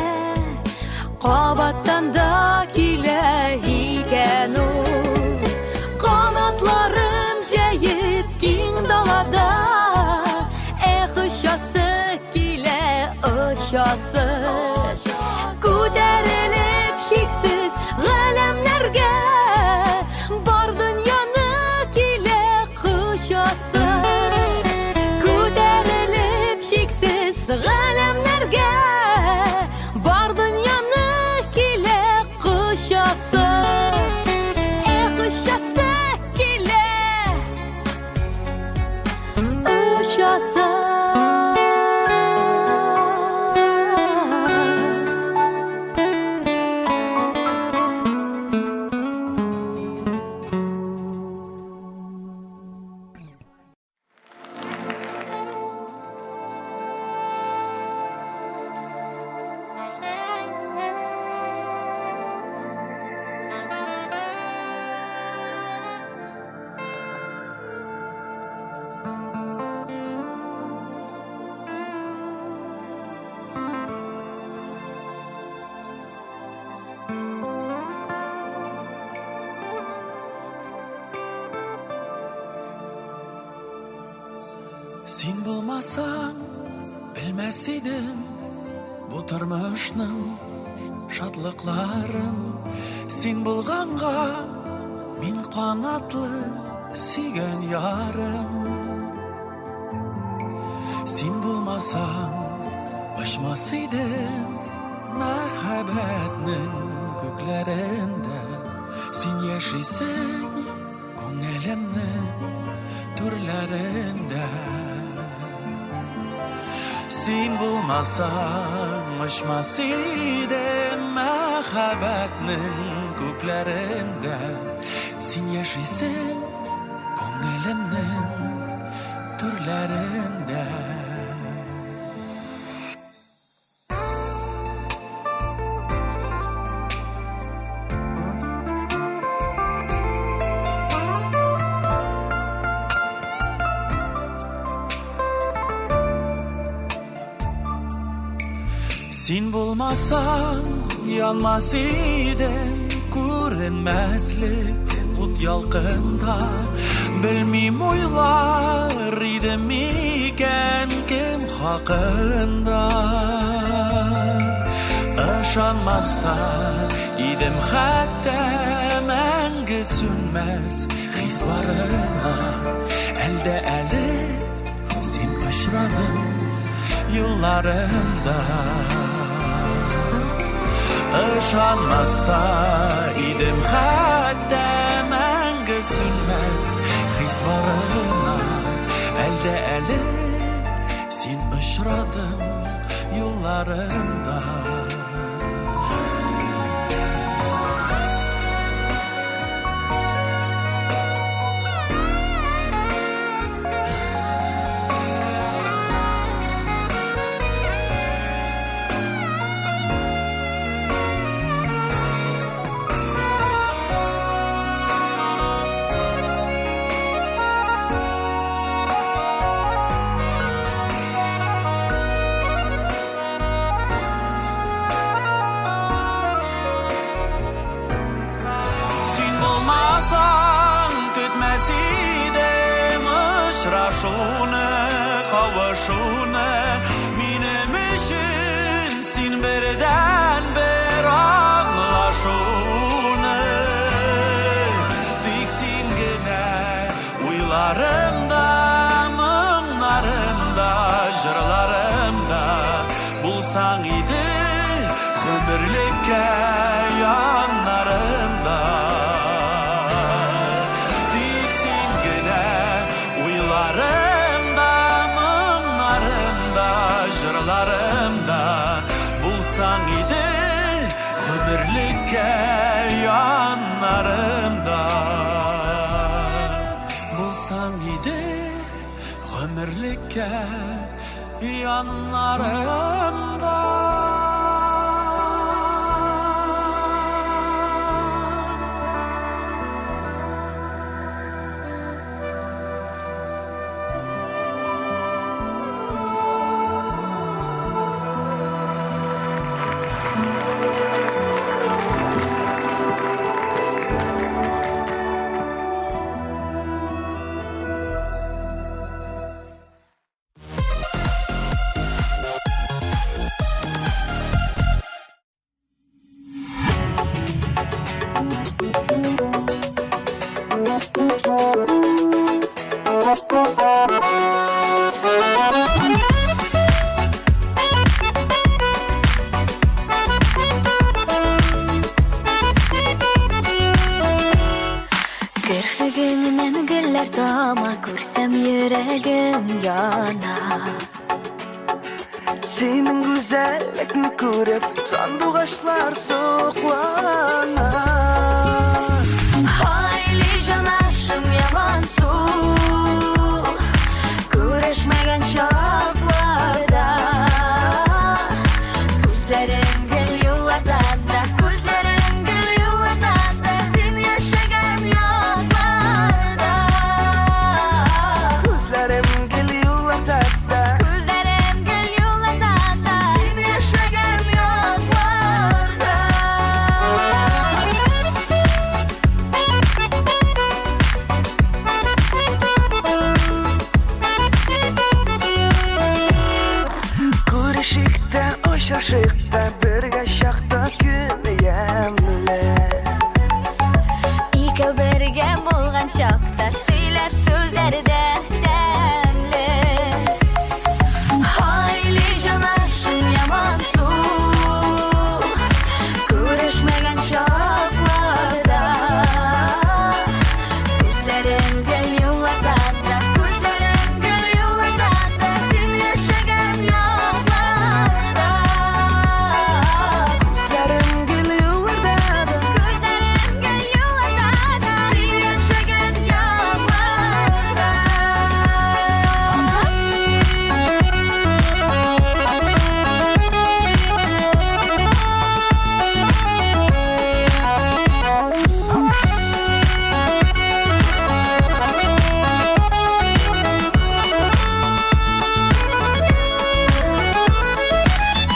кабаттан да килә икән ул. Канатларын җәеп киң далада, эх, очасы килә, очасы. Күтәрелеп чиксез галәмнәргә, бар дөньяны килә кочасы. Күтәрелеп чиксез галәмнәргә, бар дөньяны килә кочасы. Эх, очасы килә, очасы. Син булмасаң, белмәс идем бу тормышның шатлыкларын. Син булганга мин канатлы сөйгән ярым. Син булмасаң, очмас идем мәхәббәтнең күкләрендә. Син яшисең күңелемнең түрләрендә. Син булмасаң, очмас идем мәхәббәтнең күкләрендә. Син яшисең күңелемнең түрләрендә. Син булмасаң, янмас идем күренмәслек ут ялкында. Белмим, уйлар идем микән кем хакында. Ышанмаста идем хәтта мәңге сүнмәс хис барына. Әлдә әле син очрадың юлларымда. Ышанмаста идем хәтта мәңге сүнмәс хис барына. Әлдә әле син очрадың юлларымда. Син булмасаң, көтмәс идем очрашуны, кавышуны. Минем өчен син бердәнбер аңлашуны. Тик син генә уйларымда, моңнарымда, җырларымда булсаң иде гомерлеккә яннарымда. Тик син генә уйларымда, моңнарымда, җырларымда булсаң иде гомерлеккә яннарымда. Булсаң иде гомерлеккә яннарымда. Керфегеңнән гөлләр тама, күрсәм йөрәгем яна. Синең гүзәллекне күреп, сандугачлар соклана. Hayli җанашым ямансу, күрешмәгән чакларда. Күзләрең гел юлларда да, күзләрең гел юлларда да, син яшәгән якларда. Күзләрем гел юлларда да, Күзләрем гел юлларда да, син яшәгән якларда. Күрешик тә, очрашыйк та, бергә чакта көн ямьле. Икәү бергә булган чакта сөйләр сүзләр дә тәмле. Hayli җанашым ямансу, күрешмәгән чакларда. Күзләрең гел юлларда да, күзләрең гел юлларда да, син яшәгән якларда. Күзләрем гел юлларда да, Күзләрем гел юлларда да, син яшәгән якларда.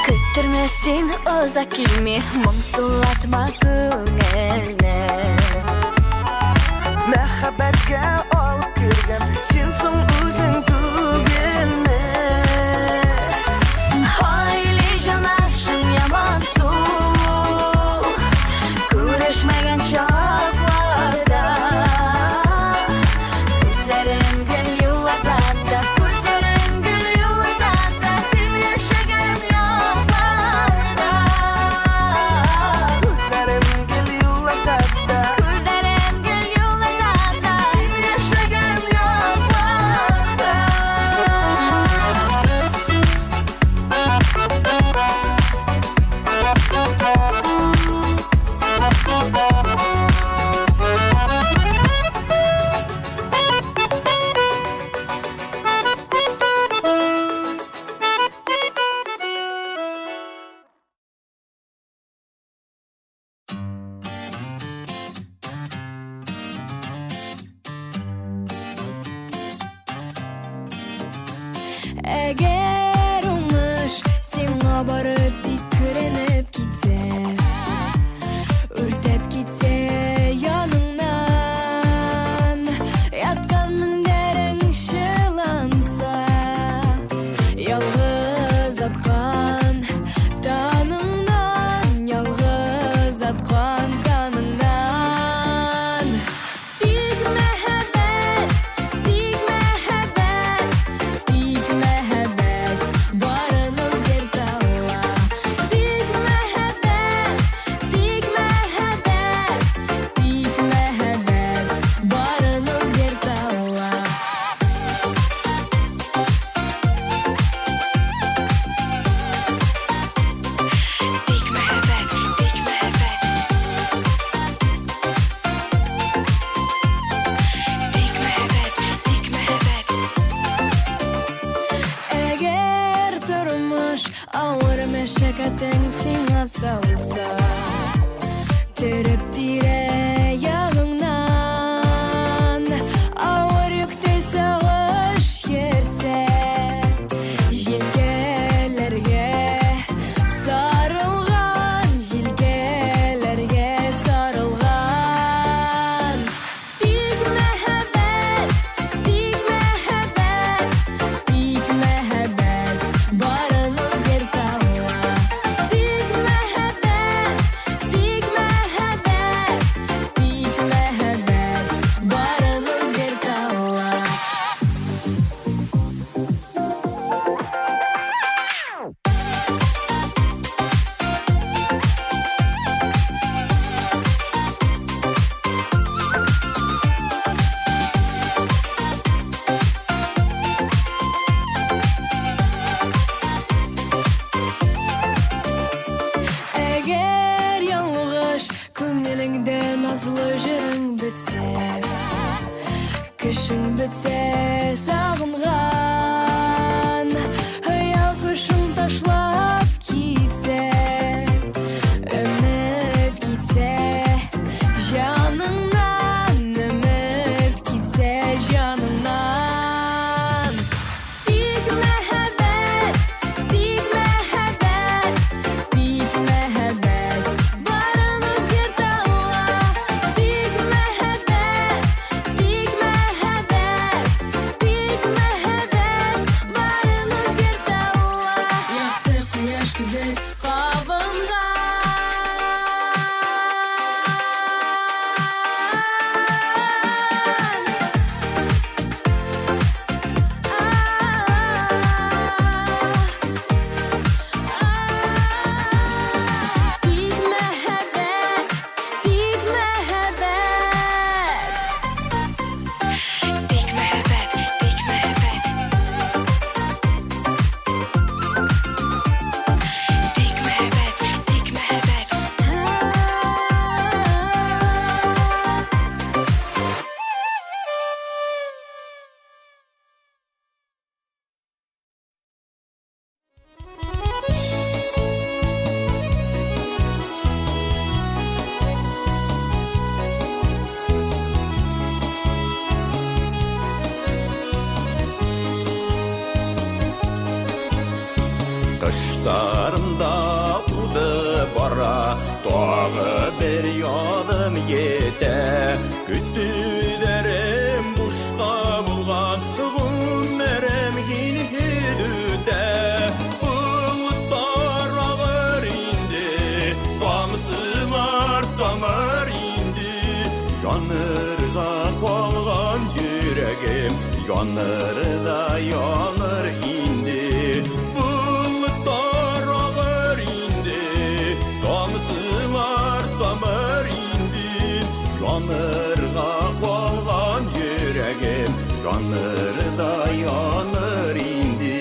Көттермә син озак килми, моңсулатма күңелне. Мәхәббәткә алып кергән, син соң үзең түгелме? Hayli җанашым ямансу, күрешмәгән чакларда. Күзләрең гел юлларда да, күзләрең гел юлларда да, син яшәгән якларда. Күзләрем Әгәр уңыш сиңа бары тик күренеп китсә, үртәп китсә яныңнан, яткан мендәрең чыланса, ялгыз аткан таныңнан, ялгыз аткан таныңнан. Тик мәхәббәт, тик мәхәббәт, тик мәхәббәт барын үзгәртә ала. Тик мәхәббәт, тик мәхәббәт, тик мәхәббәт барын үзгәртә ала. Тик мәхәббәт, тик мәхәббәт. Тик мәхәббәт, тик мәхәббәт. Әгәр тормыш авыр мәшәкатең сиңа салса, төреп тирә ягыңнан, авыр йөктә сагыш йөрсә, җилкәләргә сарылган, җилкәләргә сарылган. Тик мәхәббәт, тик мәхәббәт, тик мәхәббәт барын үзгәртә ала. Тик мәхәббәт, тик мәхәббәт, тик мәхәббәт барын үзгәртә ала. Әгәр ялгыш күңелеңдә назлы җырың бетсә, кешең бетсә сагынган, хыял кошың ташлап китсә, өмет китсә җаныңнан, өмет китсә җаныңнан. Тик мәхәббәт, тик мәхәббәт, тик мәхәббәт барын үзгәртә ала. Тик мәхәббәт, тик мәхәббәт, тик мәхәббәт барын үзгәртә ала. Якты кояш кебек кабынган. Тик мәхәббәт, тик мәхәббәт. Тик мәхәббәт, тик мәхәббәт. Тик мәхәббәт, тик мәхәббәт. Кыштарымда уды бара, тагы бер ядым етә. Көтүләрем бушка булган, гомерем һинһез үтә. Болытлар агыр инде, тамчылар тамыр инде. Янырга калган йөрәгем, яныр да яныр инде. Болытлар агыр инде, тамчылар тамыр инде. Янырга калган йөрәгем, яныр да яныр инде.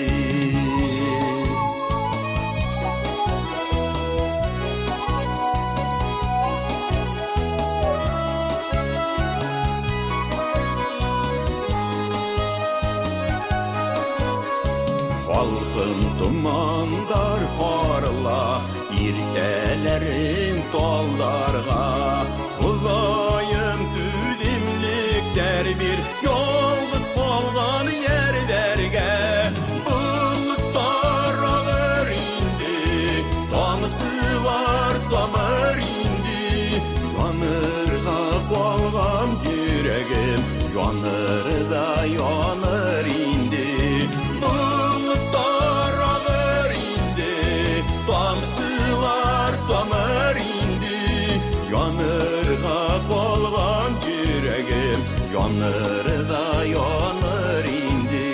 Халкым томандар арыла, иртәләрем талларга. Ходаем түземлектәр бир, ялгыз калган ярләргә. яныр инде. Болытлар агыр инде, тамчылар тамыр инде. Янырга калган йөрәгем, яныр да яныр инде.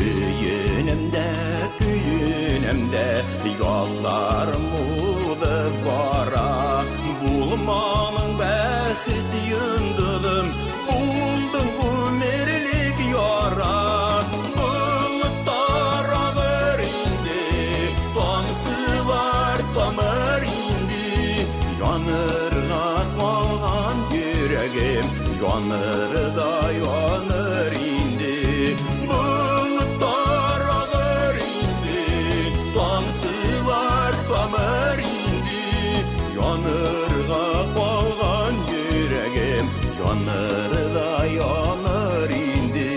Өенем дә, көенем дә, ялларым узып бара. Булманың бәхет йондызым, булдың гомерлек яра. Болытлар агыр инде, тамчылар тамыр инде. Янырга калган йөрәгем, яныр да яныр инде. Болытлар агыр инде, тамчылар тамыр инде. Янырга калган йөрәгем, яныр да яныр инде.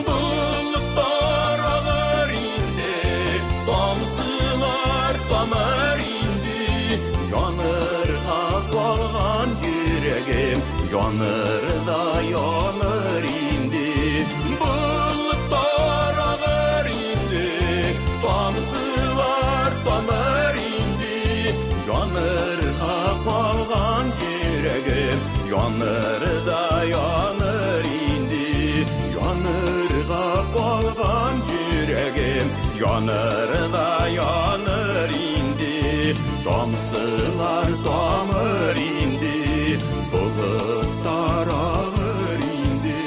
Болытлар агыр инде, тамчылар тамыр инде. Янырга калган йөрәгем, яныр да яныр инде. Болытлар агыр инде, тамчылар тамыр инде. Янырга калган йөрәгем, яныр да яныр инде. Янырга калган йөрәгем, яныр да яныр инде. Тамчылар тамыр инде, болытлар агыр инде.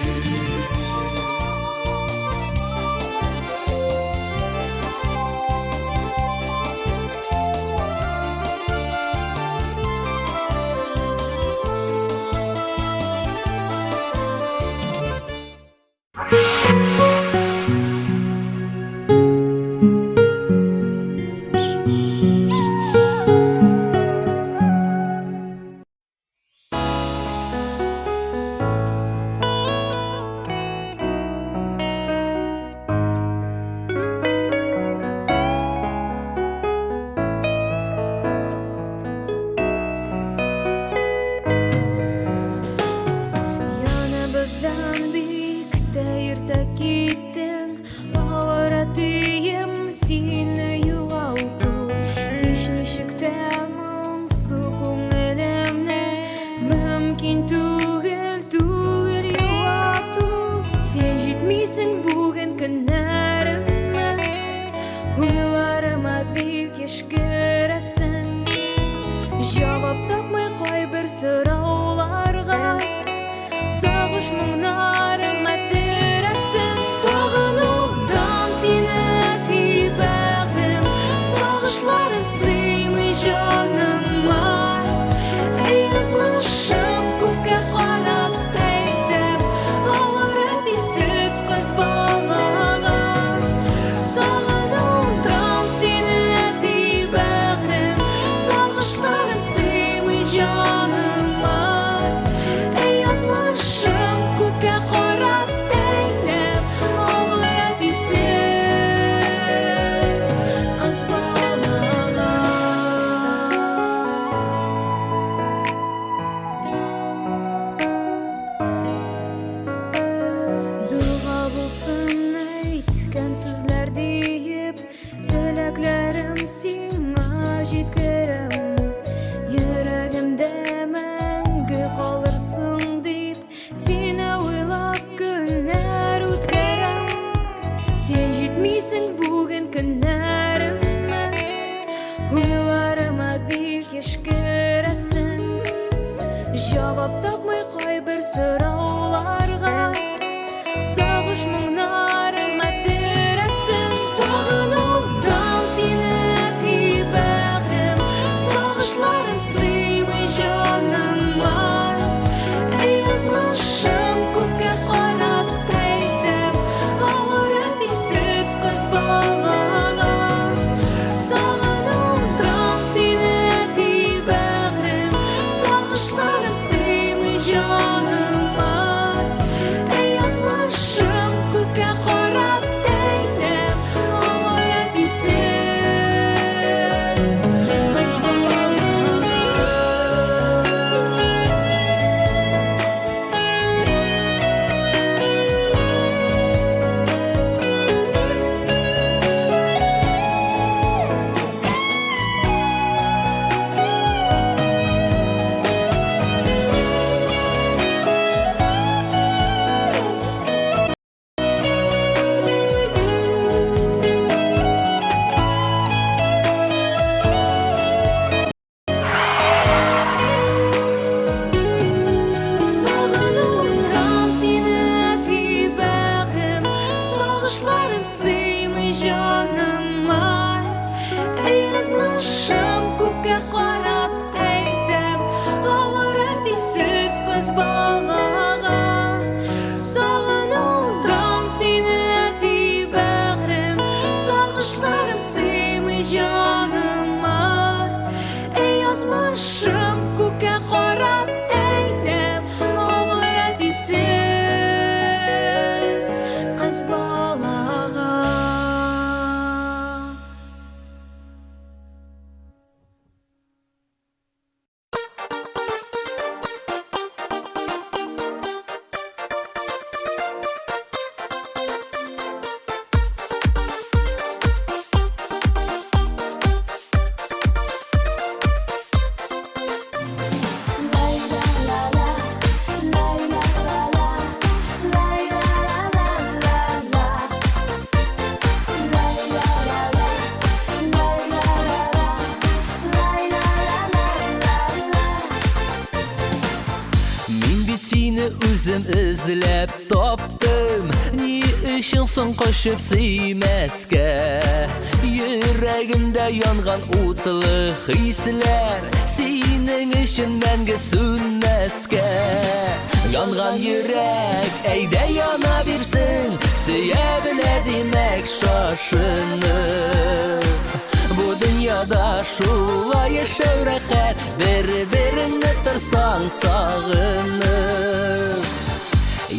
Сагышларым сыймый җаныма. Әй, язмышым, күккә карап әйтәм, авыр әтисез кыз балага. Сагынудан сине, әти бәгърем, сагышларым сыймый җаныма. Әй, язмышым, күккә карап әйтәм, авыр әтисез кыз балага. Мин бит сине үзем эзләп таптым. Ни өчен соң качып сөймәскә? Йөрәгемдә янган утлы хисләр синең өчен мәңге сүнмәскә. Янган йөрәк, әйдә яна бирсен, сөя белә димәк шашынып. Бу дөньяда шулай яшәү рәхәт, бер-береңне торсаң сагынып.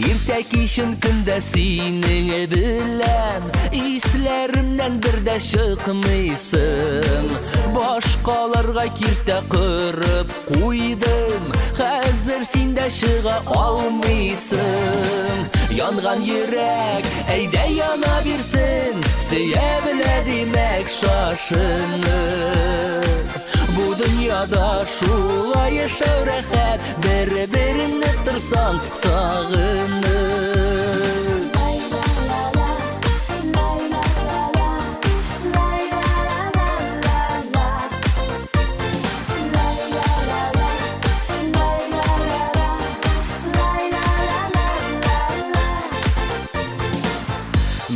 Иртә кичен көндә синең белән исләремнән бер дә чыкмыйсың. Башкаларга киртә корып куйдым, хәзер син дә чыга алмыйсың. Янган йөрәк, әйдә яна бирсен, сөя белә димәк шашынып. Бу дөньяда шулай яшәү рәхәт, бер-береңне торсаң сагынып.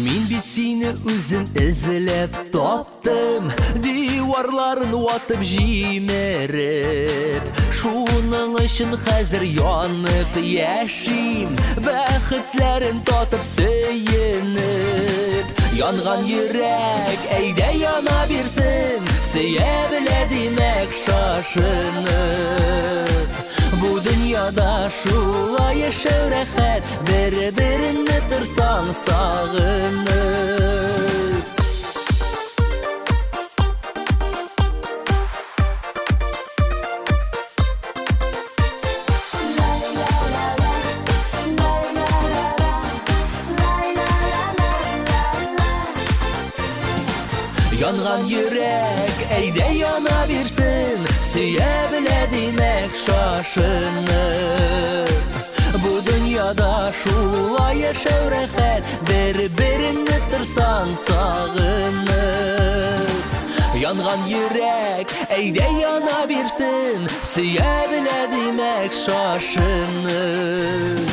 Мин бит сине үзем эзләп таптым, диварларын ватып җимереп. Шуның өчен хәзер янып яшим, бәхетләрен татып сөенеп. Янган йөрәк, әйдә яна бирсен, сөя белә димәк шашынып. Бу дөньяда шулай яшәү рәхәт, бер-береңне торсаң сагынып. Янган йөрәк, әйдә яна бирсен, сөя белә димәк шашынып. Бу дөньяда шулай яшәү рәхәт, бер-береңне торсаң сагынып. Янган йөрәк, әйдә яна бирсен, сөя белә димәк шашынып.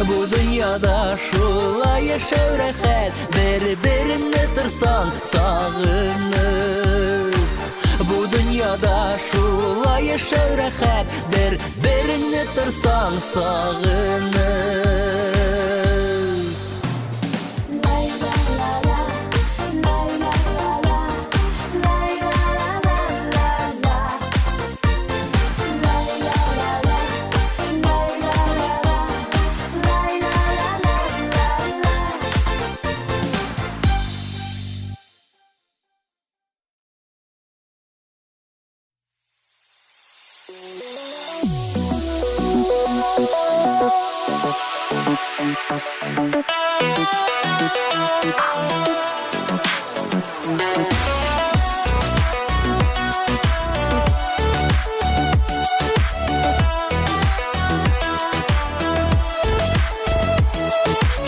Бу дөньяда шулай яшәү рәхәт, бер-береңне торсаң сагынып. Бу дөньяда шулай яшәү рәхәт, бер-береңне торсаң сагынып.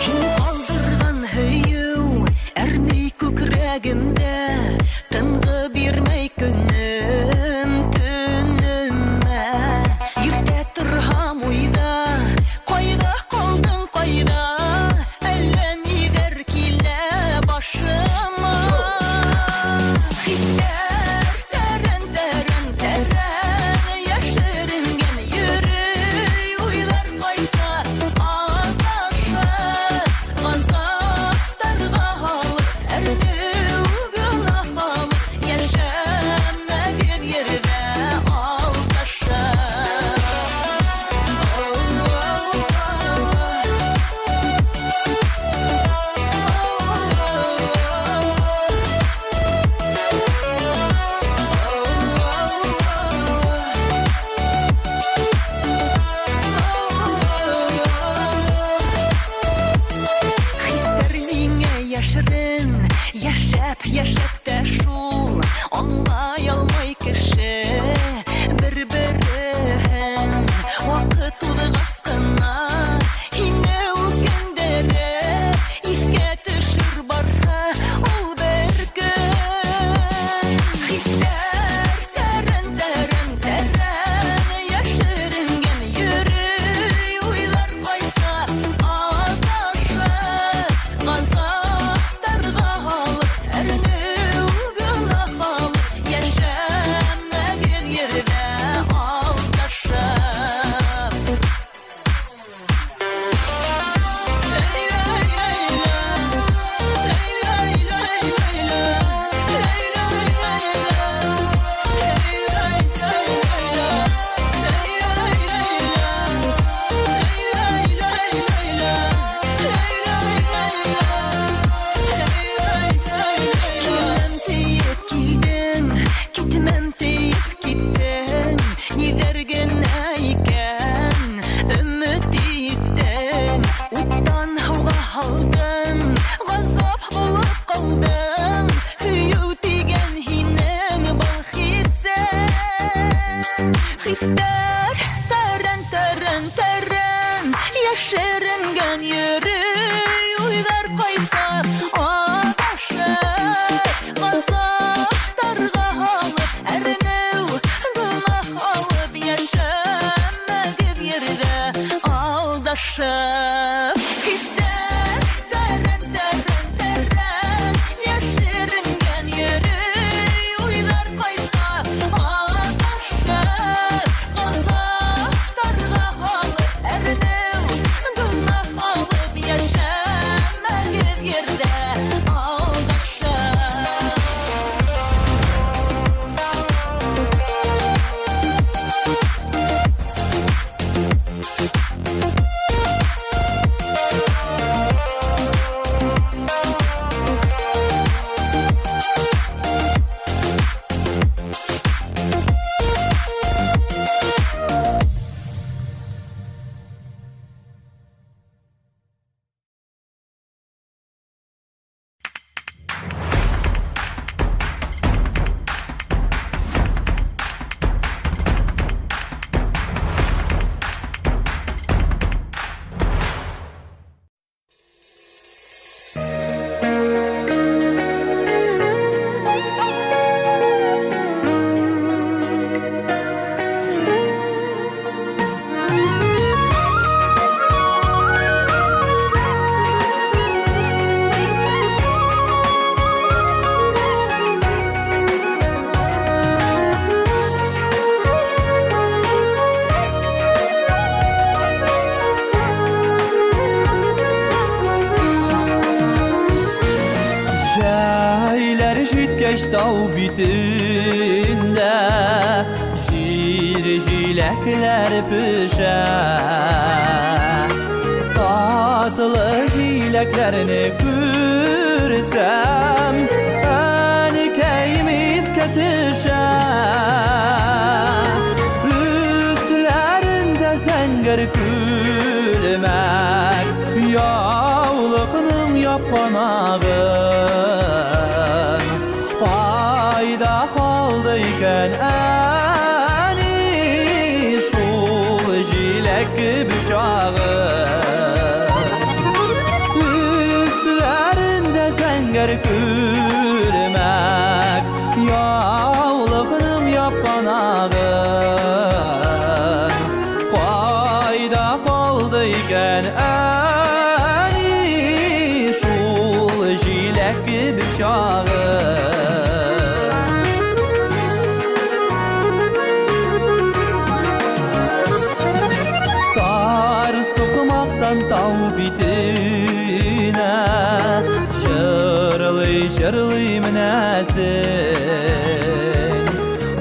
Һин калдырган һөю әрни күкрәгемдә, тынгы бирмәй көнем, төнемә. Иртә торһам уйда, кайда калдың, кайда? Әллә ниләр килә. яшерен Яшәп, яшәп тә шул Аңлай алмай кеше Бер-берен Вакыт узгач кына Һине үкендереп Иҫкә төшөр барһа Ул бер көн Хистәр тәрән, тәрән, тәрән Яшеренгән йөрөй Уйлар кайса адаша Газаптарга алып Әрнеү гөнаһ алып Яшәмәгез ерҙә алдашып. Киләм тиеп килдең, китмәм тиеп киттең. Ниҙәр генә икән өмөт иттең. Уттан һыуға һалдың, ғазап булып ҡалдың. Һөйөү тигән һинең был хисең. Хистәр тәрән, тәрән, тәрән Йәшеренгән йөрөй Уйҙар ҡайса адаша Ғазаптарға һалып Әрнеү гонаһ алып Йәшәмәгеҙ ерҙә алдашып. Хистәр тәрән, тәрән, тәрән Йәшеренгән йөрөй Уйҙар ҡайса адаша Ғазаптарға һалып Әрнеү гонаһ алып Йәшәмәгеҙ ерҙә алдашып. Җәйләр җиткәч тау битендә Җир җиләкләр пешә. Татлы җиләкләрне күрсәм, Әнкәем искә төшә. Өсләрендә зәңгәр күлмәк, Яулыкның япкан агын. Кайда калды икән әни Шул җиләк кебек чагы? Өсләрендә зәңгәр күлмәк, Яулыкның япкан агын. Кайда калды икән әни Шул җиләк кебек чагы? Тар сукмактан тау битенә Җырлый, җырлый менәсең.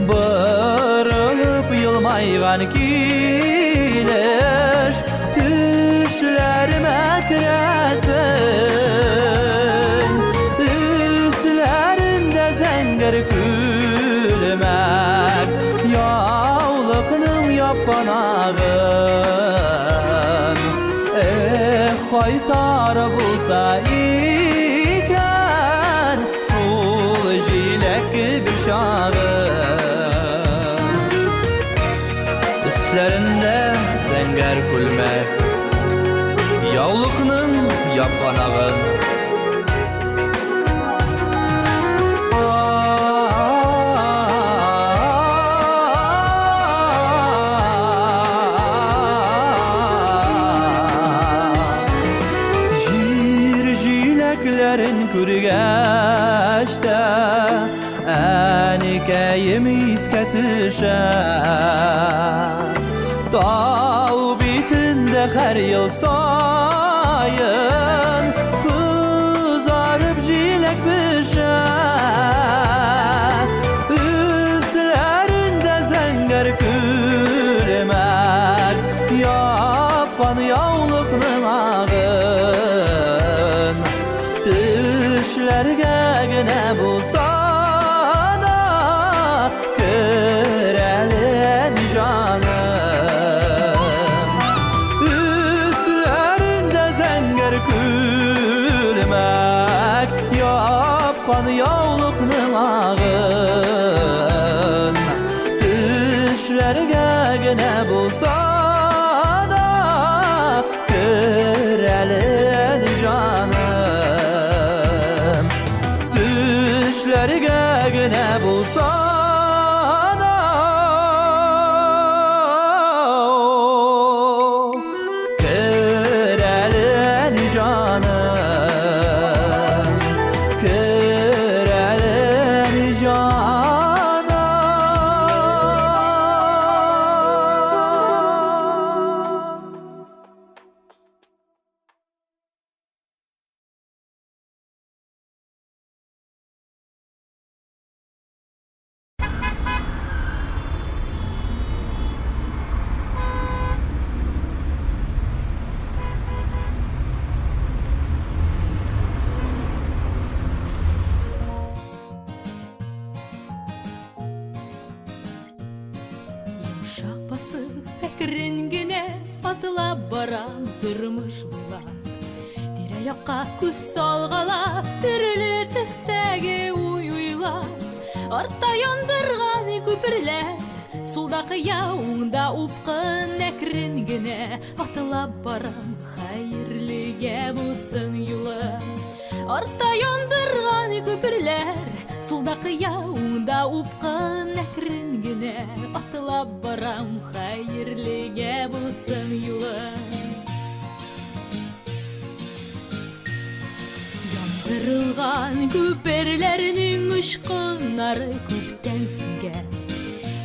Борылып елмайган килеш Төшләремә керәсең. Өсләрендә зәңгәр күлмәк, Яулыкның япкан агын. Эх, кайтар булса икән. япкан агын. Җир җиләкләрен күргәч тә, Әникәем искә төшә. Тау битендә һәр ел саен Кызарып җиләк пешә. Өсләрендә зәңгәр күлмәк, Япкан яулыкның агын. Төшләргә генә булса да керәле җаным. Өсләрендә зәңгәр күлмәк, Япкан яулыкның агын. Төшләргә генә булса да керәле җаным. Төшләргә генә булса да керәле җаным. Керәле җаным. Йомшак басып, әкрен генә атлап барам тормыш буйлап. Тирә-якка күз салгалап, төрле төстәге уй уйлап. Артта яндырган күперләр, сулда кыя, уңда упкын, әкрен генә атлап барам, хәерлегә булсын юлым. Артта яндырган күперләр, сулда кыя, уңда упкын, әкрен генә атлап барам, хәерлегә булсын юлым. Яндырылган күперләрнең очкыннары күптән сүнгән.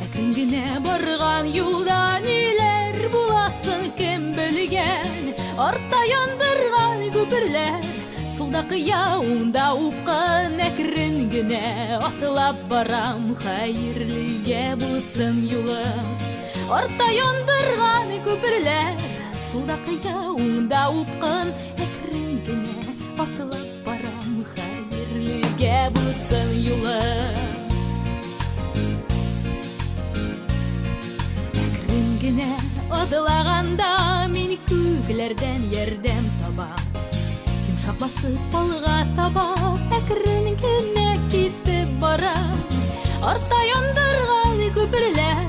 Әкрен генә барган юлда ниләр буласын кем белгән. Артта яндырган күперләр, сулда кыя, уңда упкын, әкрен генә атлап барам, хәерлегә булсын юлым. Артта яндырган күперләр, сулда кыя, уңда упкын, әкрен генә атлап барам, хәерлегә булсын юлым. Әкрен генә атлаганда мин күкләрдән ярдәм табам. Йомшак басып алга таба, әкрен генә китеп барам. Артта яндырган күперләр,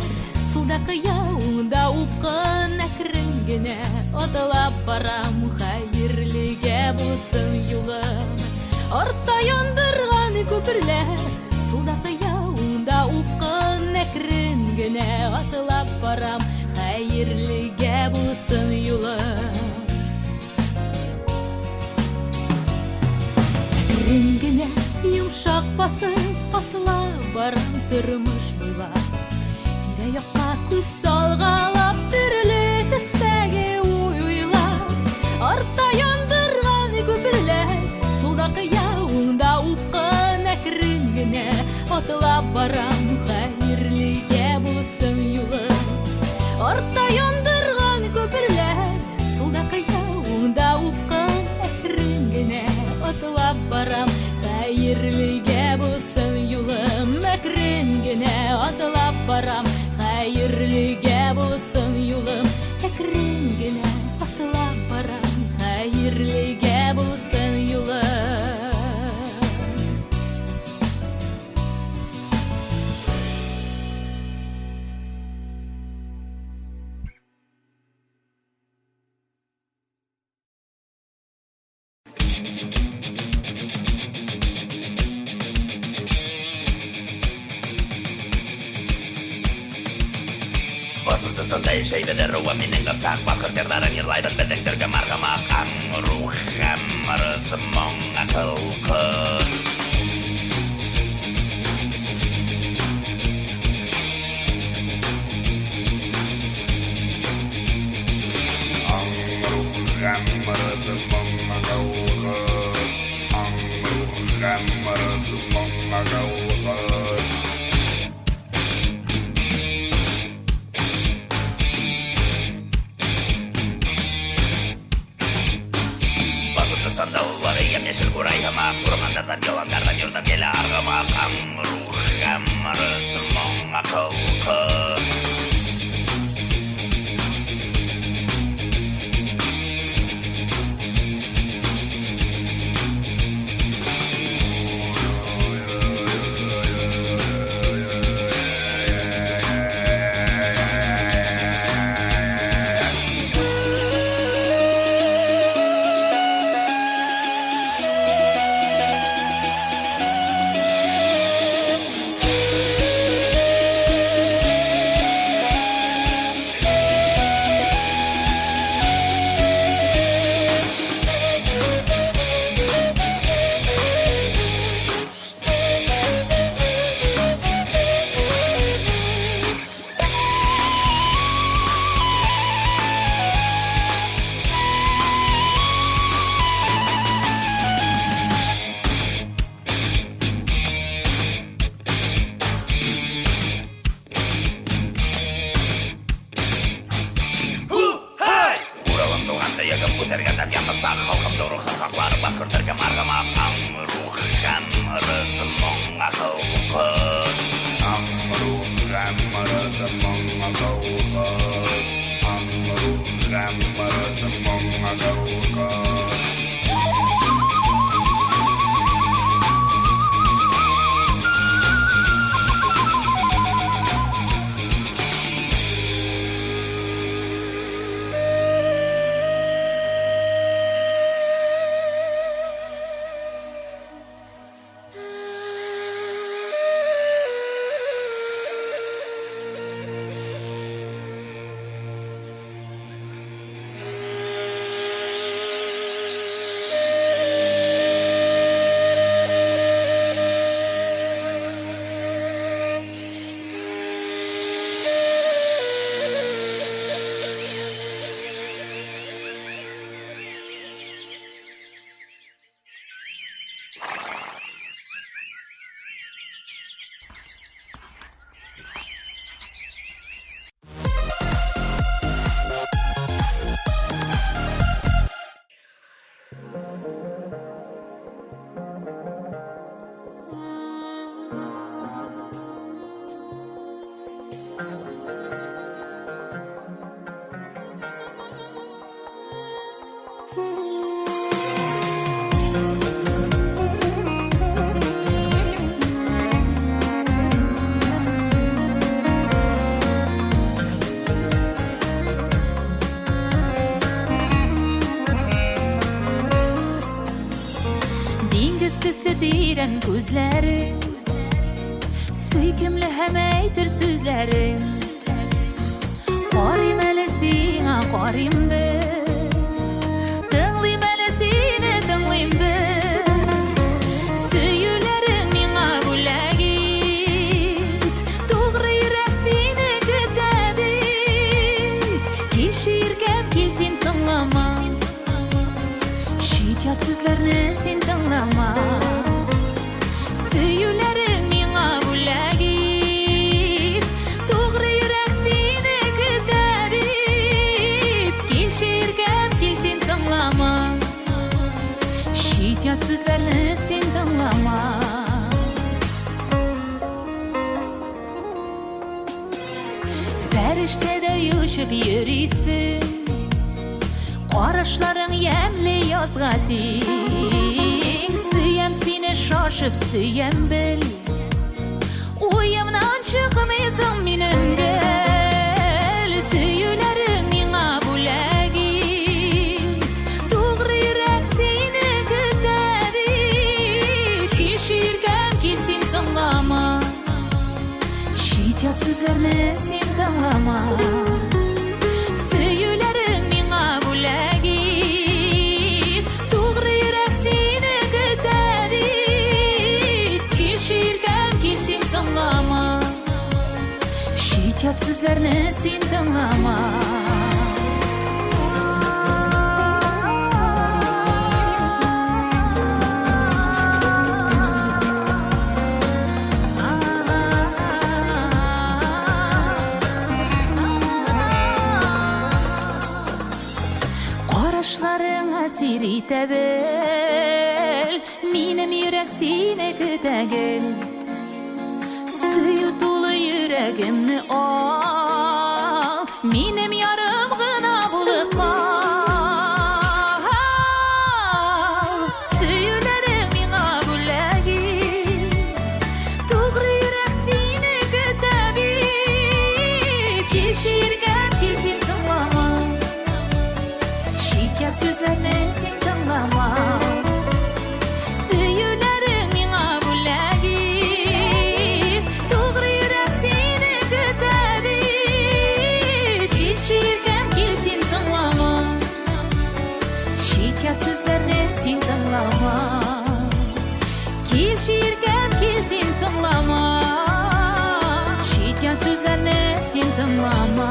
сулда кыя, уңда упкын, әкрен генә атлап барам, хәерлегә булсын юлым. Артта яндырган күперләр, сулда кыя, уңда упкын, әкрен генә атлап барам, хәерлегә булсын юлым. Әкрен генә йомшак басып атлап барам тормыш буйлап. Тирә-якка күз салгалап, төрле төстәге уй уйлап. Артта яндырган күперләр, сулда кыя, уңда упкын, әкрен генә атлап барам, хәерлегә булсын юлым. Артта яндырган күперләр, сулда кыя, уңда упкын, әкрен генә атлап барам, хәерлегә булсын юлым. Әкрен генә атлап барам, хәерлегә булсын юлым. Әкрен генә атлап барам, хәерлегә булсын юлым. Башкортстанда яшәйбез, ыруым минең Кыпчак. Башкорт җырларын йырлайбыз, безнең төркем Аргамак. Аң, рух һәм ырыс, моң, акыл, кот. Аң, рух һәм ырыс, моң, акыл, кот. Аң, рух һәм ырыс, моң, акыл, кот. Башкортстанда уллары ямь-яшел курай һымак, Урманнардан, яланнардан йордым килә аргымак. Аң, рух һәм ырыс, моң, акыл, кот. Уралым туган төягем, үсәргә тәбгән Кыпчак, Халкымның рухын саклар, башкорт төркем Аргамак. Аң, рух һәм ырыс, моң, акыл, кот. Аң, рух һәм ырыс, моң, акыл, кот. Аң, рух һәм ырыс, моң, акыл, кот. Диңгез төсле тирән күзләрең, Сөйкемле һәм әйтер сүзләрең. Карыйм әле сиңа, карыйм бер, Тыңлыйм әле сине, тыңлыйм бер. Сөюләрең миңа бүләк ит, Тугры йөрәк сине көтә бит. Килче, иркәм, кил син, соңлама. Чит-ят сүзләрне син тыңлама. Сөюләрең миңа бүләк ит, Тугры йөрәк сине көтә бит. Килче, иркәм, кил син, соңлама. Чит-ят сүзләрне син тыңлама. Фәрештәдәй очып йөрисең, Карашларың ямьле язга тиң. Сөям сине шашып, сөям бел, Уемнан чыкмыйсың минем гел. Сөюләрең миңа бүләк ит, Тугры йөрәк сине көтә бит. Килче, иркәм, кил син, соңлама. Чит-ят сүзләрне син тыңлама. Чит-ят сүзләрне син тыңлама. Карашларың әсир итә бел, Минем йөрәк сине көтә гел. Сөю тулы йөрәгемне ал, Минем ярым гына булып кал. Сөюләрең миңа бүләк ит, Тугры йөрәк сине көтә бит. Килче иркәм, кил син соңлама, Чит-ят сүзләрне син тыңлама. Сөюләрең миңа бүләк ит, Тугры йөрәк сине көтә бит. Килче иркәм, кил син соңлама, Чит-ят сүзләрне син тыңлама. Килче иркәм, кил син соңлама, Чит-ят сүзләрне син тыңлама.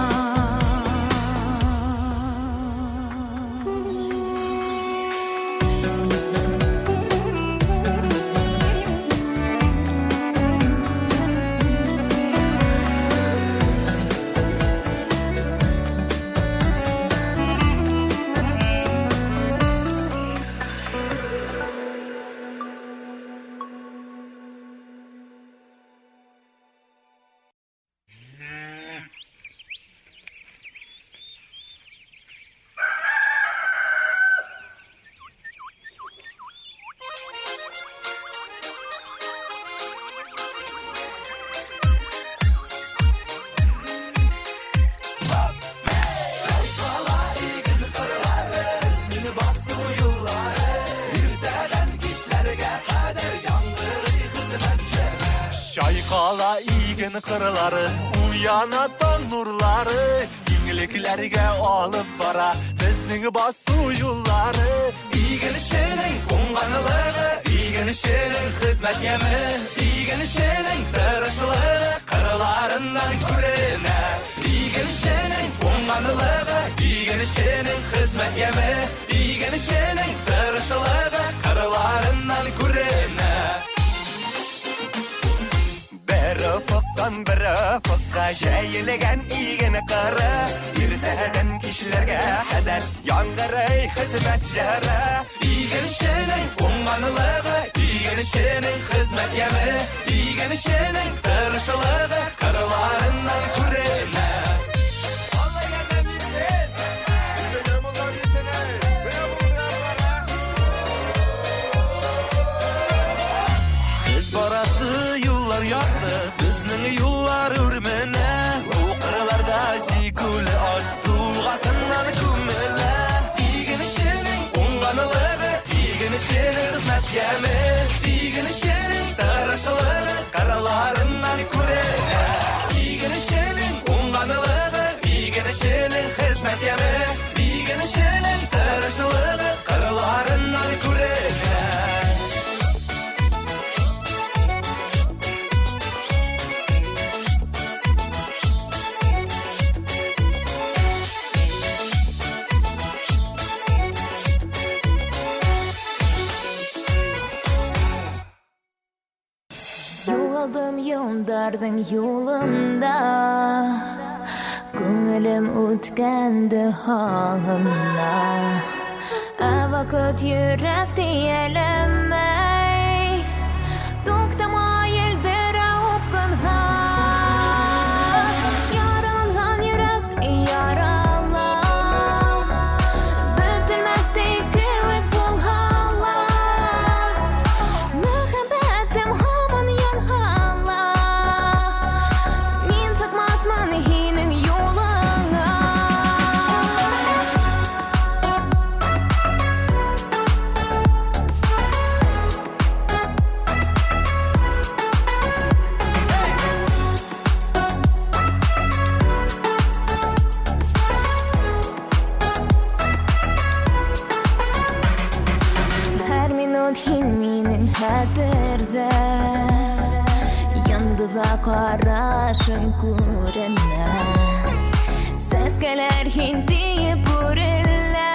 Чайкала иген кырлары, уяна таң нурлары, Киңлекләргә алып бара безнең басу юллары. Игенченең уңганлыгы, игенченең хезмәт яме, игенченең тырышлыгы кырларыннан күренә. Игенченең уңганлыгы, игенченең хезмәт яме, игенченең тырышлыгы кырларыннан күренә. Бер офыктан бер офыкка җәелгән иген кыры, Иртәдән кичләргә кадәр яңгырый хезмәт җыры. Игенченең уңганлыгы, игенченең хезмәт яме, игенченең тырышлыгы кырларыннан күренә. Без барасы юллар якты, безнең юллар үрменә. Бу кырларда җикүле ат тугасыннан күмелә. Игенченең уңганлыгы, игенченең хезмәт яме, игенченең тырышлыгы кырларыннан күренә. Игенченең уңганлыгы, игенченең хезмәт яме, игенченең тырышлыгы кырларыннан күренә. Югалдым елларның юлында, Күңелем үткәнде һагына. Ә вакыт йөрәк дияләмәй, Туктамай елдыра упкынга. Яраланган йөрәк ярала, Бөтелмәктәй кебек булһала. Мәхәббәтем һаман янһала, Мин сыкматмын һинең юлыңа. Һәр минут һин минең хәтерҙә, Йолдызга карашың күренә. Сәскәләр һин тиеп үрелә.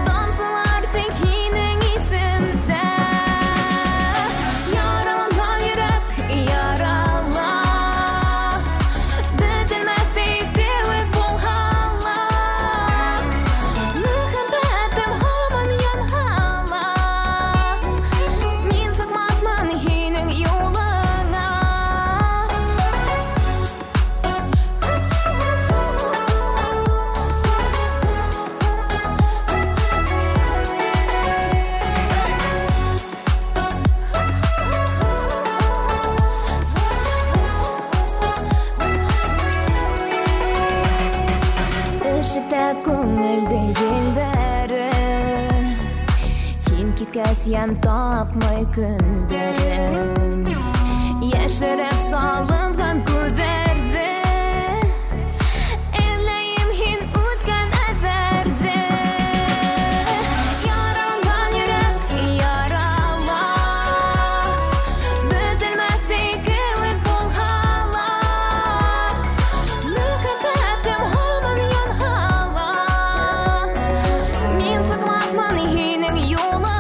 Тамсылар тик һинең исемдә. Яраланган йөрәк ярала. Бөтелмәстәй кебек булһа ла. Мәхәббәтем һаман янһа ла. Мин сыкмасмын һинең юлыңа. Өшетә күңелде елдәре. Һин киткәс ямь тапмай көндәрем. Йәшереп салынган күҙҙәрҙе. Эҙләйем һин үткән әҙәрҙе. Яралган йөрәк ярала. Бөтелмәҫтәй кеүек булһа ла. Мөхәббәтем һаман янһа ла. Мин сыҡмаҫмын һинең юлыңа.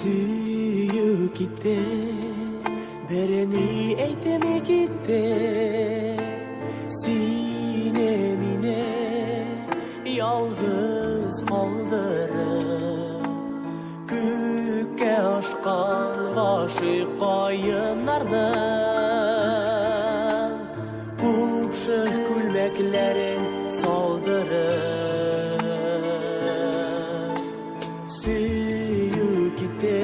Сөю китте, берни әйтми китте. Сине мине ялгыз калдырып, күккә ашкан гашыйк каеннарның купшы күлмәкләрен салдырып. Сөю китте,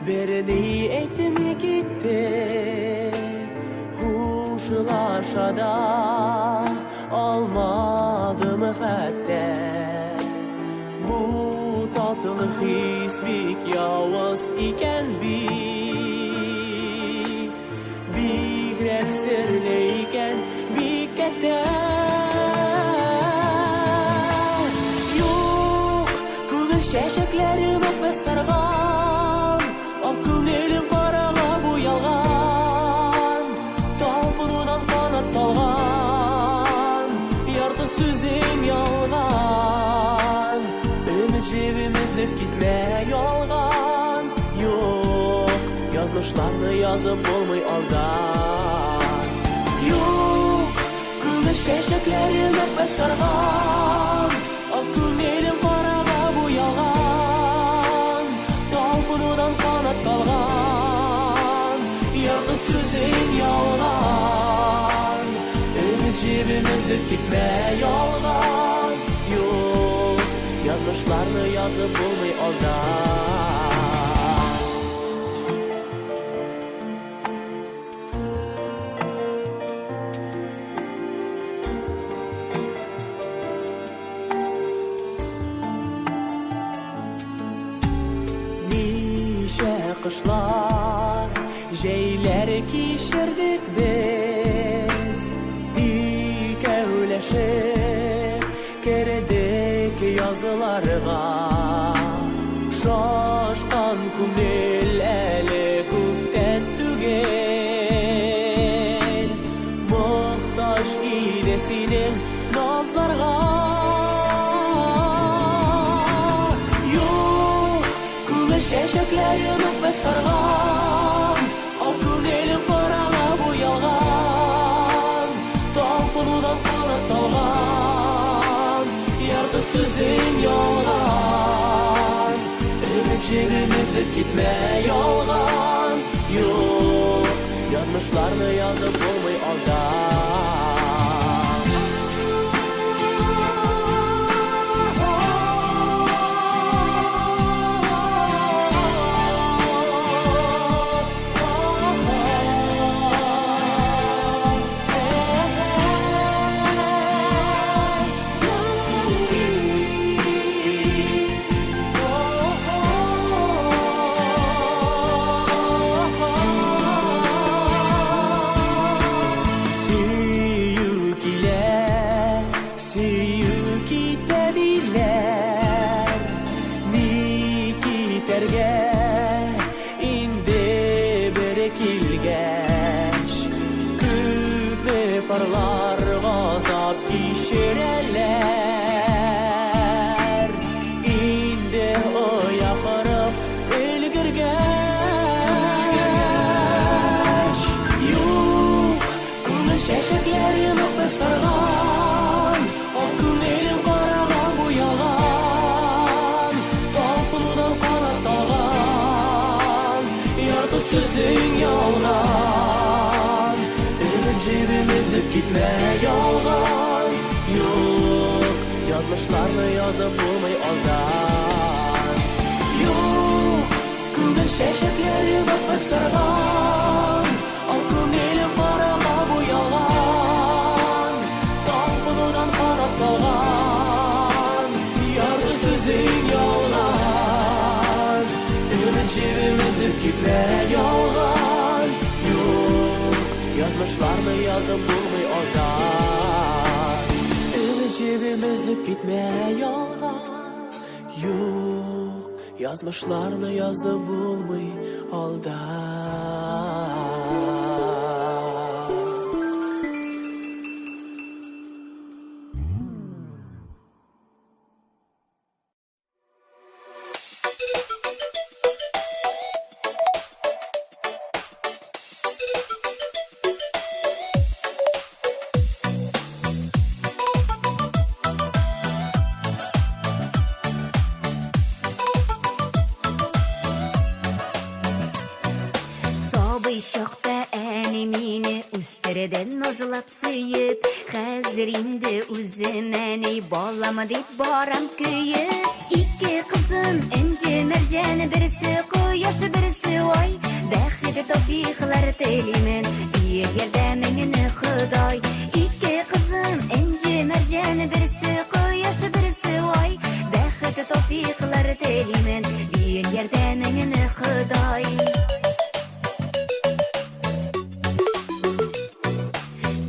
берни әйтми китте. Хушлаша да алмадым хәтта. Бу татлы хис бик явыз икән бит. Бигрәк серле икән, бик кәттә. Юк, күңел чәчәкләрен үпмә сарган, Ак күңелем карага буялган, Талпынудан канат талган, Ярты сүзең ялган. Өмет җебем өзелеп китмә ялган. Юк, язмышларны язып булмый алдан. Юк, күңел чәчәкләрен үпмә сарган, Ак күңелем карага буялган, Талпынудан канат талган, Ярты сүзең ялган. Өмет җебем өзелеп китмә ялган. Юк, язмышларны язып булмый алдан. Ничә кышлар, җәйләр кичердек без, Икәүләшеп кердек язларга. Шашкан күңел әле күптән түгел, Мохтаҗ иде синең назларга. Юк, күңел чәчәкләрен үпмә сарган, Ак күңелем сүзең ялган. Өмет җебем өзелеп китмә ялган. Юк, язмышларны язып булмый алдан. Сөю килә, сөю китә диләр. Ни китәргә инде бер килгәч? Күпме парлар газап кичерәләр. Инде оя корып өлгергәч. Юк, күңел чәчәкләрен укмы сарган, ак күңелем карага буялган, талпынудан канат талган, ярты сүзең ялган. Өмет җебем өзелеп китмә ялган. Юк, язмышларны язып булмый алдан. Юк, күңел чәчәкләрен укмы сарган, ак күңелем карага буялган, талпынудан канат талган, ярты сүзең ялган. Өмет җебем өзелеп китмә ялган. Юк, язмышларны язып булмый алдан. Өмет җебем өзелеп китмә ялган. Юк, язмышларны язып булмый алдан. Сабый чакта әни мине үстерде назлап сөеп. Хәзер инде үзем әни балам дип барам көеп. Ике кызым энҗе мәрҗән, берсе кояш, берсе ай. Бәхет тәүфыйклар телимен, бир ярдәмеңне Ходай. Ике кызым энҗе мәрҗән, берсе кояш, берсе ай. Бәхет тәүфыйклар телимен, бир ярдәмеңне Ходай.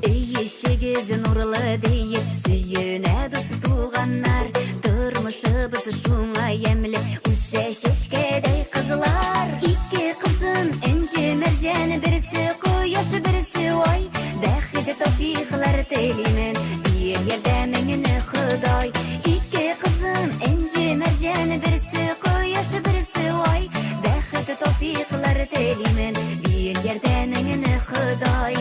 Өй эчегез нурлы диеп сөенә дус туганнар. Тормышыбыз шуңа ямьле, үсә чәчкәдәй кызлар. Ике кызым энҗе мәрҗән, берсе кояш, берсе ай. Бәхет тәүфыйклар телимен, бир ярдәмеңне Ходай. Ике кызым энҗе мәрҗән, берсе кояш, берсе ай. Бәхет тәүфыйклар телимен, бир ярдәмеңне Ходай.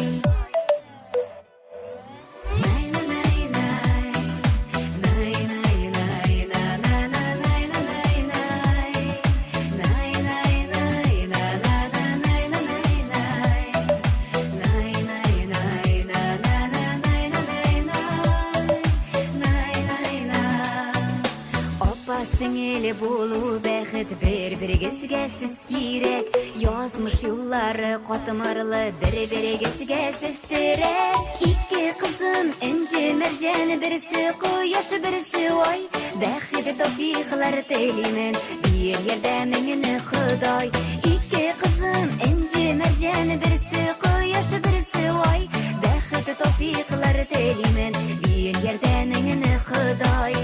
Апа сеңеле булу бәхет, бер-берегезгә сез кирәк. Язмыш юллары катмарлы, бер-берегезгә сез терәк. Ике кызым энҗе мәрҗән, берсе кояш, берсе ай. Бәхет тәүфыйклар телимен, бир ярдәмеңне Ходай. Ике кызым энҗе мәрҗән, берсе кояш, берсе ай. Бәхет тәүфыйклар телимен, бир ярдәмеңне Ходай.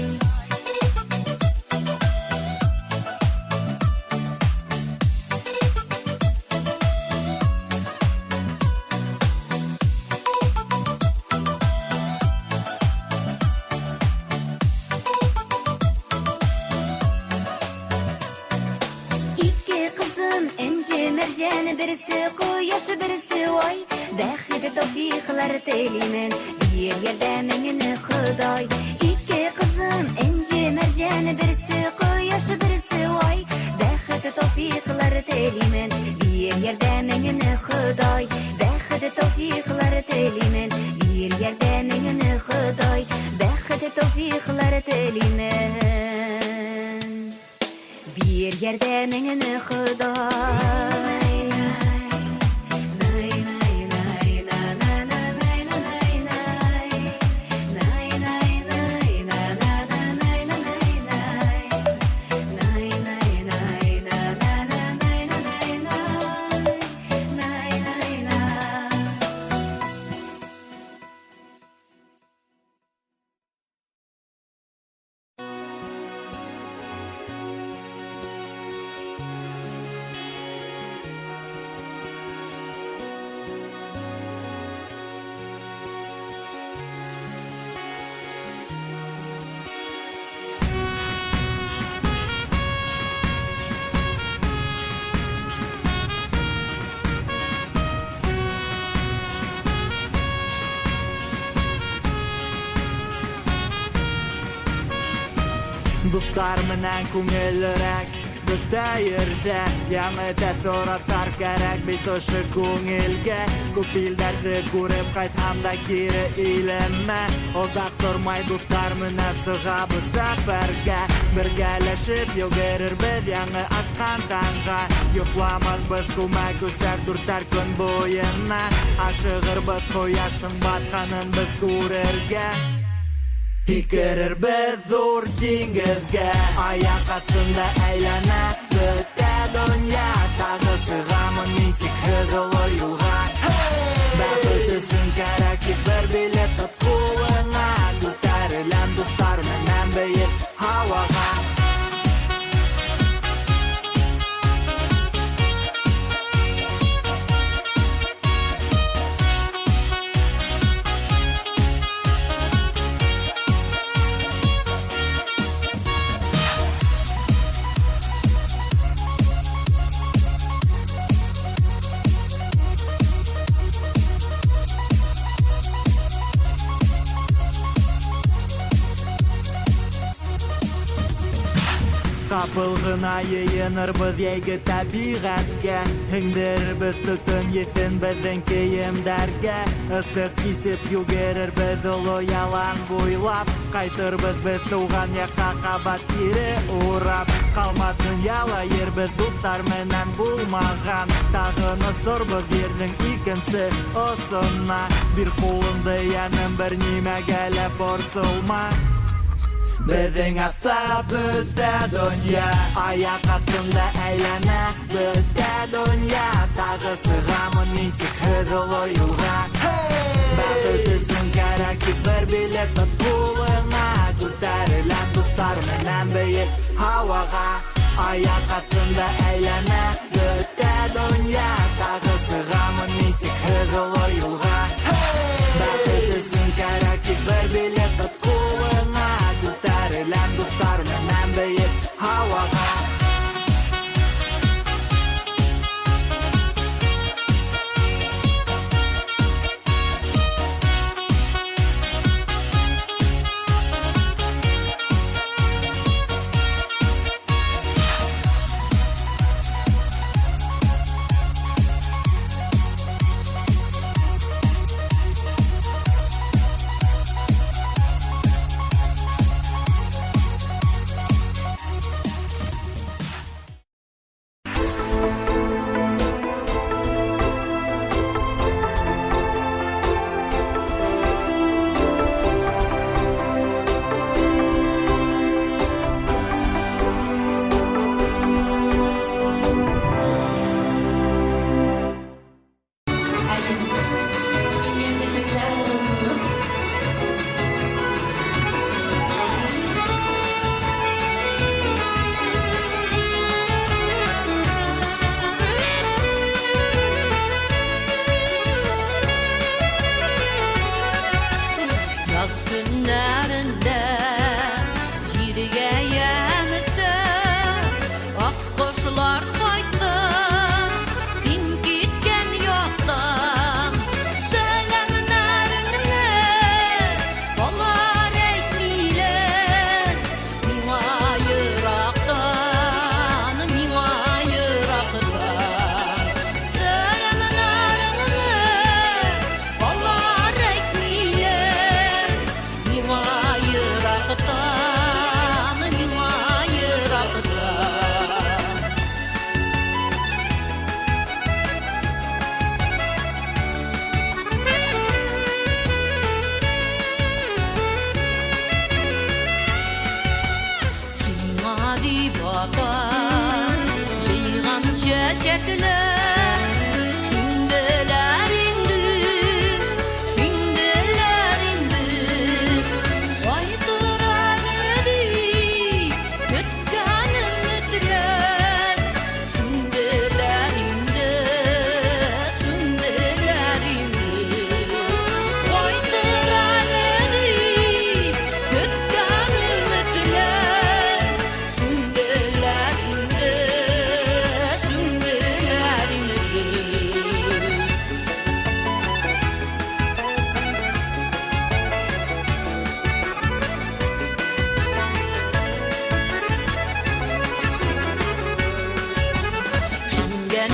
Ике кызым энҗе мәрҗән, берсе кояш, берсе ай. Бәхет тәүфыйклар телимен, бир ярдәмеңне Ходай. Ике кызым энҗе Берсе мәрҗән, берсе кояш, берсе ай. Бәхет тәүфиклар телимен, бир ярдәмеңне, Ходай. Бәхет тәүфиклар телимен, бир ярдәмеңне, Ходай. Бәхет тәүфиклар телимен, бир ярдәмеңне, Ходай. Най, най, най, на, на, на, най, на, най, най. Най, най, най, на, на, на, най, на, най, най. Най, най, най, на, на, на, най, на, най, най. Най, най, най. Дуслар менән күңеллерәк бөтә ерҙә. Яңы тәьҫораттар кәрәк бит ошо күңелгә. Күп илдәрҙе күреп ҡайтһам да кире илемә, оҙаҡ тормай дуҫтар менән сығабыҙ сәфәргә. Бергәләшеп йүгерербеҙ яңы атҡан таңға. Йоҡламаҫбыҙ, күмәк үҫәр дүртәр көн буйына. Ашығырбыҙ ҡояштың батҡанын беҙ күрергә. Һикерербеҙ ҙур диңгеҙгә. Аяҡ аҫтында әйләнә бөтә донъя. Тағы сығамын мин сикһеҙ оло юлға. Бәхет өсөн кәрәк тик бер билет, тот ҡулыңа. Күтәреләм дуҫтар менән бейек һауаға. Ҡапыл ғына йыйынырбыҙ йәйге тәбиғәткә. Һеңдерербеҙ төтөн еҫен беҙҙең кейемдәргә. Ысыҡ кисеп йүгерербеҙ оло ялан буйлап. Ҡайтырбыҙ беҙ тыуған яҡҡа ҡабат кире урап. Ҡалмаҫ донъяла ер беҙ дуҫтар менән булмаған. Тағын осорбоҙ ерҙең икенсе осона. Бир ҡулыңды, йәнем, бер нимәгә лә борсолма. Беҙҙең аҫта бөтә донъя. Аяҡ аҫтында әйләнә бөтә донъя. Тағы сығамын мин сикһеҙ оло юлға. Бәхет өсөн кәрәк тик бер билет, тот ҡулыңа. Күтәреләм дуҫтар менән бейек һауаға. Аяҡ аҫтында әйләнә бөтә донъя. Тағы сығамын мин сикһеҙ оло юлға. Бәхет өсөн кәрәк тик бер билет, тот ҡулыңа. Күтәреләм дуҫтар менән бейек һауаға.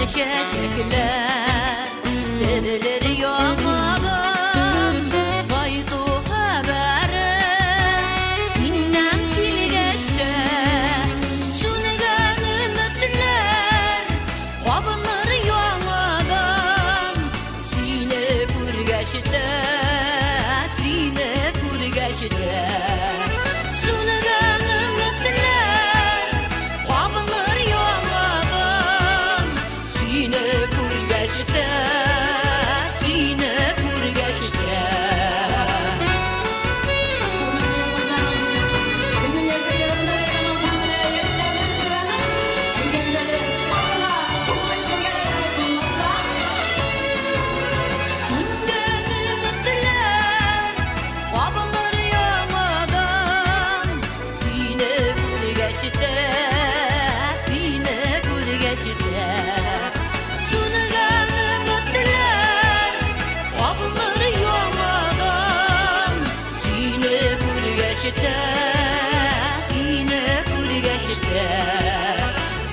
Чәчәкләр терелер яңадан, кайту хәбәре синнән килгәч тә, сүнгән өметләр кабыныр яңадан, сине күргәч тә, сине күргәч тә. Сүнгән өметләр кабыныр яңадан, сине күргәч тә, сине күргәч тә. Сүнгән өметләр кабыныр яңадан, сине күргәч тә, сине күргәч тә. Сүнгән өметләр кабыныр яңадан, сине күргәч тә, сине күргәч тә,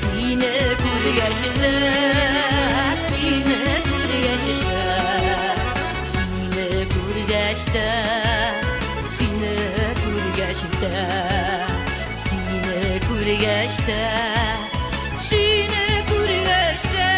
сине күргәч тә, сине күргәч тә, сине күргәч тә, сине күргәч тә, сине күргәч тә, сине күргәч тә.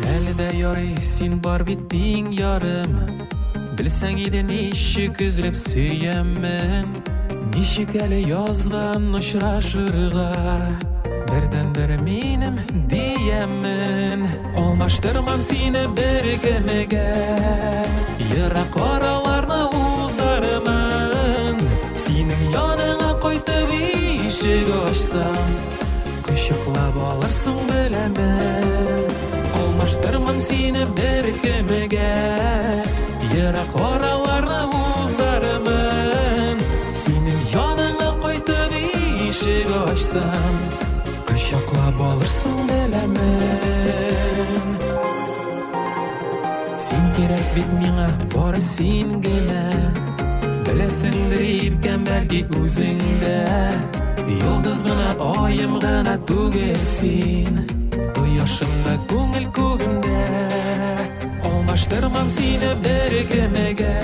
Әле дә ярый, син бар бит тиң ярым. Белсәң иде ничек өзелеп сөямен. Ничек әле язган очрашырга. Бердән-бер минем диямен. Алмаштырмам сине бер кемгә. Ерак араларны узармын. Синең яныңа кайтып ишек ачсам, кочаклап алырсың, беләмен. Алмаштырмам сине бер кемгә. Ерак араларны узармын. Синең яныңа кайтып ишек ачсам, кочаклап алырсың, беләмен. Син кирәк бит миңа, бары син генә. Беләсеңдер иркәм, бәлки үзең дә. Йолдыз гына, аем гына түгел син. Кояшым да күңел күгемдә. Алмаштырмам сине бер кемгә.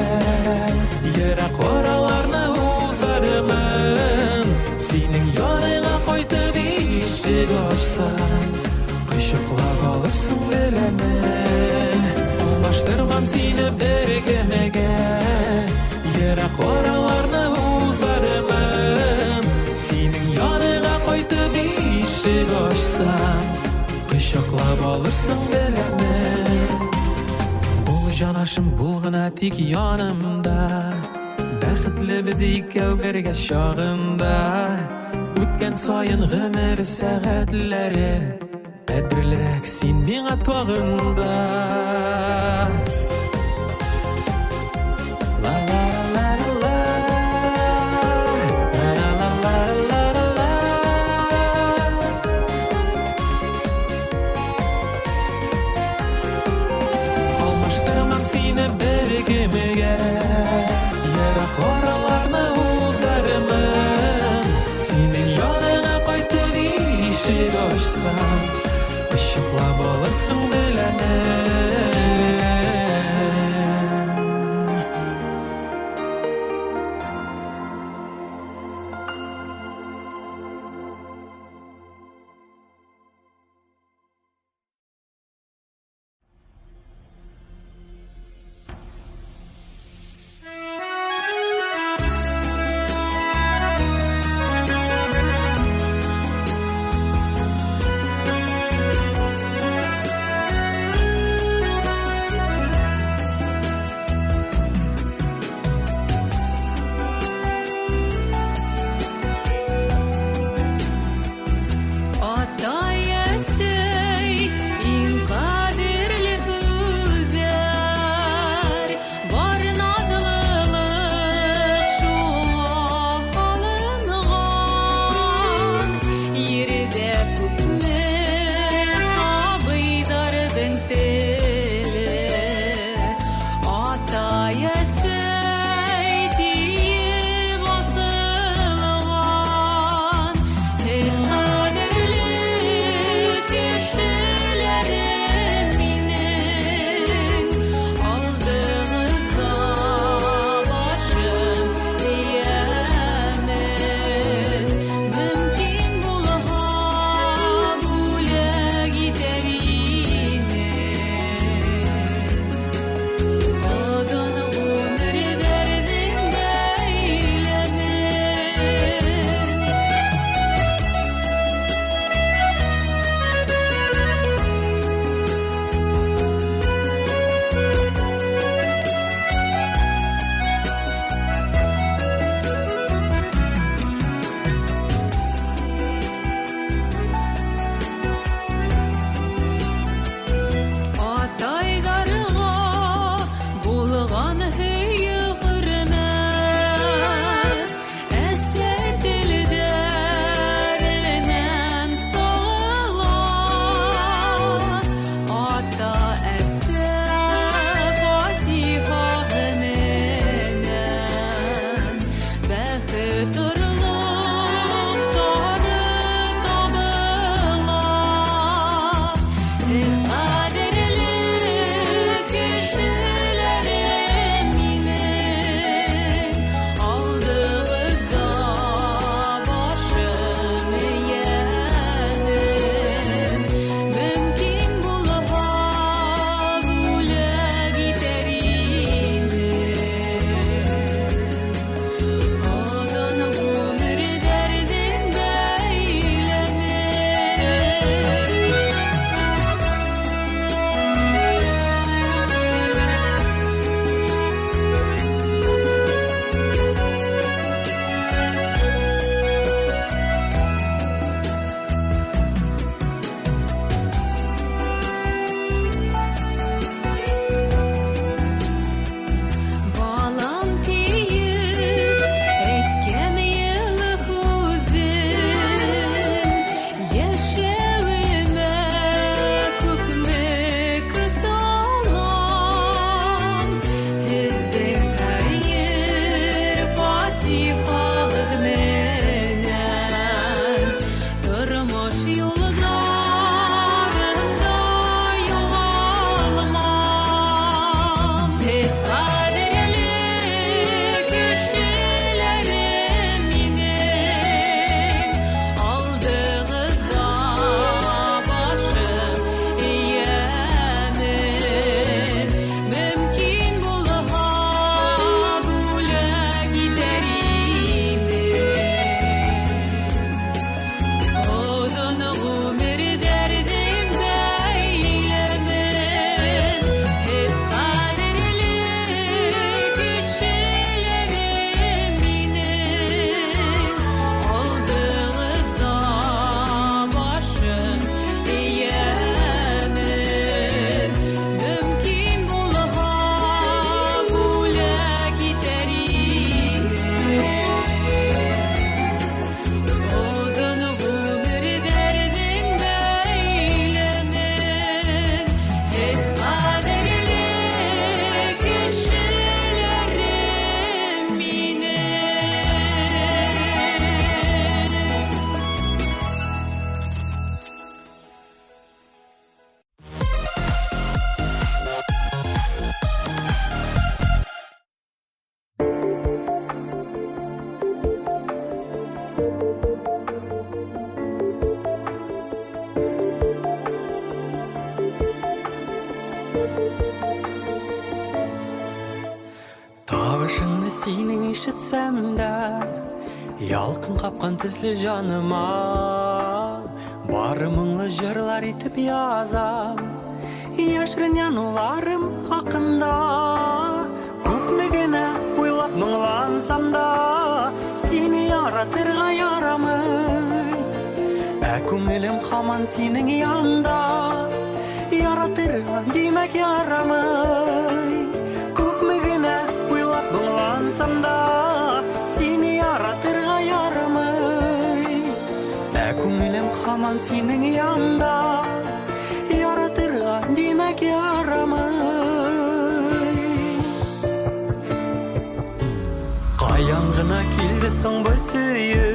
Ерак араларны узармын. Синең яныңа кайтып ишек ачсам, кочаклап алырсың, беләмен. Алмаштырмам сине бер кемгә. Ерак араларны узармын. Синең яныңа кайтып ишек ачсам, кочаклап алырсың, беләмен. Бул, җанашым, бул гына тик янымда. Бәхетле без икәү бергә чагында. Үткән саен гомер сәгатьләре, кадерлерәк син миңа тагын да. Ла ла ла ла ла ла ла ла ла ла. Алмаштырмам сине бер кемгә. Ерак араларны узармын. Синең яныңа кайтып ишек ачсам, кочаклап алырсың, беләмен. Тавышыңны синең ишетсәм дә, Ялкын капкан төсле җаныма, Бары моңлы җырлар итеп язам. Яшерен януларым хакында Күпме генә уйлап моңлансам да, Сине яратырга ярамый. Ә күңелем һаман синең янда, Яратырга, димәк, ярамый. Күпме генә уйлап моңлансам да, Сине яратырга ярамый. Ә күңелем һаман синең янда, Яратырга, димәк, ярамый. Каян гына килде соң бу сөю,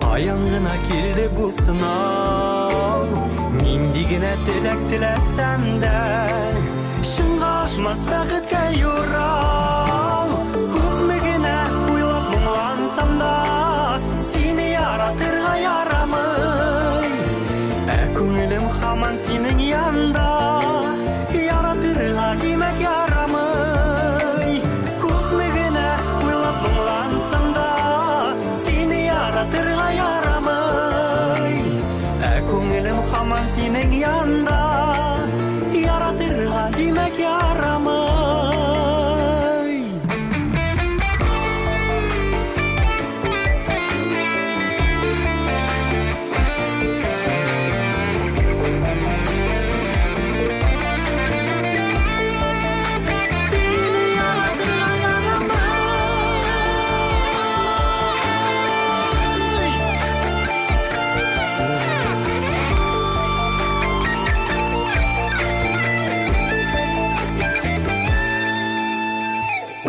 Каян гына килде бу сынау? Нинди генә теләк теләсәм дә, Чынга ашмас бәхеткә юрау. Күпме генә уйлап моңлансам да, Сине яратырга ярамый. Ә күңелем һаман синең янда, Яратырга, димәк, ярамый. Күпме генә уйлап моңлансам да, Сине яратырга ярамый. Ә күңелем һаман синең янда, Яратырга, димәк, ярамый. Сине яратырга ярамый.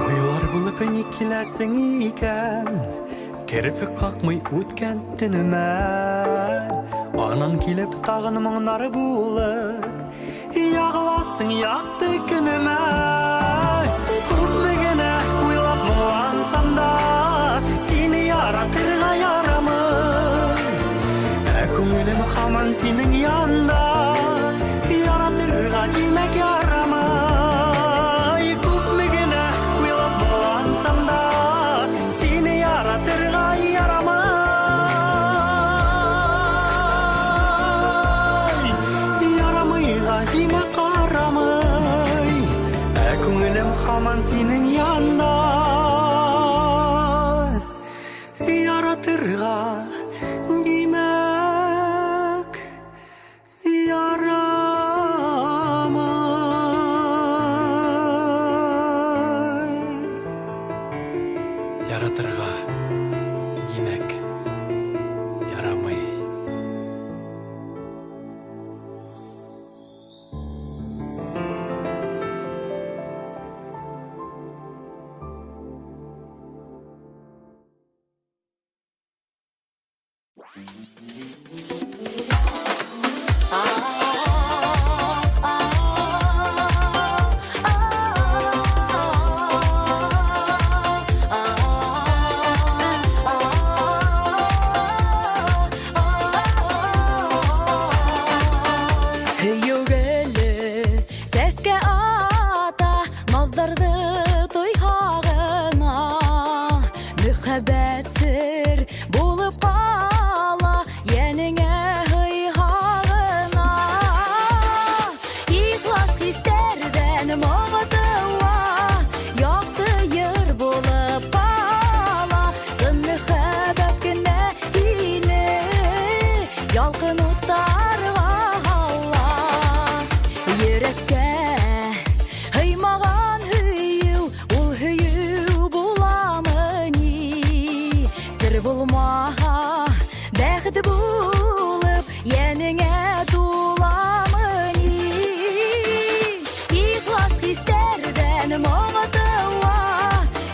Уйлар булып ник киләсең икән? Керфек какмый үткән төнемә. Анан килеп тагын моңнары булып, Ягыласың якты көнемә. Күпме генә уйлап моңлансам да, Сине яратырга ярамый. Ә күңелем һаман синең янда, Яратырга, димәк, ярамый. Күпме генә уйлап моңлансам да, Сине яратырга ярамый. Ярамыйга, димәк, карамый. Ә күңелем һаман синең янда. Яратырга, димәк, ярамый. Яратырга, димәк, ярамый. Һөю гөле сәскә ата, Наҙҙарҙы тойһа ғына. Мөхәббәт сер булып ҡала, Йәнеңә һыйһа ғына. Ихлас хистәрҙән моңо тыуа, Яҡты йыр булып ҡала. Сын мөхәббәт кенә һине Ялҡын уттарға һала. Йөрәккә һыймаған һөйөү, ул һөйөү буламы ни? Сер булмаһа, бәхет булып, йәнеңә туламы ни? Ихлас хистәрҙән моңо тыуа,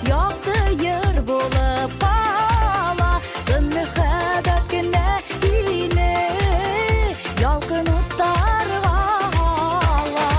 Яҡты йыр булып ҡала. Сын мөхәббәт кенә һине Ялҡын уттарға һала.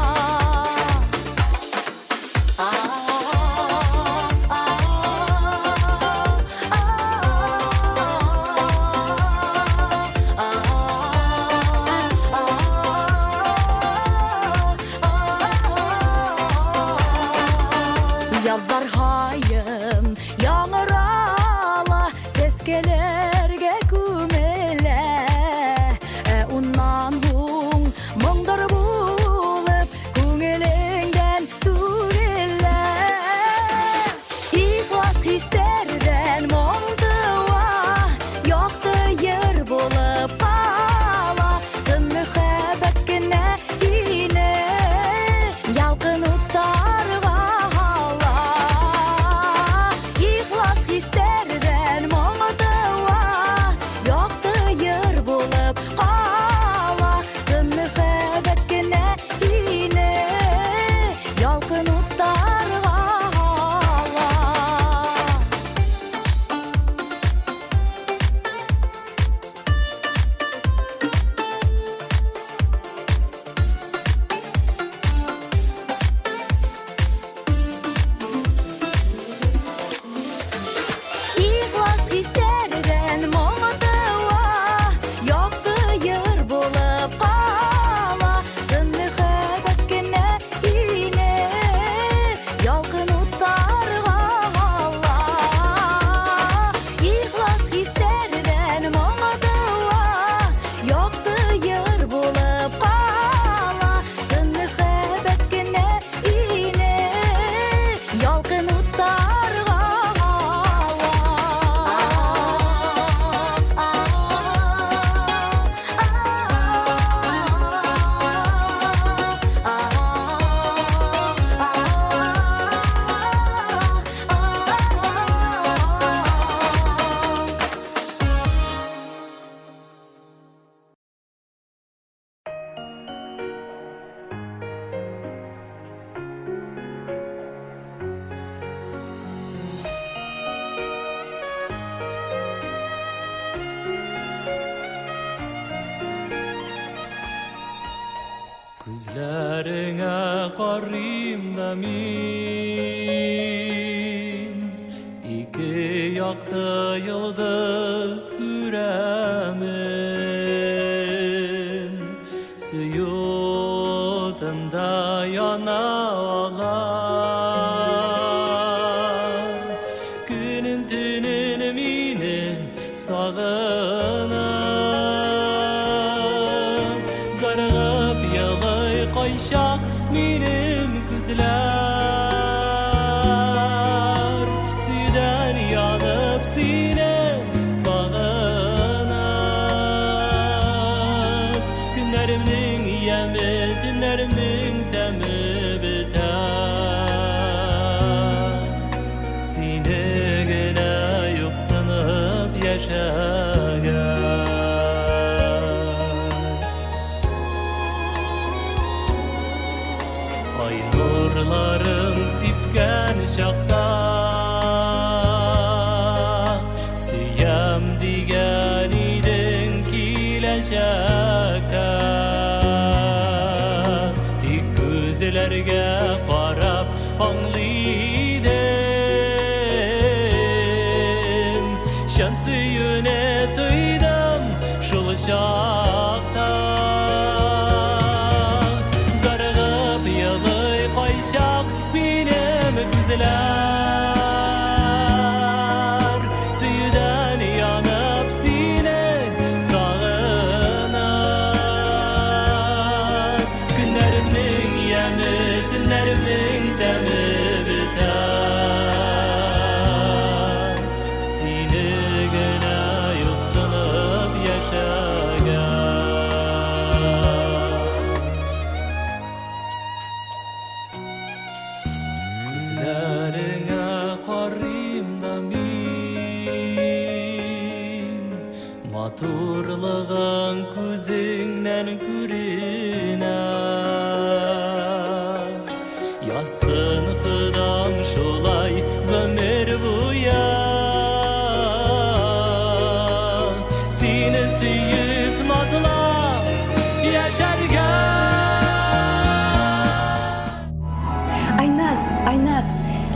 Язлар һаен яңгырала, сәскәләргә күмелә. Ә уннан һуң моңдар булып күңелеңдән түгелә. Ихлас хисләрдән моң туа, якты йыр булып кала. Чын мөхәббәт кенә һине ялкын утларга ала. Ихлас хисләрдән моң туа, якты йыр булып кала. Чын мөхәббәт кенә һине ялкын утларга ала. Ихлас хисләрдән моң туа, якты йыр булып кала. Чын мөхәббәт кенә һине ялкын утларга ала. Ихлас хисләрдән моң туа, якты йыр булып кала. Чын мөхәббәт кенә һине ялкын утларга ала. Күзләреңә карыйм да мин, ике якты йолдыз күрәмен. Сөю утында яна алар. Көнен төнен мине сагынып, зарыгып елый кайчак минем күзләр. Сөюдән янып сине сагынып, көннәремнең яме, төннәремнең тәме бетә. Сине генә юксынып яшәгәч. Ай нурларын сипкән чакта, сөям дигән идең киләчәктә. Тик күзләргә карап аңлый идем, чын сөюне тойдым шул чакта. Зарыгып елый кайчак минем күзләр, сөюдән янып сине сагынып. Көннәремнең яме, төннәремнең тәме бетә. Сине генә юксынып яшәгән. Күзләреңә карыйм да мин, матурлыгың күзеңнән күренә. Язсын Ходам шулай гомер буе, сине сөеп назлап яшәргә. Айназ, Айназ,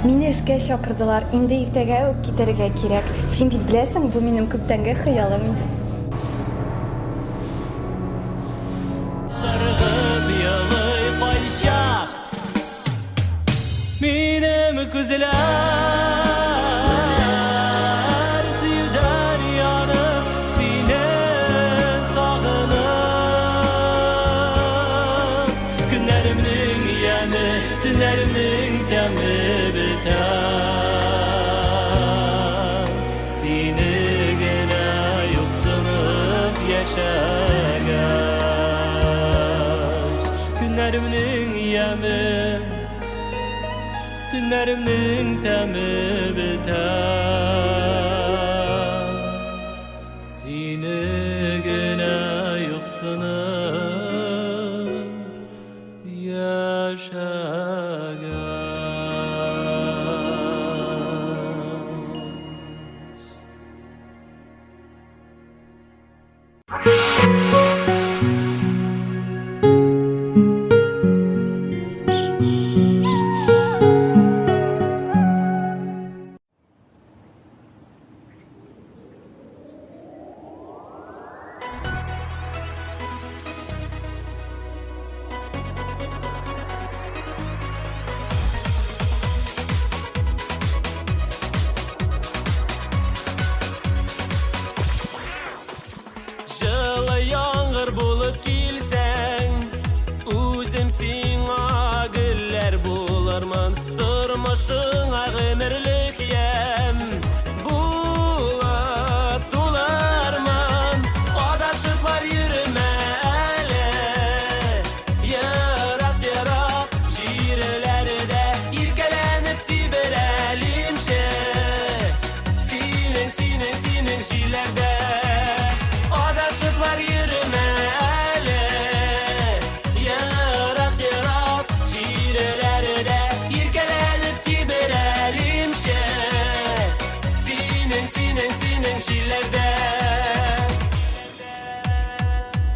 мине эшкә чакырдылар. Инде иртәгә үк китәргә кирәк. Син бит беләсең, бу минем күптәнге хыялым иде. Зарыгып елый кайчак минем Күзләр сөюдән янып, сине сагынып. Көннәремнең яме, төннәремнең тәме бетә. Сине генә юксынып яшәгәч, көннәремнең яме, төннәремнең тәме бетә. Сине генә юксынып яшәгәч. Җылы яңгыр булып килсәң, үзем сиңа гөлләр булырмын. Тормышыңа гомерлек ямь булып тулырмын. Адашыплар йөрмә әле, ерак-ерак җирләрдә иркәләнеп тибрәлимче. Синең, синең, синең җилләрдә адашыплар йөрмә әле, ерак-ерак җирләрдә иркәләнеп тибрәлимче. Синең, синең, синең җилләрдә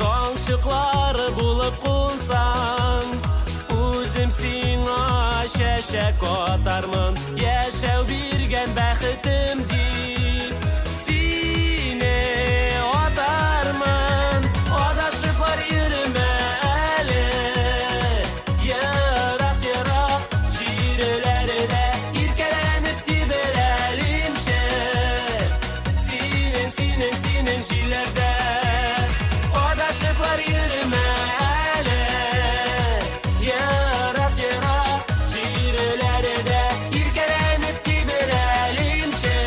Таңчыклары булып кунсаң, үзем сиңа чәчәк атармын. Яшәү биргән бәхетем дип, сине атармын. Адашыплар йөрмә әле, ерак-ерак җирләрдә иркәләнеп тибрәлимче. Синең, синең, синең җилләрдә адашыплар йөрмә әле, ерак-ерак җирләрдә иркәләнеп тибрәлимче.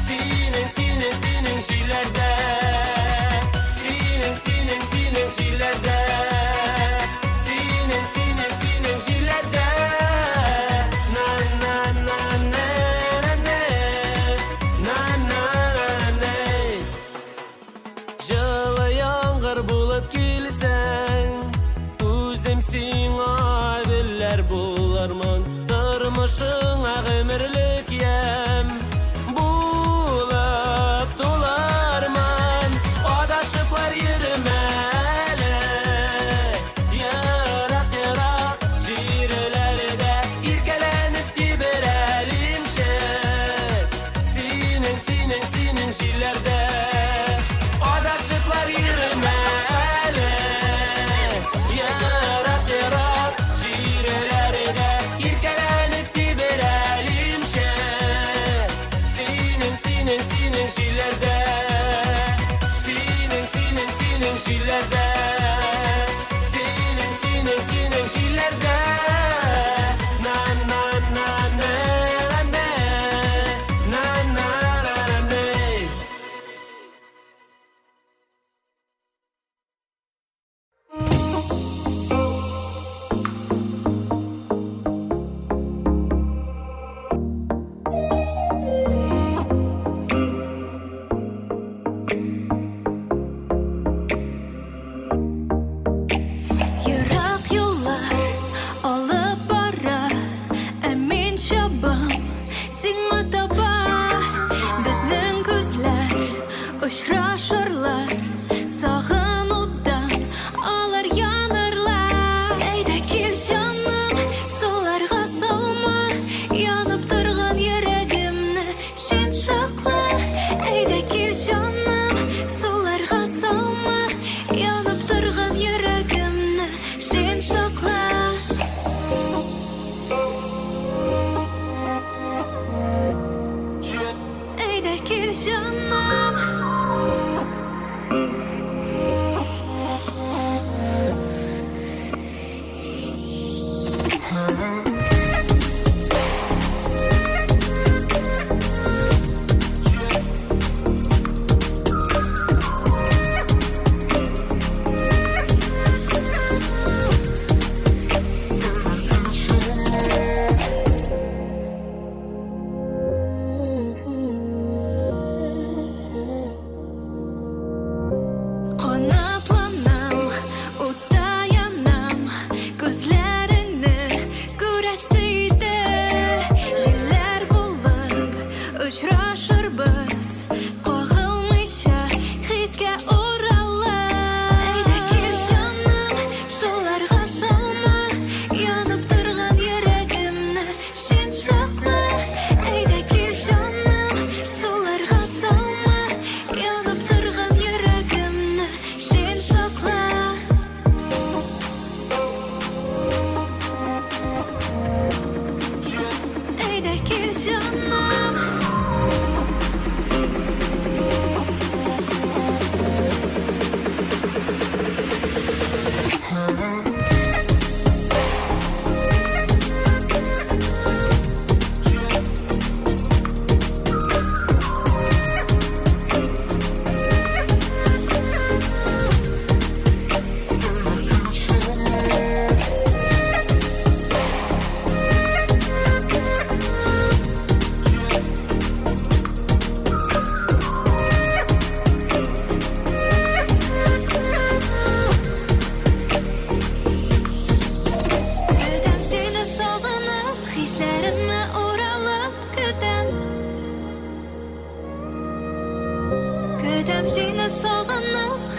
Синең, синең, синең җилләрдә, синең, синең, синең җилләрдә, синең, синең, синең җилләрдә. На на на на на на на на на. Җылы яңгыр булып килсәң, үзем сиңа гөлләр булырмын. Тормышыңа гомерлек ямь булып тулырмын. Адашыплар йөрмә әле, ерак-ерак җирләрдә иркәләнеп тибрәлимче. Синең, синең, синең җилләрдә адашыплар йөрмә әле, ерак-ерак җирләрдә иркәләнеп тибрәлимче.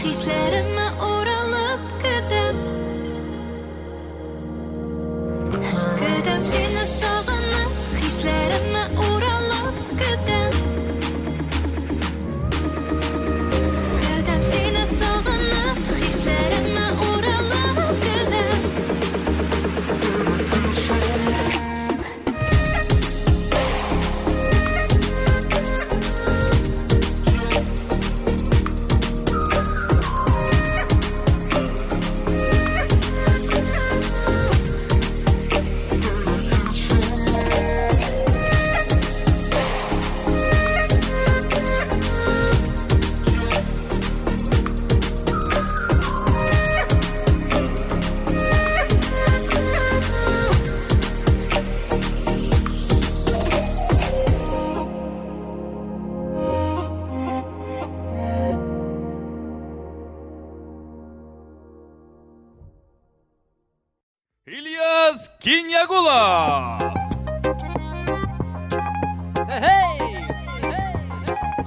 хисләремә уралып көтәм. Көтәм сине сагынып, хисләремә уралып көтәм. Көтәм сине сагынып, хисләремә уралып көтәм. Ильяс Киньягулов!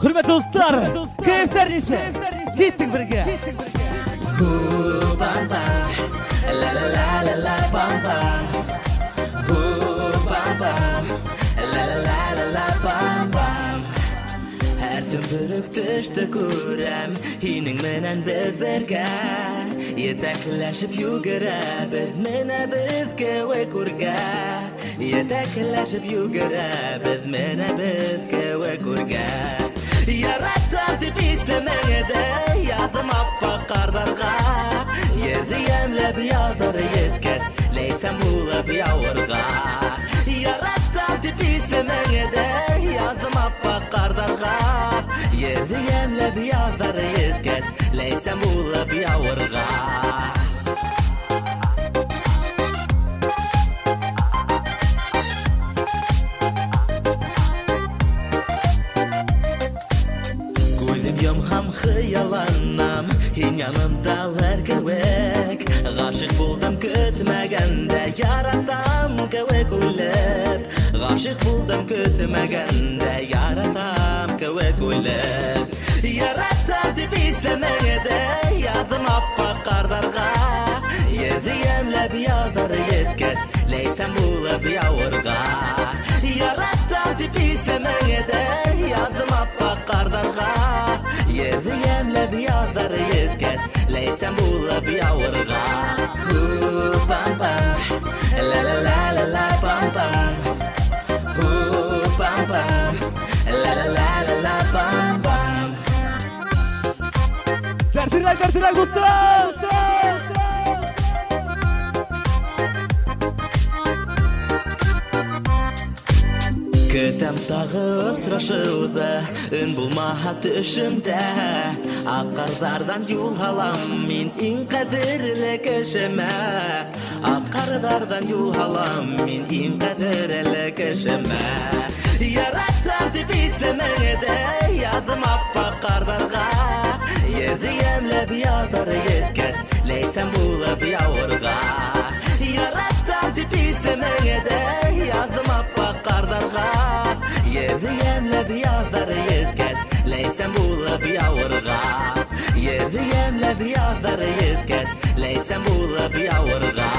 Хөрмәтле дуслар, кәефләр ничек? Киттек бергә. La la la la la bam bam. Hu bam bam. La la la la la bam bam. Һәр төн бер үк төштә күрәм, һинең менән без бергә. Етәкләшеп йөгерәбез, менәбез кеүек үргә. Етәкләшеп йөгерәбез, менәбез кеүек үргә. Яратам дип исемеңде яздым аппак карларга. Ерді ямләп ятыр еткәс, ләйсән булып явырга. Яратам дип исемеңде яздым аппак карларга. Ерді ямләп ятыр еткәс, ләйсән булып явырга. Күҙем йомһам хыялланам, һин янымдалар кеүек. Ғашиҡ булдым көтмәгәндә, яратам кеүек үлеп. Ғашиҡ булдым көтмәгәндә, яратам кеүек үлеп. Яратам дип исемеңде яҙҙым аппаҡ ҡарҙарға. Ерҙе йәмләп яҙыр еткәс, ләйсән булып яуырға. Яратам дип исемеңде яҙҙым аппаҡ ҡарҙарға. Ерҙе йәмләп яҙыр еткәс, ләйсән булып яуырға. Ху пам пам, ла ла ла ла ла пам пам. Ху пам пам, ла ла ла ла ла пам пам. Дәртлерәк, дәртлерәк, дуслар! Көтәм тағы осрашыуҙы, өн булмаһа төшөмдә. Аҡ ҡарҙарҙан юл һалам мин иң ҡәҙерле кешемә. Аҡ ҡарҙарҙан юл һалам мин иң ҡәҙерле кешемә. Яратам тип исемеңде яҙҙым аппаҡ ҡарҙарға. Ерҙе йәмләп ятыр еткәс, ләйсән булып яуырға. Яратам тип исемеңде яҙҙым аппаҡ ҡарҙарға. Ерҙе йәмләп яҙыр еткәс, ләйсән булып яуырға. Ерҙе йәмләп яҙыр еткәс, ләйсән булып яуырға.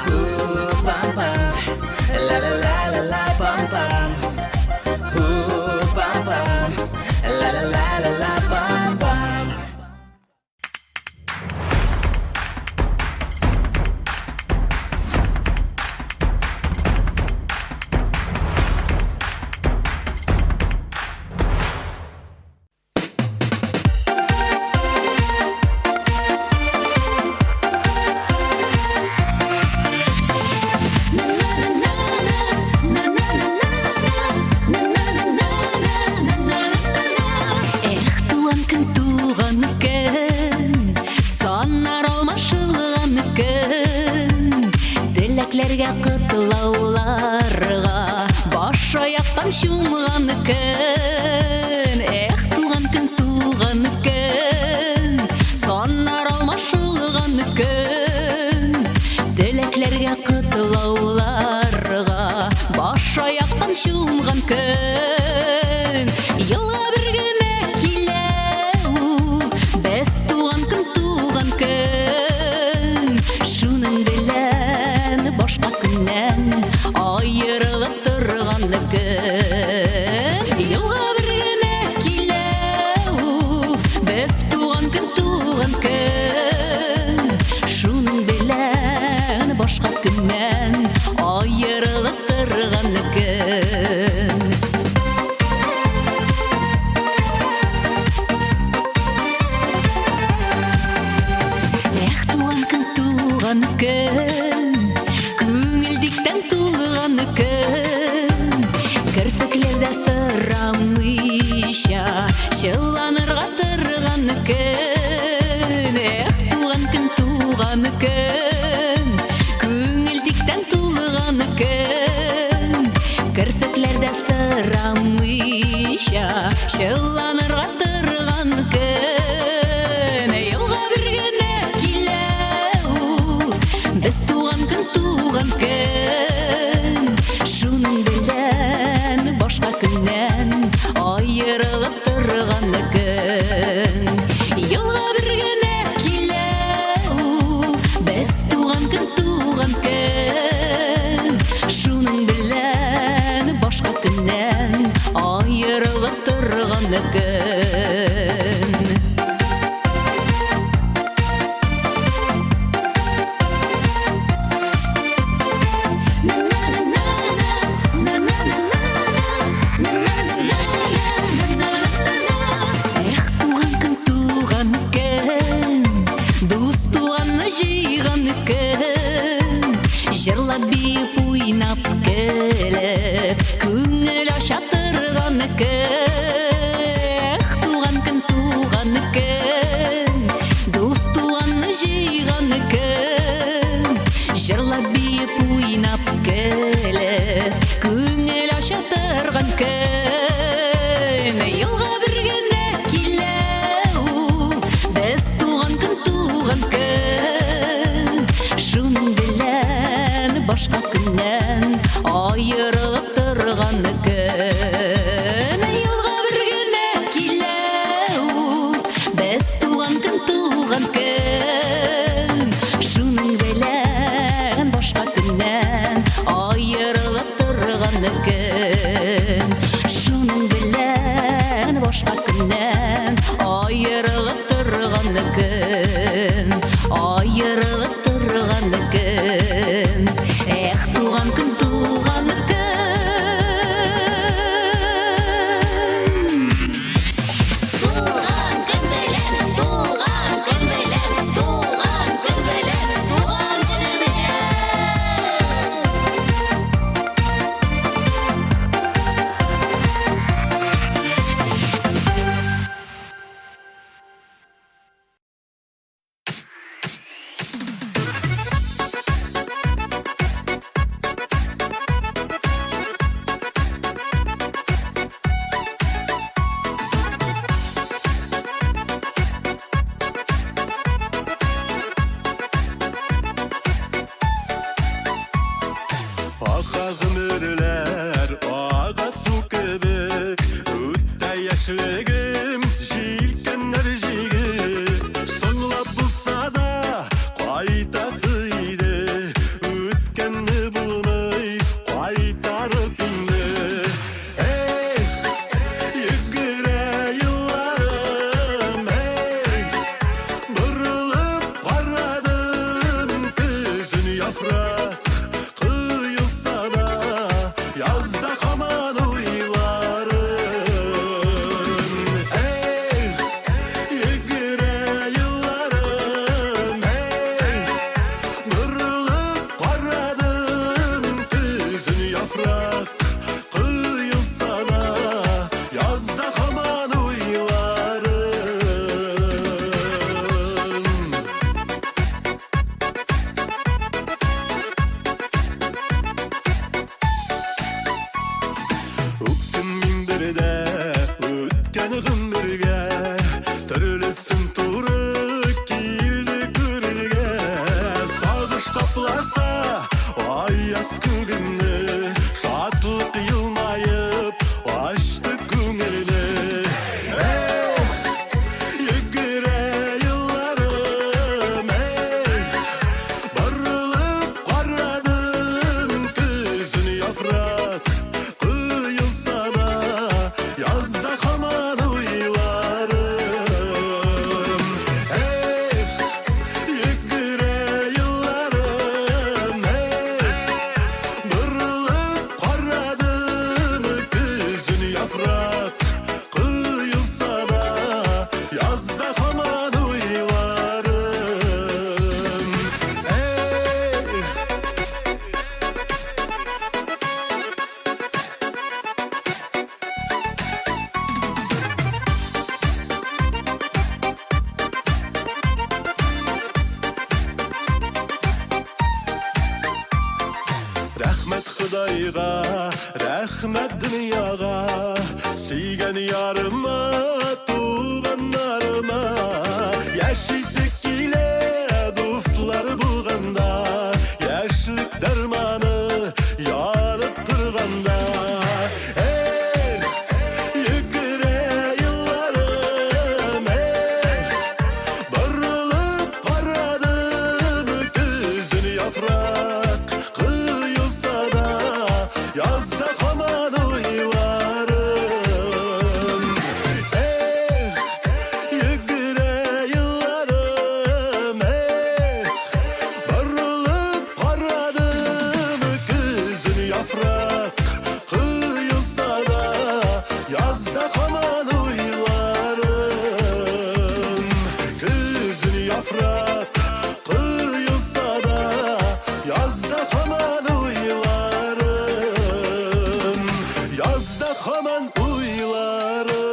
Ху пам пам, ла ла ла ла ла пам пам. Ху пам пам, ла ла ла ла ла пам пам. Эх, туган көн, туган көн, саннар алмашылган көн. Теләкләргә котлауларга баш аяктан чумган көн. Эх, туган көн, туган көн, саннар алмашылган көн. Теләкләргә котлауларга баш аяктан чумган көн. Елга бер генә килә ул, без туган көн. көн. Елга бер генә килә ул, без туган көн, туган көн. Шуның белән башка көннән аерылып торган көн. Эх, туган көн, туган көн, күңел диктән тулган көн. Керфекләрдә сорамыйча чыланырга торган көн. Эх, туган көн, туган көн, күңел диктән тулган көн. Керфекләрдә сорамыйча чыланырга торган көн. Елга бер генә килә ул, без туган көн, туган көн. Шуның белән башка көннән аерылып торган көн. Елга бер генә килә ул, без туган көн, туган көн. Шуның белән башка көннән аерылып торган көн. Эх, туган көн, туган көн, дус туганны җыйган көн. Җырлап, биеп, уйнап, көлеп, күңел ача торган көн. Эх, туган көн, туган көн, дус туганны җыйган көн. Җырлап, биеп, уйнап, көлеп, күңел ача торган көн. Елга бер генә килә ул, без туган көн, туган көн. Шуның белән башка көннән аерылып торган көн. Елга бер генә килә ул, без туган көн, туган көн. Шуның белән башка көннән аерылып торган көн. Шуның белән башка көннән аерылып торган көн. Аерылып торган көн. Эх, туган көн, туган көн. Туган көн белән, туган көн белән, туган көн белән, туган көнең белән. Рәхмәт Ходайга, рәхмәт дөньяга, сөйгән ярыма, туганнарыма. Яшисе килә, дуслар булганда, яшьлек дәрманы янып торганда. Эх, йөгерә елларым, эх, борылып карадым, көзен яфрак коелса да, язда һаман уйларым. Эх, йөгерә елларым, эх, борылып карадым, көзен яфрак коелса да, язда һаман уйларым. Көзен яфрак коелса да, язда һаман уйларым. Язда һаман уйларым.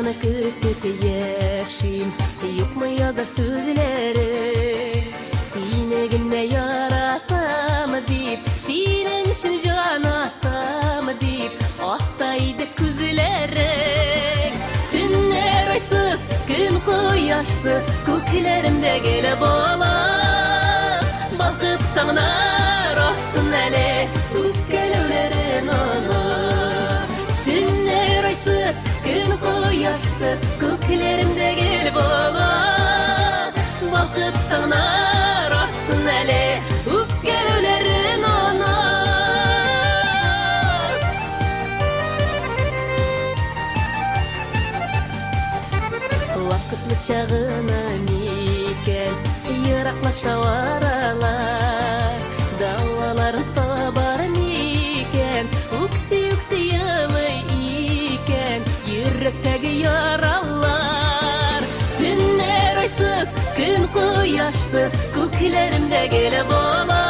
Хатыңны көтеп яшим, юкмы язар сүзләрең? Сине генә яратам дип, синең өчен җан атам дип, ата иде күзләрең. Төннәр айсыз, көн кояшсыз, күкләремдә гел бала. Балкып таңнар атсын әле, үпкәләүләрен онып. Төннәр айсыз, көн кояшсыз, күкләремдә гел бала. Балкып таңнар атсын әле, үпкәләүләрен онып. Вакытлыча гына микән ераклаша аралар, Дәваларын табар микән, үкси-үкси елый икән йөрәктәге яралар. Төннәр айсыз, көн кояшсыз, күкләремдә гел бала.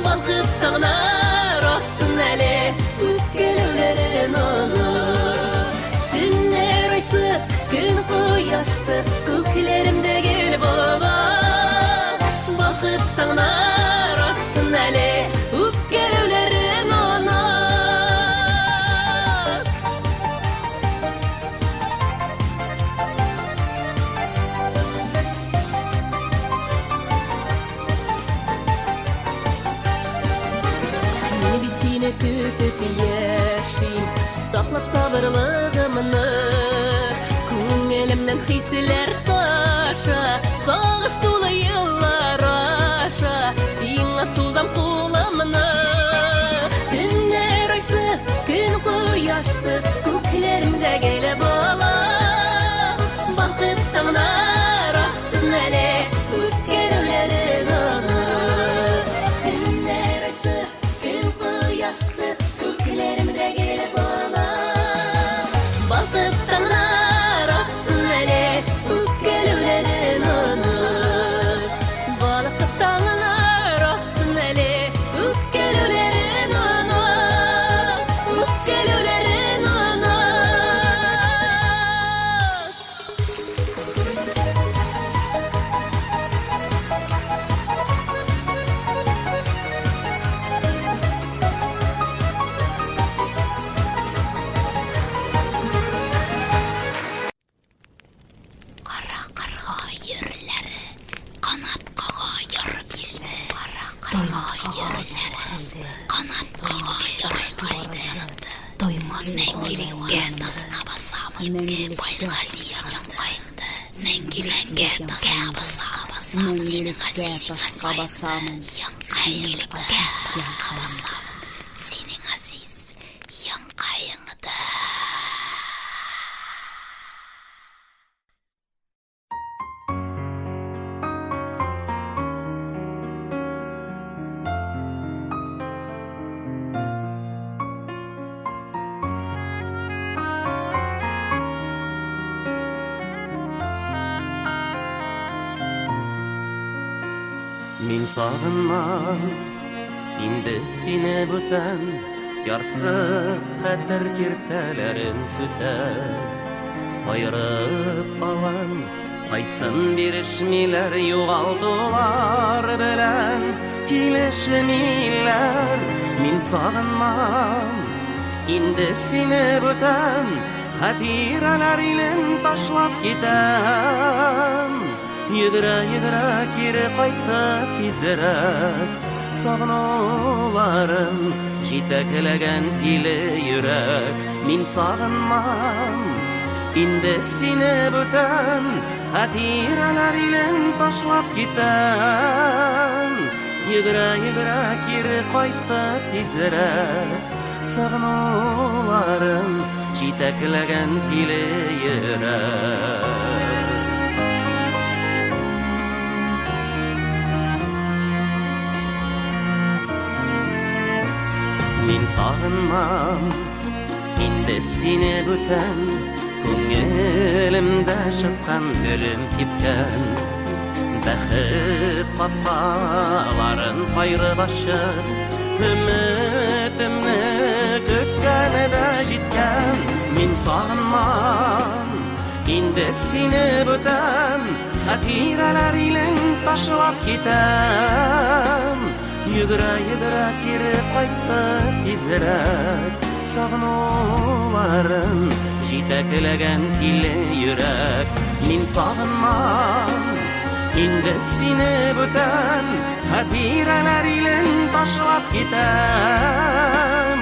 Балкып таңнар атсын әле, үпкәләүләрен онып. Төннәр айсыз, көн кояшсыз, күкләремдә гел бала. Балкып таңнар атсын әле, үпкәләүләрен онып. Мин бит сине көтеп яшим, саклап сабырлыгымны. Күңелемнән хисләр таша, сагыш тулы еллар аша, сиңа сузам кулымны. Төннәр айсыз, көн кояшсыз, күкләремдә гел бала. Балкып таңнар атсын әле, үпкәләүләрен онып. Төннәр айсыз, көн кояшсыз, күкләремдә гел бала. Балкып таңнар атсын әле, үпкәләүләрен онып. Балкып таңнар атсын әле, үпкәләүләрен онып. Үпкәләүләрен онып. Кара карга йөрләре, канат кага яр килде. Кара карга йөрләре, канат кага яр килде. Тоймас мәңгелеккә таска басам, байга зиянлайды. Мәңгелеккә таска басам, синең газиз Мәңгелеккә таска басам, синең газиз янкаеңда. Мин сагынмам инде сине бүтән, Ярсып хәтер киртәләрен сүтәм. Аерып алам, кайсын бирешмиләр, югалтулар белән килешмиләр. Мин сагынмам инде сине бүтән, Хатирәләр илен ташлап китәм. Йөгерә-йөгерә кире кайтты тизрәк, Сагынуларым җитәкләгән тиле йөрәк. Мин сагынмам инде сине бүтән, Хатирәләр илен ташлап китәм. Йөгерә-йөгерә кире кайтты тизрәк, Сагынуларым җитәкләгән тиле йөрәк. Мин сагынмам инде сине бүтән, Күңелемдә шыткан гөлем кипкән. Бәхет капкаларын кайрып ачып, Өметемне көткәне дә җиткән. Мин сагынмам инде сине бүтән, Хатирәләр илен ташлап китәм. Йөгерә-йөгерә кире кайтты тизрәк, Сагынуларын җитәкләгән тиле йөрәк. Мин сагынмам инде сине бүтән, Хатирәләр илен ташлап китәм.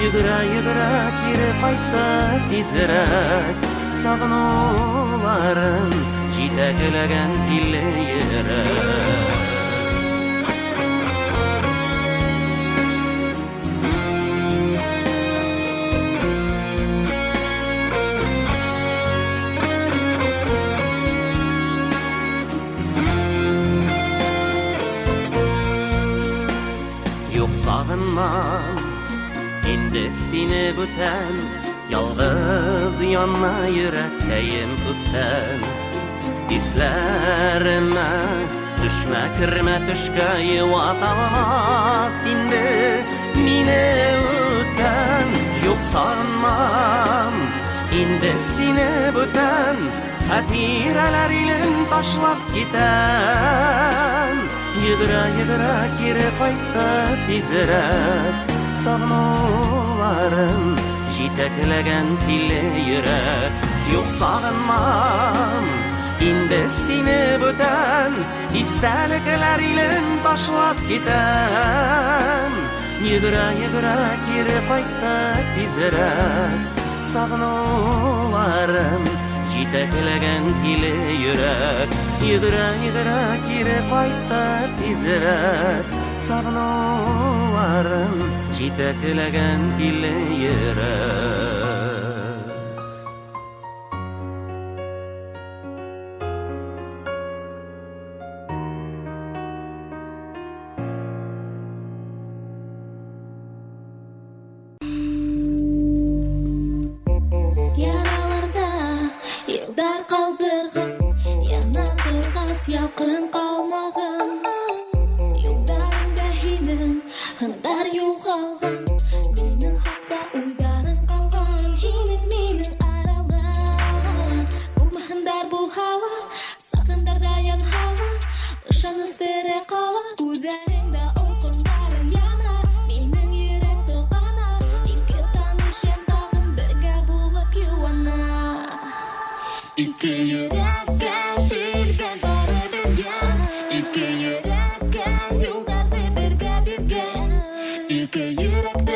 Йөгерә-йөгерә кире кайтты тизрәк, Сагынуларын җитәкләгән тиле йөрәк. Юк, сагынмам инде сине бүтән, Ялгыз яна йөрәккәем күптән. Исләремә төшмә, кермә төшкә, Юаталмас инде мине үткән. Юк, сагынмам инде сине бүтән, Хатирәләр илен ташлап китәм. Йөгерә-йөгерә кире кайтты тизрәк, Сагынуларын җитәкләгән тиле йөрәк. Юк, сагынмам инде сине бүтән, Истәлекләр илен ташлап китәм. Йөгерә-йөгерә кире кайтты тизрәк, Сагынуларын җитәкләгән тиле йөрәк. Йөгерә-йөгерә кире кайтты тизрәк, Сагынуларын җитәкләгән тиле йөрәк. Яраларда елдар калдырган, Яна торгас ялкын калмаган. Юлдарыңда һинең һындар югалган, Минең хакта уйдарың калган. Һинең минең арала күпме һындар булһа ла, Сатындарда янһа ла, ышаныч тере кала. Күҙҙәреңдә осҡондарың яна, Минең йөрәк тоҡана. Ике таныш йән тағын бергә булып йыуана. Ике йөрәккә биргән бары бер йән, Ике йөрәккә юлдарҙы бергә биргән. Ике йөрәктә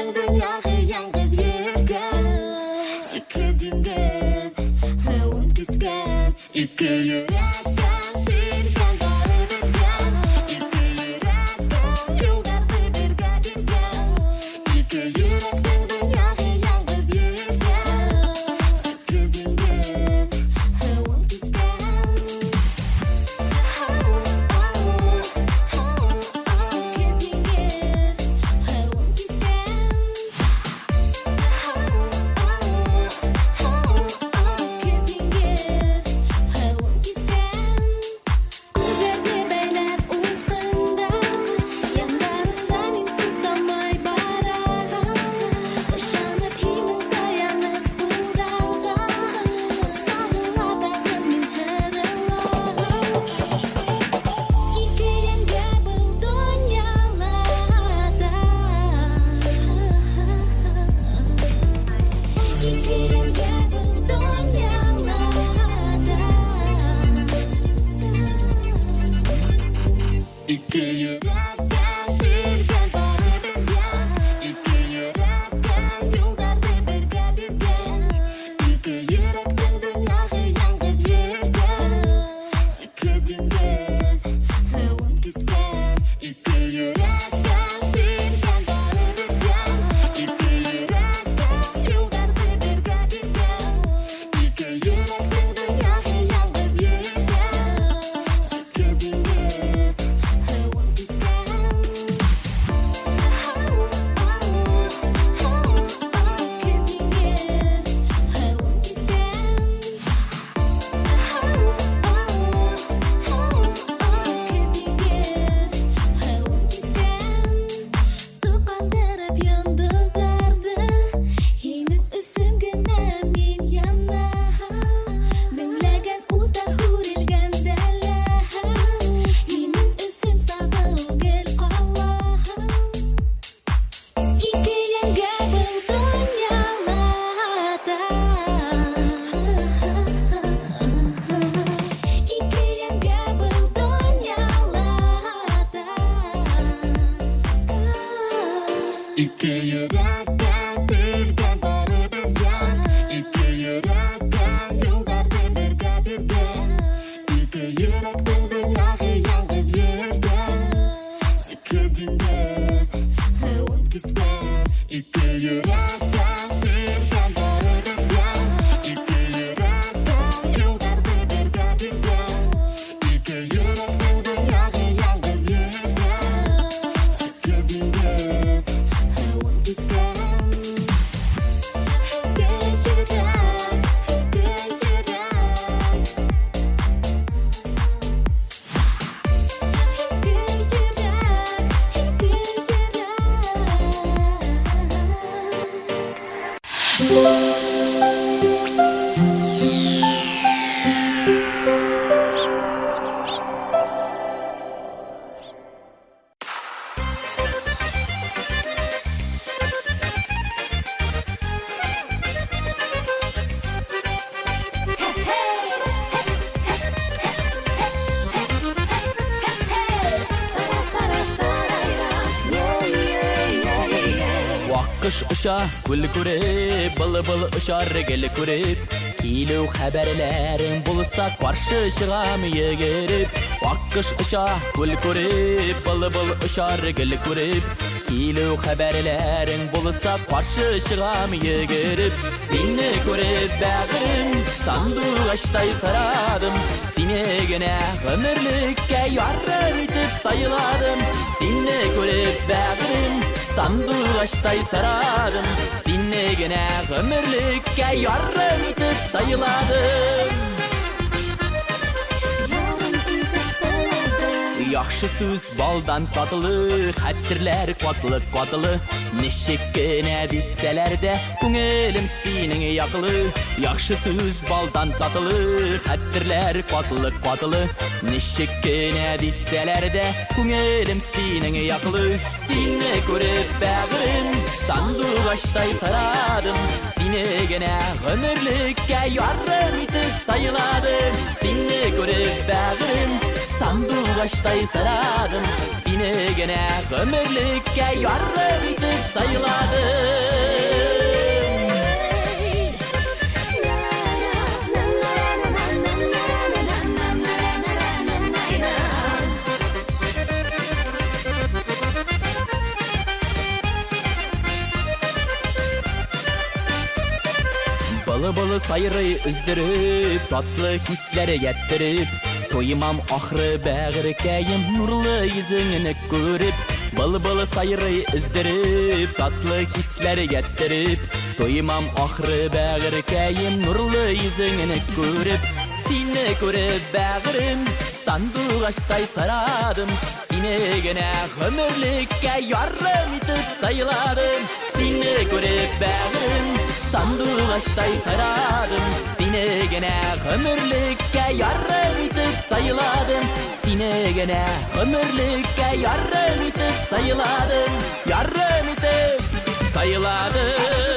Ике йөрәктә бергә барыбызга, Ике йөрәккә юлларны бергә биргән. Ике йөрәкнең дөньягы ялгыз йөргән. Сикердең дип, һавын кискән. Ике йөрәктә бергә барыбызга, Ике йөрәккә юлларны бергә биргән. Ике йөрәкнең дөньягы ялгыз йөргән. Сикердең дип, һавын кискән. Ике йөрәк, ике йөрәк. Ике йөрәк, ике Вак кош оча, күл күреп, былбыл очар гел күреп. Килү хәбәрләрең булса, каршы чыгам йөгереп. Вак кош оча, күл күреп, былбыл очар гел күреп. Килү хәбәрләрең булса, каршы чыгам йөгереп. Сине күреп бәгырем, сандугачтай сарадым. Сине генә гомерлеккә ярым итеп сайладым. Сине күреп бәгырем, сандугачтай сарадым. Сине генә гомерлеккә ярым итеп сайладым. Яхшы сүз балдан татлы, хәтерләр катлы-катлы. Ничек кенә дисәләр дә, күңелем синең яклы. Яхшы сүз балдан татлы, хәтерләр катлы-катлы. Ничек кенә дисәләр дә, күңелем синең яклы. Сине күреп бәгырем, сандугачтай сарадым. Сине генә гомерлеккә ярым итеп сайладым. Сине күреп бәгырем, сандугачтай сарадым. Сине генә гомерлеккә ярым итеп сайладым. Былы-былы сайрый өздереп, татлы хисләре яттереп, Туймам ахры бәгырькәем, нурлы йөзеңне күреп. Былбыл сайрый өздереп, татлы хисләре яттереп, Туймам ахры бәгырькәем, нурлы йөзеңне күреп. Сине күреп бәгырем, сандугачтай сарадым. Сине генә гомерлеккә ярым итеп сайладым. Сине күреп бәгырем, сандугачтай сайрадым. Сине генә гомерлеккә ярым итеп сайладым. Сине генә гомерлеккә ярым итеп сайладым. Ярым итеп сайладым.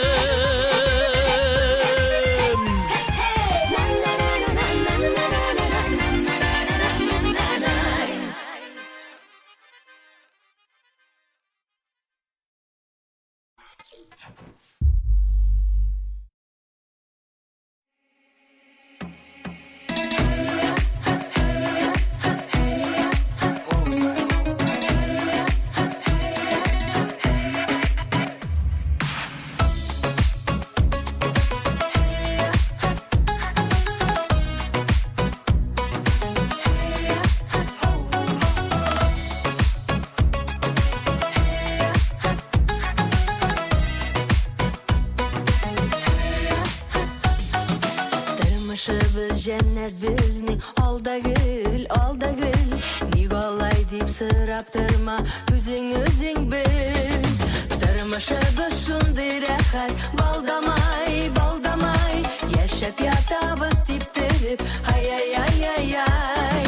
Тормышыбыз җәннәт безнең, ал да гөл, ал да гөл. Ник алай дип сорап торма, үзең үзең бел. Тормышыбыз шундый рәхәт, балдамай, балдамай. Яшәп ятабыз типтереп, ай-ай-ай-ай-ай.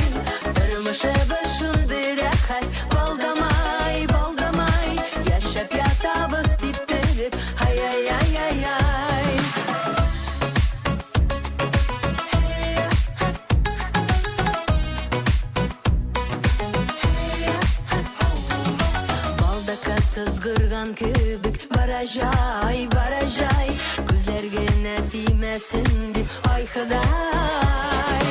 Тормышыбыз шундый рәхәт, балдамай, балдамай. Яшәп ятабыз типтереп, ай-ай-ай-ай-ай. Балда Сызгырган кебек бара җай, бара җай. Күзләр генә тимәсен дип, ай Ходай.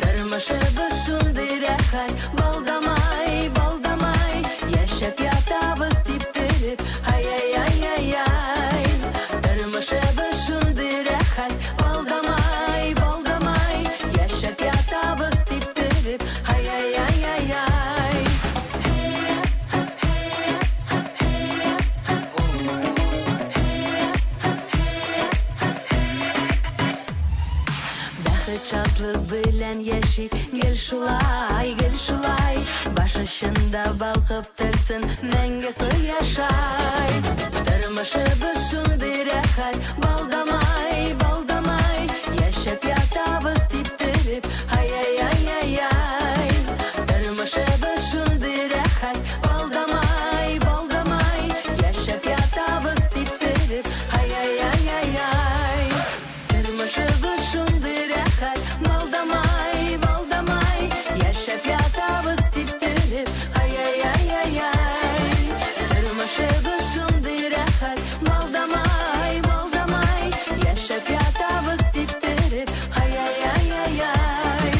Тормышыбыз шундый рәхәт, балдамай, балдамай. Яшәп ятабыз типтереп, ай-яй-яй-яй-яй. Тормышыбыз шундый рәхәт, балдамай, балдамай. Яшәп ятабыз типтереп, ай-яй-яй-яй-яй. Бәхет шатлык белән яшик, гел шулай, гел шулай. Баш очында балкып торсын мәңге кояшай. Тормышыбыз шундый рәхәт, балдамай, балдамай. Яшәп ятабыз типтереп, ай-яй-яй-яй-яй. Тормышыбыз шундый рәхәт, балдамай, балдамай. Яшәп ятабыз типтереп, ай-яй-яй-яй-яй. Тормышыбыз шундый рәхәт, балдамай, балдамай. Яшәп ятабыз типтереп, ай-яй-яй-яй-яй. Тормышыбыз шундый рәхәт, балдамай, балдамай. Яшәп ятабыз типтереп, ай-яй-яй-яй-яй.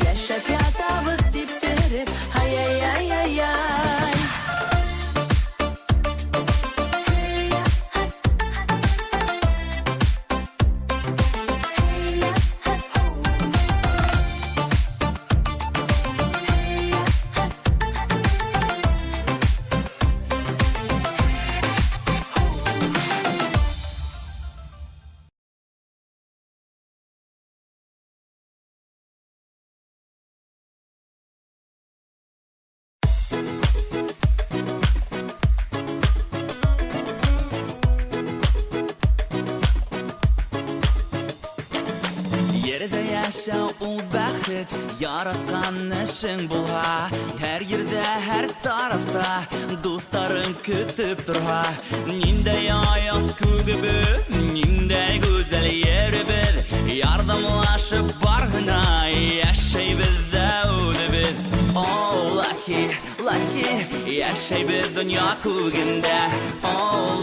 Яшәп ятабыз типтереп, ай-яй-яй-яй-яй. Ердә яшәү ул бәхет, яраткан эшең булһа, һәр ердә, һәр тарафта дусларың көтеп торһа. Ниндәй аяз күгебез, ниндәй гүзәл еребез, ярдәмләшеп бар гына яшәйбез дә үзебез. О, lucky, lucky, яшәйбез дөнья күгендә. О,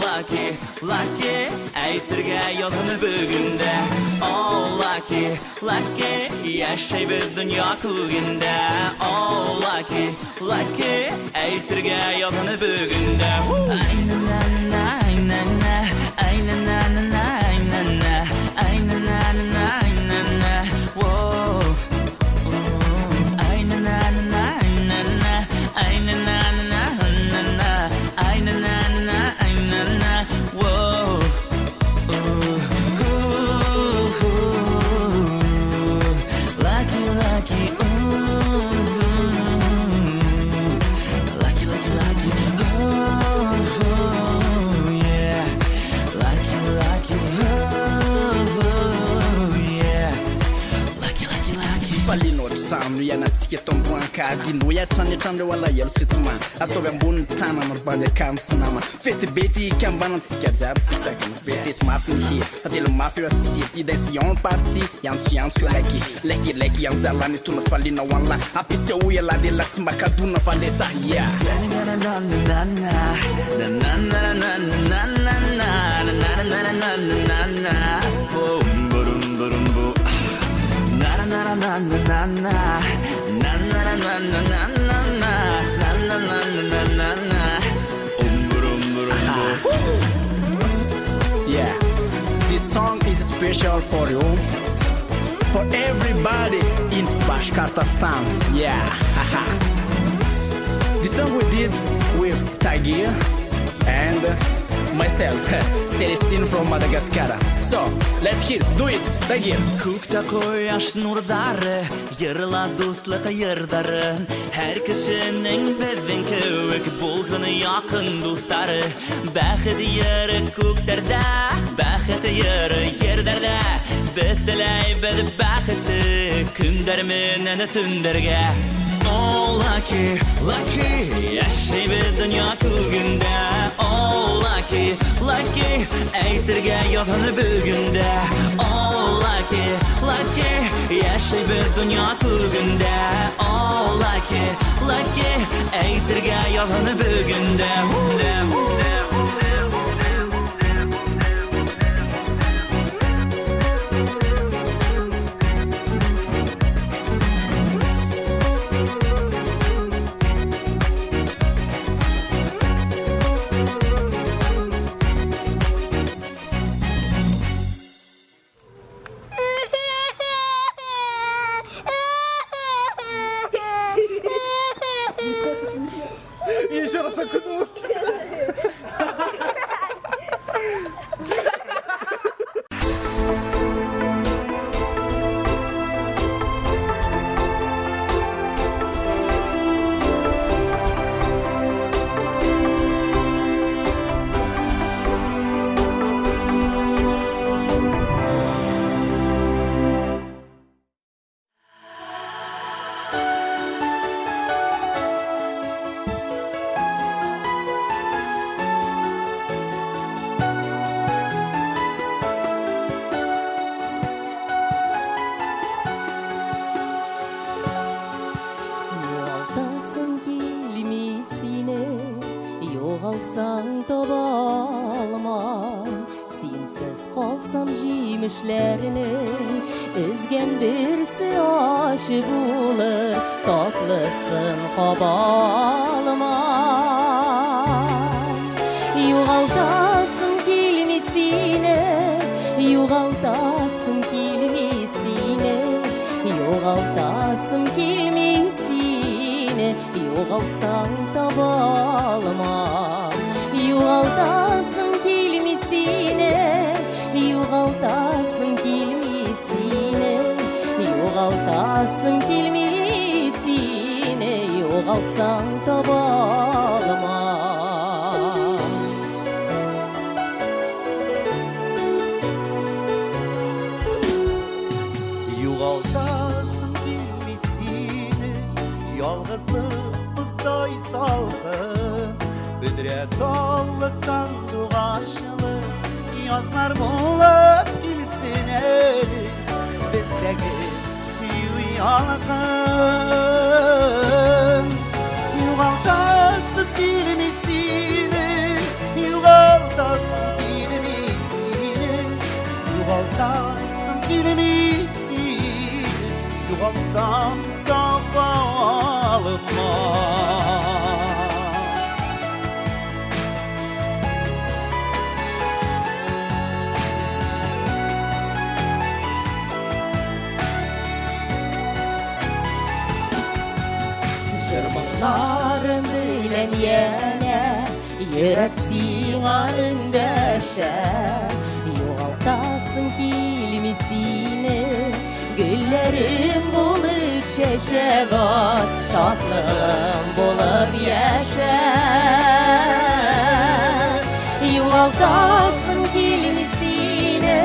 lucky, lucky, әйтергә язын бүген дә. О, lucky, lucky, яшәйбез дөнья күгендә. О, lucky, lucky, әйтергә язын бүген дә. Ай на на на на на, ай на на на на на на, ай на на на на на, воу. Ай на на на на на, ай на на на на на, ай на на на на на, воу. Lucky, lucky, ooh, lucky, lucky, lucky, ooh, yeah, lucky, lucky, ooh, yeah, lucky, lucky, lucky. Falino trano ianantsika eto androanka adinoy hatrany hatrany reo alahelo sy tomany ataovy ambony tanana ry bandy akamo sy nama fety be ty ikambanantsika jiaby tsy sakana fetesy mafy ny hery tantely mafy eo atsiry ty danse en party iantso iantso io laiky laiky laiky anzalany tona falina ho an'la ampisehoy ala lehilahy tsy makadona fa le za yeah. Na na na na na na na na na na na na na na na na na na, boom boom boom boom, na na na na na na na na na na na na na na na na na na, boom boom boom boom. Yeah, this song is special for you, for everybody in Bashkortostan. Yeah, this song we did with Tagir and myself, Celestine from Madagascar. So let's hear, do it, Tagir. Күктә кояш нурлары, йырла дуслык йырларын. Һәр кешенең безнең кебек булган якын дуслары. Бәхет йыры күкләрдә, бәхет йыры ерләрдә. Без теләйбез бәхетне көннәр менән төннәргә. Oh, lucky, lucky, яшәйбез дөнья күгендә. Oh, lucky, lucky, әйтергә язын бүген дә. Oh, lucky, lucky, яшәйбез дөнья күгендә. Oh, lucky, lucky, Әйтергә язын бүген дә. И еще раз окунулся. Югалтасым килми сине, югалсаң таба алмам. Синсез калсам җимешләрнең өзгән берсе ачы булыр, татлысын каба алмам. Югалтасым килми сине, югалтасым килми сине, югалтасым килми сине, югалсаң таба алмам. Югалтасым килми сине, югалтасым килми сине, югалтасым килми сине, югалсаң таба алмам. Югалтасым килми сине, ялгызлык боздай салкын. Бөдрә таллы сандугачлы язлар булып килсен әле, бездәге сөю ялкын. Югалтасым килми сине, югалтасым килми сине, югалтасым килми сине, югалтсам таба алмам. Җыр-моңнарым белән янә йөрәк сиңа эндәшә. Югалтасым килми сине, гөлләрем булып чәчәк ат, шатлыгым булып яшә. Югалтасым килми сине,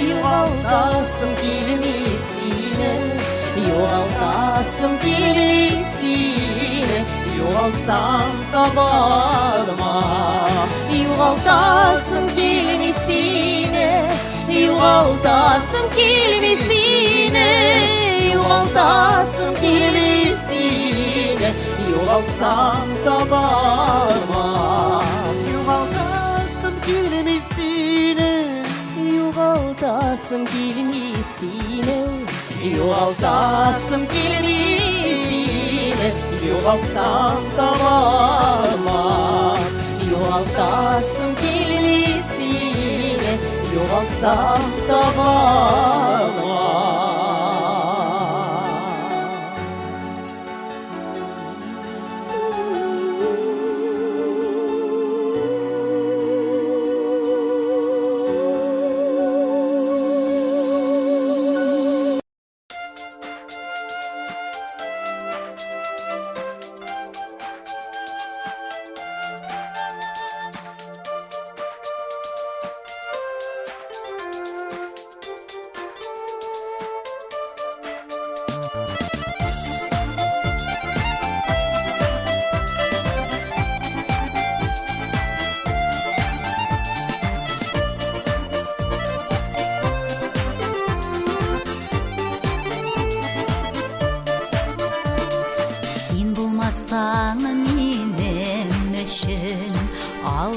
югалтасым килми сине, югалтасым килми сине, югалсам таба алмам. Югалтасым килми сине, югалтасым килми сине, югалтасым килми сине, югалсам таба алмам. Югалтасым килми сине, югалтасым килми сине, югалтасым килми сине, югалтсам таба алмам. Югалтасым килми сине, югалтсам таба алмам.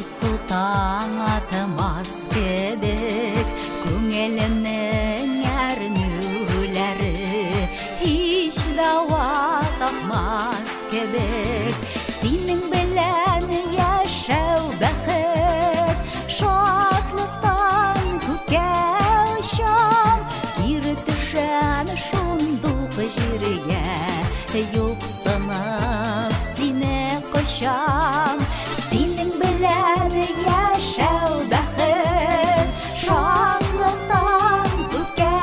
Моңсу таң атмас кебек, күңелемнең әрнүләре һич дәва тапмас кебек. Синең белән яшәү бәхет, шатлыктан күккә очам, кире төшәм шундук җиргә, юксынып сине кочам. Синең белән яшәү бәхет, шатлыктан күккә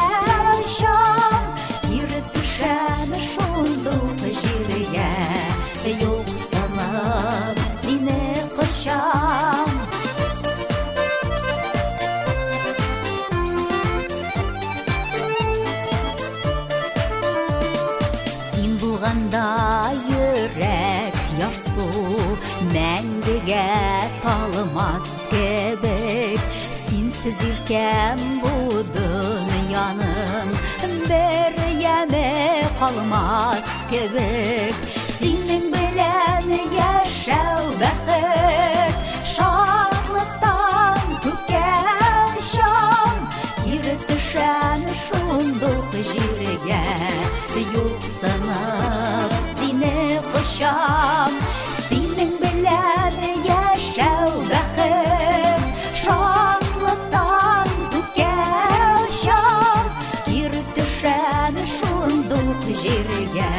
очам, кире төшәм шундук җиргә, юксынып сине кочам. Син булганда йөрәк ярсу мәңгегә талмас кебек. Синсез иркәм бу дөньяның бер яме калмас кебек. Синең белән яшәү бәхет, шатлыктан күккә очам, кире төшәм шундук җиргә, юксынып сине кочам. Синең белән яшәү бәхет, шатлыктан күккә очам, кире төшәм шундук җиргә,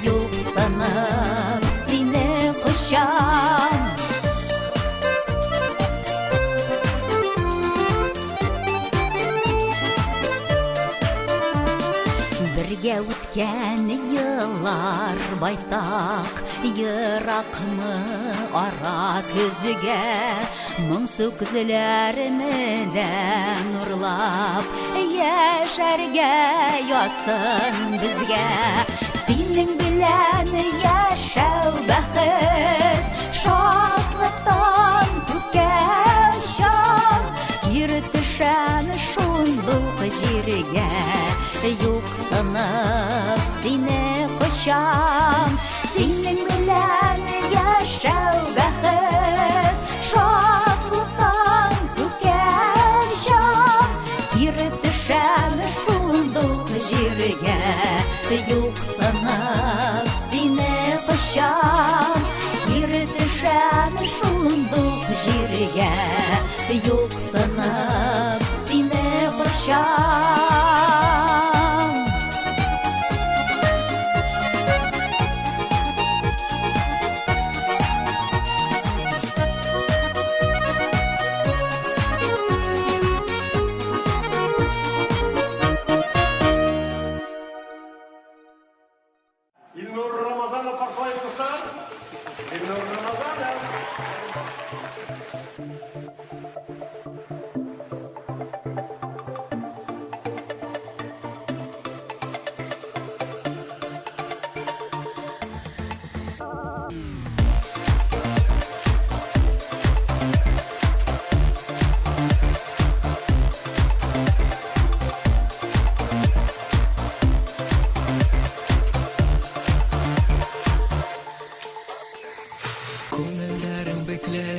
юксынып сине кочам. Бергә үткән еллар байтак, еракмы ара көзгә, моңсу күзләрне дә нурлап, яшәргә язсын безгә. Синең белән яшәү бәхет, шатлыктан күккә очам, кире төшәм шундук җиргә, юксынып сине кочам. Синең белән яшәү бәхет, шатлыктан күккә очам, кире төшәм шундук җиргә, юксынып сине кочам. Кире төшәм шундук җиргә, юксынып сине кочам. Илнур Рамазанов каршылайбыз, дуслар. Илнур Рамазанов. Күңелләрең бикле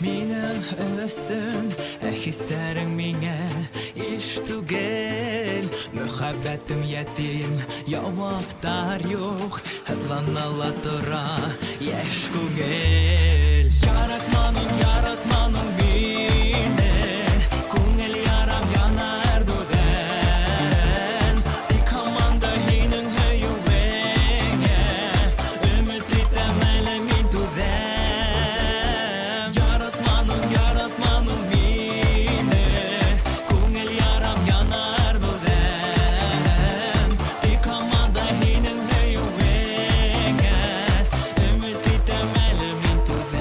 минем өчен, ә хисләрең миңа иш түгел. Мәхәббәтем ятим, яуаптар юк, Һыҙлана тора йәш күңел. Яратманың, яратманың мине, күңел ярам яна әрнүҙән. Тик һаман да һинең һөйөүеңә өмөт итәм әле мин түҙәм. Яратманың, яратманың мине, күңел ярам яна әрнүҙән. Тик һаман да һинең һөйөүеңә өмөт итәм әле мин түҙәм.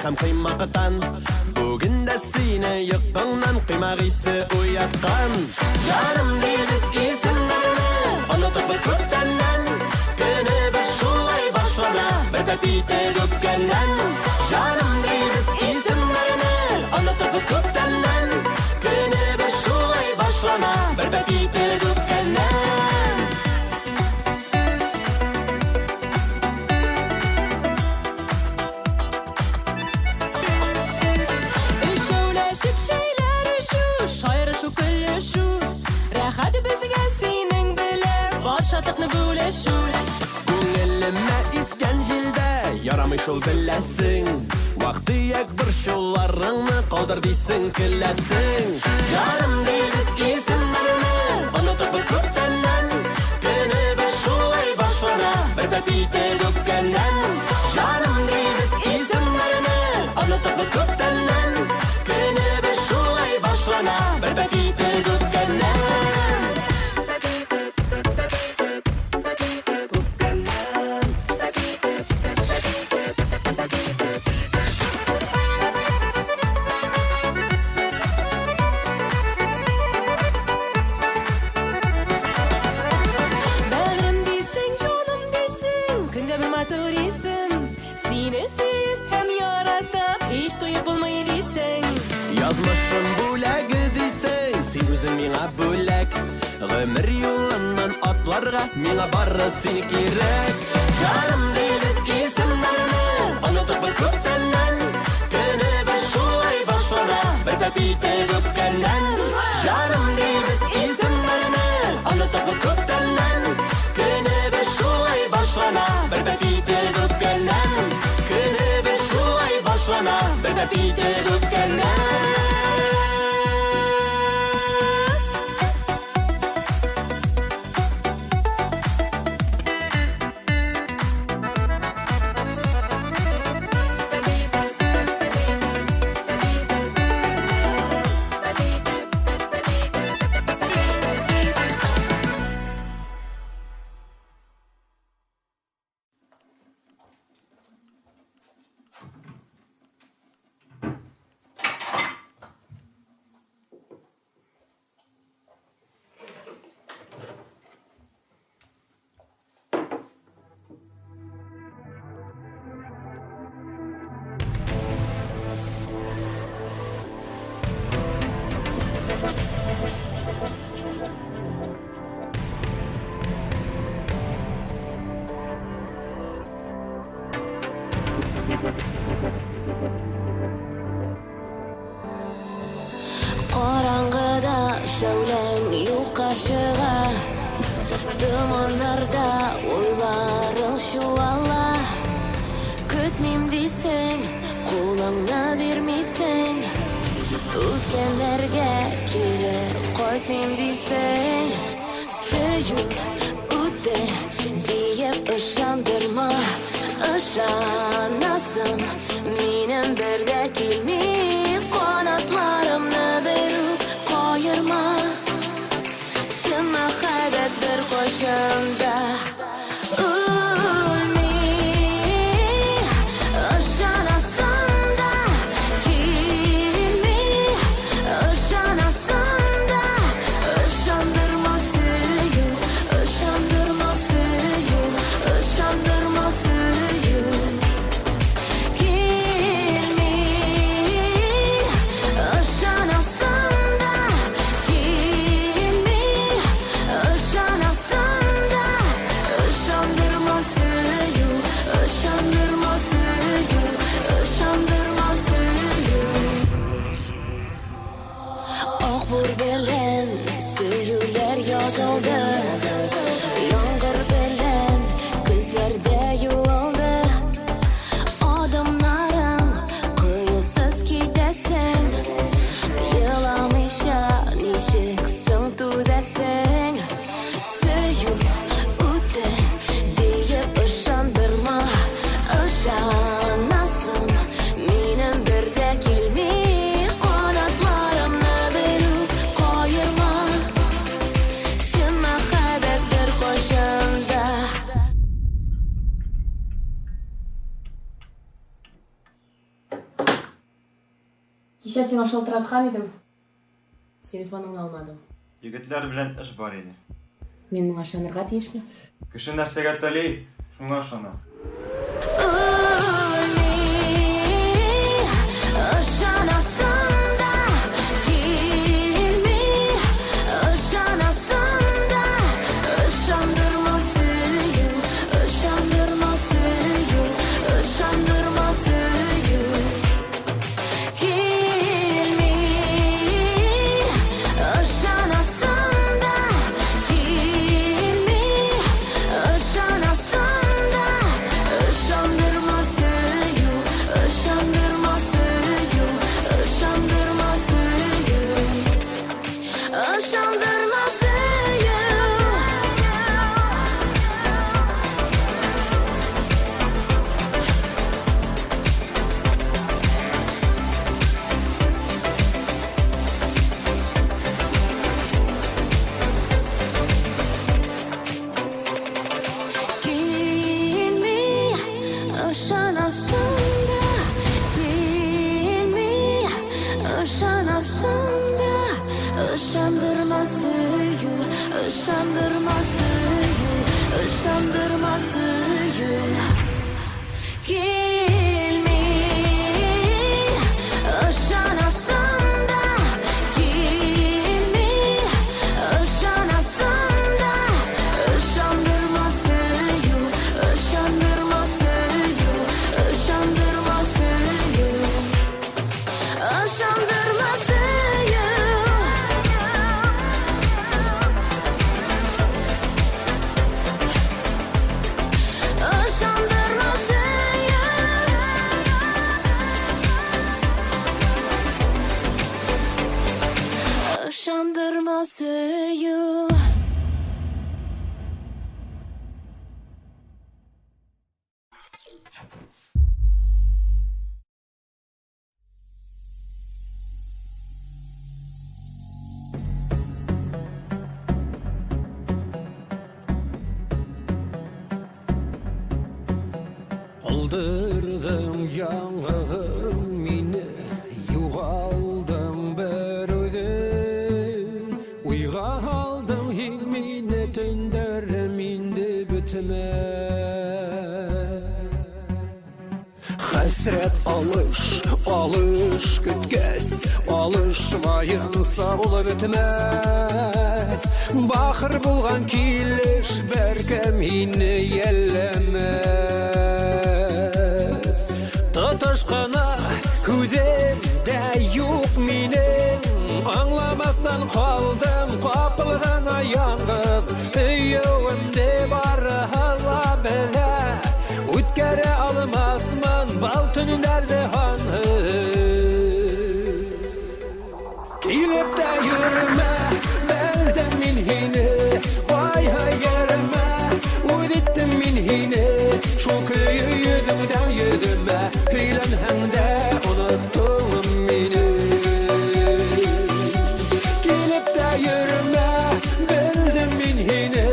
һәм коймактан. Бүген дә сине йокыңнан коймак исе уяткан. Җаным дибез исемнәрне, онытып без күптәннән. Көнебез шулай башлана, бер тәти итеп үпкәннән. Җаным дибез исемнәрне, онытып без күптәннән. Көнебез шулай башлана, бер тәти итеп үпкәннән. Өчәүләшеп чәйләр эчү, шаярышу, көлешү. Рәхәт безгә синең белән бар шатлыкны бүлешү. Күңелемә искән җилдә ярамый шул беләсең. Вак-төяк борчуларыңны калдыр дисең, көләсең. Җаным дибез исемнәрне, онытып без күптәннән. Көнебез шулай башлана, бер тәти итеп үпкәннән. Җаным дибез исемнәрне, онытып без күптәннән. Көнебез шулай башлана, бер тәти итеп үпкәннән. Бәгърем дисең, җаным дисең, көндә бер матур исем. Сине сөеп һәм яратып, һич туеп булмый дисең. Язмышым бүләге дисең, син үзең миңа бүләк. Гомер юлыннан атларга миңа бары син кирәк. Җаным дибез исемнәрне, онытып без күптәннән. Көнебез шулай башлана, бер тәти итеп үпкәннән. Җаным дибез исемнәрне, онытып без күптәннән. Көнебез шулай башлана, бер тәти итеп үпкәннән. Көнебез шулай башлана, бер тәти итеп үпкәннән. Караңгыда шәүләң юкка чыга, Томаннарда уйларың чуала. Көтмим дисең, кулыңны бирмисең, Үткәннәргә кире кайтмыйм дисең. Сөю үтте диеп ышандырма, Ышанасым минем бер дә килми. Канатларымны берүк каерма, Чын мәхәббәт беркайчан да үлми. Ышанасым да килми, ышанасым да. Ышандырма сөю, ышандырма сөю, ышандырма сөю килми. Кичә сиңа шалтыраткан идем, телефоныңны алмадың. Егетләр белән эш бар иде. Мин моңа ышанырга тиешме? Кеше нәрсәгә тели, шуңа ышана. Ышанасың да килми, ышанасың да ышандырма сөю, ышандырма сөю, ышандырма сөю. Килми, ышанасың да килми, ышанасың да ышандырма сөю, ышандырма сөю, ышандырма сөю, ышандырма сөю. Килми, ышанасың да, килми, ышанасың да, ышандырма сөю, ышандырма сөю, ышандырма сөю. Килми, ышанасың да, килми, ышанасың да, ышандырма сөю, ышандырма сөю, ышандырма сөю, ышандырма сөю. Ышандырма сөю. Ышандырма сөю. Калдырдың яңгызым мине, югалдың бер үзең. Уйга алдың һин мине, төндәрем инде бетмәс. Хәсрәт алыш, алыш көткәс, алышмаенса ул бетмәс. Бахыр булган килеш беркем һине йәлләмәс. Тотыш кына күзем дә юк минем, аңламастан калдым капыл гына яңгыз. Өюемде барыһы ла белә, үткәрә алмасмын бал төннәрне һанһыз. Килеп тә йөрмә, белдем мин һине, ай-һай йөрмә, үз иттем мин һине. Шул көе йөзеңдән йөземә, көйләнһәң дә оныттың мине. Килеп тә йөрмә, белдем мин һине,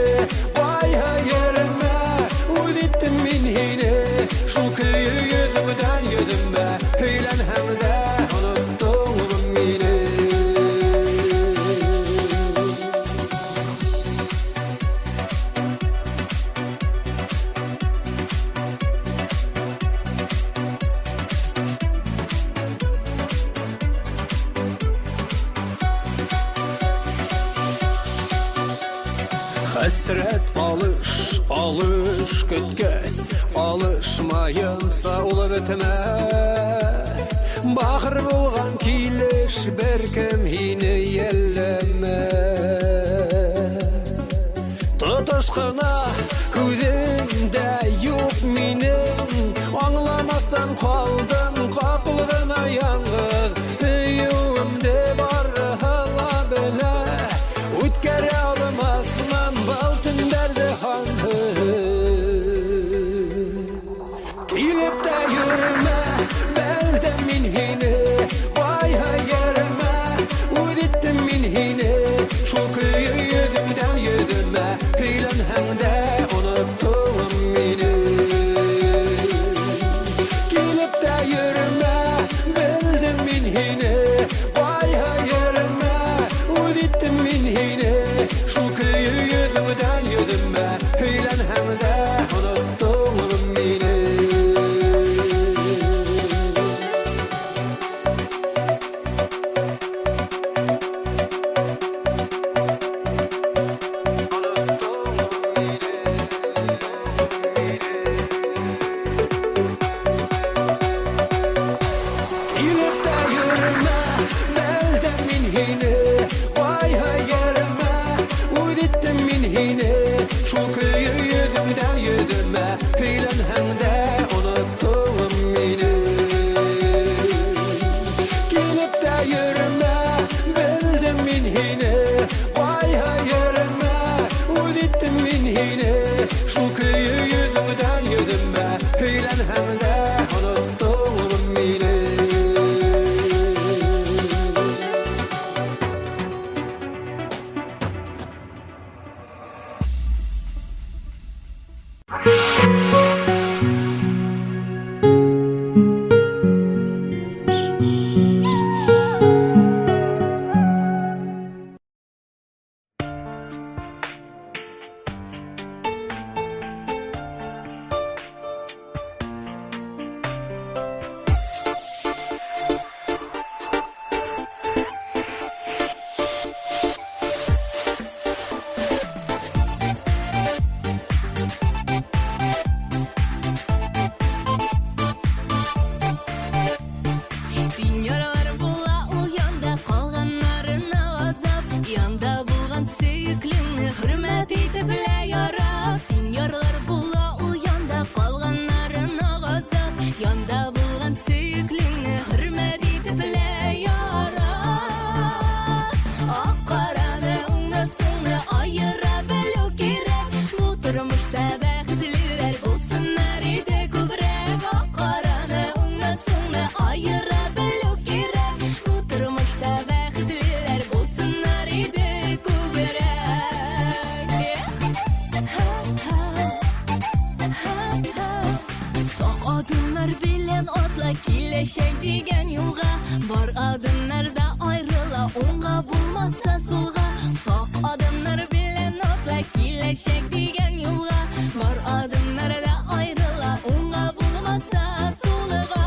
ай-һай йөрмә, үз иттем мин һине. Шул көе йөзеңдән йөземә, көйләнһәң дә оныттың мине. Хәсрәт алыш, алыш көткәс, алышмаенса ул бетмәс. Бахыр булган килеш беркем һине йәлләмәс. Тотыш кына күзем дә юк минем, аңламастан калдым капыл гына яңгыз. Өюемде барыһы ла белә, үткәрә алмасмын был төндәрҙе һанһыҙ. Килеп тә йөрмә, белдем мин һине, ай-һай йөрмә, үҙ иттем мин һине. Шул көйө йөҙөңдән йөҙөмә, һөйләнһәң дә оноттоң мине. Килеп тә йөрмә, белдем мин һине, Килеп тә йөрмә, белдем мин һине. Кайһы йөрмә, үз иттем мин һине. Шул көе йөзеңдән йөземә, өйләнһәң дә оныттың мине. Килеп тә йөрмә, белдем мин һине. Кайһы йөрмә, үз иттем мин һине. Шул көе йөзеңдән йөземә, өйләнһәң дә оныттың мине. Тиң яралар була ул янда, калганнарына азап. Янда булган сөеклеңне хөрмәт итеп лә ярат. Тиң ярлар була ул янда, калганнарына газап. Янда булган сөеклеңне хөрмәт итеп лә ярат. Ак караны, уңны, сулны аера белү кирәк. Бу тормышта бәхетлеләр булсыннар иде күбрәк. Ак караны, уңны, сулны аера белү кирәк. Бу тормышта бәхетлеләр булсыннар иде күбрәк. Сак адымнар белән атла киләчәк дигән юлга. Бар адымнарда айрыла, уңга булмаса сулга. Сак адымнар белән атла киләчәк дигән юлга. Бар адымнарда айрыла, уңга булмаса сулга.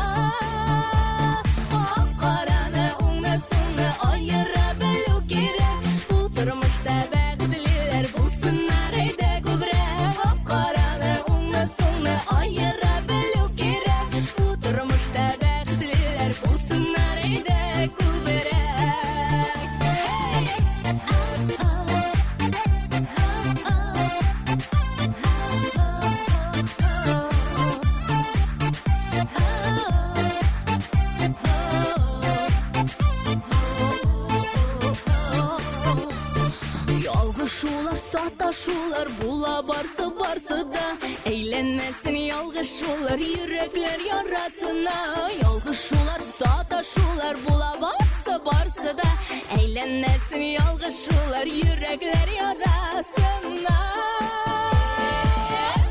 Ак караны, уңны, сулны аера белү кирәк. Бу тормышта бәхетлеләр булсыннар иде күбрәк. Ак караны, уңны, сулны аера белү кирәк. Бу тормышта бәхетлеләр булсыннар иде күбрәк. Ялгышулар, саташулар була барсы барсы да. Әйләнмәсен ялгышулар йөрәкләр ярасына. Ялгышулар, саташулар була барсы барсы да. Әйләнмәсен ялгышулар йөрәкләр ярасына.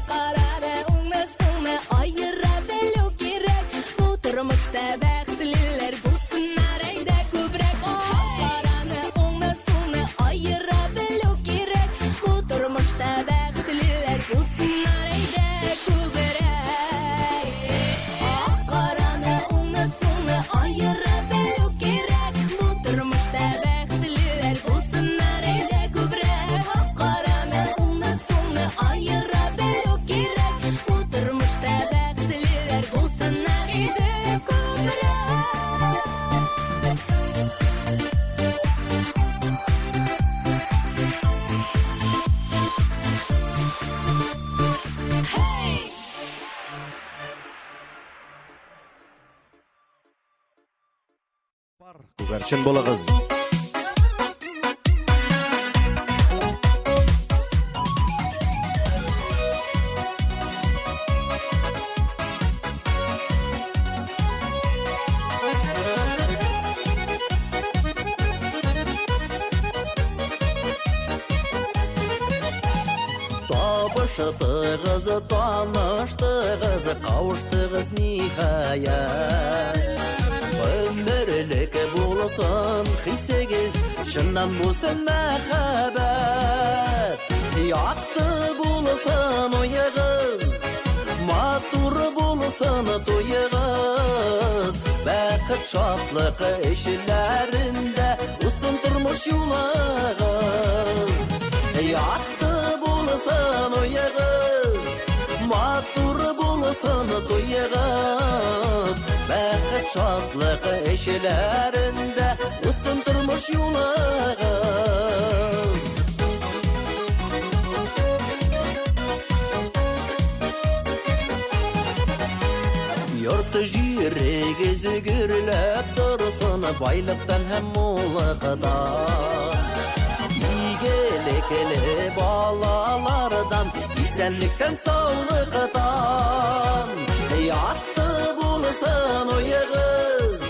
Караны, уңны, сулны аера белү кирәк. Бу тормышта бәхетлеләр булсыннар әйдә күбрәк. Караны, уңны, сулны аера белү кирәк. Бу тормышта бәхетлеләр булсыннар әйдә күбрәк. Ак караны, уңны, сулны аера белү кирәк. Бу тормышта бәхетлеләр булсыннар әйдә күбрәк. Ак караны, уңны, сулны аера белү кирәк. Бу тормышта бәхетлеләр булсыннар иде күбрәк. Hey! Күгәрчен булыгыз. Табыштыгыз, таныштыгыз, кавыштыгыз ниһаять. Гомерлек булсын хисегез, чыннан булсын мәхәббәт. Якты булсын уегыз, матур булсын туегыз. Бәхет шатлык эшләрендә узсын тормыш юлыгыз. Якты булсын уегыз, матур булсын туегыз. Бәхет Бәхет, шатлык эшләрендә узсын тормыш юлыгыз. Йорты җирегез гөрләп торсын байлыктан һәм муллыктан. Игелекле балалардан, исәнлектән, саулыктан. Якты булсын уегыз,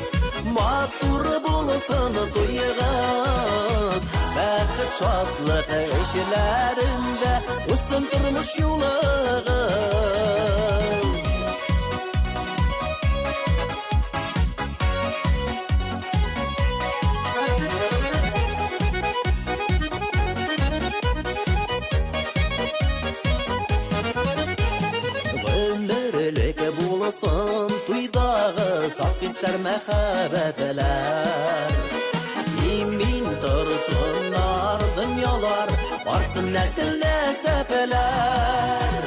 матур булсын туегыз. Бәхет, шатлык эшләрендә узсын тормыш юлыгыз. Гомерлек булсын туйдагы саф хисләр, мәхәббәтләр. Имин торсыннар дөньялар, артсын нәсел нәсәпләр.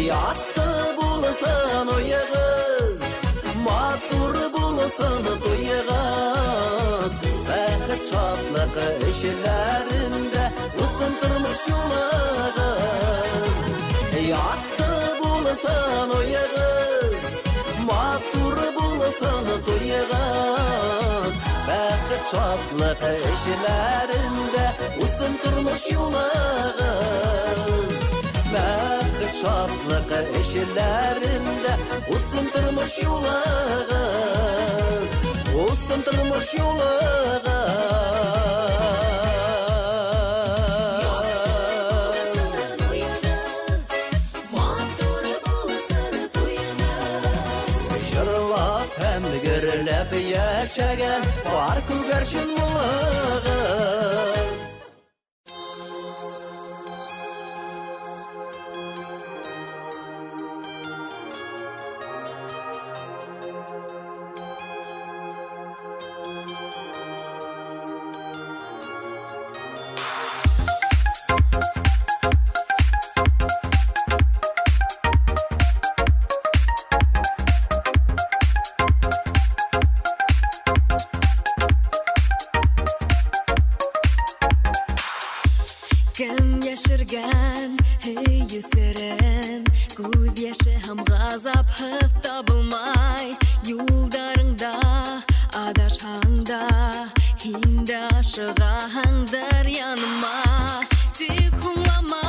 Якты булсын уегыз, матур булсын туегыз. Бәхет, шатлык эшләрендә узсын тормыш юлыгыз. Якты булсын уегыз, матур булсын туегыз. Бәхет, шатлык эшләрендә узсын тормыш юлыгыз. Бәхет, шатлык эшләрендә узсын тормыш юлыгыз. Узсын тормыш юлыгыз. Матур булсын туегыз. Җырлап һәм гөрләп яшәгән пар күгәрчен булыгыз. Кем яшергән һөю серен? Күҙ йәше һәм ғазапһыҙ табылмай. Юлдарыңда адашһаң да, һин дә ашығаһыңдыр яныма. Тик һуңлама,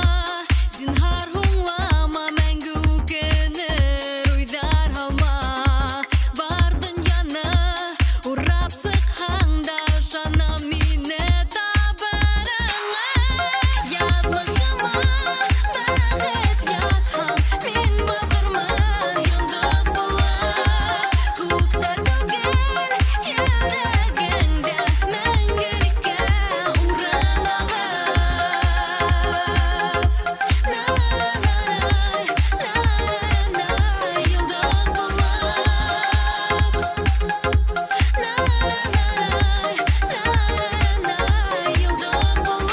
зинһар һуңлама, мәңге үкенер уйҙар һалма. Бар донъяны урап сыҡһаң да, ышанам мине табырыңа. Яҙмышыма бәхет яҙһаң, мин баҡырмын йондоҙ булып. Күктә түгел, йөрәгеңдә мәңгелеккә урын алып. На-на-на, йондоҙ булып. На-на-на, йондоҙ булып.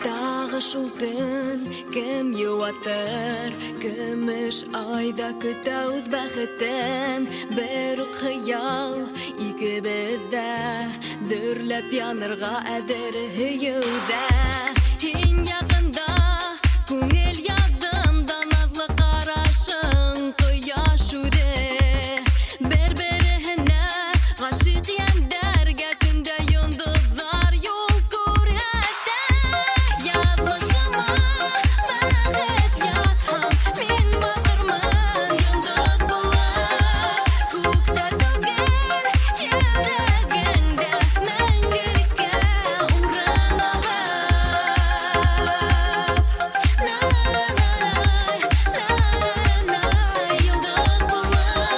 Тағы шул төн кем йыуатыр? Көмөш айҙа көтә үҙ бәхетен. Бер үк хыял икебеҙҙә, дөрләп янырға әҙер һөйөүҙә. Һин яҡында, күңел яҙында, наҙлы ҡарашың ҡояш үҙе. Бер-береһенә ғашиҡ йәндәргә төндә йондоҙҙар юл күрһәтә. Яҙмышыма бәхет яҙһаң, мин баҡырмын йондоҙ булып. Күктә түгел, йөрәгеңдә мәңгелеккә урын алып. На-на-на, йондоҙ булып.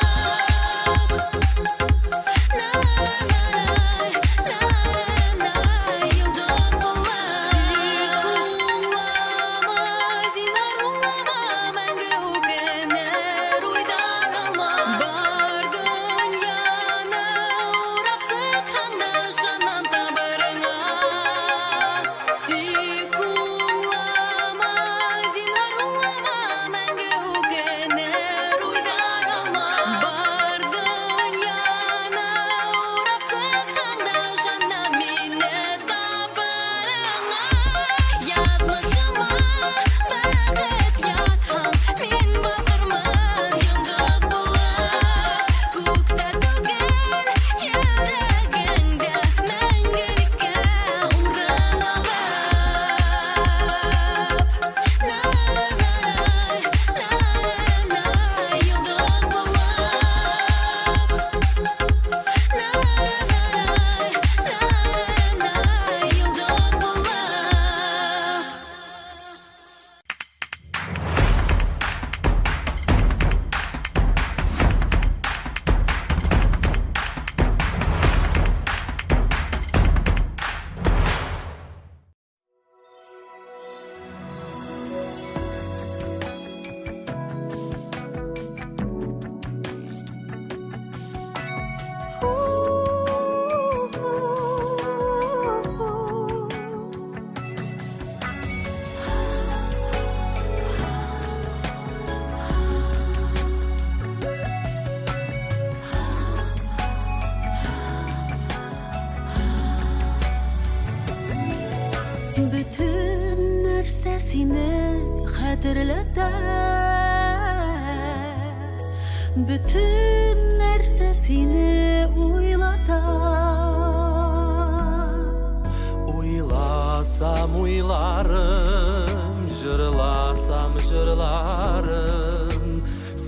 хәтерләтә. Бөтен нәрсә сине уйлата. Уйласам уйларым, җырласам җырларым,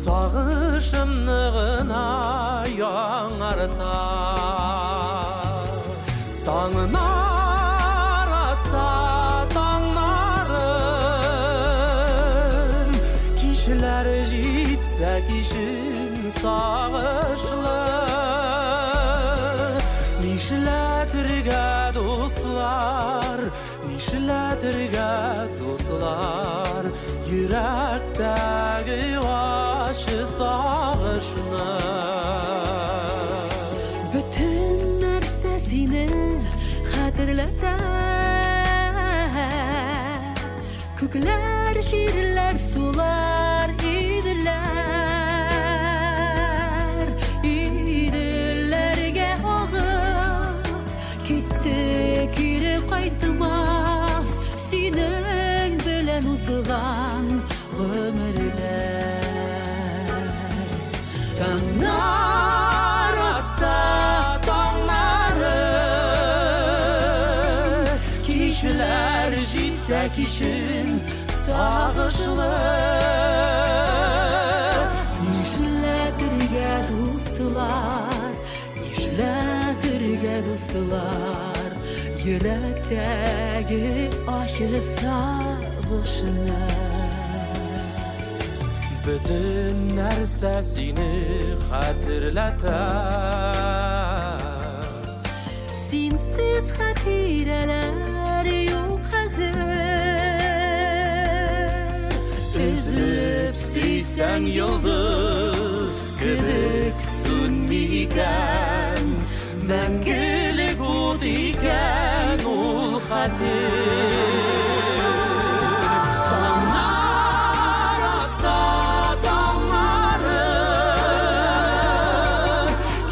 сагышымны гына яңарта. Таңнар атса таңнарым, кичләр җитсә кичен сагышлы. Нишләтергә дуслар, нишләтергә дуслар, йөрәктәге ачы сагышны. Бөтен нәрсә сине хәтерләтә. Күкләр, җирләр, сулар, иделләр. Иделләргә агып китте, кире кайтмас синең белән узган гомерләр. Таңнар атса таңнарым, кичләр җитсә кичен сагышлы. Нишләтергә дуслар, нишләтергә дуслар, йөрәктәге ачы сагышны. Бөтен нәрсә сине хәтерләтә. Синсез хатирәләр юк хәзер. Өзелеп сөйсәң йолдыз кебек сүнми икән, мәңгелек ут икән ул хәтер. Таңнар атса таңнарым,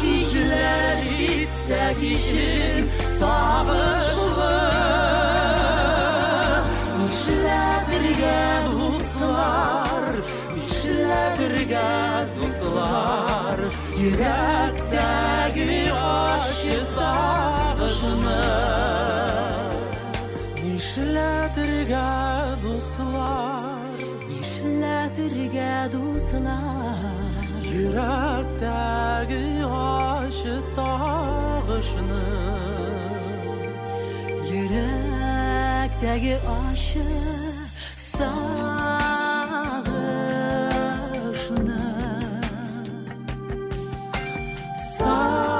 кичләр җитсә кичен сагышлы. Нишләтергә дуслар, нишләтергә дуслар, йөрәктәге ачы сагышны. Нишләтергә дуслар, Нишләтергә дуслар, йөрәктәге ачы сагышны. Йөрәктәге ачы сагышны. Сагышны.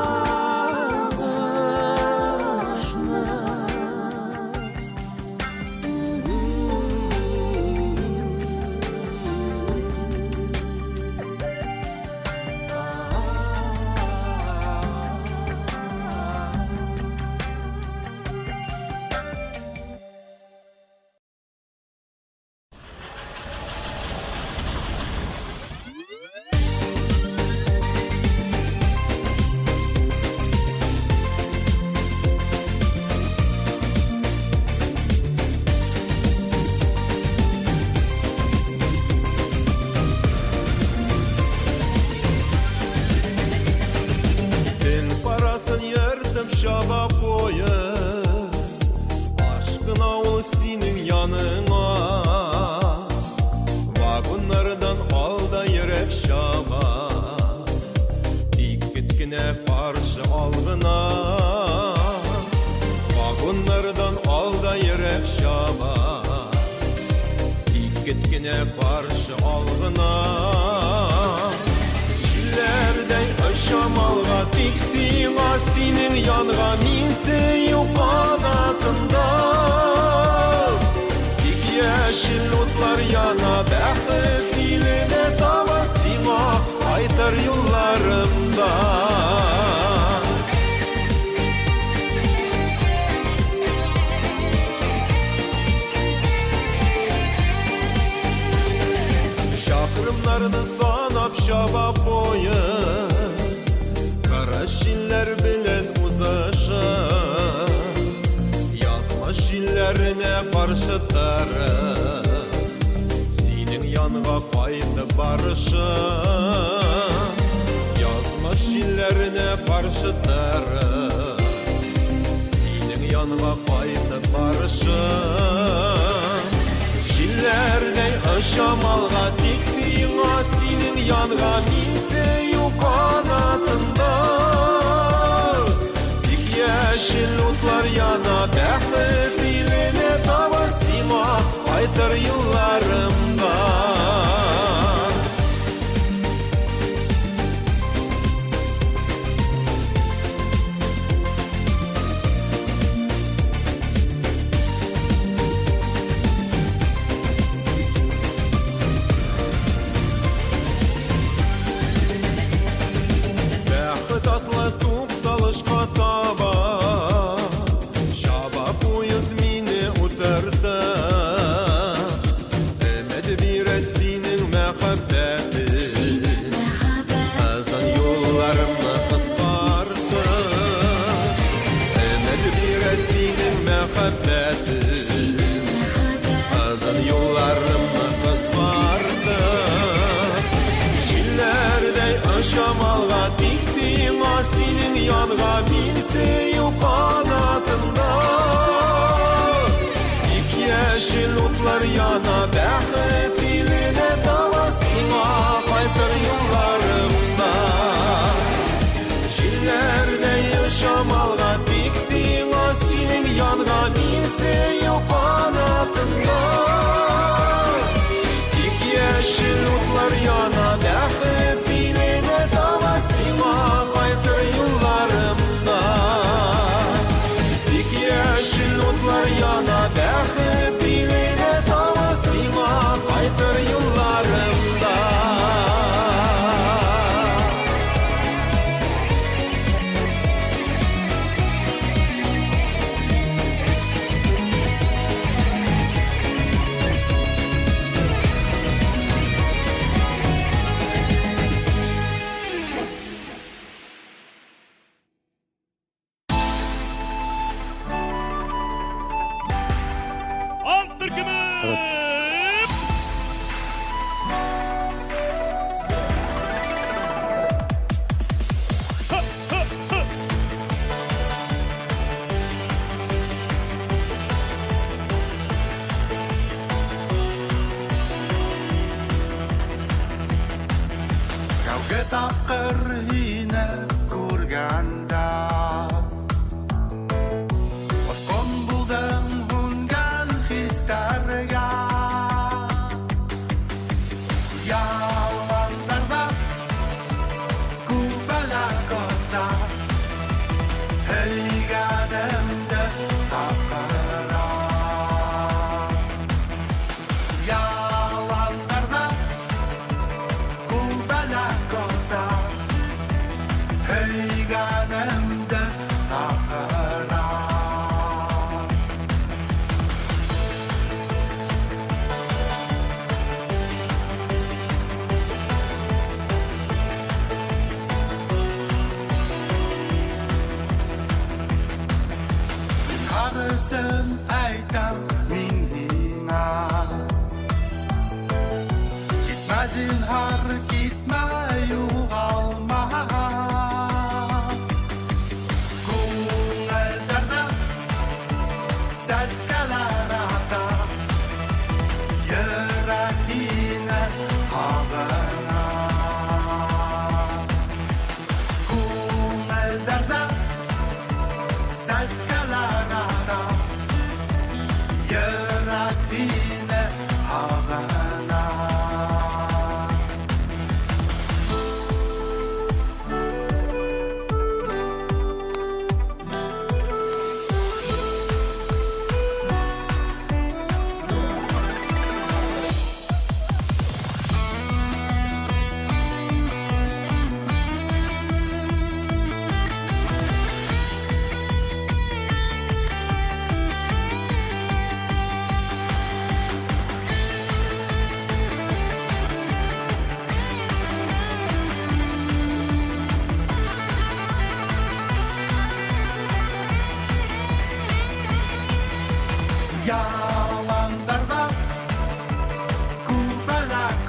Төн карасын ертып чаба поезд, Ашкына ул синең яныңа. Вагоннардан алда йөрәк чаба, Тик көт кенә каршы алгына. Вагоннардан алда йөрәк чаба, Тик көт кенә каршы алгына. Җилләрдәй очам алга, тик сиңа, синең янга мин сөю канатында. Тик яшел утлар яна бәхет иленә таба сиңа кайтыр юлларымда. Чакрымнарны санап чаба поезд, Кара җилләр белән узышып, Язмыш җилләренә каршы торып, янга кайтып барышым. Язмыш җилләренә каршы торып, синең янга кайтып барышым. Җилләрдәй очам алга, тик сиңа, синең янга мин сөю канатында. Тик яшел утлар яна, бәхет иленә таба сиңа кайтыр юлларымда. Бәхет атлы тукталышка таба чаба поезд мине утырды. Өмет бирә синең мәхәббәтең, озын юлларымны кыскартты. Өмет бирә синең мәхәббәтең, озын юлларымны кыскартты. Җилләрдәй очам алга, тик сиңа, синең янга мин сөю канатында. Тик яшел утлар яна, бәхет иленә таба сиңа кайтыр юлларымда. Җилләрдәй очам алга, тик сиңа, синең янга мин сөю канатында. Тик яшел утлар яна, бәхет иленә таба сиңа кайтыр юлларымда. Тик яшел утлар яна, бәхет иленә таба сиңа кайтыр юлларымда. Ант төркеме! Ха-ха-ха! Тәүге тапкыр һине күргәндә Баскан булдым һүнгән хисләргә. Яланнарда күбәләк оза, Һөйгәнемде сакыра. Яланнарда күбәләк оза, Һөйгәнемде сакыра. Зинһар әйтәм мин һиңа, Китмә, зинһар, китмә, югалма. Күңелләрдә сәскәләр ата, Йөрәк һине һагына. Күңелләрдә сәскәләр ата, Йөрәк һине һагына. Яландарда күбәләк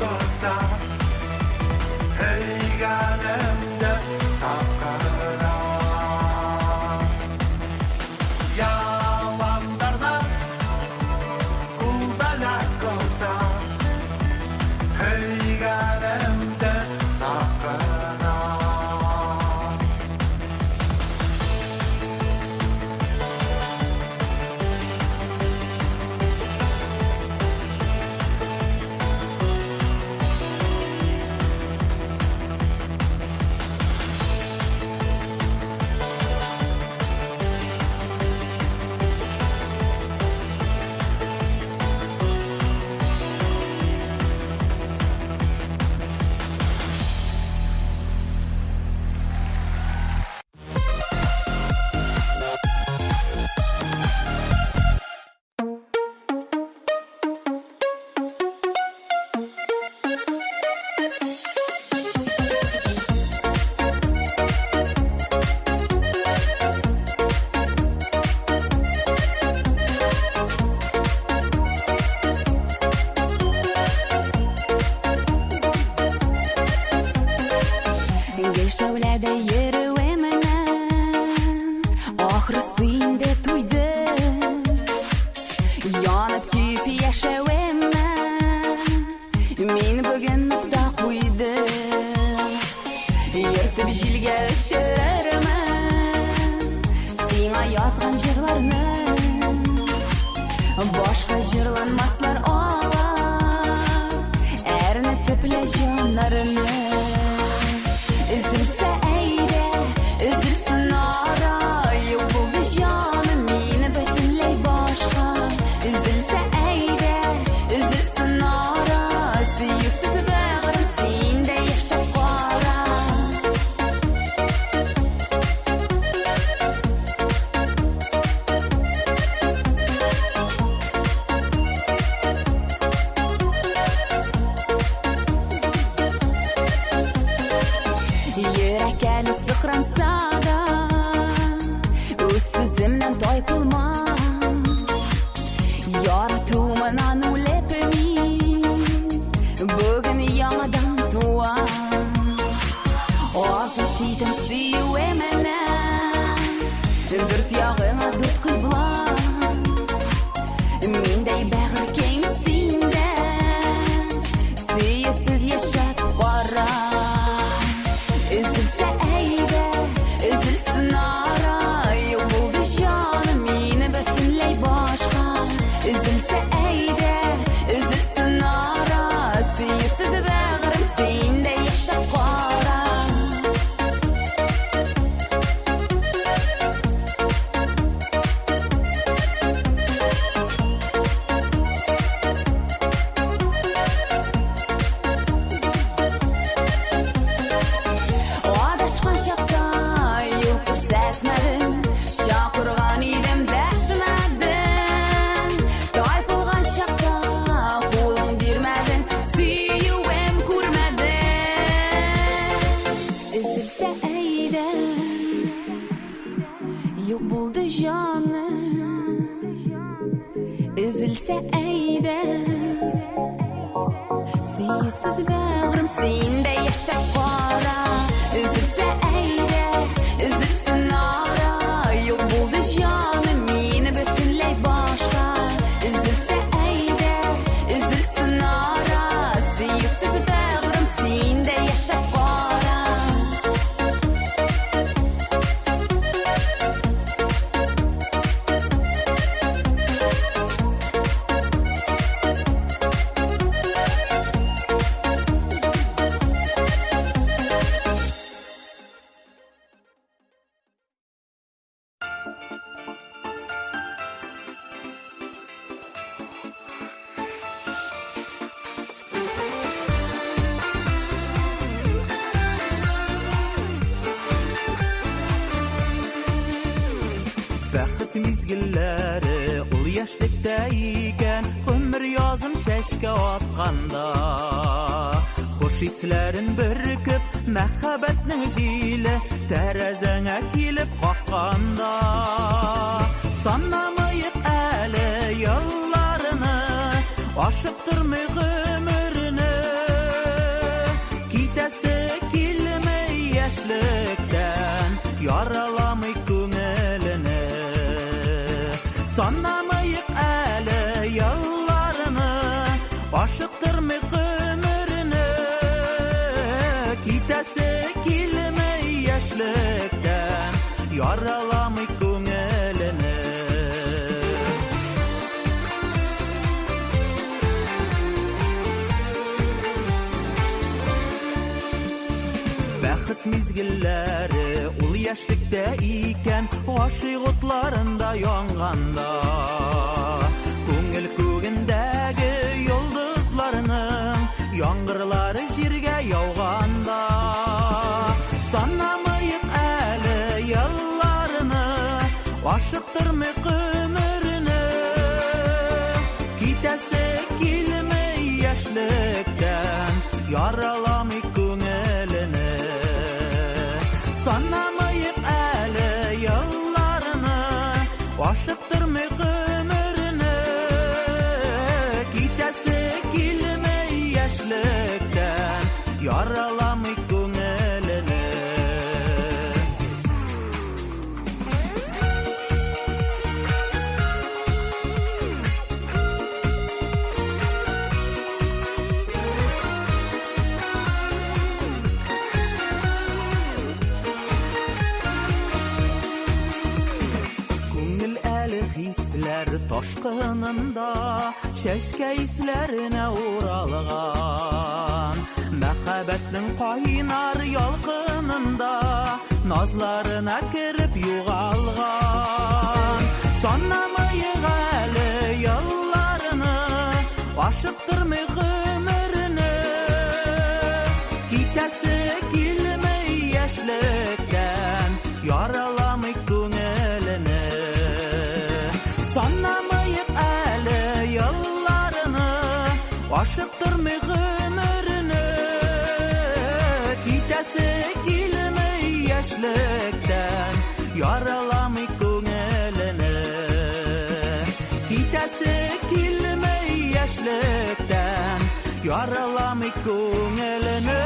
сиңа язган җырларны. Башка җырланмаслар алар, әрнетеп лә җаннарны. Өзелсә әйдә, өзелсен ара, юк булды җаным, мин бөтенләй башка. Өзелсә әйдә, өзелсен ара, сөюсез бәгырем, син дә яшәп кара. Йөрәк әле сыкранса да, үз сүземнән тайпылмам. Яратуымнан үлеп мин бүген яңадан туам. Азат итем сөюемнән, дүрт ягыңа дүрт кыйбла. Миндәй бәгырькәем синдә, сөюсез яшәп кара. Өзелсә әйдә, өзелсен ара, юк булды җаным, мин бөтенләй башка. Өзелсә әйдә, өзелсен ара, сөюсез бәгырем, син дә яшәп кара. Адашкан чакта юл күрсәтмәдең, чакырган идем, дәшмәдең. Тайпылган чакта кулың бирмәдең, сөюем күрмәдең. Өзелсә әйдә, юк булды җаным. Өзелсә әйдә, сөюсез бәгырем, син дә яшәп кара. Өзелсә әйдә, өзелсен ара, юк булды җаным, мин бөтенләй башка. Өзелсә әйдә, өзелсен ара, сөюсез бәгырем, син дә яшәп кара. Бәхет мизгелләре ул яшьлектә икән, гомер язын чәчкә атканда. Хуш исләрен бөркеп, мәхәббәтнең җиле тәрәзәңә килеп какканда. Санамыйк әле елларны, ашыктырмый гомерне. Китәсе килми яшьлектән, яраламый күңелене. Санамыйк әле елларны, ашыктырмый гомерне. Китәсе килми яшьлектән, яраламый күңелене. Бәхет мизгелләре ул яшьлектә икән, гашыйк утларында янганда. Күңел күгендәге йолдызларның яңгырлары җиргә яуганда. Санамыйк әле елларны, ашыктырмый гомерне. Китәсе килми яшьлектән, яраламый күңелене. Санамыйк әле елларны, ашыктырмый гомерне. Китәсе килми яшьлектән, яраламый күңелене. ташкынында Чәчкә исләренә уралган. Мәхәббәтнең кайнар ялкынында Назларына кереп югалган. Санамыйк әле елларны, Ашыктырмыйк гомерне. Китәсе килми яшьлектән, Яраламыйк күңелене. Санамыйк әле елларны, Ашыктырмыйк гомерне. Китәсе килми яшьлектән, Яраламыйк күңелене. Китәсе килми яшьлектән, Яраламыйк күңелене.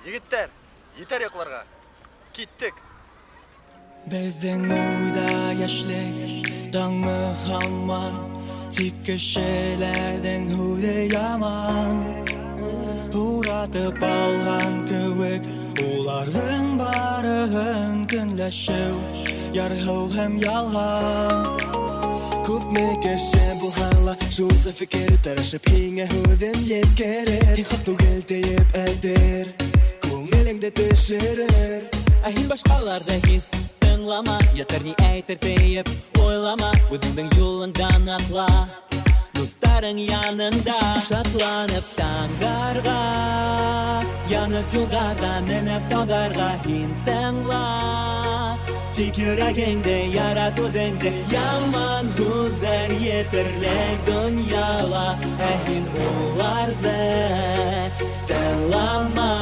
Егетләр, етәр йокларга. Киттек. Безнең уйда яшьлек таңы һаман, Тик кешеләрнең һүзе яман. Уратып алган кебек, уларның барыһын көнләшү, ярһыу һәм ялган. Күпме кеше булһа ла, шул фекер тырышып һиңә һүҙен еткерер. Һин хаҡ түгел тиеп әйтер, күңелеңде төшөрөр. Ә һин башҡаларҙы һис тыңлама, Ятыр ни әйтер тиеп уйлама, Үҙеңдең юлыңдан атла. Дуҫтарың янында шатланып таңдарға, Янып юлдарға, менеп тауҙарға һин тыңла. Тик йөрәгеңде ярат үҙеңде, Яман һүҙҙәр етерлек донъяла, Ә һин уларҙы тыңлама.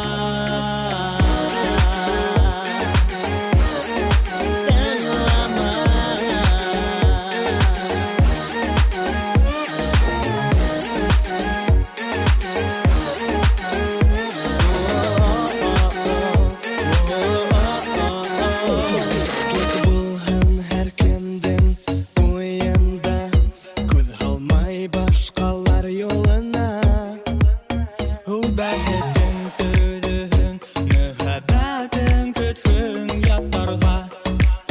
Шатлыҡ булһын һәр кемдең уйында, Күҙ һалмай башҡалар юлына. Үҙ бәхетен төҙөһөн, мөхәббәтен көтһөн, Яттарға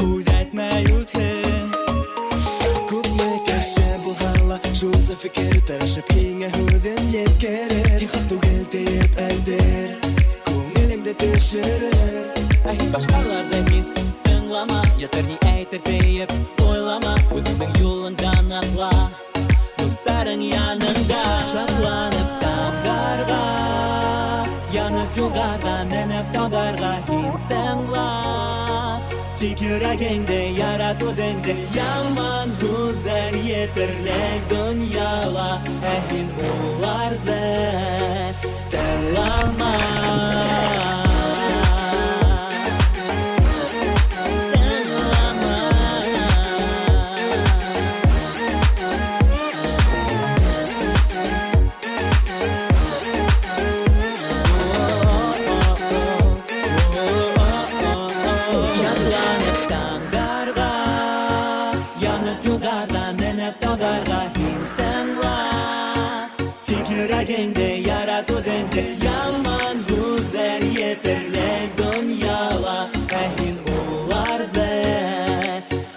һүҙ әйтмәй үтһен. Күпме кеше булһа ла, шул фекер тырышып һиңә һүҙен еткерер. Һин хаҡ түгел тиеп әйтер, күңелеңде төшөрөр. Ә һин башҡаларҙы һис тыңлама, Ятыр ни әйтер тиеп уйлама, Үҙеңдең юлыңдан атла. Дуҫтарың янында шатланып таңдарға, Янып юлдарға, менеп тауҙарға һин тыңла. Тик йөрәгеңде ярат үҙеңде, Яман һүҙҙәр етерлек донъяла, Ә һин уларҙы тыңлама. Шатланып таңдарға, Янып юлдарға, менеп тауҙарға һин тыңла. Тик йөрәгеңде ярат үҙеңде, Яман һүҙҙәр етерлек донъяла, Ә һин уларҙы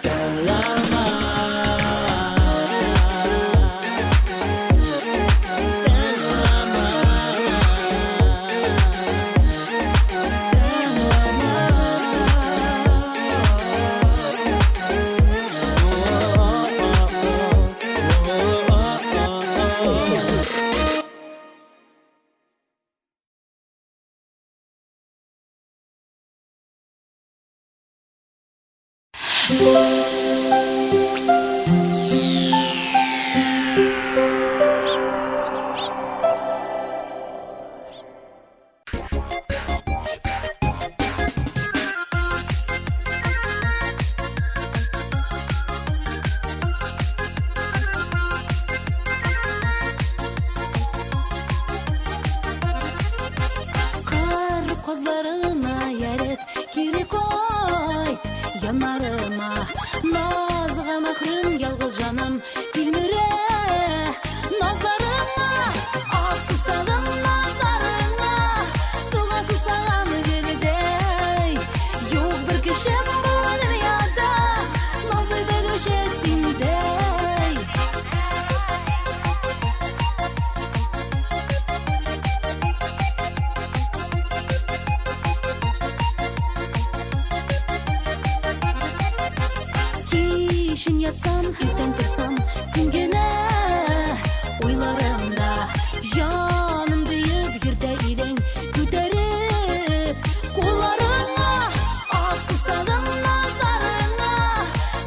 тыңлама. казларына ияреп, кире кайт яннарыма. Назга мәхрүм ялгыз җаным тилмерә назларыңа. Ах, сусадым назларыңа, суга сусаган гөлдәй. Юк бер кешем бу дөньяда, назлый белүче синдәй. Кичен ятсам, иртән торсам, син генә уйларымда. Җаным диеп йөртә идең, күтәреп кулларыңа. Ах, сусадым назларыңа,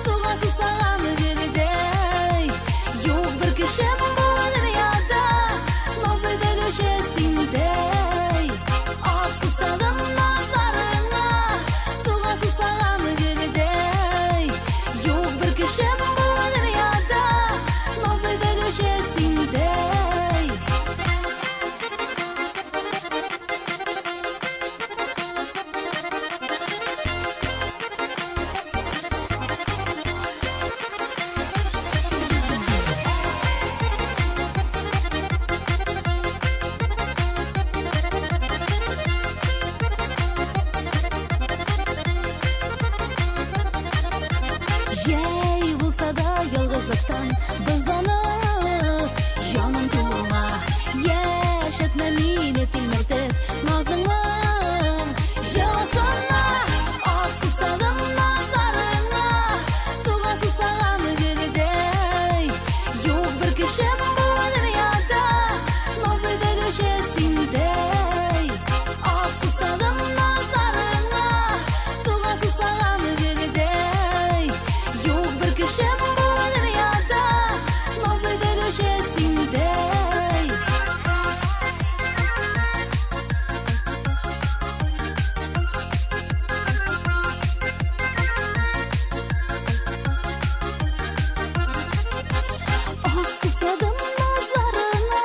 суга сусаган гөлдәй. Юк бер кешем бу дөньяда, назлый белүче синдәй. Ах, сусадым назларыңа, суга сусаган гөлдәй. Юк бер кешем бу дөньяда, назлый белүче синдәй. Җәй булса да ялгызлыктан бозланып җаным туңа. Яшәтмә мине тилмертеп назыңның җылысына. Ах, сусадым назларыңа, суга сусаган гөлдәй. Юк бер кешем бу дөньяда, назлый белүче синдәй. Ах, сусадым назларыңа, суга сусаган гөлдәй. Юк бер кешем бу дөньяда, назлый белүче синдәй. Ах, сусадым назларыңа,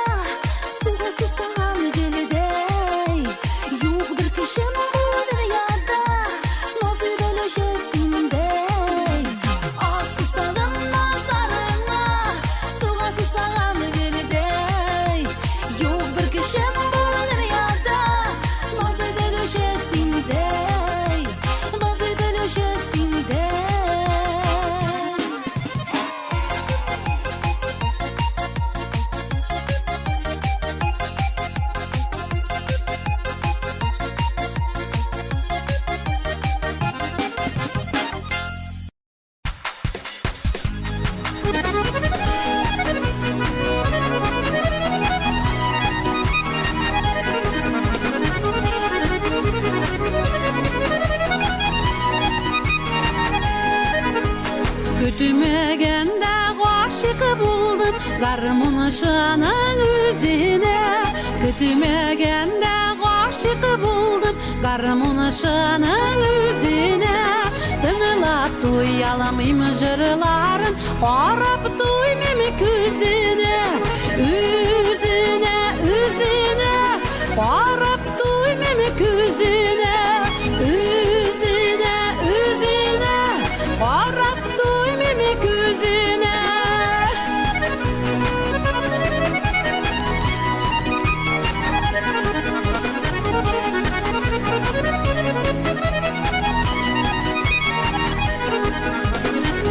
суга сусаган гөлдәй. Юк бер кешем бу дөньяда, назлый белүче синдәй. Ах, сусадым назларыңа, суга сусаган гөлдәй. Юк бер кешем бу дөньяда, назлый белүче синдәй. Назлый белүче синдәй. Көтмәгәндә гашыйк булдым гармунчының үзенә. Көтмәгәндә гашыйк булдым гармунчының үзенә. Тыңлап туя алмыйм җырларын, карап туймыйм күзенә. Үзенә, үзенә, карап туймыйм күзенә. Үзенә, үзенә, карап туймыйм күзенә.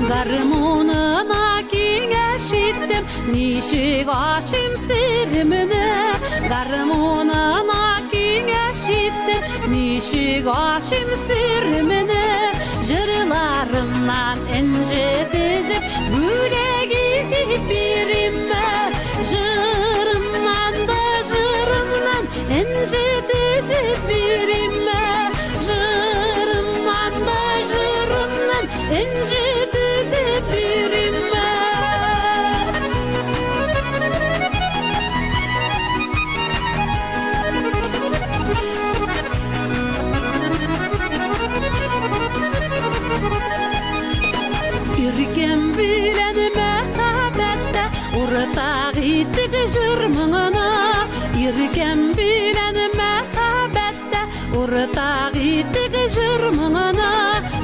Гармунына киңәш иттем, ничек ачыйм серемне. Гармунына киңәш иттем, ничек ачыйм серемне. Җырларымнан энҗе тезеп, бүләк итеп биримме. Җырымнан да җырымнан энҗе тезеп биримме. Җырымнан да җырымнан энҗе тезеп биримме. Иркем белән мәхәббәттә уртак иттек җыр моңына. Иркем белән мәхәббәттә Уртак иттек җыр моңына,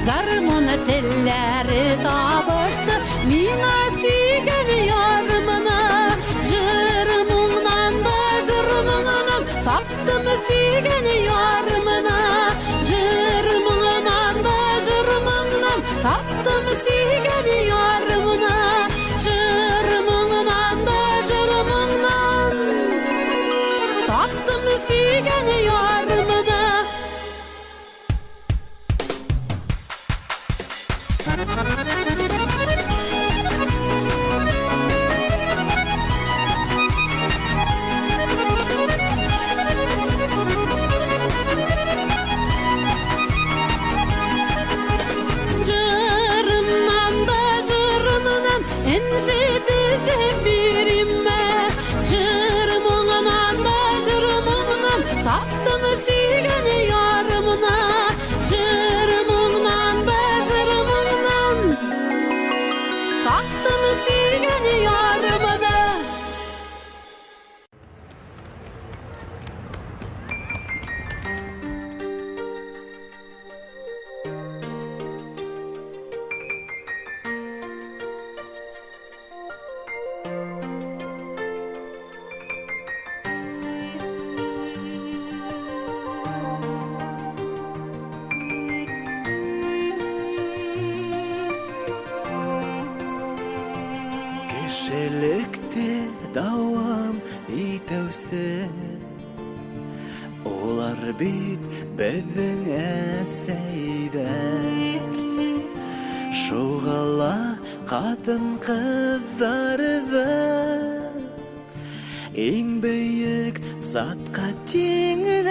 гармун телләре табышты миңа сөйгән ярымына. Җыр моңнан да җыр моңынан таптым сөйгән ярымына. Җыр моңнан да җыр моңнан таптым сөйгән ярымына. Җыр моңнан да җыр моңнан таптым сөйгән ярымына. Җырымнан да җырымнан энҗе тезеп биримме? Җыр моңыннан да җыр моңыннан таптым сөйгән ярымны. Җыр моңнан да җыр моңнан таптым сөйгән ярымны. Кешелекте дәвам итәүсе Улар бит безнең әсәйдәр. Шуға ла қатын-қызларды Иң бөек затка тиңләйдәр.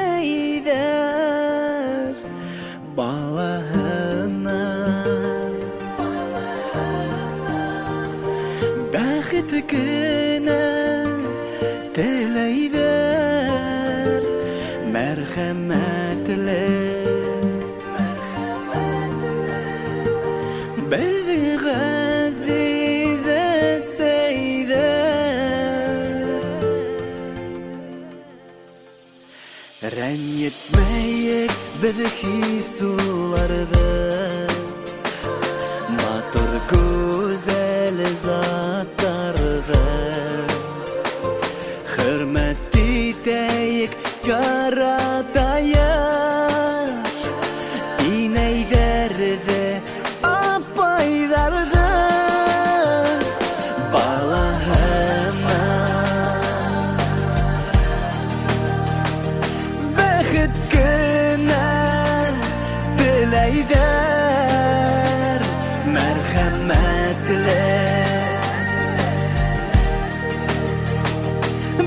Балаһына бәхет кенә теләйдәр, мәрхәмәтле безнең газиз әсәйдәр. Рәнҗетмәйек без хис уларны, Матур гүзәл затларны. Хөрмәт итәйек, яратайык, Инәйләрҙе, апайҙарҙы. Балаһына бәхет кенә теләйҙәр, мәрхәмәтле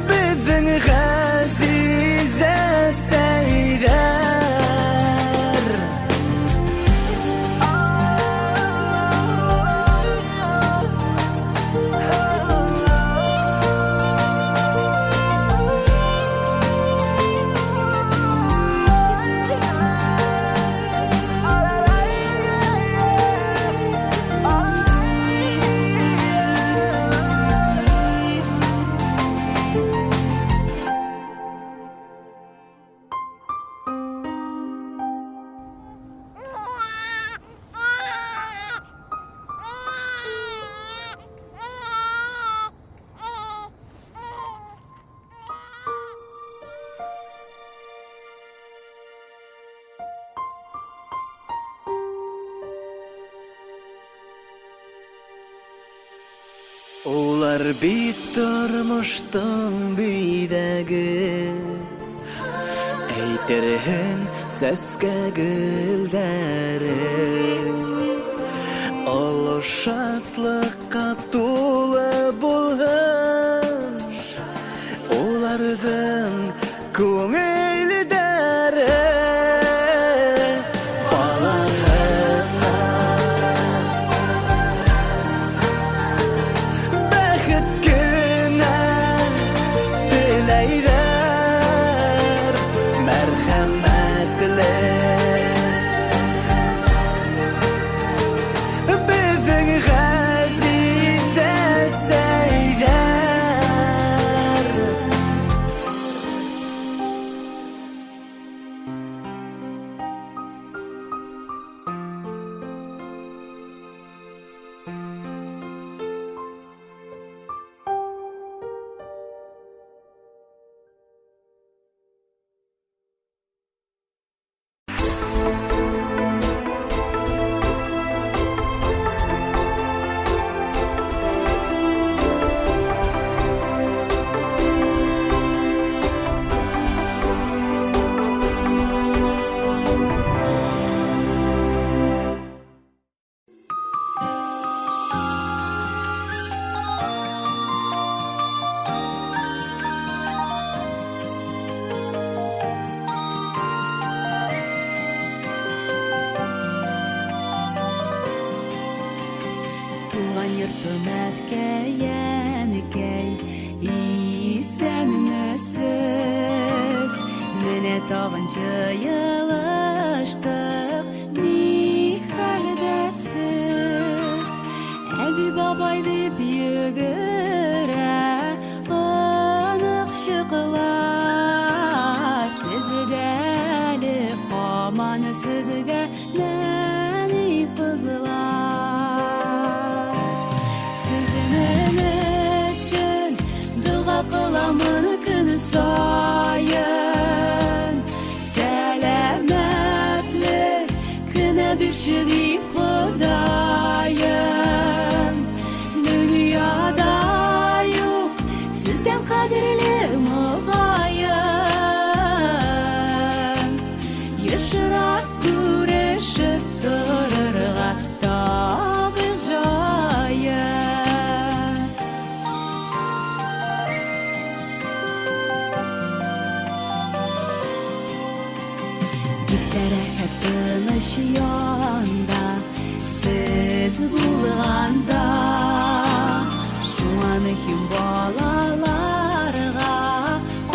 беҙҙең ғәзиз әсәйҙәр. Улар бит тормоштоң биҙәге, Әйтерһең сәскә гөлдәре. Оло шатлыҡҡа тулы булһын Уларҙың күңелдәре. Балаһына бәхет кенә теләйҙәр, мәрхәмәтле беҙҙең ғәзиз. Туган йортым әткәй, әнкәй, исәнмесез. Менә тагын җыелыштык, ни хәлдәсез? Әби бабай дип йөгерә оныкчыклар. Бездә әле һаман сезгә нәни кызлар. Сезнең өчен дога кыламын көн саен. Сәламәтлек кенә бирче дип Ходаем. Дөньяда юк сездән кадерле мөгаен. Ешрак күрешеп торырга табыйк җаен. Бик тә рәхәт тыныч янда сез булганда. Шуңа мөһим балаларга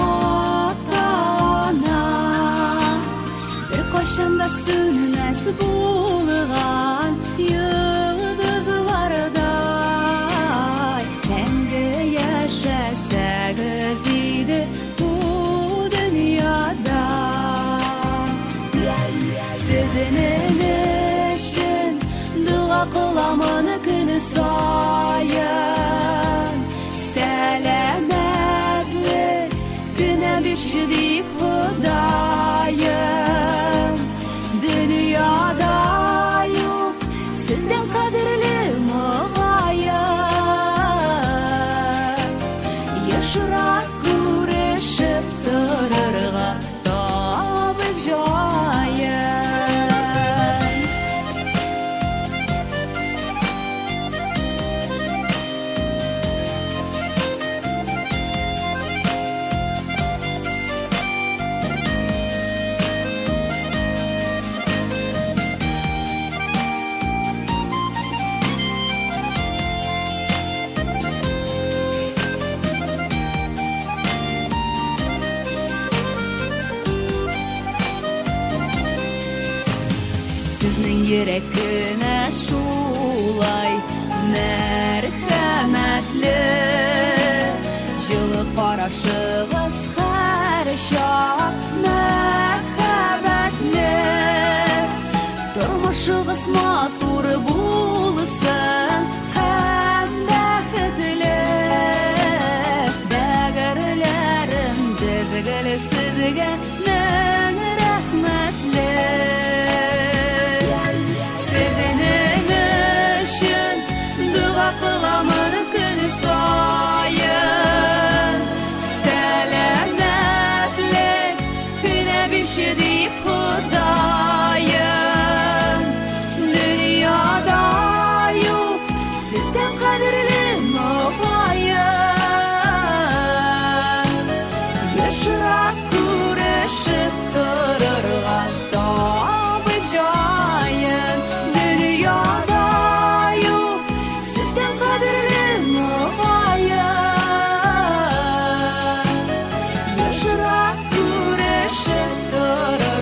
ата-ана. Беркайчан да сүнмәс булган йолдызлардай. Мәңге яшәсәгез иде бу дөньяда. Сезнең өчен дога кыламын көн саен. Сәламәтлек кенә бирче дип Ходаем. Дөньяда юк сездән кадерле мөгаен. Ешрак күрешеп торырга табыйк җаен. Сезнең йөрәк кенә шулай мәрхәмәтле. Җылы карашыгыз һәрчак мәхәббәтле. Тормышыгыз матур булсын һәм бәхетле. Бәгырьләрем без гел сезгә мең рәхмәтле. Сезнең өчен дога кыламын көн саен. Сәламәтлек кенә бирче дип Ходаем. Дөньяда юк сездән кадерле мөгаен. Ешрак күрешеп торырга табыйк җаен. Дөньяда юк сездән кадерле мөгаен. Ешрак күрешеп торырга.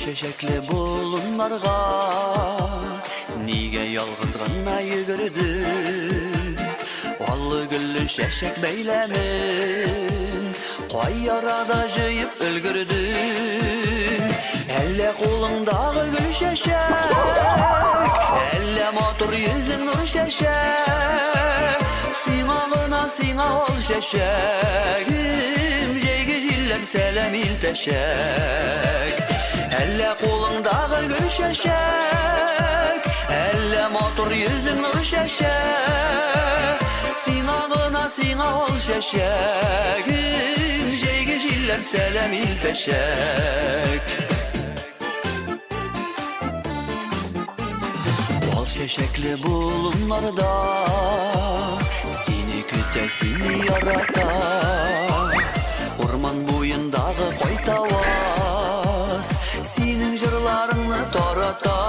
чәчәкле болыннарга нигә ялгыз гына йөгердең? Аллы гөлле чәчәк бәйләмен кай арада җыеп өлгердең? Әллә кулыңдагы гөл чәчәк, әллә матур йөзең нур чәчәк. Сиңа гына, сиңа ал чәчәгем, җәйге җилләр сәлам илтәчәк. Әллә кулыңдагы гөл чәчәк, әллә матур йөзең нур чәчәк. Сиңа гына, сиңа ал чәчәгем, җәйге җилләр сәлам илтәчәк. Ал чәчәкле болыннарда сине көтә, сине ярата. Урман буендагы кайтаваз синең җырларыңны тарата.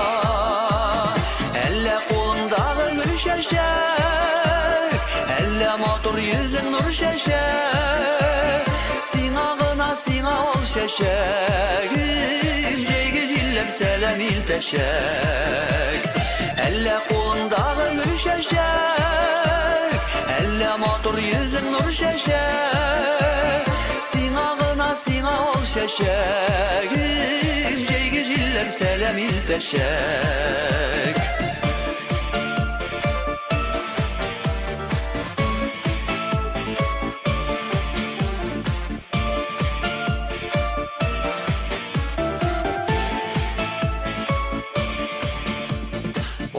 Әллә кулыңдагы гөл чәчәк, әллә матур йөзең нур чәчәк. Сиңа гына, сиңа ал чәчәгем, җәйге җилләр сәлам илтәчәк. Әллә кулыңдагы гөл чәчәк, әллә матур йөзең нур чәчәк. Сиңа гына, сиңа ал чәчәгем, җәйге җилләр сәлам илтәчәк.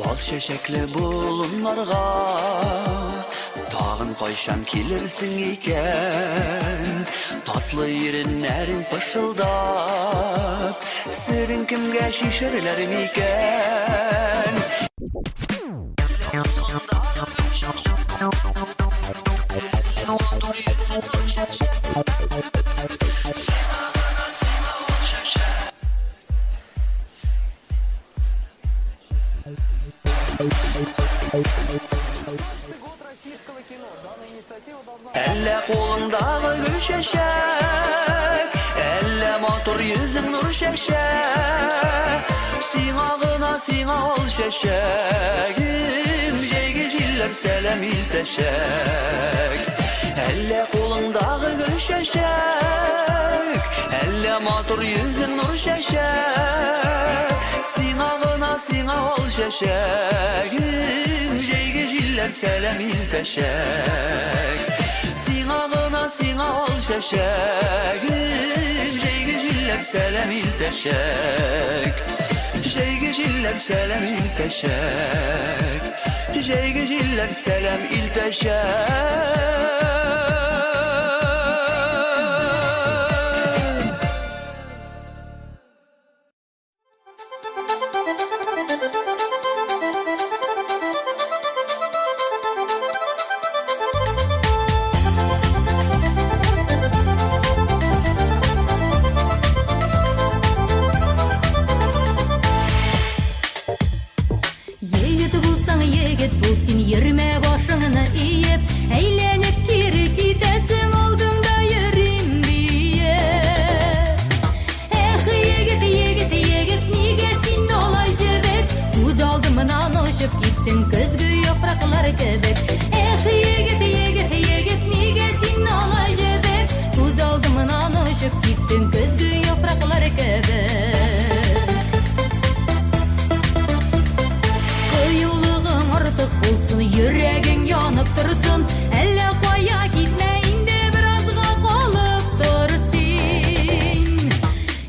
Ал чәчәкле болыннарга тагын кайчан килерсең икән? Татлы иреннәрең пышылдап, серең кемгә чишерләр микән? Әллә кулыңдагы гөл чәчәк, әллә матур йөзең нур чәчәк. Сиңа гына, сиңа ал чәчәгем, җәйге җилләр сәлам илтәчәк. Әллә кулыңдагы гөл чәчәк, әллә матур йөзең нур чәчәк. Сиңа гына, сиңа ал чәчәгем, җәйге җилләр сәлам илтәчәк. Сиңа гына, сиңа ал чәчәгем, җәйге җилләр сәлам илтәчәк. Җәйге җилләр сәлам илтәчәк. Җәйге җилләр сәлам илтәчәк. Егет булсаң, егет бул син, йөрмә башыңны иеп, әйләнеп кире китәсең, алдыңда йөрим диеп. Эх, егет, егет, егет, нигә син алай җебек? Күз алдымнан очып киттең көзге яфраклар кебек. Эх, егет, егет, егет, нигә син алай җебек? Күз алдымнан очып киттең көзге яфраклар кебек. Кыюлыгың артык булсын, йөрәгең янып торсын. Әллә кая китмә инде, беразга калып тор син.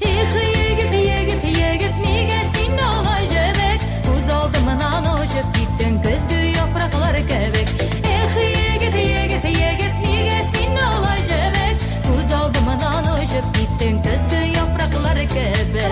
Эх, егет, егет, егет, нигә син алай җебек? Күз алдымнан очып киттең көзге яфраклар кебек. Эх, егет, егет, егет, нигә син алай җебек? Күз алдымнан очып киттең көзге яфраклар кебек.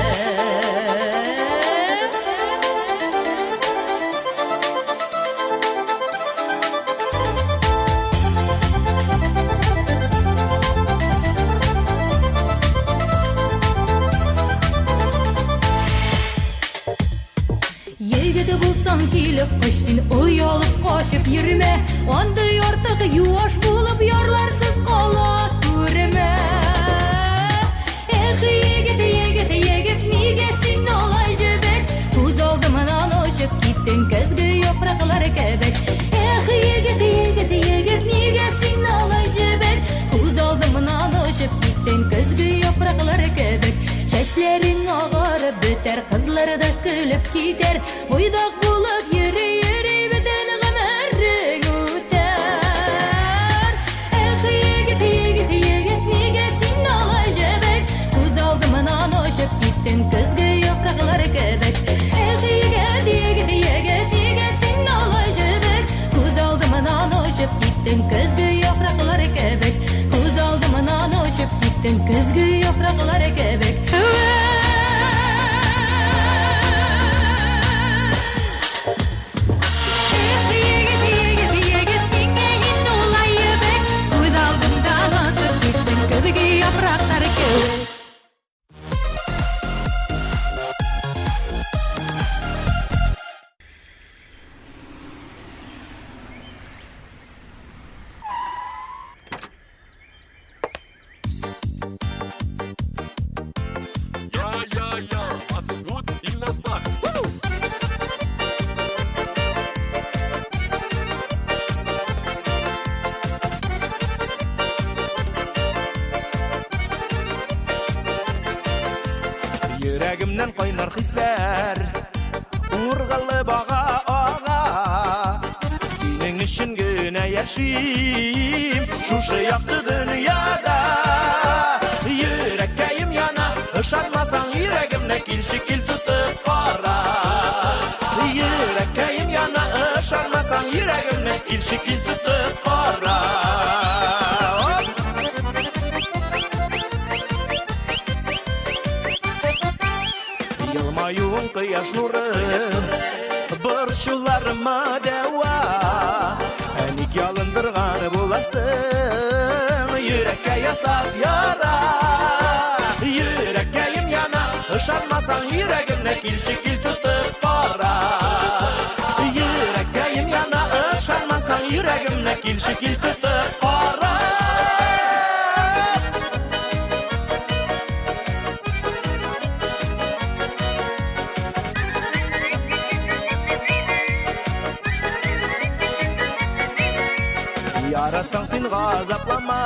Егет булсаң килеп коч син, оялып качып йөрмә. Андый артык юаш булып ярларсыз кала күрмә. Эх, егет, егет, егет, нигә син үтәр, кызлар да көлеп китәр. Буйдак булып йөри-йөри бөтен гомерең үтәр. Эх, егет, егет, егет, нигә син алай җебек? Күз алдымнан очып киттең көзге яфраклар кебек. Эх, егет, егет, егет, нигә син алай җебек? Күз алдымнан очып киттең көзге яфраклар кебек. Күз алдымнан очып киттең көзге яфраклар кебек. Эх, егет, егет, егет, нигә һин улай ебек? Күз алдымдан очып киттең көзге яфраклар кебек. Ja, ja, ja, was ist gut? Ilnas Bach. Йөрәгемнән кайнар хисләр Ургылып ага ага. Синең өчен генә яшим шушы якты дөньяда. Йөрәккәем яна, ышанмасаң йөрәгемне килче кил тотып кара. Йөрәккәем яна, ышанмасаң йөрәгемне килче кил тотып кара. Елмаюың кояш нуры, борчуларыма дәва. Ә ник ялындырган буласың, йөрәккә ясап яра. Йөрәккәем яна, ышанмасаң йөрәгемне килче кил тотып кара. Йөрәккәем яна, ышанмасаң йөрәгемне килче кил тотып кара. Яратсаң син газаплама,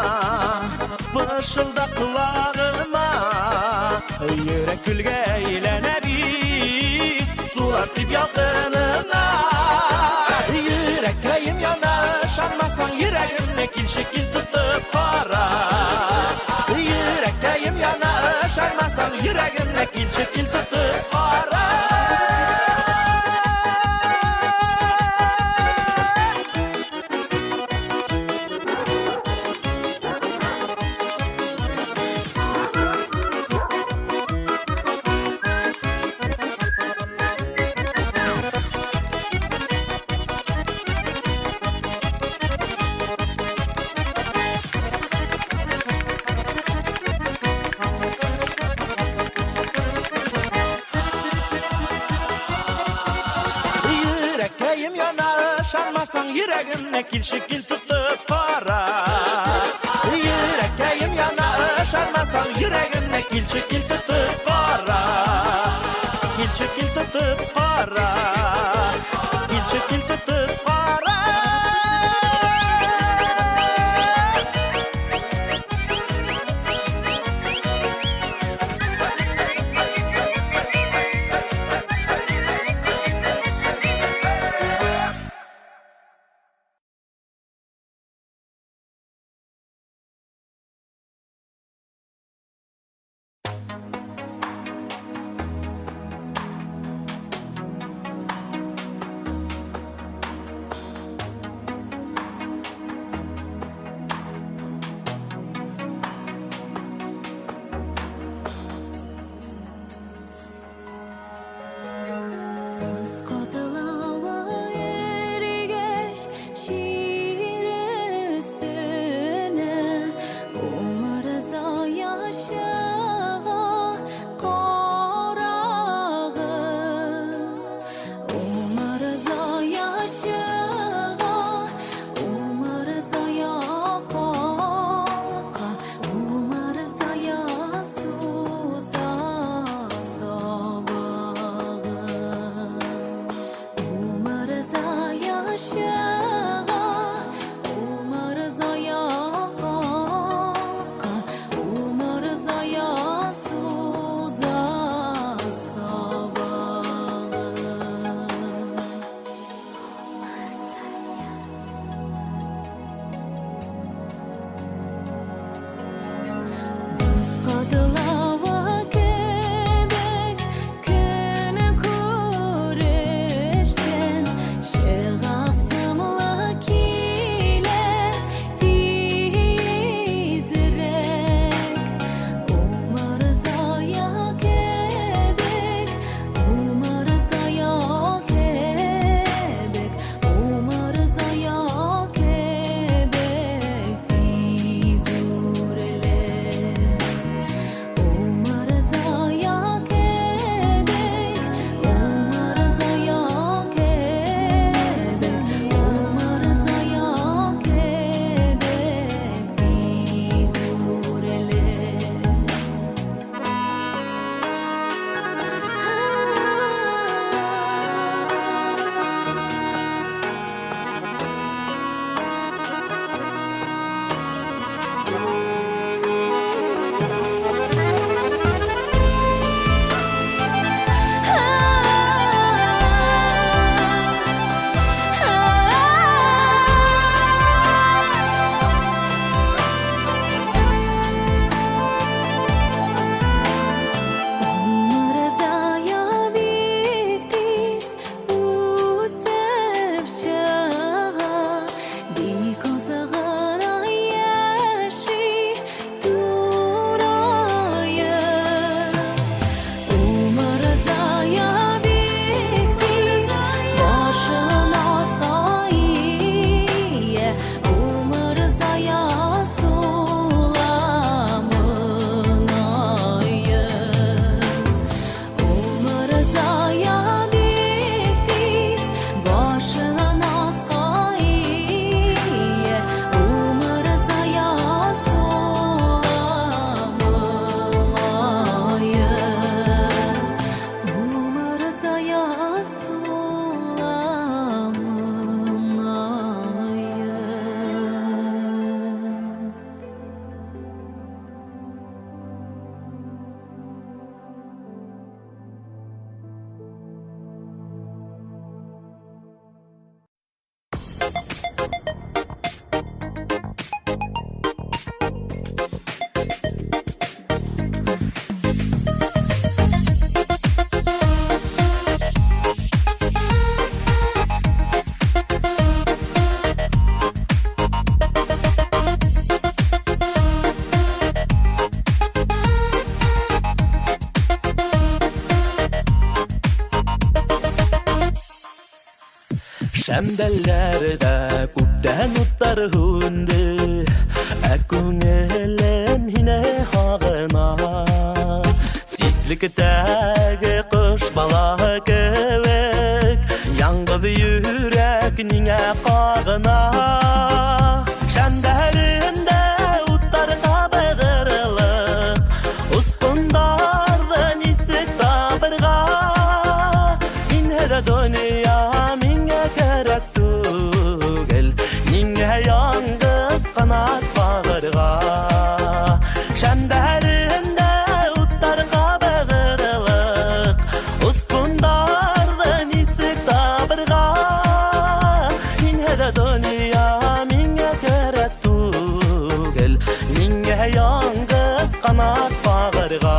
пышылда колагыма. Йөрәк көлгә әйләнә бит, сулар сип ялкынына. Йөрәккәем яна, ышанмасаң йөрәгемне килче кил тотып кара. Йөрәккәем яна, ышанмасаң йөрәгемне килче кил тотып кара. Йөрәккәем яна, ышанмасаң йөрәгемне килче кил тотып кара. Йөрәккәем яна, ышанмасаң йөрәгемне килче кил тотып кара. Килче кил тотып кара. Килче кил тотып кара. Шәмдәлләрдә күптән утлар һүнде, Ә күңелем һине һагына. Ситлектәге кош балаһы кебек, Яңгыз йөрәк ниңә кагына? Шәмдәлендә утлар кабыгырлык, Ускыннарны нисек табырга? Инһеде дөнья миңа кирәк түгел, Ниңә яңгыз канат кагырга? Шәмдәлендә утлар кабыгырлык, Ускыннарны нисек табырга? Инһеде дөнья миңа кирәк түгел, Ниңә яңгыз канат кагырга?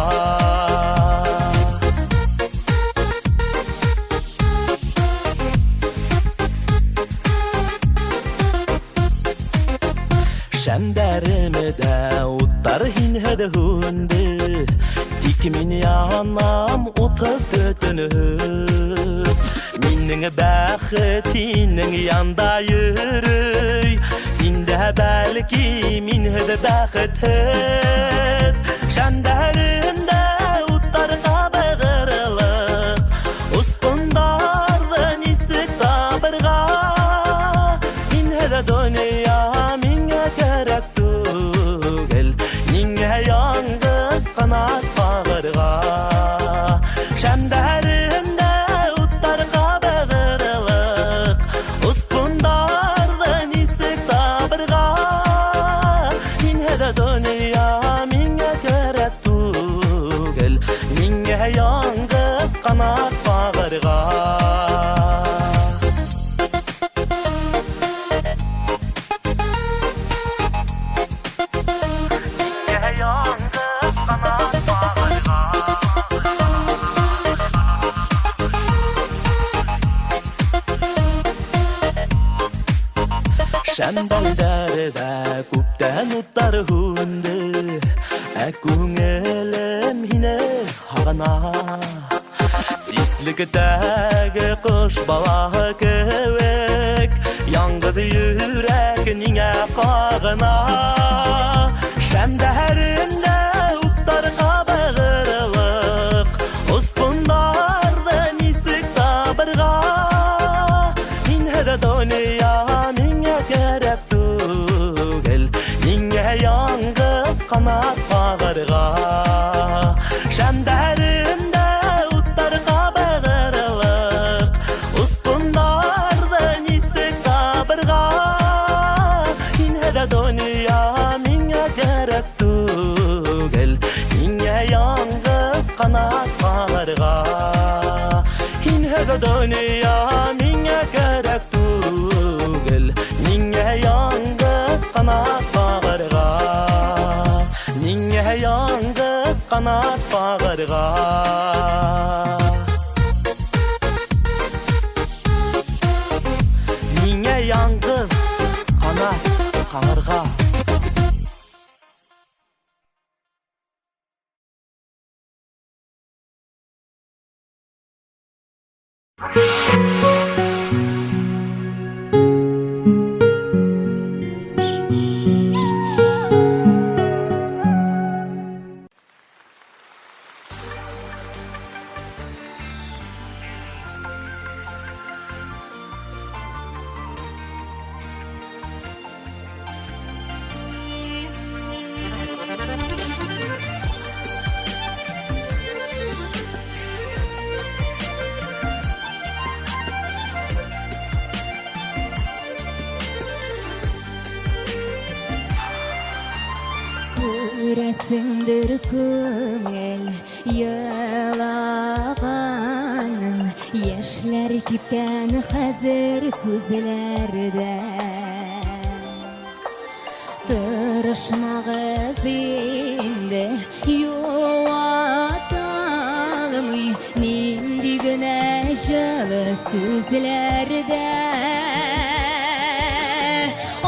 Шәмдәремдә утлар һинһеҙ һүнде, Тик мин янам утыҙ төтөнһөҙ. Минең бәхет һинең янда йөрөй, Һин дә бәлки минһеҙ бәхетһеҙ. Шәмдәремдә утлар ҡабығырлыҡ, Осҡондарҙы нисек табырға? Һинһеҙ донъя миңә кәрәк түгел, Ниңә яңғыҙ ҡанат ҡағырға? Шәмдәремдә утлар ҡабығырлыҡ, Осҡондарҙы нисек табырға? Һинһеҙ донъя миңә кәрәк түгел, Ниңә яңғыҙ ҡанат ҡағырға? Ниңә яңғыҙ ҡанат ҡағырға? Шәмдәлдәрҙә күптән уттар һүнде, Ә күңелем һине һағына. Ситлектәге ҡош балаһы кеүек, Яңғыҙ йөрәк ниңә ҡағына? Шәмдәремдә уттар ҡабығырлыҡ, Осҡондарҙы нисек табырға? Һинһеҙ донъя миңә кәрәк түгел, Ниңә яңғыҙ ҡанат ҡағырға? Шәмдәремдә уттар ҡабығырлыҡ, Осҡондарҙы нисек табырға? Һинһеҙ донъя миңә кәрәк түгел, Ниңә яңғыҙ ҡанат ҡағырға? Һинһеҙ донъя миңә кәрәк түгел, Ниңә яңғыҙ ҡанат ҡағырға? Ниңә яңғыҙ ҡанат ҡағырға? Ниңә яңғыҙ ҡанат ҡағырға? Күрәсеңдер күңел елаганын, Яшьләр кипкән хәзер күзләрдә. Тырышмагыз инде юата алмый нинди генә җылы сүзләрдә.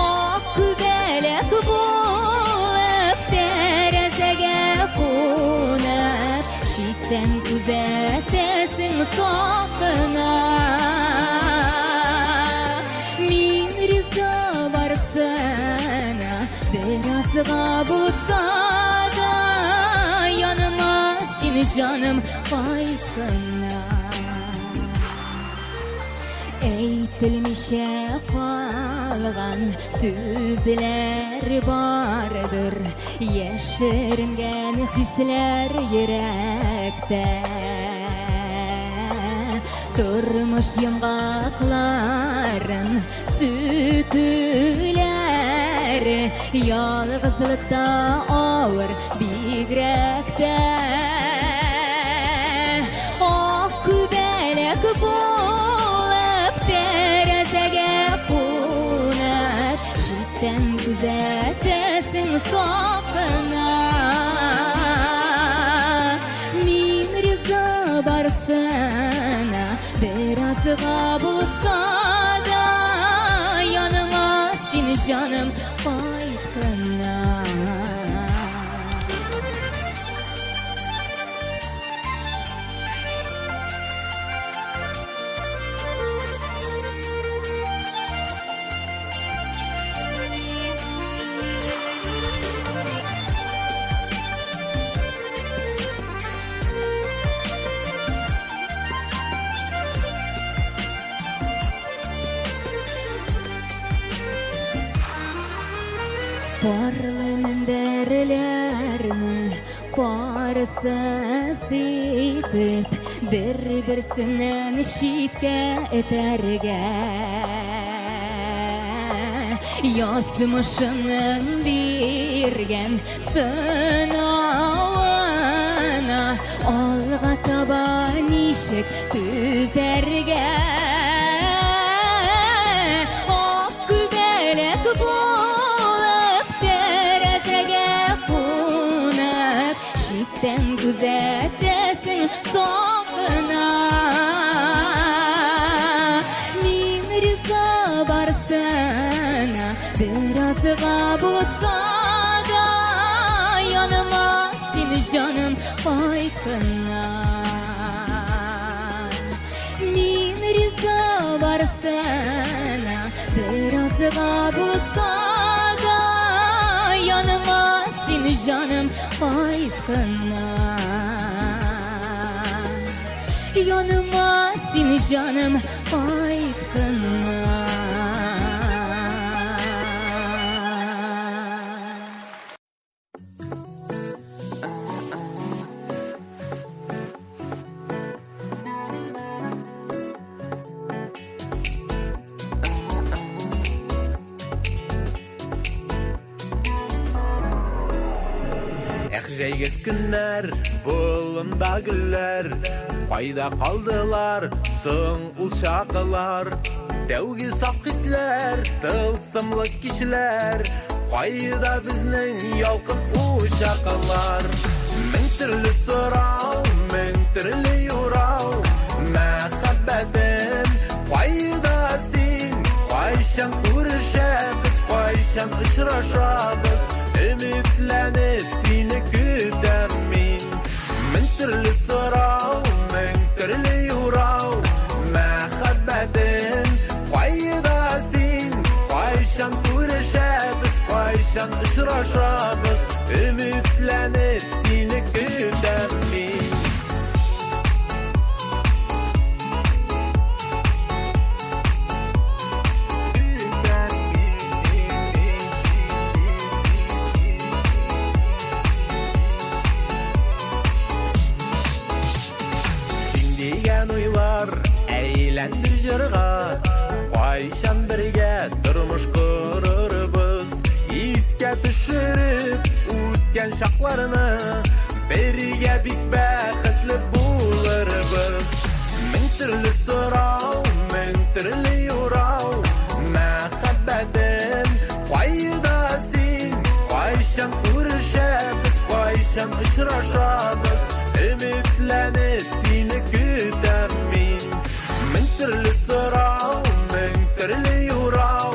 Ак күбәләк булып тәрәзәгә кунып, читтән күзәтәсең сак кына. Беразга булса да яныма син, җаным, кайт кына. Әйтелмичә калган сүзләр бардыр, Яшеренгән хисләр йөрәктә. Тормыш йомгакларын сүтүләр Ялгызлыкта авыр бигрәк тә. Ак күбәләк булып тәрәзәгә кунып, Читтән күзәтәсең сагына. Мин риза барсына, беразга булса да, яныма син, җаным, кайт кына. Парлы мендәрләрне парсыз итеп, бер-берсеннән читкә этәргә. Язмышының биргән сынавына алга таба ничек түзәргә? Ак күбәләк булып тәрәзәгә кунып, читтән күзәтәсең сагына. Мин риза барсына, беразга булса да, яныма син, җаным, кайт кына. Мин риза барсына, беразга булса да, яныма син, җаным, кайт кына. Яныма син, җаным, кайт кына. Эх, җәйге көннәр, болында гөлләр, Кайда калдылар соң ул чаклар? Тәүге саф хисләр, тылсымлы кичләр, Кайда безнең ялкын учаклар? Мең төрле сорау, мең төрле юрау, Мәхәббәтем, кайда син? Кайчан күрешәбез, кайчан очрашабыз? Өметләнеп сине көтәм мин. Мең төрле сорау, мең төрле юрау, Мәхәббәтем, кайда син? Кайчан күрешәбез, кайчан очрашабыз? Өметләнеп сине көтәм мин. Син дигән уйлар әйләнде җырга, Кайчан бергә тормыш корырбыз? Искә төшереп үткән чакларны, Бергә бик бәхетле булырбыз. Мең төрле сорау, мең төрле юрау, Мәхәббәтем, кайда син? Кайчан күрешәбез, кайчан очрашабыз? Өметләнеп сине көтәм мин. Мең төрле сорау, мең төрле юрау,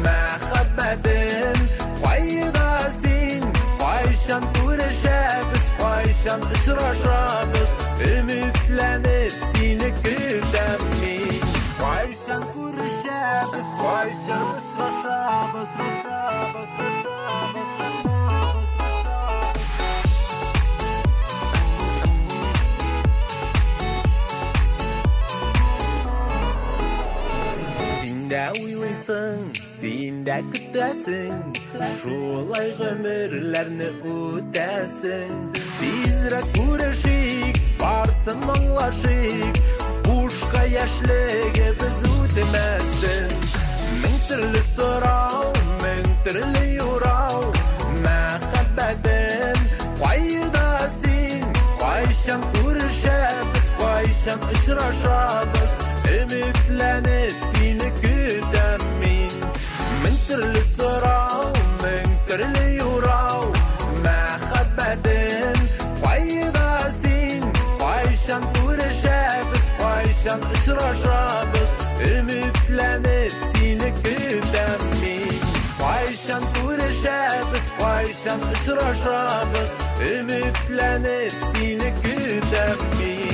Мәхәббәтем, кайда син? Кайчан күрешәбез, кайчан очрашабыз? Өметләнеп сине көтәм мин. Кайчан күрешәбез, кайчан очрашабыз, очрашабыз, очрашабыз. Уйлыйсың, син дә көтәсең, шулай гомерләрне үтәсең. Тизрәк күрешик, барсын аңлашыйк, бушка яшьлегебез үтмәсен. Мең төрле сорау, мең төрле юрау, мәхәббәтем, кайда син? Кайчан күрешәбез, кайчан очрашабыз? Өметләнеп сине көтәм мин. Мең төрле сорау, мең төрле юрау, мәхәббәтем, кайда син? Кайчан күрешәбез, кайчан очрашабыз? Өметләнеп сине көтәм мин. Кайчан күрешәбез, кайчан очрашабыз? Өметләнеп сине көтәм мин.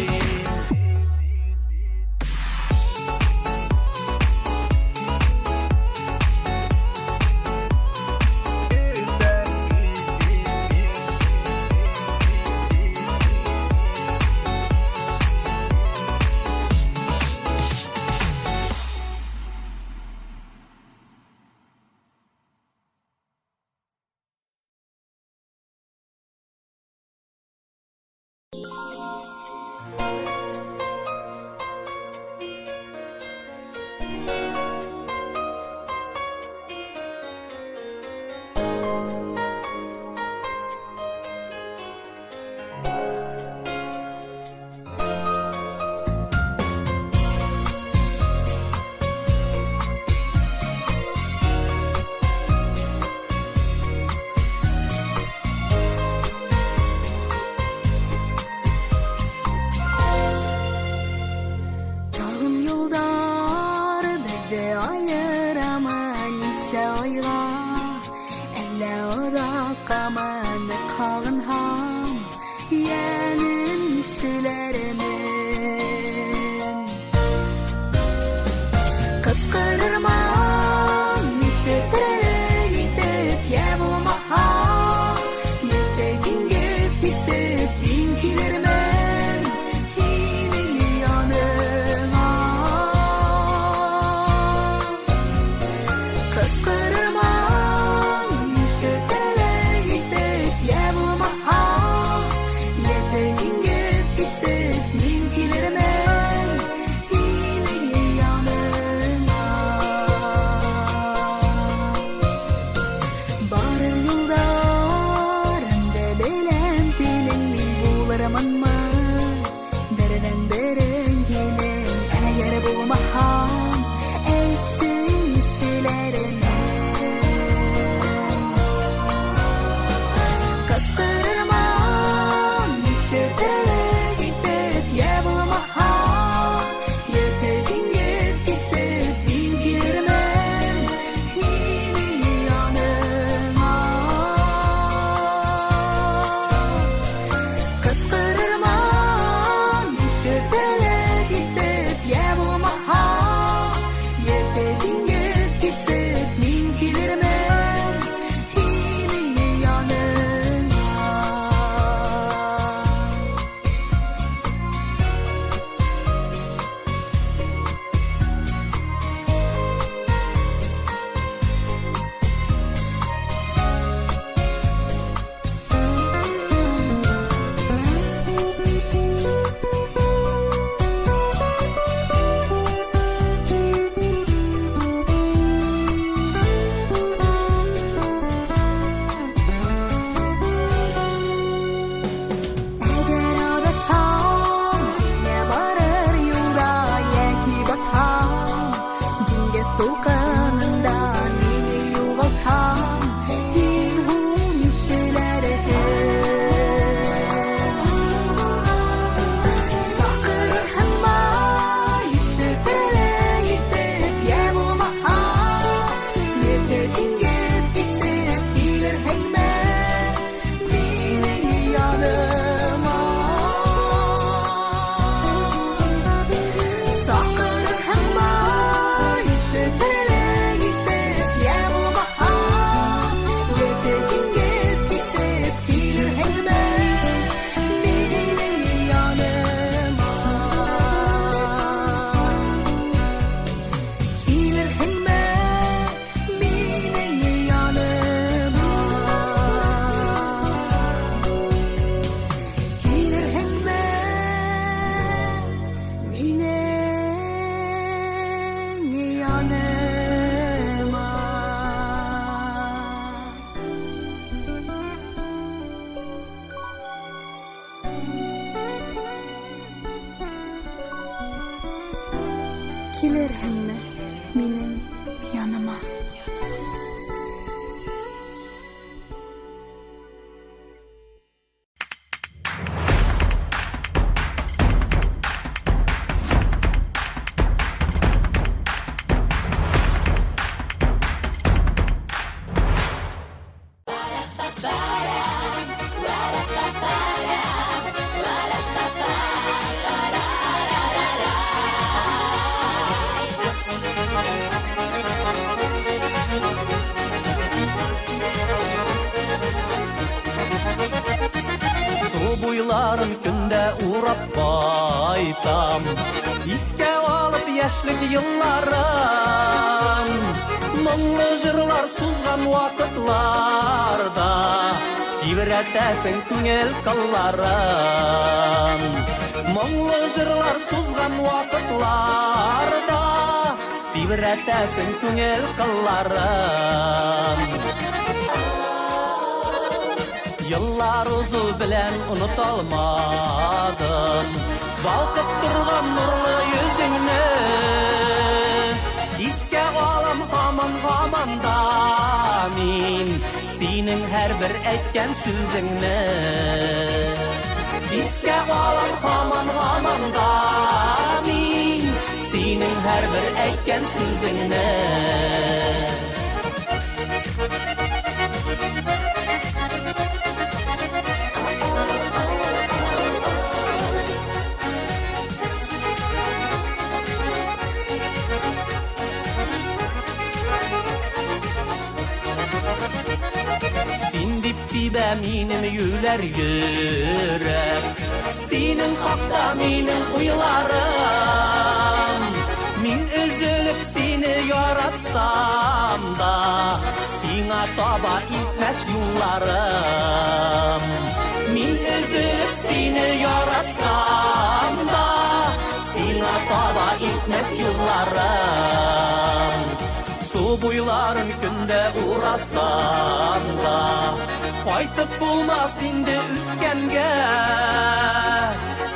Килерһеңме минем яныма? Су буйларын көндә урап кайтам Искә алып яшьлек елларын Моңлы җырлар сузган вакытларда Тибрәтәсең күңел кылларын Моңлы җырлар сузган вакытларда Тибрәтәсең күңел кылларын Еллар узу белән оныта алмадым Балкып торган нурлы йөзеңне Искә алам һаман һаман да мин Синең һәрбер әйткән сүзеңне Искә алам һаман һаман да мин Синең һәрбер әйткән сүзеңне Син дип тибә минем юләр йөрәк Синең хакта минем уйларым Мин өзелеп сине яратсам да Сиңа таба илтмәс юлларым Мин өзелеп сине яратсам да Сиңа таба илтмәс юлларым Су буйларын көндә урасам да Кайтып булмас инде үткәнгә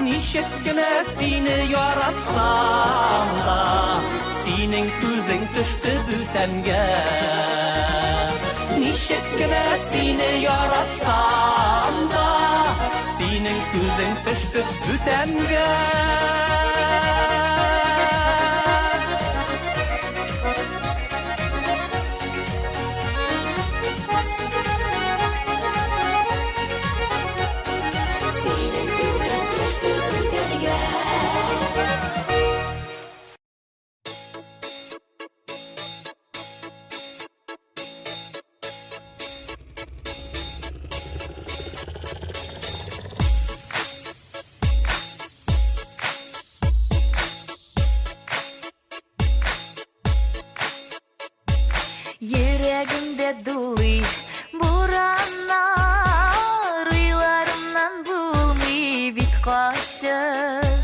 Ничек кенә сине яратсам да Синең күзең төште бүтәнгә Ничек кенә сине яратсам да Синең күзең төште бүтәнгә Синең күзең төште бүтәнгә. Йөрәгемдә дулый бураннар, Уйларымнан булмый бит качып.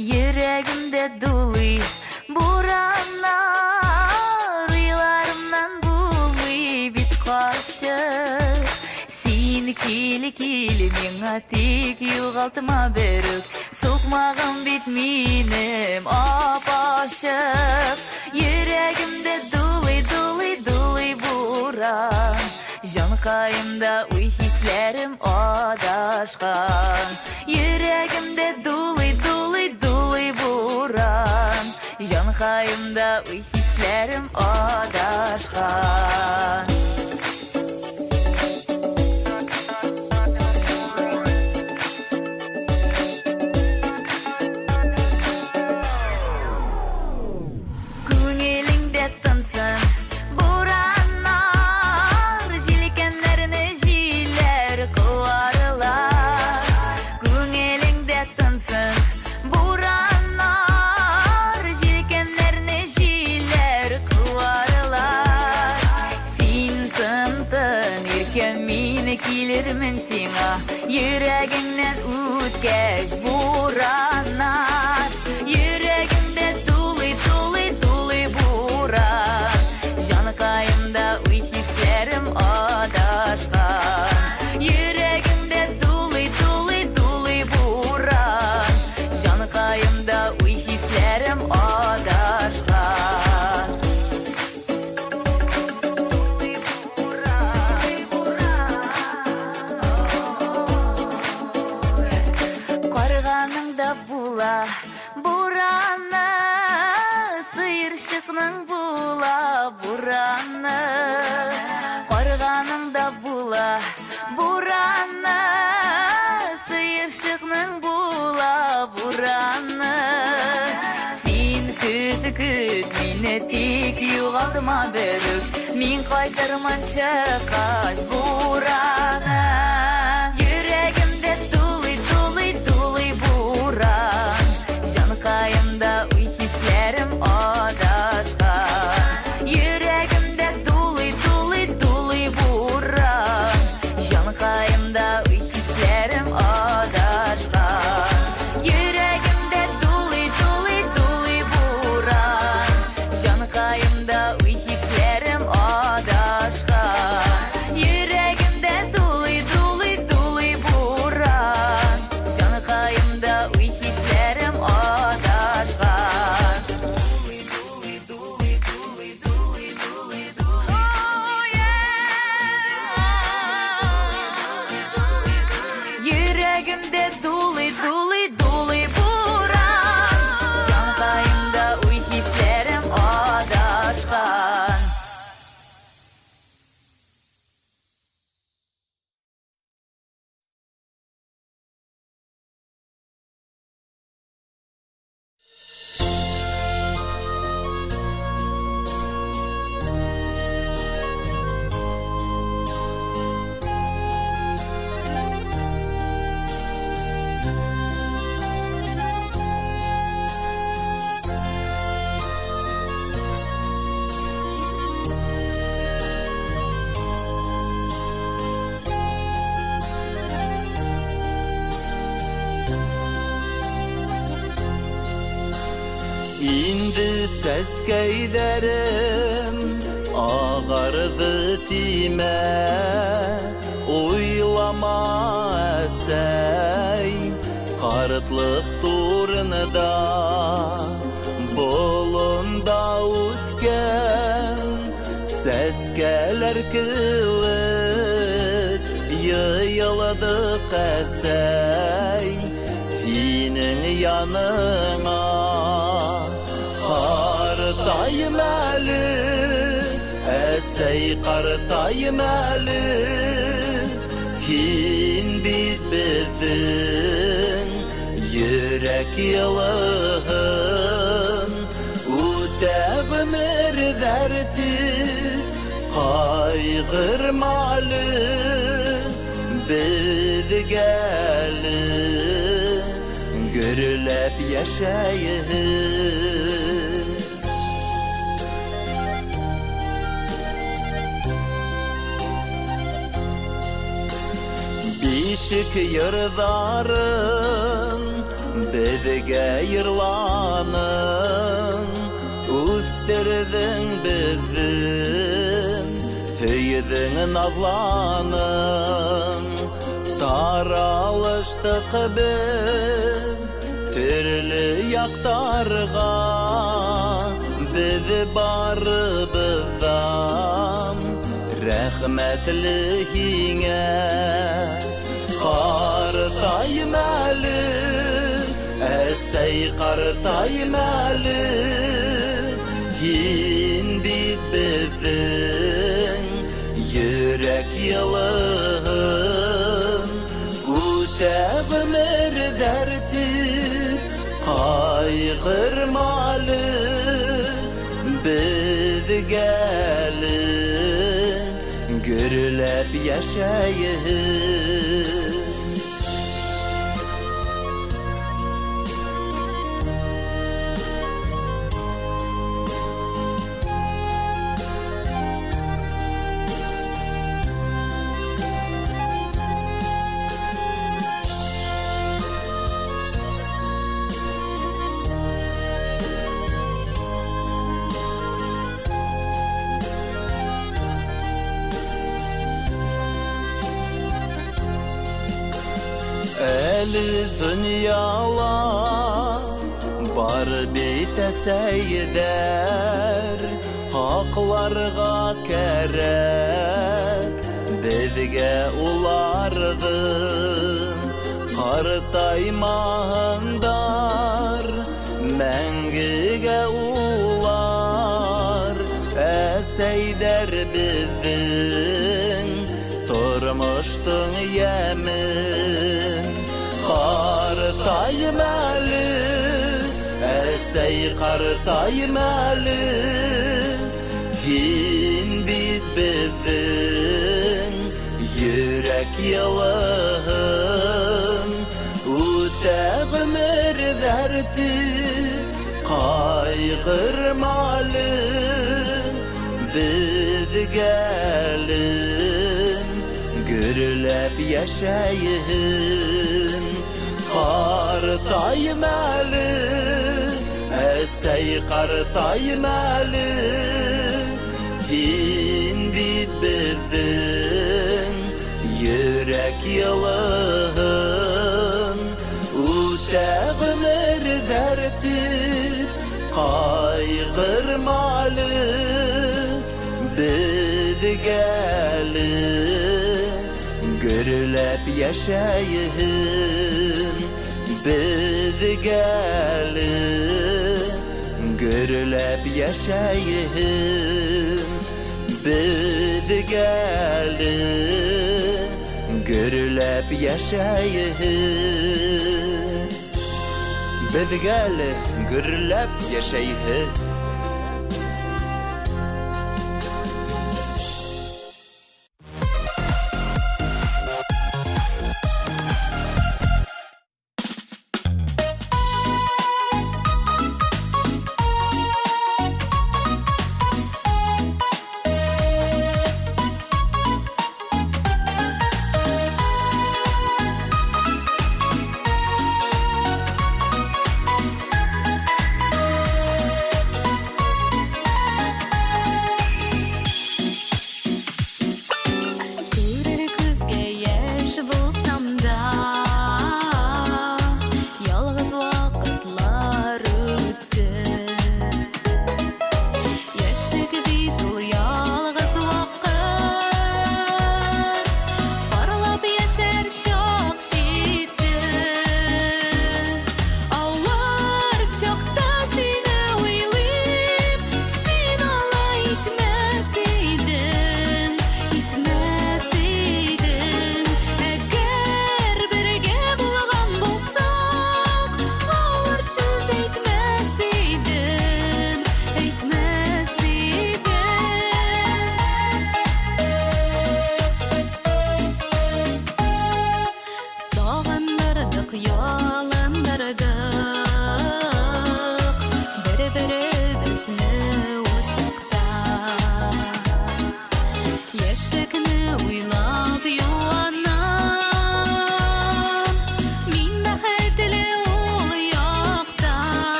Йөрәгемдә дулый бураннар, Уйларымнан булмый бит качып. Син кил, кил миңа, тик югалтма берүк. Сукмагым бит минем ап-ачык. Йөрәгемдә дулый, дулый, дулый буран. Җанкаемда уй-хисләрем адашкан. Йөрәгемдә дулый, дулый, дулый буран. Җанкаемда уй-хисләрем адашкан. Күңелеңдә тынсын бураннар, Җилкәннәрне җилләр куарлар. Күңелеңдә тынсын бураннар, Җилкәннәрне җилләр куарлар. Син тын-тын иркәм, мин килермен сиңа, Йөрәгеңнән үткәч бураннар. Йөрәгемдә дулый, дулый, дулый буран. Җанкаемда уй-хисләрем адашкан. Йөрәгемдә дулый, дулый, дулый буран. Җанкаемда уй-хисләрем адашкан. Карганыңда була бураны, сыерчыкның була бураны. Карганыңда була бураны, сыерчыкның була бураны. Син көт, көт мине, тик югалтма берүк. Мин кайтырмын чыккач бураны. Йөрәгемдә дулый, дулый, дулый буран. Җанкаемда уй-хисләрем адашкан. Йөрәгемдә дулый, дулый, дулый буран. Җанкаемда уй-хисләрем адашкан. Йөрәгемдә дулый, дулый, дулый буран. Җанкаемда уй-хисләрем адашкан. Йөрәгемдә дулый, дулый, дулый буран. Җанкаемда уй-хисләрем адашкан. Йөрәгемдә дулый, дулый, дулый буран. Җанкаемда уй-хисләрем адашкан. Инде сәскәйләрем агарды тимә, Уйлама әсәй картлык турында. Болында үскән сәскәләр кебек Йыйылдык әсәй һинең яныңа. Картайым әле, әсәй, картайым әле, Һин бит безнең йөрәк йылыһын. Үтә гомер дәрте, кайгырма әле, Безгә әле гөрләп яшәйһең. Бишек йырҙарын беҙгә йырланың, Үҫтерҙең беҙҙе, һөйҙөң, наҙланың. Таралыштыҡ беҙ төрлө яҡтарға, Беҙ барыбыҙ ҙа рәхмәтле һиңә. Ҡартайым әле, әсәй, ҡартайым әле, Һин бит беҙҙең йөрәк йылыһын. Үтә ғүмер дәрте, ҡайғырма әле, Беҙгә әле гөрләп йәшәйһең. Әле дөньяла бар бит әсәйҙәр, Һаҡларға кәрәк беҙгә уларҙы. Ҡартаймаһындар. Әсәй картайма әле, һин бит безнең йөрәк елыһың. Үтә гомер дәрте, кайгырма әле, безгә әле гөрләп яшәйһең. Картайма әле, әсәй картайма әле, һин бит безнең йөрәк елыһың. Үтә гомер дәрте, кайгырма әле, безгә әле гөрләп яшәйһең. Безгә әле гөрләп яшәйһең. Безгә әле гөрләп яшәйһең. Безгә әле гөрләп яшәйһең.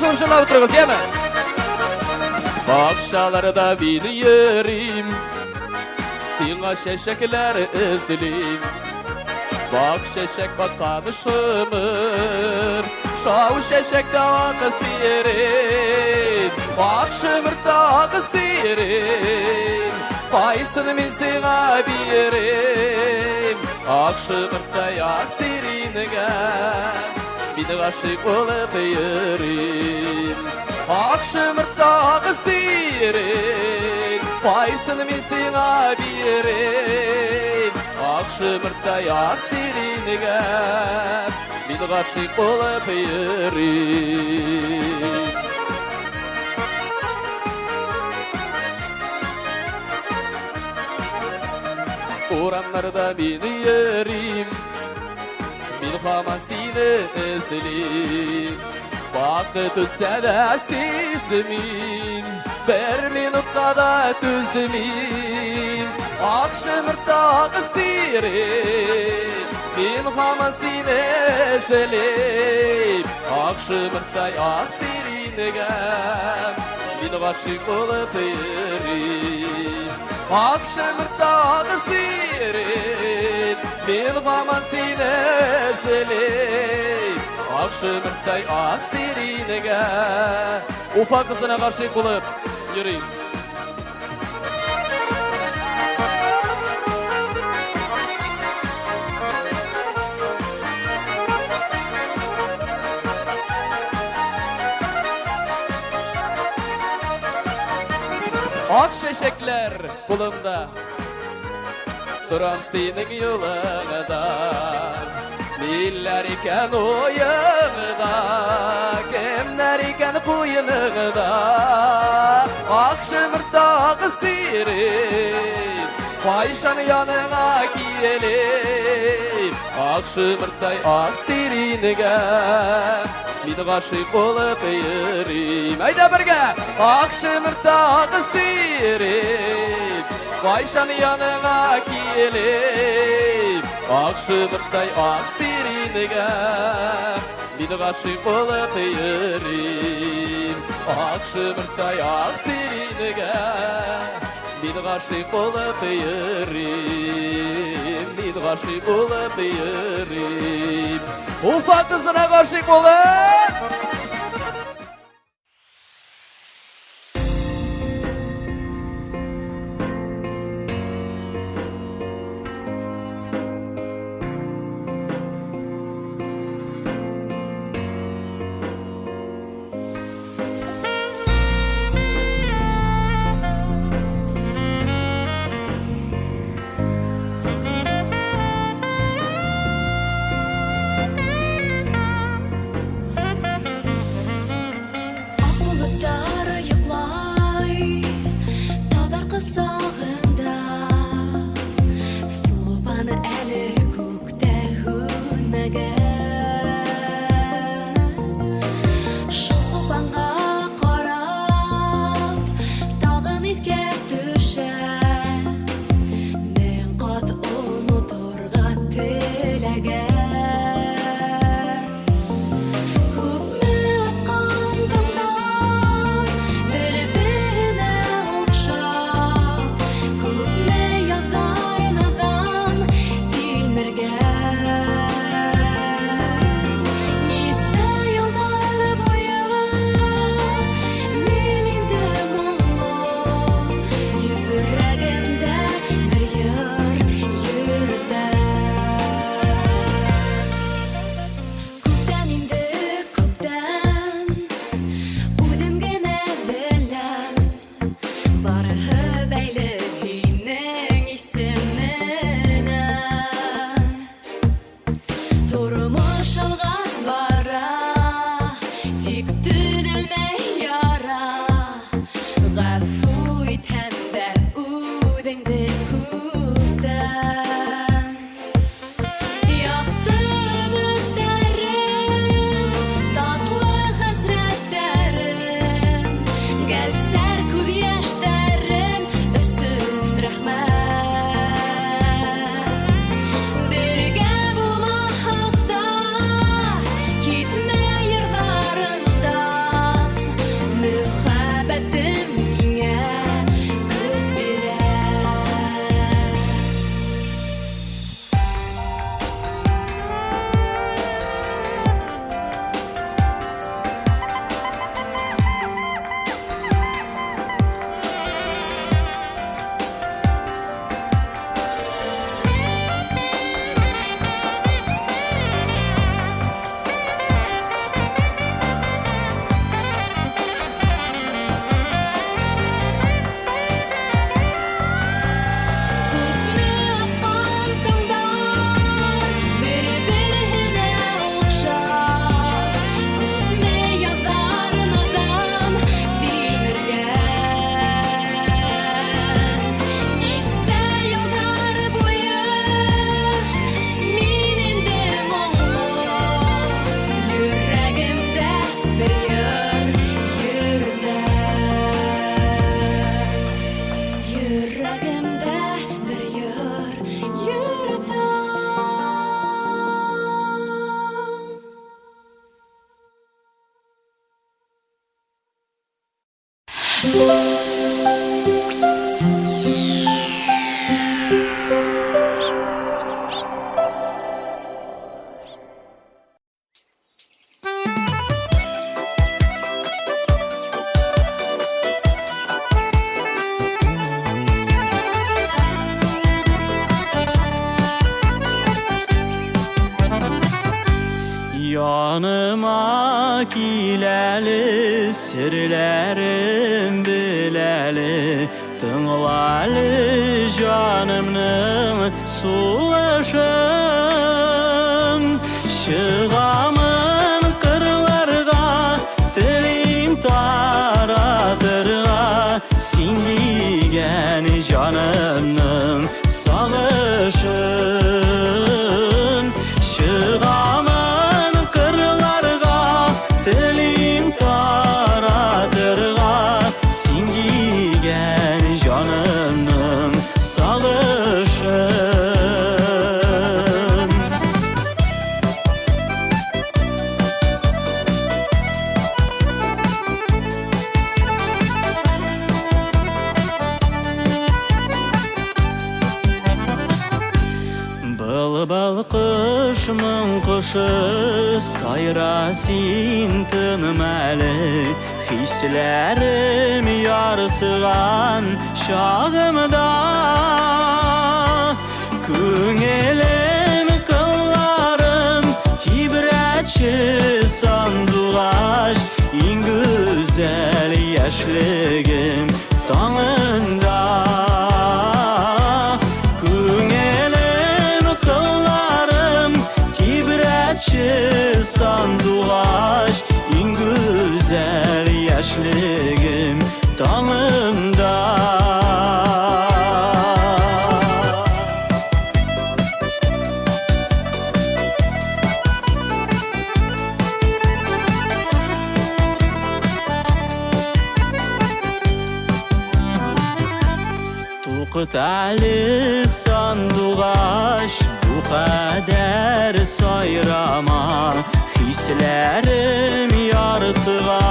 Кушылып җырлап утырыгыз, яме? Бакчаларда мин йөрим, сиңа чәчәкләр эзлим. Бак чәчәк аткан шымыр, шау чәчәк ак сирен, ак шымыр тагы сирен. Кайсын мин сиңа бирим, ак шымыртай ак сиренгә. Мин гашыйк булып йөрим. Ак шымыртагы сирен, кайсын мин сиңа бирим. Ак шымыртай ак сиренгә. Мин гашыйк булып йөрим. Урамнарда мин йөрим, мин һаман сине эзлим. Вакыт үтсә дә сизмим, бер минутка да түзмим. Ак шымыртагы сирен, мин һаман сине эзлим. Ак шымыртай ак сиренгә, мин гашыйк булып йөрим. Ак шымыртагы сирен, мин һаман сине эзлим. Ак шымыртай ак сиренгә. Уфа кызына гашыйк булып йөрим. Ак чәчәкләр кулымда, торам синең юлыңда. Ниләр икән уеңда, кемнәр икән куеныңда? Ак шымыртагы сирен, кайчан яныңа килим? Ак шымыртай ак сиренгә, мин гашыйк булып йөрим. Әйдә бергә! Ак шымыртагы сирен, кайчан яныңа килим? Ак шымыртай ак сиренгә, мин гашыйк булып йөрим. Ак шымыртай ак сиренгә, мин гашыйк булып йөрим. Мин гашыйк булып йөрим. Уфа кызына гашыйк булып! Йөрәгемдә бер йыр йөртәм. Яныма кил әле, серләрем бел әле, Тыңла әле җанымның сулышын. Чыгамын кырларга, телим таратырга, Син дигән җанымның сагышын. Чыгамын кырларга, телим таратырга, Син дигән җанымның сагышын. Былбыл кош, моң кошы, сайра син тыным әле, Хисләрем ярсыган чагымда. Күңелем кылларын тибрәтче сандугач, Иң гүзәл яшьлегем таңында. Күңелем кылларын тибрәтче сандугач, Иң гүзәл яшьлегем таңында. Туктале, сандугач, бу кадәр сайрама, Хисләрем ярсыган.